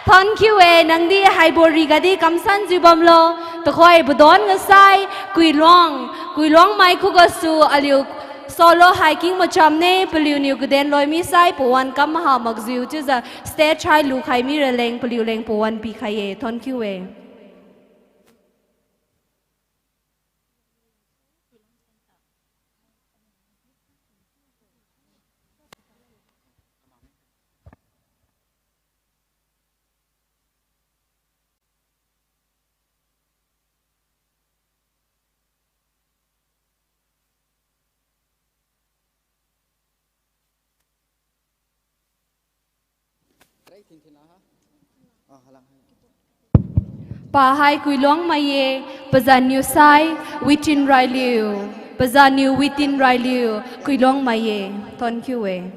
Thonkiu-e, nangdi haibo riga di kamsanjiu bamlo, tuhoi padon ga sai, Kuiluang, Kuiluang mai khugasu aliu solo hai king machamne, paliuniu kaden loi misai pawan kam maha makjiu chiujiu stage hai lukhai miraleng paliuleng pawan pikhai-e. Thonkiu-e. Pahai Kuiluang mai ye, pazanniu sai, Witin Railiu, pazanniu Witin Railiu, Kuiluang mai ye. Thank you e.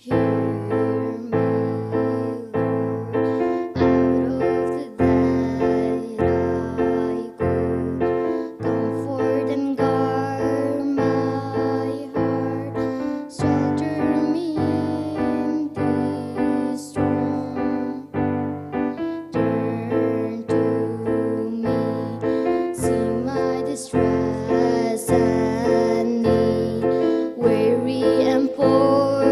Hear me, Lord, out of the night I call. Comfort and guard my heart, shelter me in this storm. Turn to me, see my distress and need. Weary and poor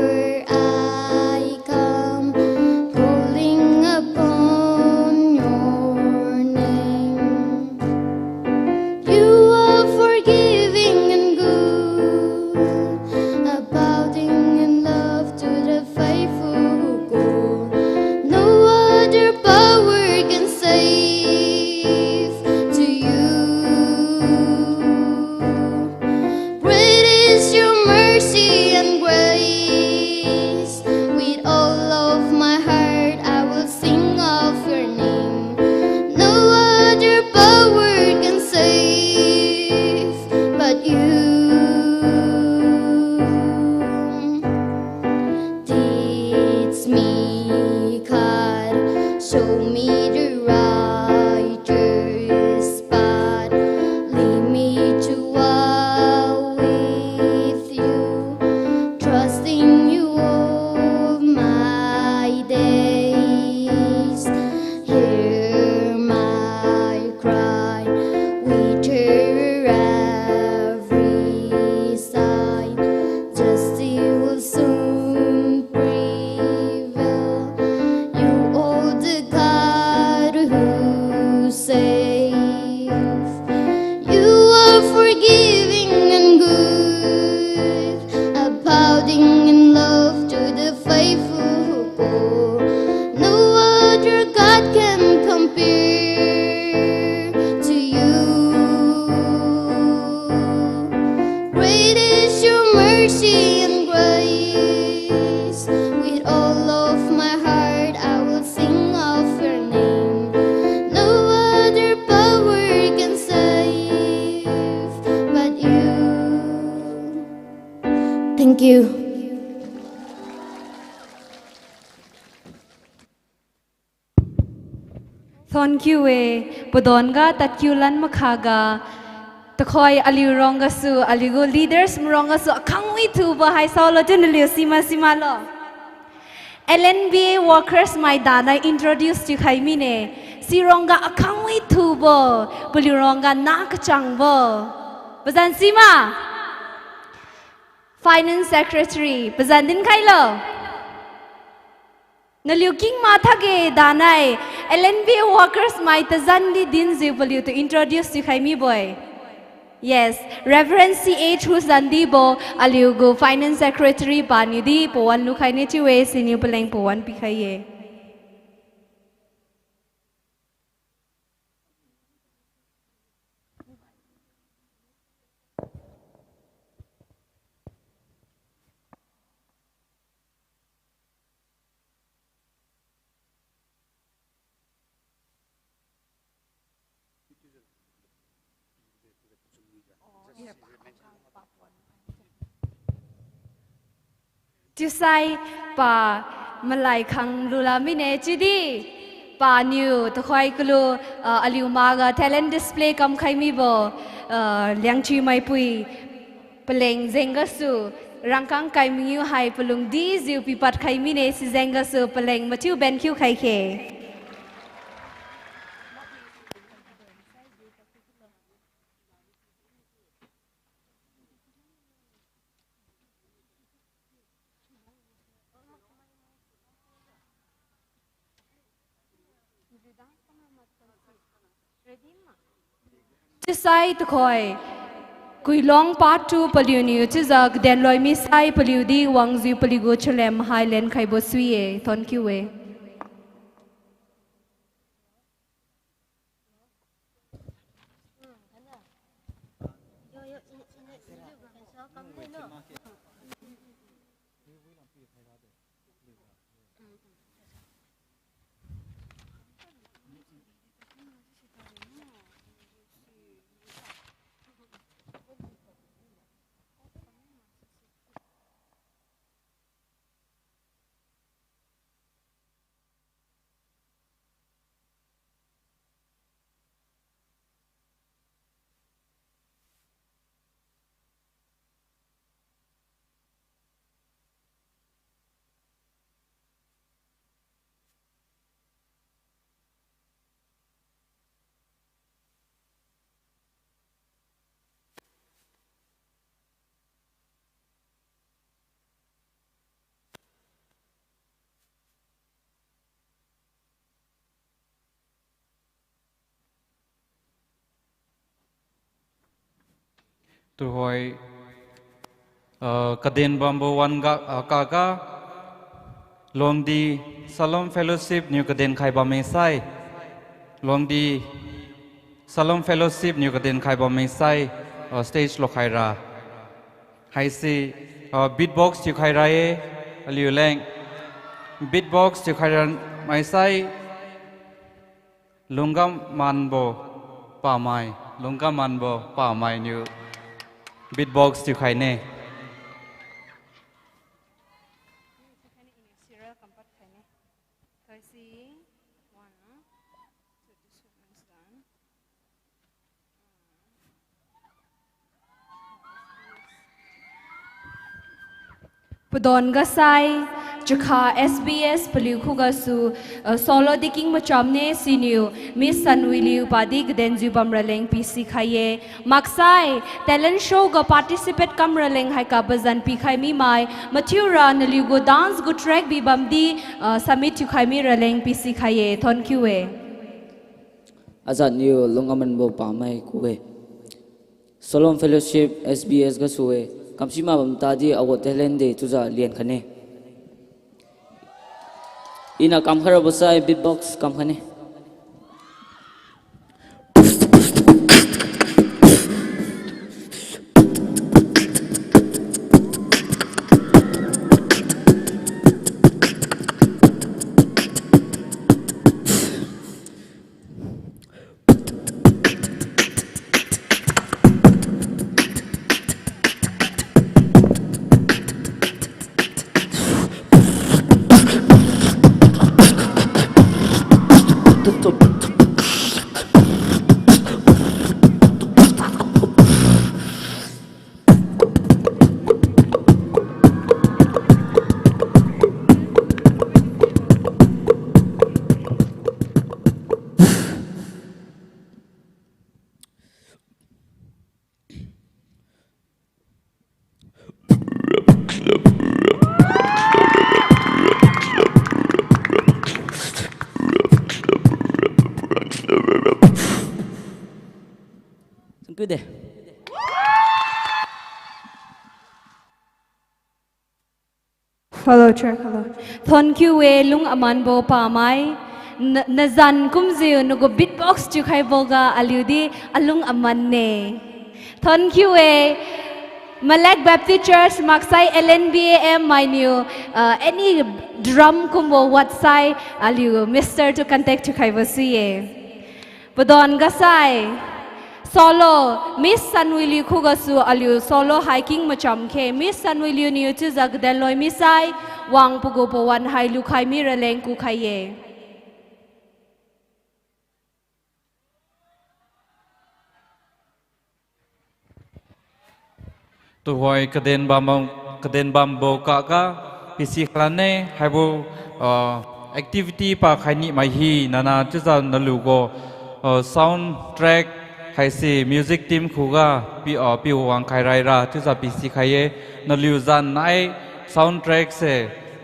I come, calling upon your name. You are forgiving and good, abounding in love to the faithful who call. No other power can save to you. Great is your mercy and grace. With all of my heart, I will sing of your name. No other power can save but you. Teach me, God, show me the righteous path. Lead me to walk with you, trusting you all my days. Hear my cry, with every sigh. Justice will soon prevail. You are the God who saves. You are forgiving and good, abounding in love to the faithful who call. No other God can compare to you. Great is your mercy and grace. With all of my heart, I will sing of your name. No other power can save but you. Thank you. Thonkiu-e, padon ga tadkiu lan makhaga, tukhoi aliu rong gasu, aliu gu leaders marong gasu, akhang withubo hai saolo chiu naliu sima sima lo. L N B A workers mai dana introduce thiukhai mine, sirong ga akhang withubo, paliu rong ga na kachangbo. Pazan sima. Finance Secretary, pazan dinkhailo. Naliu kingma thage danai, L N B A workers mai tazan di dinjiu paliutu introduce thiukhai mibo-e. Yes, Reverend C H Huzandibo, aliu gu Finance Secretary paniu di pawan lukhaine chiu-e, siniu paleng pawan pikhai-e. Chiusai pa malai khang lula mine chiudi paniu tuhoi kalu, ah, aliu maga talent display kamkhai mibo, ah, Liangchimaipui paleng jeng gasu rangkang kai mangiu hai palung dijiu pipad khai mine sijeng gasu paleng mathiu ben khiu khai khe. Chiusai tuhoi, Kuilong part two paliuniu chiujiu kaden loi misai paliudi wangjiu paliugu chalem hai lenkhaibo sui-e. Thonkiu-e. Tuhoi, ah, kaden bambo wan-ga, ah, kaga, Luangdi Shalom Fellowship niu kaden khai bamme sai. Luangdi Shalom Fellowship niu kaden khai bamme sai, ah, stage lokhaira. Haise, ah, beatbox thiukhai ra-e, aliuleng. Beatbox thiukhai ra maisai, Lungga Manbo Pamai, Lungga Manbo Pamai niu beatbox thiukhaine. Padon gasai, Jakha S B S paliu khugasu, uh, solo di king machamne siniu, Miss Sanwiliu padi kadenjiu bamraleng pisikhai-e. Maksai, talent show ga participate kamraleng haika bazan pikhai mimai, mathiura naliugu dance gu track bibamdi, uh, submit thiukhai miraleng pisikhai-e. Thonkiu-e. Ajat niu Lungga Manbo Pamai ku-e. Shalom Fellowship S B S gasu-e. Kamsi ma bam tadi agu talent de chiujiu lian khaine. Iniu kamkhai rabo sai beatbox kamkhaine. Thank you de. Hello, check, hello. Thonkiu-e Lung Amanbo Pamai. Na, nazan kumjiu nagu beatbox thiukhaiboga aliudi alung amanne. Thonkiu-e Malek Baptist Church maksai L N B A M mainiu, uh, any drum kumbo watsai aliu Mister tu contact thiukhaibo sui-e. Padon gasai, Solo, Miss Sanwiliu khugasu aliu solo hai king macham khe, Miss Sanwiliu niu chiujiu kaden loi misai, wang pagu pawan hai lukhai mi raleng kukhai ye. Tuhoi kaden bam, kaden bambo kaka pisi khailane haibo, ah, activity pakhai ni mai hi nana chiujiu naliu gu, ah, sound track haise music team khuga pi, ah, piwang khai raira chiujiu pisi khai ye, naliu zan nai sound track se,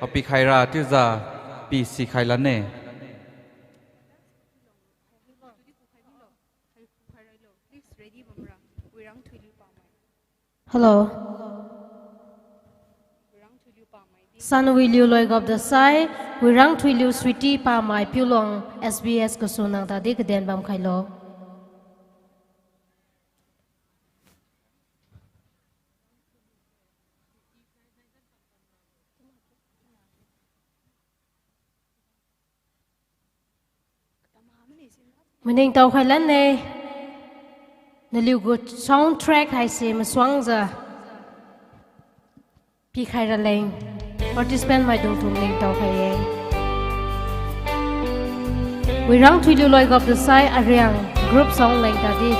ah, pikhaira chiujiu pisi khailane. Hello. Sanwiliu Loigap Dasai, Wirangthuiliu Sweety Pamai Piulong S B S gasu nang tadi kaden bam khailo. Maningtao khailanne, naliu gu sound track haise masuangjiu pikhai raleng, participant maidungtu maningtao khai ye. Wirangthuiliu Loigap Dasai Ariang group song leng tadi,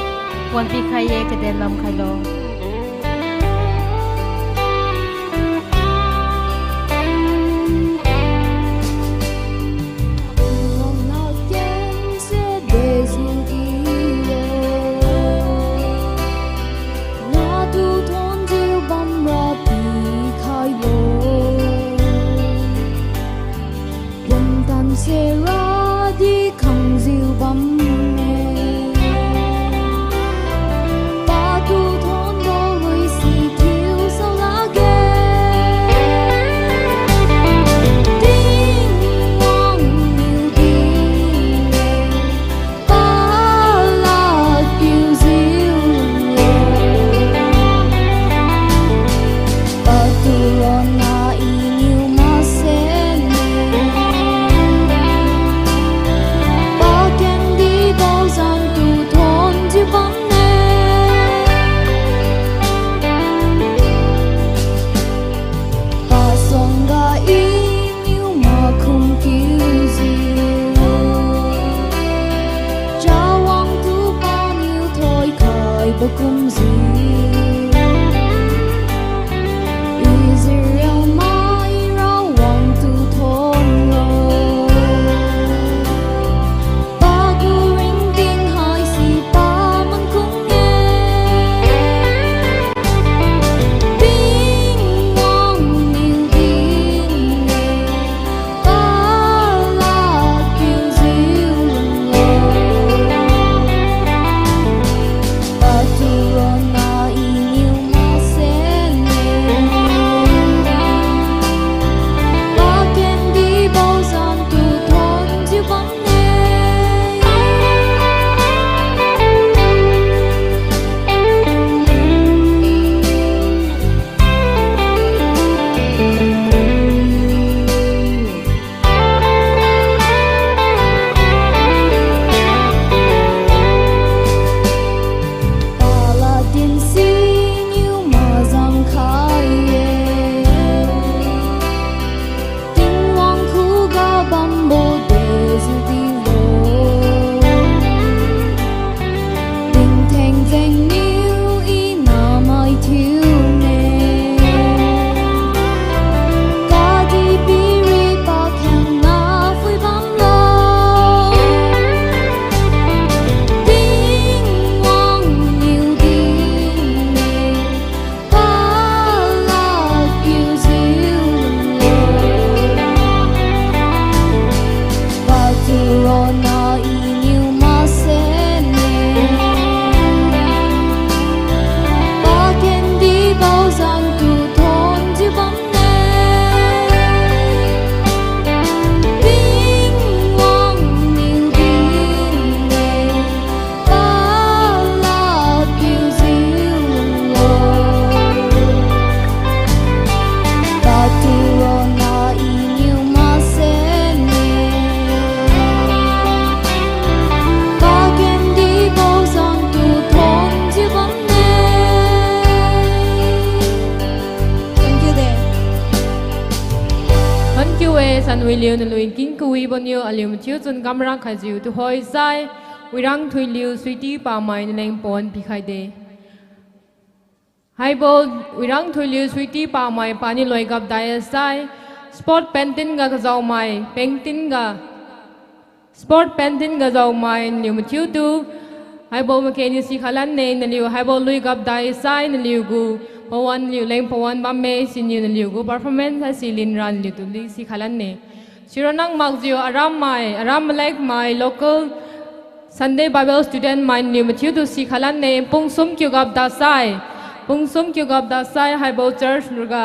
wan pikhai ye kaden bam khailo. Wangtan sera di khangjiu bamme. Patu thonbo lui si thiu sao lakge. Tingwang niu di-e. Palak piujiu lo. Patu ronna iniu masen-e. Pakeng di daozan tu thonjiu bamme. Pasuangga iniu makhum kiujiu, chawang tu paniu thoikhaibo kumjiu, Israel mai Rawang tu thonlo. Pagu ringting haisi paman kum-e. Tingwang niu din-e, palak piujiu lo. Patu ronna Aliu nalui nking kawibo niu aliu mathiu chun kamra khaijiu tuhoi sai, Wirangthuiliu Sweety Pamai naleng pawan pikhaide. Haibo Wirangthuiliu Sweety Pamai paniu loi gapdai sai, sport painting ga kajaomai, painting ga, sport painting ga jaomai naliu mathiutu haibo makeni sikhailanne. Naliu haibo lui gapdai sai naliugu pawan, naliu leng pawan bamme, siniu naliugu performance haisi linra naliutu di sikhailanne. Sironna makjiu aram mai, aram malek mai, local Sunday Bible student mai naliu mathiutu sikhailanne. Pungsum kiu gapda sai, pungsum kiu gapda sai haibo church luga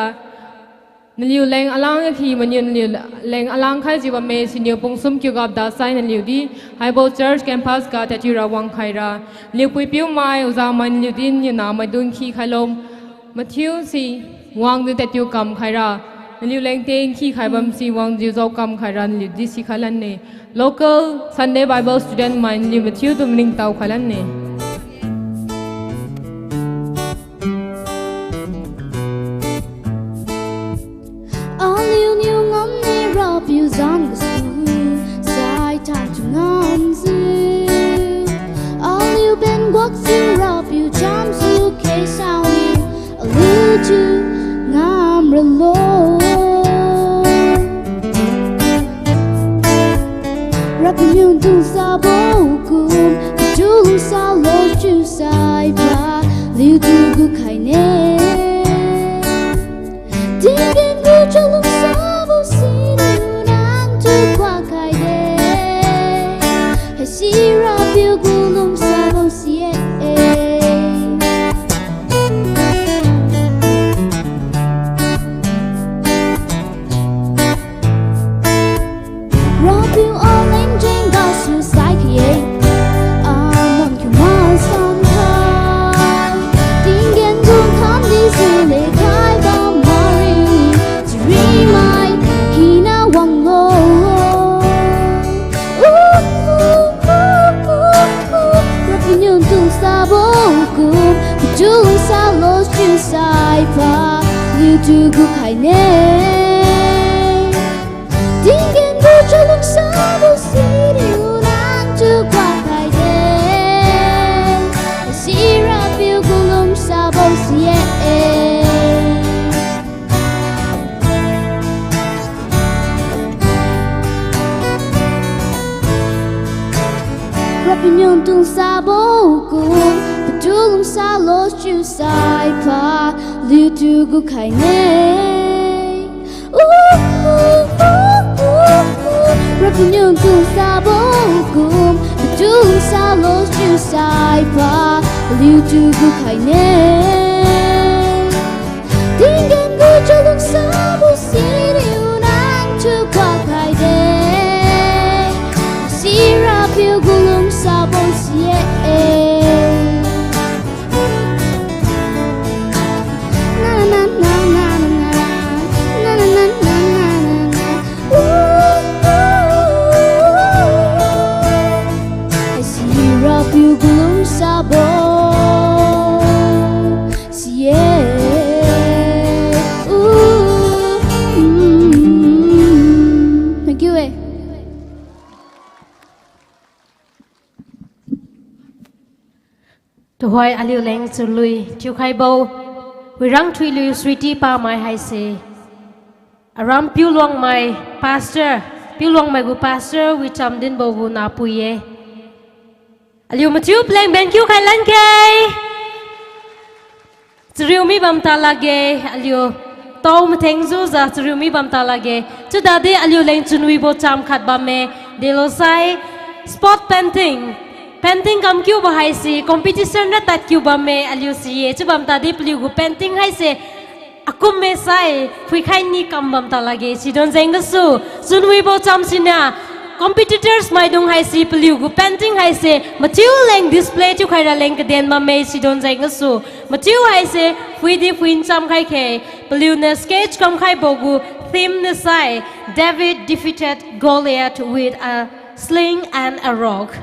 naliu leng alang akhi maniu naliu leng alang khaijiu bamme, siniu pungsum kiu gapda sai naliu di haibo church campus ga tatiura wangkhaira, naliu puipiumai, ojamai naliu di naliu namaidung khi khailo mathiu si wangjiu tatiukam khaira, naliu leng teng khi khai bamsi wangjiu jaokam khaira naliu di sikhailanne. Local Sunday Bible student mai naliu mathiutu maningtao khailanne. Aliuniu ngamne Rapiu zan gasu, sai thaithu ngamjiu. Aliu ben guakjiu Rapiu chamsu khe saoniu, aliutu ngam ralo. Rapiu niu tungsabo kum, patu lungsalo chiusai pa, aliutu gukhaine. Tinggen gu chalungsabo siniu nangtu kuak khaide. Haisi Rapiu gu lungsabo si-e. Rapiu aleng jeng gasu sai khe-e, anuan kiu masan khai. Tinggen gu khamdi su lekhai bam mari, charimai hina wanglo. Rapiu niu tungsabo kum, patu lungsalo chiusai pa, aliutu gukhaine. Tinggen gu chalungsabo siniu nangtu kuak khaide. Haisi Rapiu gu lungsabo si-e. Rapiu niu tungsabo kum, patu lungsalo chiusai pa, aliutu gukhaine. Rapiu niu tungsabo kum, patu lungsalo chiusai pa, aliutu gukhaine. Tinggen gu chalungsabo siniu nangtu kuak khaide. Haisi Rapiu gu lungsabo si-e. Haisi Rapiu gu lungsabo si-e. Thank you e. Tuhoi aliuleng chunwi thiukhaibo, Wirangthuiliu Sweety Pamai haise, aram Piuluangmai pastor, Piuluangmai gu pastor wicham dinbo gu nahpui-e. Aliu mathiu paleng benkiu khailan khe. Chariu mi bamta lakge, aliu tao mathengjiujiu chariu mi bamta lakge. Chiudadi aliuleng chunwibo cham khat bamme, delosai, spot painting. Painting kamkiubo haise, competition ra tadkiu bamme, aliu si-e. Chiubam tadi paliugu painting haise, akum mesai, phuikhai ni kam bamta lakge, sidon jeng gasu. Chunwibo cham siniu, competitors maidung haise, paliugu painting haise, mathiu leng display thiukhai raleng kaden bamme, sidon jeng gasu. Mathiu haise, phuidi phuin chamkhai khe, paliuniu sketch kamkhaibo gu theme niu sai, David defeated Goliath with a sling and a rock.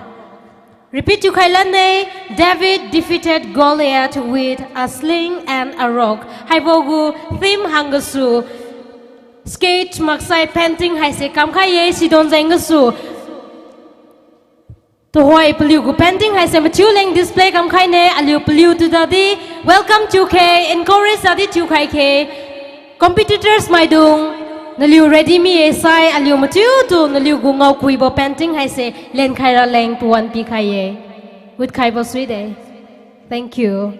Repeat thiukhai lanne, David defeated Goliath with a sling and a rock. Haibo gu theme hanggasu, Sketch maksai painting haise kamkhai-e, sidon jeng gasu. Tuhoi paliugu painting haise mathiu leng display kamkhaine, aliu paliu tudadi welcome thiukhe, encourage tadi thiukhaikhe. Competitors maidung, naliu ready mi-e sai, aliu mathiutu naliugu ngaokuibo painting haise lenkhai raleng pawan pikhai-e. Witkhaibo suide. Thank you.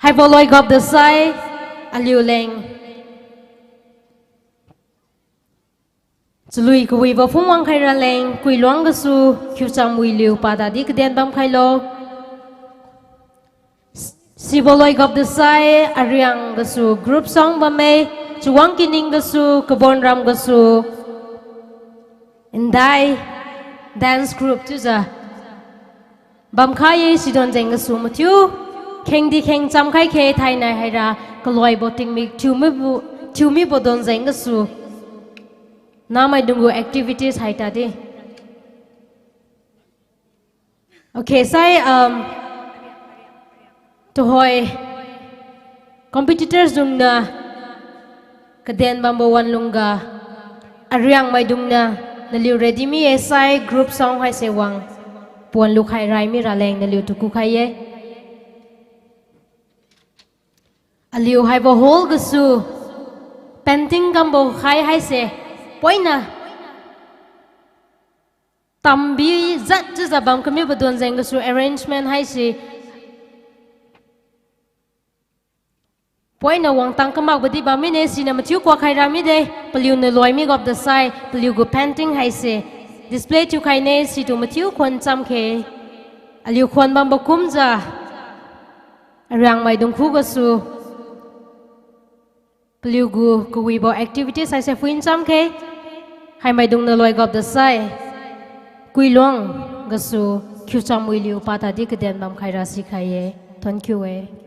Haibo loi gapda sai, aliu leng chalui kawibo phungwang khai raleng, Kuiluang gasu, Khiucham Wiliu padadi kaden bamkhailo. Sibo loi gapda sai, Ariang gasu group song bamme, Chawang Kining gasu, Kabonram gasu, Ndai dance group chiujiu bamkhai-e, sidon jeng gasu mathiu khengdi kheng chamkhaikhe. Thainai haira kaloibo tingmik thiumibo, thiumibo don jeng gasu namaidunggu activities haitadi. Okay, sai, um, tuhoi competitors dungniu kaden bambo wan lungga, Ariang maidungniu naliu ready mi-e sai group song haise wang pawan lukhai rai mi raleng naliutu kukhai-e. Aliu haibo hall gasu painting kambo khai haise poina tambi jat chiujiu bam kamibo don jeng gasu arrangement haise poina wangtang kamakbodi bammine, siniu mathiu kuak khai ramide. Paliuniu loi mi gapda sai, paliugu painting haise display thiukhaine, situ mathiu khuan chamkhe. Aliu khuan bambo kumjiu, Ariang maidung khugasu paliugu kawibo activities haise phuin chamkhe. Haimaidungniu loi gapda sai, Kuiluang gasu, Khiucham Wiliu padadi kaden bamkhai ra sikhai-e. Thank you-e.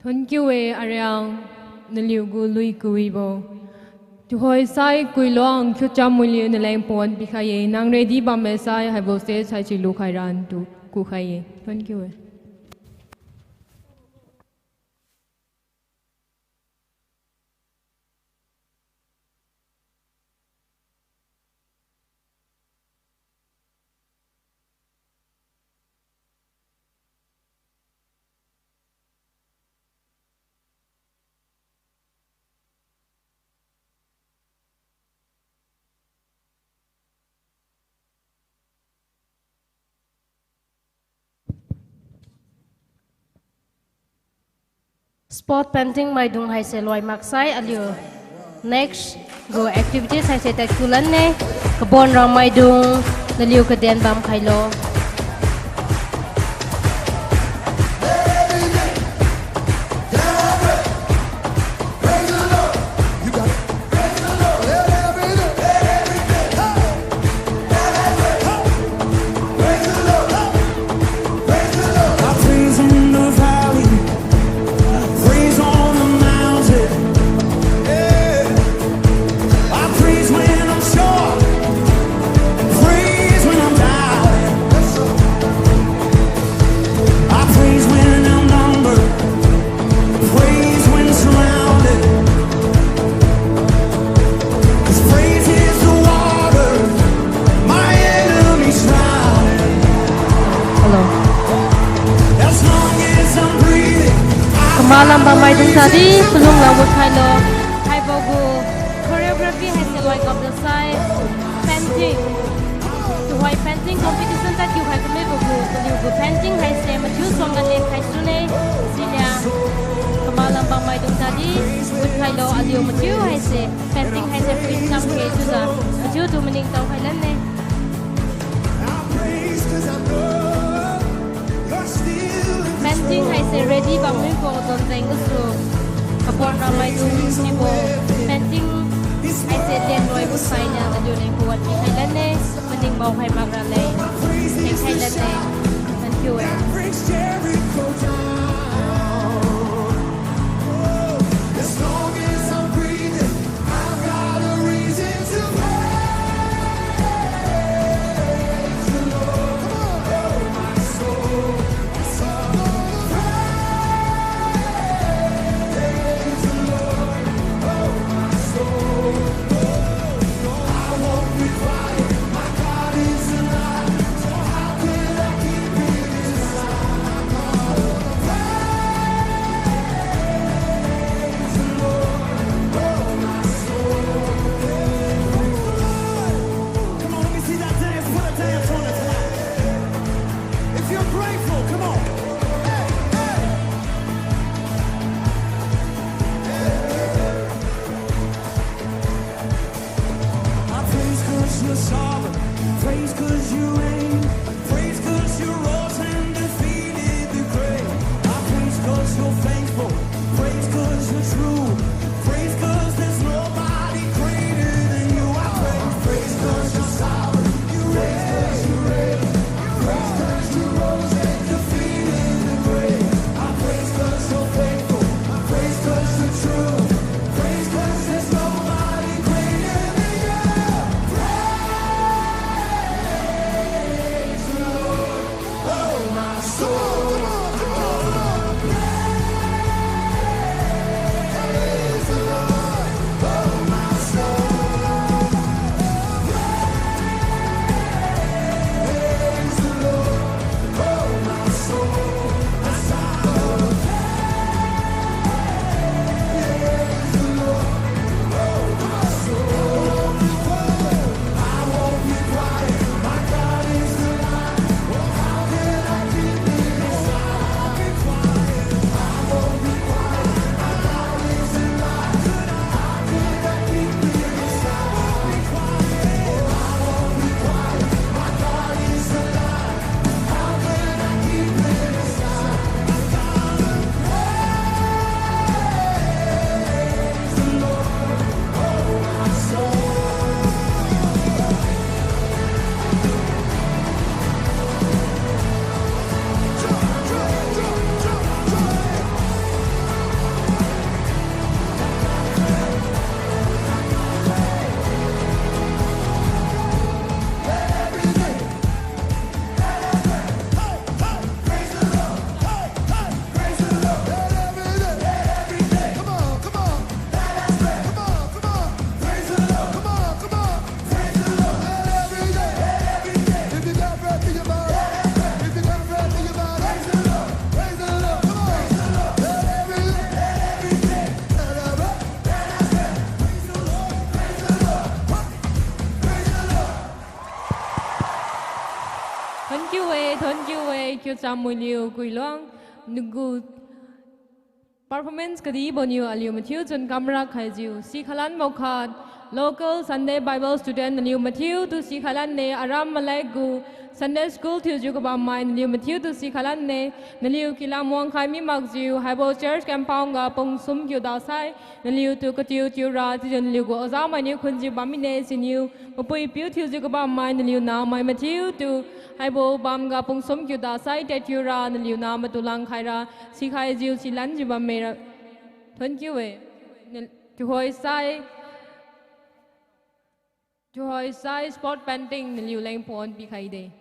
Thank you e, Ariang, naliu gu lui kawibo. Tuhoi sai Kuiluang Khiucham Muiliu naleng pawan pikhai ye, nang ready bamme sai haibo stage sai chilukhai ran tu kukhai ye. Thank you e. Spot painting maidung haise loi maksai aliu next gu activities haise tadkulanne. Kabon ramaidung naliu kaden bam khailo. Hello. Kamalam bam maidung tadi palung lamut khailo. Haibo gu choreography haise loi gapda sai painting. Tuhoi painting competition tadkiu khai kamibo gu, paliu gu painting haise mathiu suangga lenkhai sune. Sinia kamalam bam maidung tadi mut khailo, aliu mathiu haise painting haise pui cham khe chiujiu mathiutu maningtao khai lanne. Painting haise ready bam mibo donjeng gasu, kabon ramaidung sibo painting haise lenloibo sainiu naliu leng pawan pikhai lanne, maning mao khai mak raleng, thank khai lanne, thank you e. Come on, let me see that dance. Put a dance on it tonight. If you're grateful, come on. Hey, hey. I praise 'cause you're sovereign. Praise 'cause you reign. Praise 'cause you rose and defeated the grave. I praise 'cause you're faithful. Praise 'cause you're true. Praise 'cause there's nobody greater than you. I praise, praise 'cause you're sovereign. You reign, you reign. Praise 'cause you rose and defeated the grave. I praise 'cause you're faithful. I praise 'cause you're true. Praise 'cause there's nobody greater than you. Praise the Lord. Oh, my soul. Kiucham Muiliu Kuiluang, nagu performance kadiboniu aliu mathiu chun kamra khaijiu sikhailanbo khat, local Sunday Bible student naliu mathiutu sikhailanne, aram malek gu Sunday school thiujiu kabammai naliu mathiutu sikhailanne, naliu kilam wangkhai mi makjiu haibo church compound ga pungsum kiu dasai, naliutu katiu tiura chiujiu naliu gu ojamai niu khunjiu bam mine. Siniu mapui piu thiujiu kabammai naliu namai mathiutu haibo bamga pungsum kiu dasai tatiura naliu namaitu langkhaira sikhaijiu silanjiu bamme ra. Thank you e. Nal-, tuhoi sai, tuhoi sai spot painting naliu leng pon pikhaide.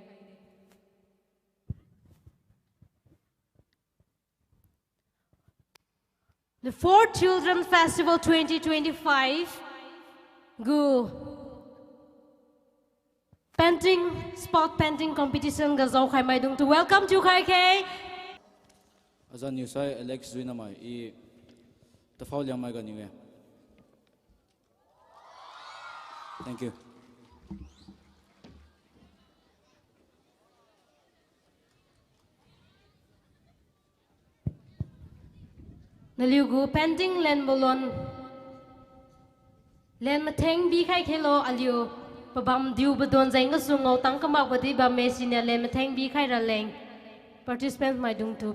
The fourth Children Festival twenty twenty-five gu painting, spot painting competition ga jaokhai maidungtu welcome thiukhai khe. Azan niusai Alex Zuinamai, i Taphao Liangmai ganiu-e. Thank you. Naliu gu painting lenbo lon len matheng bikhai khelo aliu pabam diubo don jeng gasu ngao tang kamakbo di bamme siniu len matheng bikhai raleng participant maidungtu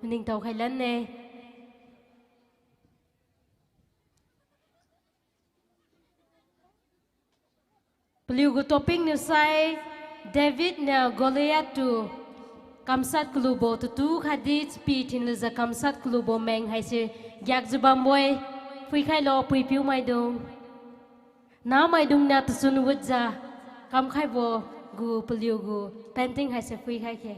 maningtao khai lanne. Paliu gu topic niusai, David niu Goliath tu kamshat kalubo tutu khatdi chapi thinlujiu kamshat kalubo meng haise giakjiu bambo-e, phuikhailo puipiu maidung. Namaidung niu tachun wutjiu kamkhaibo gu paliu gu painting haise phuikhai khe.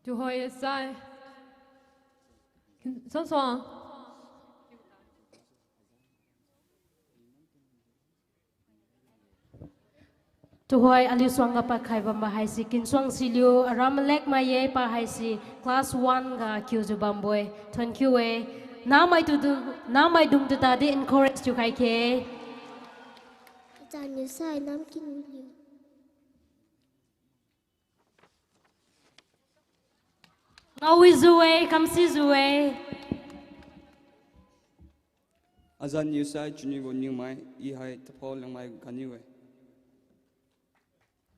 Tuhoi sai. Suang suang. Tuhoi aliu suangga padkhai bambo haise Kinsuang Siliu, aram malek mai-e, pa haise class one ga kiujiu bambo-e. Thank you e. Namaitu du, namaidungtu tadi encourage thiukhai khe. Azan niusai Namkinliu. Ngaowijiu-e, kamsijiu-e. Azan niusai Chunwibo Niumai, i hai Taphao Liangmai ganiu-e.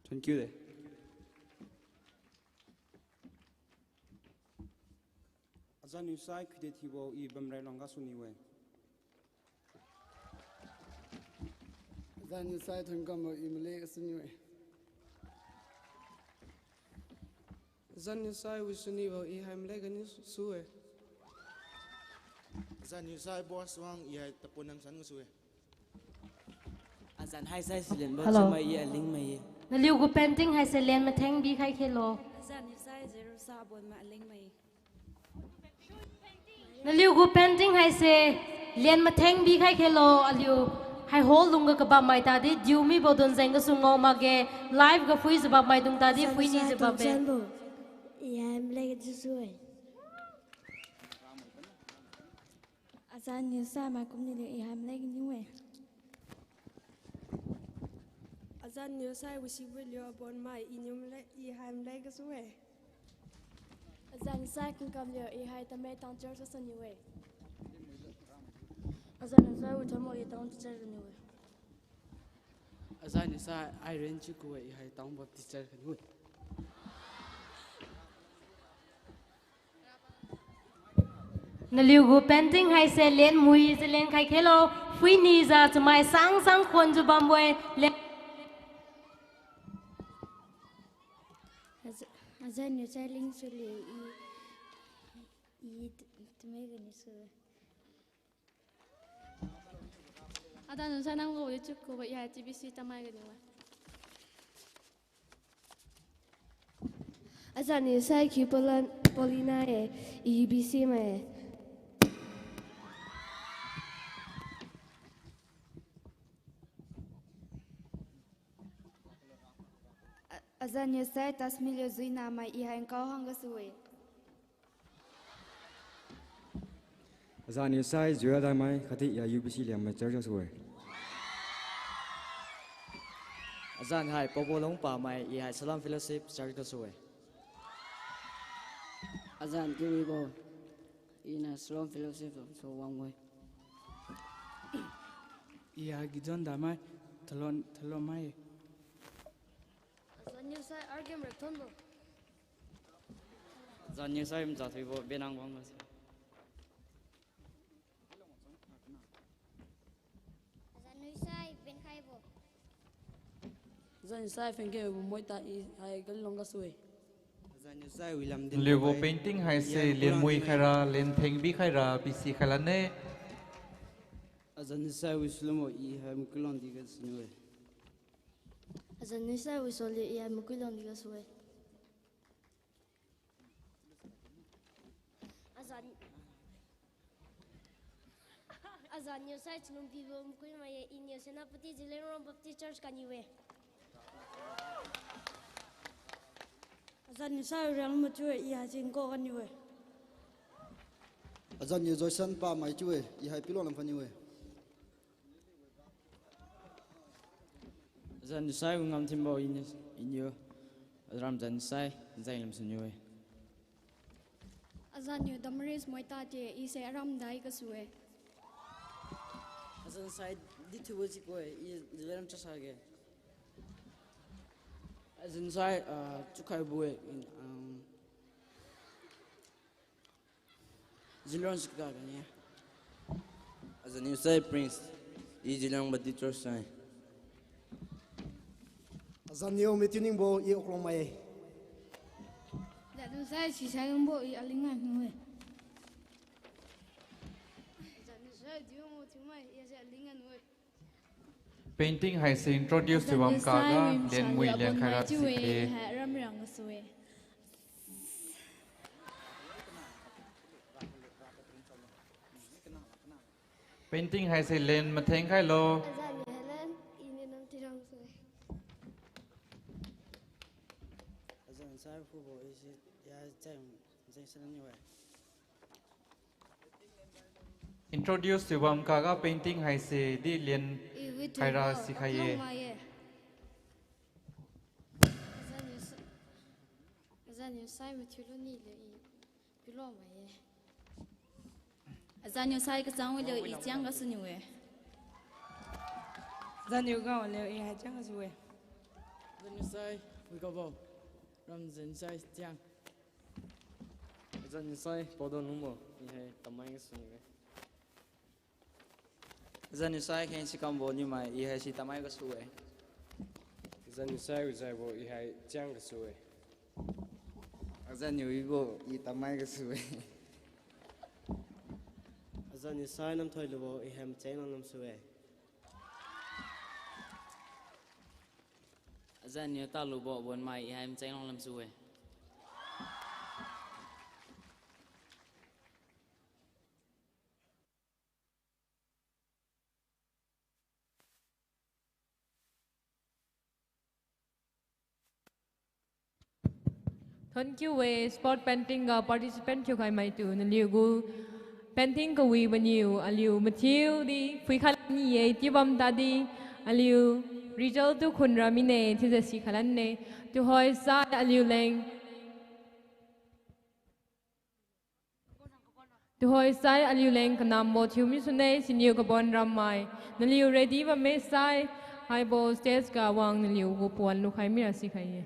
Thank you de. Azan niusai Khuide Thiubo, i Bamrailuang gasu niu-e. Azan niusai Thonkambo, i malek gasu niu-e. Azan niusai Wisunibo, i hai malek ganiu su-e. Azan niusai Boasuang, i hai Tapunam San gasu-e. Azan haisai Silenbo Chamai, i Alingmai-e. Naliu gu painting haise len matheng bikhai khelo. Azan niusai Jerusa Abonmai, Alingmai-e. Naliu gu painting haise len matheng bikhai khelo, aliu hai hall lungga kabammai tadi diu mibo don jeng gasu ngao makge, live ga phuijiu bammaidung tadi phuinijiu bambe. I hai malek gasu-e. Azan niusai Maikumniliu, i hai malek ganiu-e. Azan niusai Wisibuiliu Abonmai, i niu malek, i hai malek gasu-e. Azan niusai Kingkamliu, i hai Tamei Town Church gasu niu-e. Azan niusai Withambo, i Town Teacher ganiu-e. Azan niusai Irene Chiku-e, i hai Town Baptist Church ganiu-e. Naliu gu painting haise len muijiu lenkhai khelo, phuinijiu chamai sang sang khonjiu bambo-e, len. Aza-, azan niusai Lingsuliu, i, i t-, Tamei ganiu su-e. Azan niusai Namgao Lichiukubo, i hai TBC Tamei ganiu-e. Azan niusai Khiupalan Paulina-e, i UBC mai-e. Azan niusai Tasmiliu Zuinamai, I hai nkao hang gasu-e. Azan niusai Zuiladamai, khatdi I hai U B C Liangmai church gasu-e. Azan hai Paobo Lungpamai, I hai Shalom Fellowship church gasu-e. Azan Kiwibo, iniu Shalom Fellowship gasu wang-e. I hai Gideon Damai, Thalon, Thalonmai. Azan niusai Argem Rekthonbo. Azan niusai Mzathuibo, Benang wang gasu. Azan niusai Benkhaibo. Azan niusai Phengkebo Moita, I hai Kalilong gasu-e. Azan niusai William Dinbo, naliugu painting haise lenmui khaira, lentheng bikhaira pisi khailanne. Azan niusai Wisulungbo, I hai Makuilongdi gasu-e. Azan niusai Wisoliu, I hai Makuilongdi gasu-e. Azan, azan niusai Chalungpibo Makuimai-e, iniu Senapati Zeliangrong Baptist Church ganiu-e. Azan niusai Riangmachiu-e, I hai Singko ganiu-e. Azan niu Joyson Pamai chiu-e, I hai Pilong lam paniu-e. Azan niusai Ngamthinbo, iniu, iniu aram zan sai Zailam suniu-e. Azan niu Damaris Moita te, I se aram dai gasu-e. Azan niusai Dithubo Jiko-e, I Zeliangrong Chasage. Azan niusai, ah, Chukhaibo-e, um, Zeliangrong Sikda ganiu-e. Azan niusai Prince, I Zeliangrong Baptist Church sai. Azan niu Mitiningbo, I Oklongmai-e. Azan niusai Sisailungbo, I Alinga nu-e. Azan niusai Diumo Thiumai, I se Alinga nu-e. Painting haise introduce thiubam kaga lenmui lenkhaira si-e. Azan niusai Wimsaliu Abonmai chiu-e, I hai Ramriang gasu-e. Painting haise len matheng khailo. Azan niu Helen, iniu Namtirang sui. Azan niusai Khubo, I se, ya, jeng, jeng sananiu-e. Introduce thiubam kaga painting haise di lenkhaira sikhai-e. Azan niusai, azan niusai Mathiuluni liu I Pilongmai-e. Azan niusai Kachangwiliu I Chiang gasuniu-e. Azan niu Gawaliu I hai Chiang gasu-e. Azan niusai Wigabo, ram zan sai Chiang. Azan niusai Paodonlungbo, I hai Tamai gasuniu-e. Azan niusai Khengsikambo Niumai, I hai si Tamai gasu-e. Azan niusai Wijaibo, I hai Chiang gasu-e. Azan niu Wibo, I Tamai gasu-e. Azan niusai Namthoilubo, I hai Machenglang lamsu-e. Azan niu Talubo Bonmai, I hai Machenglang lamsu-e. Thonkiu-e, spot painting ga participant thiukhaimaitu naliugu painting kawibo niu aliu mathiudi phuikhai ni-e, chiubam tadi aliu result tu khunra mine chiujiu sikhai lan-e. Tuhoisai aliuleng Tuhoisai aliuleng kanambo thiumi sune, siniu Kabonrammai. Naliu ready bamme sai, haibo stage ga wang naliugu puan lukhai mira sikhai-e.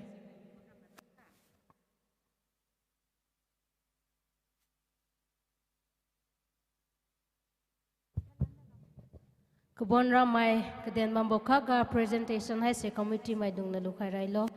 Kabonrammai, kaden bambo khatga presentation haise committee maidungniu lukhai railo.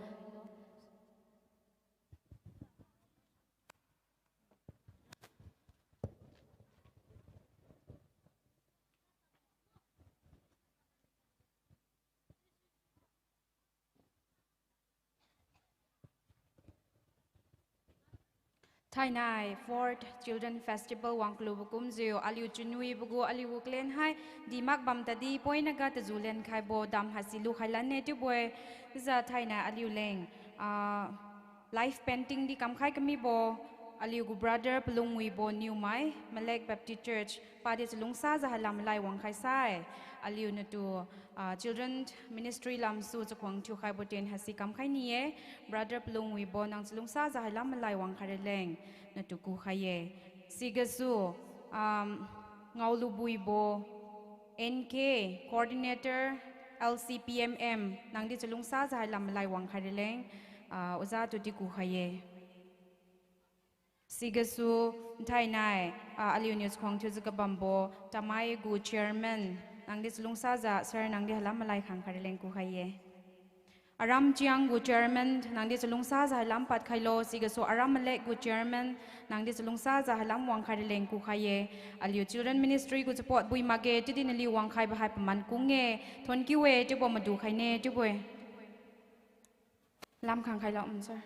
Thainai fourth Children Festival wang kalubo kumjiu aliu chunwibo gu aliu gu clan hai dimak bam tadi poinaga taju lenkhaibo dam haisi lukhai lan-e chiubo-e. Chiujiu thainai aliuleng Ah, live painting di kamkhai kamibo, aliugu brother Palungwibo Niumai, Malek Baptist Church, padi chalungsajiu hailam malai wangkhai sai. Aliu natu, ah, children ministry lamsu chakhuang thiukhaibo tien haisi kamkhai ni-e, brother Palungwibo nang chalungsajiu hailam malai wangkhai raleng, natu kukhai-e. Sigasu, um, Ngaolubuibo, N K, Coordinator, L C P M M, nangdi chalungsajiu hailam malai wangkhai raleng, ah, oja tudi kukhai-e. Sigasu, nthainai, ah, aliuniu chakhuang thiujiu kabambo, Tamai gu Chairman, nangdi chalungsajiu, sir, nangdi hailam malai khangkhai raleng kukhai-e. Aram Chiang gu Chairman, nangdi chalungsajiu hailam padkhailo, sigasu Aram Malek gu Chairman, nangdi chalungsajiu hailam wangkhai raleng kukhai-e. Aliu Children Ministry gu support bui makge, chiudi naliu wangkhaibo hai paman kung-e, thonkiu-e, chiubo madu khaine, chiubo-e. Lam khangkhailo, mm, sir.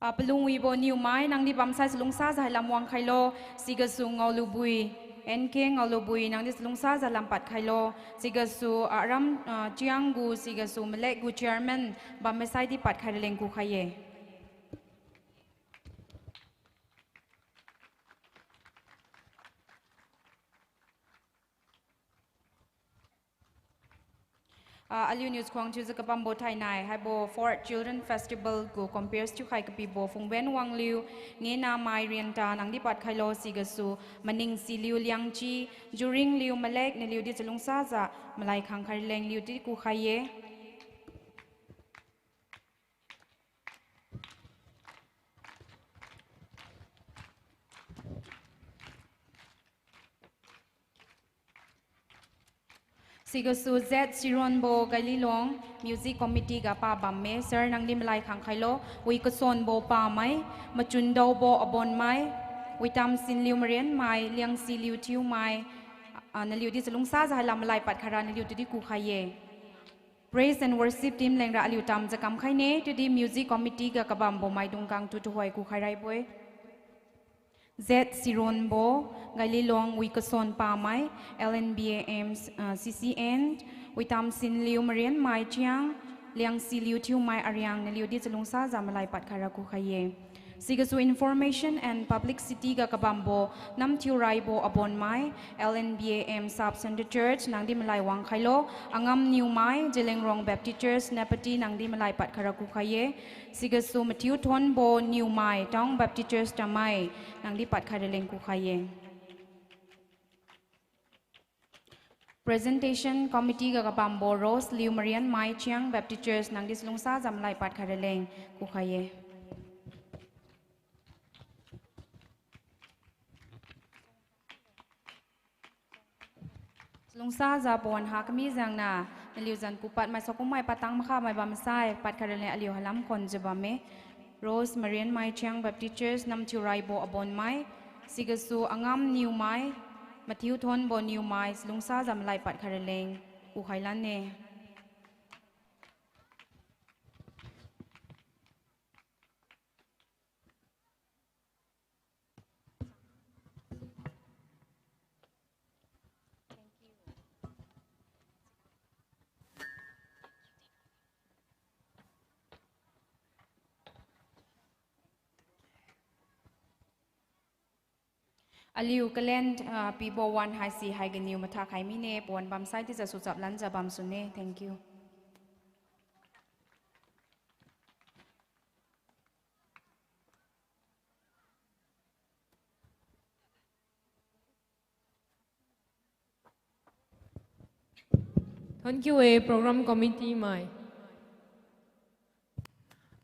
Ah, Palungwibo Niumai, nangdi bamsai chalungsajiu hailam wangkhailo, sigasu Ngaolubui, N K Ngaolubui, nangdi chalungsajiu hailam padkhailo, sigasu, ah, Aram, ah, Chiang gu, sigasu Malek gu Chairman, bammaisai di padkhai raleng kukhai-e. Ah, aliuniu chakhuang thiujiu kabambo thainai, haibo Fourth Children Festival gu compere thiukhai kapibo Phungben Wangliu, Ngenamai Rianta, nangdi padkhailo, sigasu Maningsiliu Liangchi, Juringliu Malek, naliudi chalungsajiu malai khangkhai raleng liudi kukhai-e. Sigasu Z Sironbo Gaililong, Music Committee ga pa bamme, sir, nangdi malai khangkhailo, Wikasonbo Pamai, Machundaobo Abonmai, Witamsinliu Marianmai, Liangsiliu Thiumai, ah, naliudi chalungsajiu hailam malai padkhaira naliu tudi kukhai-e. Praise and worship team lengra aliu tamjiu kamkhaine, chiudi music committee ga kabambo maidung kangtu tuhoi kukhai raibo-e. Z Sironbo, Gaililong Wikason Pamai, L N B A M, ah, C C N, Witamsinliu Marianmai Chiang, Liangsiliu Thiumai Ariang, naliudi chalungsajiu malai padkhaira kukhai-e. Sigasu Information and Publicity ga kabambo, Namthiuraibo Abonmai, L N B A M Sub Centre Church, nangdi malai wangkhailo, Angamniumai, Zeliangrong Baptist Church, Senapati, nangdi malai padkhaira kukhai-e. Sigasu Mathiuthonbo Niumai, Town Baptist Church Tamai, nangdi padkhai raleng kukhai-e. Presentation Committee ga kabambo Roseliu Marianmai Chiang Baptist Church, nangdi chalungsajiu malai padkhai raleng kukhai-e. Chalungsajiu pawan ha kami jengniu, naliu zan kupad mai saokummai patang makhamai bamsai, padkhai raleng aliu hailam khonjiu bamme. Rose Marianmai Chiang Baptist Church, Namthiuraibo Abonmai, sigasu Angamniumai, Mathiuthonbo Niumai, chalungsajiu malai padkhai raleng kukhai lanne. Aliu kalen, ah, pibo wan haise haiganiu mathakhai mine, pawan bamsai chiujiu suchap lanjiu bamsune. Thank you. Thank you, eh, program committee mai.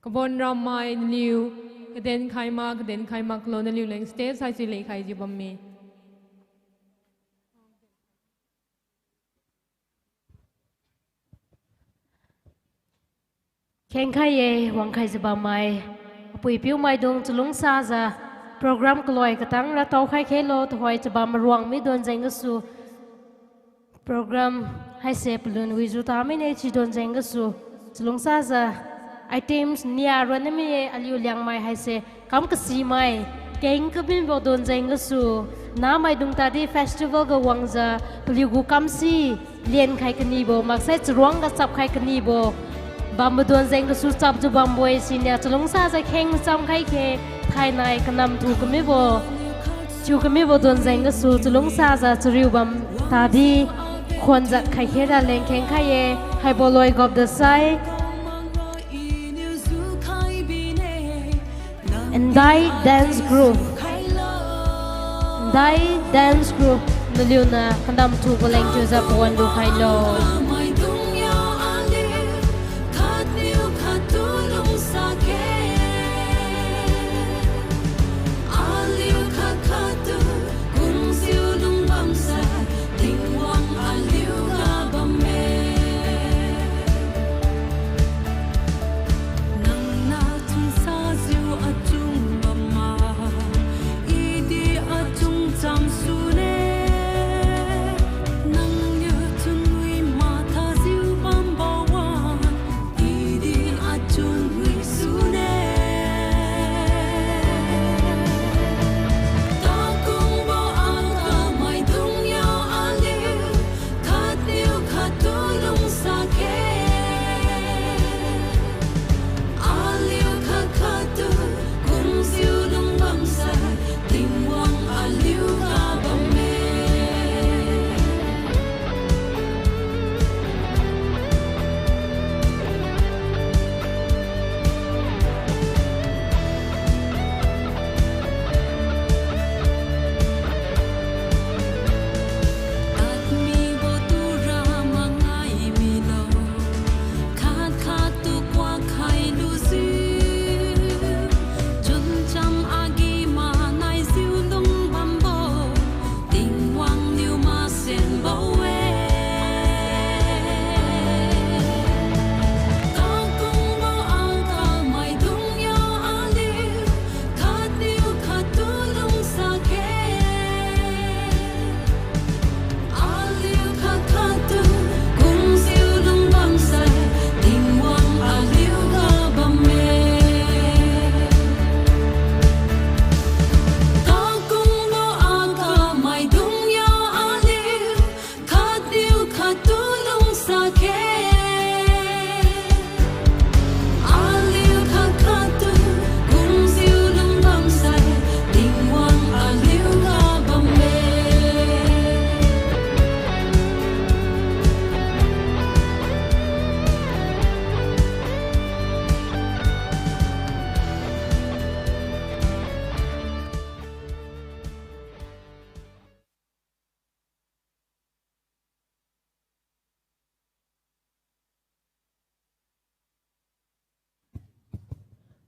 Kabon rammai naliu, kaden khaima, kaden khaima kalo naliu leng stage haise leikhaijiu bamme. Khengkhai-e, wangkhaijiu bammai. Apui-apiu maidung chalungsajiu program kaloi katang rataokhai khelo tuhoi chabam maruang midon jeng gasu. Program haise palun wijiu tamine chidon jeng gasu. Chalungsajiu items nia ronna mi-e aliu Liangmai haise kam kasimai. Keng kamibo donjeng gasu, namaidung tadi festival ga wangjiu, paliugu kamsi, lenkhai kanibo, maksai charuang ga chapkhai kanibo, bambo donjeng gasu chapjiu bambo-e siniu chalungsajiu kheng chamkhai khe, thainai kanamthu kamibo, thiu kamibo donjeng gasu chalungsajiu chariu bam tadi, khuanjat khai khe raleng khengkhai-e, haibo loi gapdasai. Ndai dance group. Ndai dance group naliuniu kanamthubo leng chiujiu pawan lukhailo. Nangniu chunsajiu achun bamma, idi achun chamsune. Nangniu chunwi mathajiu bambo-a, idi achun wi sune. Takungbo angka maidungniu aliu khatniu khattu lungsakhe. Aliu khat khattu kumjiu lungbamsai Tingwang aliu ga bamme. Tadmibo tura mangai milo, khat khattu kuak khailujiu, chuncham agi manaijiu lungbambo, Tingwang niu masenbo-e. Kakungbo angka maidungniu aliu khatniu khattu lungsakhe. Aliu khat khattu kumjiu lungbamsai Tingwang aliu ga bamme. Kakungbo angka maidungniu aliu khatniu khattu lungsakhe. Aliu khat khattu kumjiu lungbamsai Tingwang aliu ga bamme.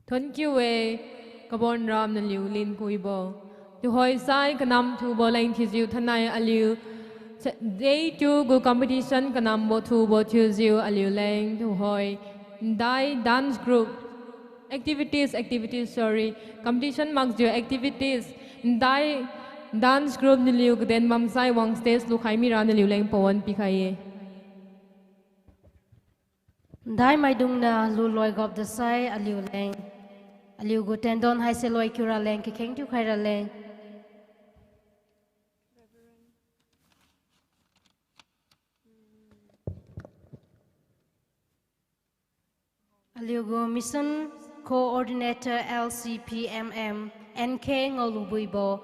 Thonkiu-e, kabonram naliu lin kuibo. Tuhoi sai kanam thubo leng thiujiu thainai aliu, day two gu competition kanambo thubo thiujiu aliuleng tuhoi, ndai dance group, activities, activities, sorry, competition makjiu activities, ndai dance group naliu kaden bamsai wang stage lukhai mira naliuleng pawan pikhai-e. Ndai maidungniu luloi gapdasai aliuleng, aliugu tendon haise loi kiu raleng, kakheng thiukhai raleng. Aliugu Mission Coordinator L C P M M, N K Ngaolubuibo,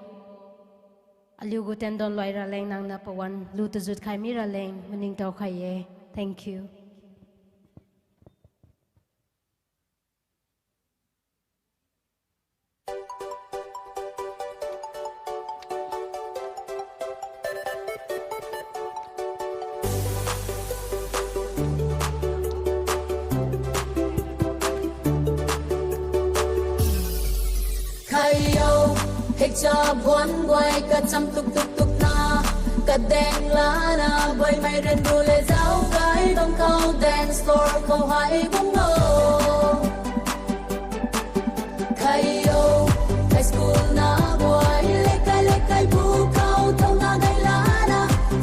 aliugu tendon loi raleng nangniu pawan lu tajut khai mi raleng maningtao khai-e. Thank you. Khaiyo, hekcha buan guai kacham tuk tuk tuk na, kadeng lana, boimai ren rule jao kai bam khao dance floor khao hai bam lo. Khaiyo, high school na guai, lekai lekai bu khao thauna gai lana,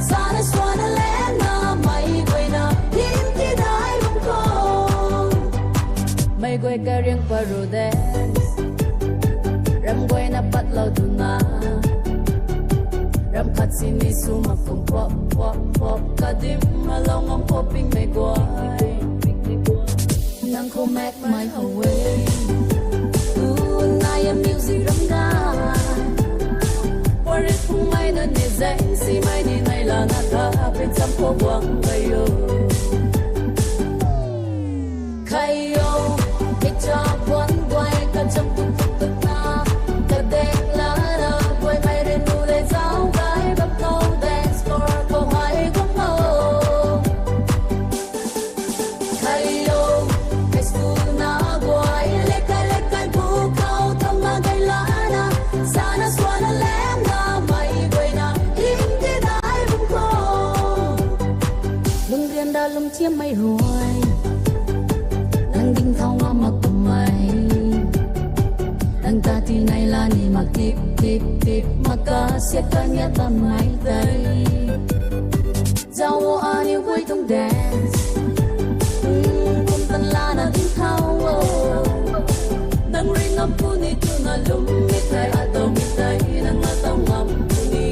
sana suana lena, mai guaina, kim kidai bam khao. Mai guai kariang paru dance, ram guaina patlo. Sini su makum pop, pop, pop, kadim along ang popping me guai. Nang ko mek mai hawe. Tu nai a music ram ga. Pari phung mai na ni zeng si mai ni nai la na ka pin sam ko buang ga yo. Khai yo, kicha buan guai ka cham tuk tuk tuk na. Ka deng la na guai mai rin tu le zau gai bam kau dance floor ko hai gum o. Khailo, high school na guai, lekai lekai bu khao, thauna gai lana, sana suana lemna, mai guaina, him ti dai bum ko. Lungrian da lungthiam mai roi, nang ding thao ngam mak kum mai. Nang ta ti nai lani mak tip tip tip, maka siat ka niat bam mai tai. Zao ani waitung dance. Hmm, kum tan lana ding thao o. Nang ring ngam puni tuna lum mitai, atau mitai, nang atau ngam puni.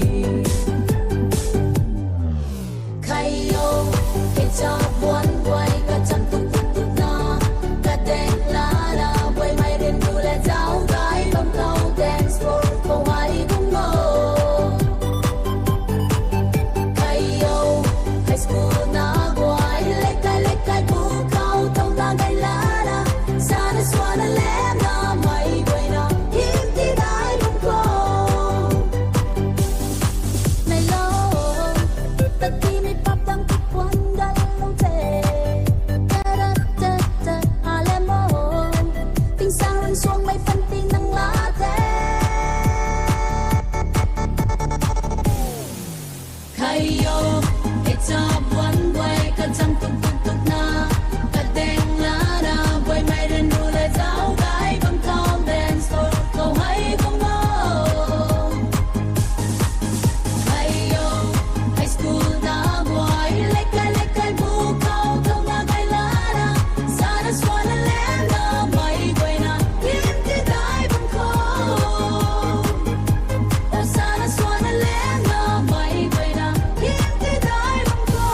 Khayo, kecha buan buai, kacham tuk tuk tuk na, kadeng lana, buai mai rin tu le zao gai bam kau dance floor, ko hai gung o. Khayo, high school na guai, lekai lekai bu khao, thauna gai lana, sana suana lemna, mai guaina, him ti dai bum ko. Nailo, tadi mi pap dang kuan gal lung te. Ta ta ta ta, alemo. Ting sang run suang mai pan ting nang la te. Khayo, kecha buan buai kacham tuk tuk tuk na, kadeng lana, buai mai ren ru le zao gai bam kau dance floor, kau hai gung o. Khayo, high school na buai, lekai lekai bu kau, kau na gai lana, sana suana lemna, mai guaina, him ti dai bam ko. O sana suana lemna, mai guaina, him ti dai bam ko.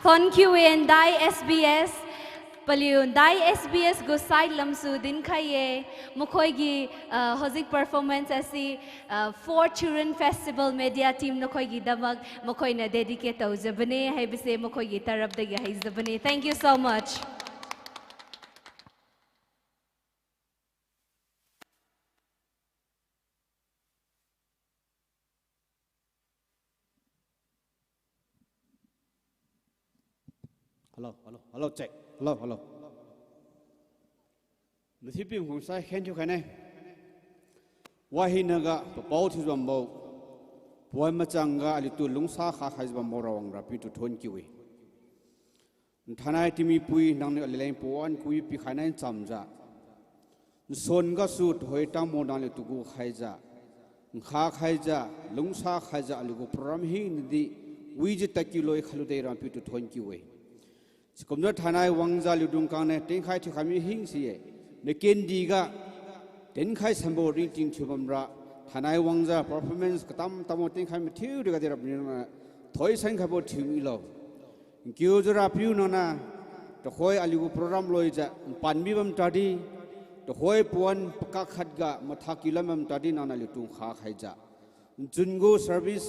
Thon Kiu and Dai S B S, paliu Dai S B S gu side lamsu dinkhai ye, makhoi gi, ah, hojik performance asi, ah, Four Children Festival Media Team nakhoi gi damak, makhoi na dedicate tao jabane, haibose makhoi gi tarap dagi hai jabane. Thank you so much. Hello, hello, hello, check. Hello, hello. Mathiu pi khungsai khen thiu khaine. Wahinaga papao thiu bambo, puan machangga aliutu lungsa kha khai bambo Rawang Rapiu tu thon kiu-e. Nthainai tingmipui nangniu alileng puan kui pikhainai nchamjiu, nsuan gasu tuhoi tangbo nangniu tugu khaijiu, nkha khaijiu, lungsa khaijiu aliugu program hinadi wijiu tadkiu loi khalude Rapiu tu thon kiu-e. Sikumjiu thainai wangjiu aliudung kangne tingkhai thiukhai mi hingsi-e. Nakendiga tingkhai sanbo ringting thiu bamra, thainai wangjiu performance katam tambo tingkhai mathiu rigadi Rapiu nangniu thoisan khaibo thiu milo. Nkiujiu Rapiu nangniu, tuhoi aliugu program loijiu npanmi bam tadi, tuhoi puan pakak khatga mathak kiu lam bam tadi nangniu aliutu nkha khaijiu, nchun gu service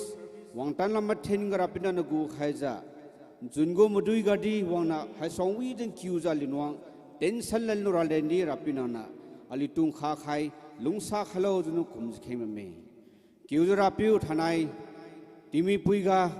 wangtan lam mathenga Rapiu nangniu nagu khaijiu, nchun gu madui gadi wangniu haisuang wijiu nkiujiu aliu nuang tension lanlu raleng di Rapiu nangniu aliutu nkha khai, lungsa khailo jiu nung kumjiu kheng bamme. Kiujiu Rapiu thainai tingmipuiga,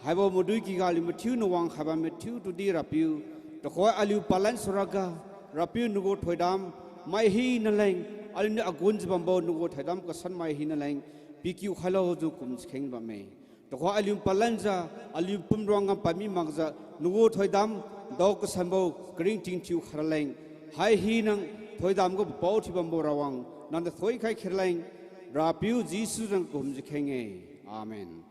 haibo madui kyga aliu mathiu nawang khai bam mathiu tudi Rapiu, tuhoi aliu palan suraga, Rapiu nagu thoidam mai hina leng, aliuniu agunjiu bambo nagu thoidam kasan mai hina leng, pikiu khailo jiu kumjiu kheng bamme. Tuhoi aliu palanjiu, aliu pumruangga padmi makjiu, nagu thoidam dao kasanbo karingting thiu khairaleng, hai hina thoidam gu papao thiu bambo Rawang nangniu thoikhai khairaleng, Rapiu Jesu zan kumjiu kheng-e. Amen.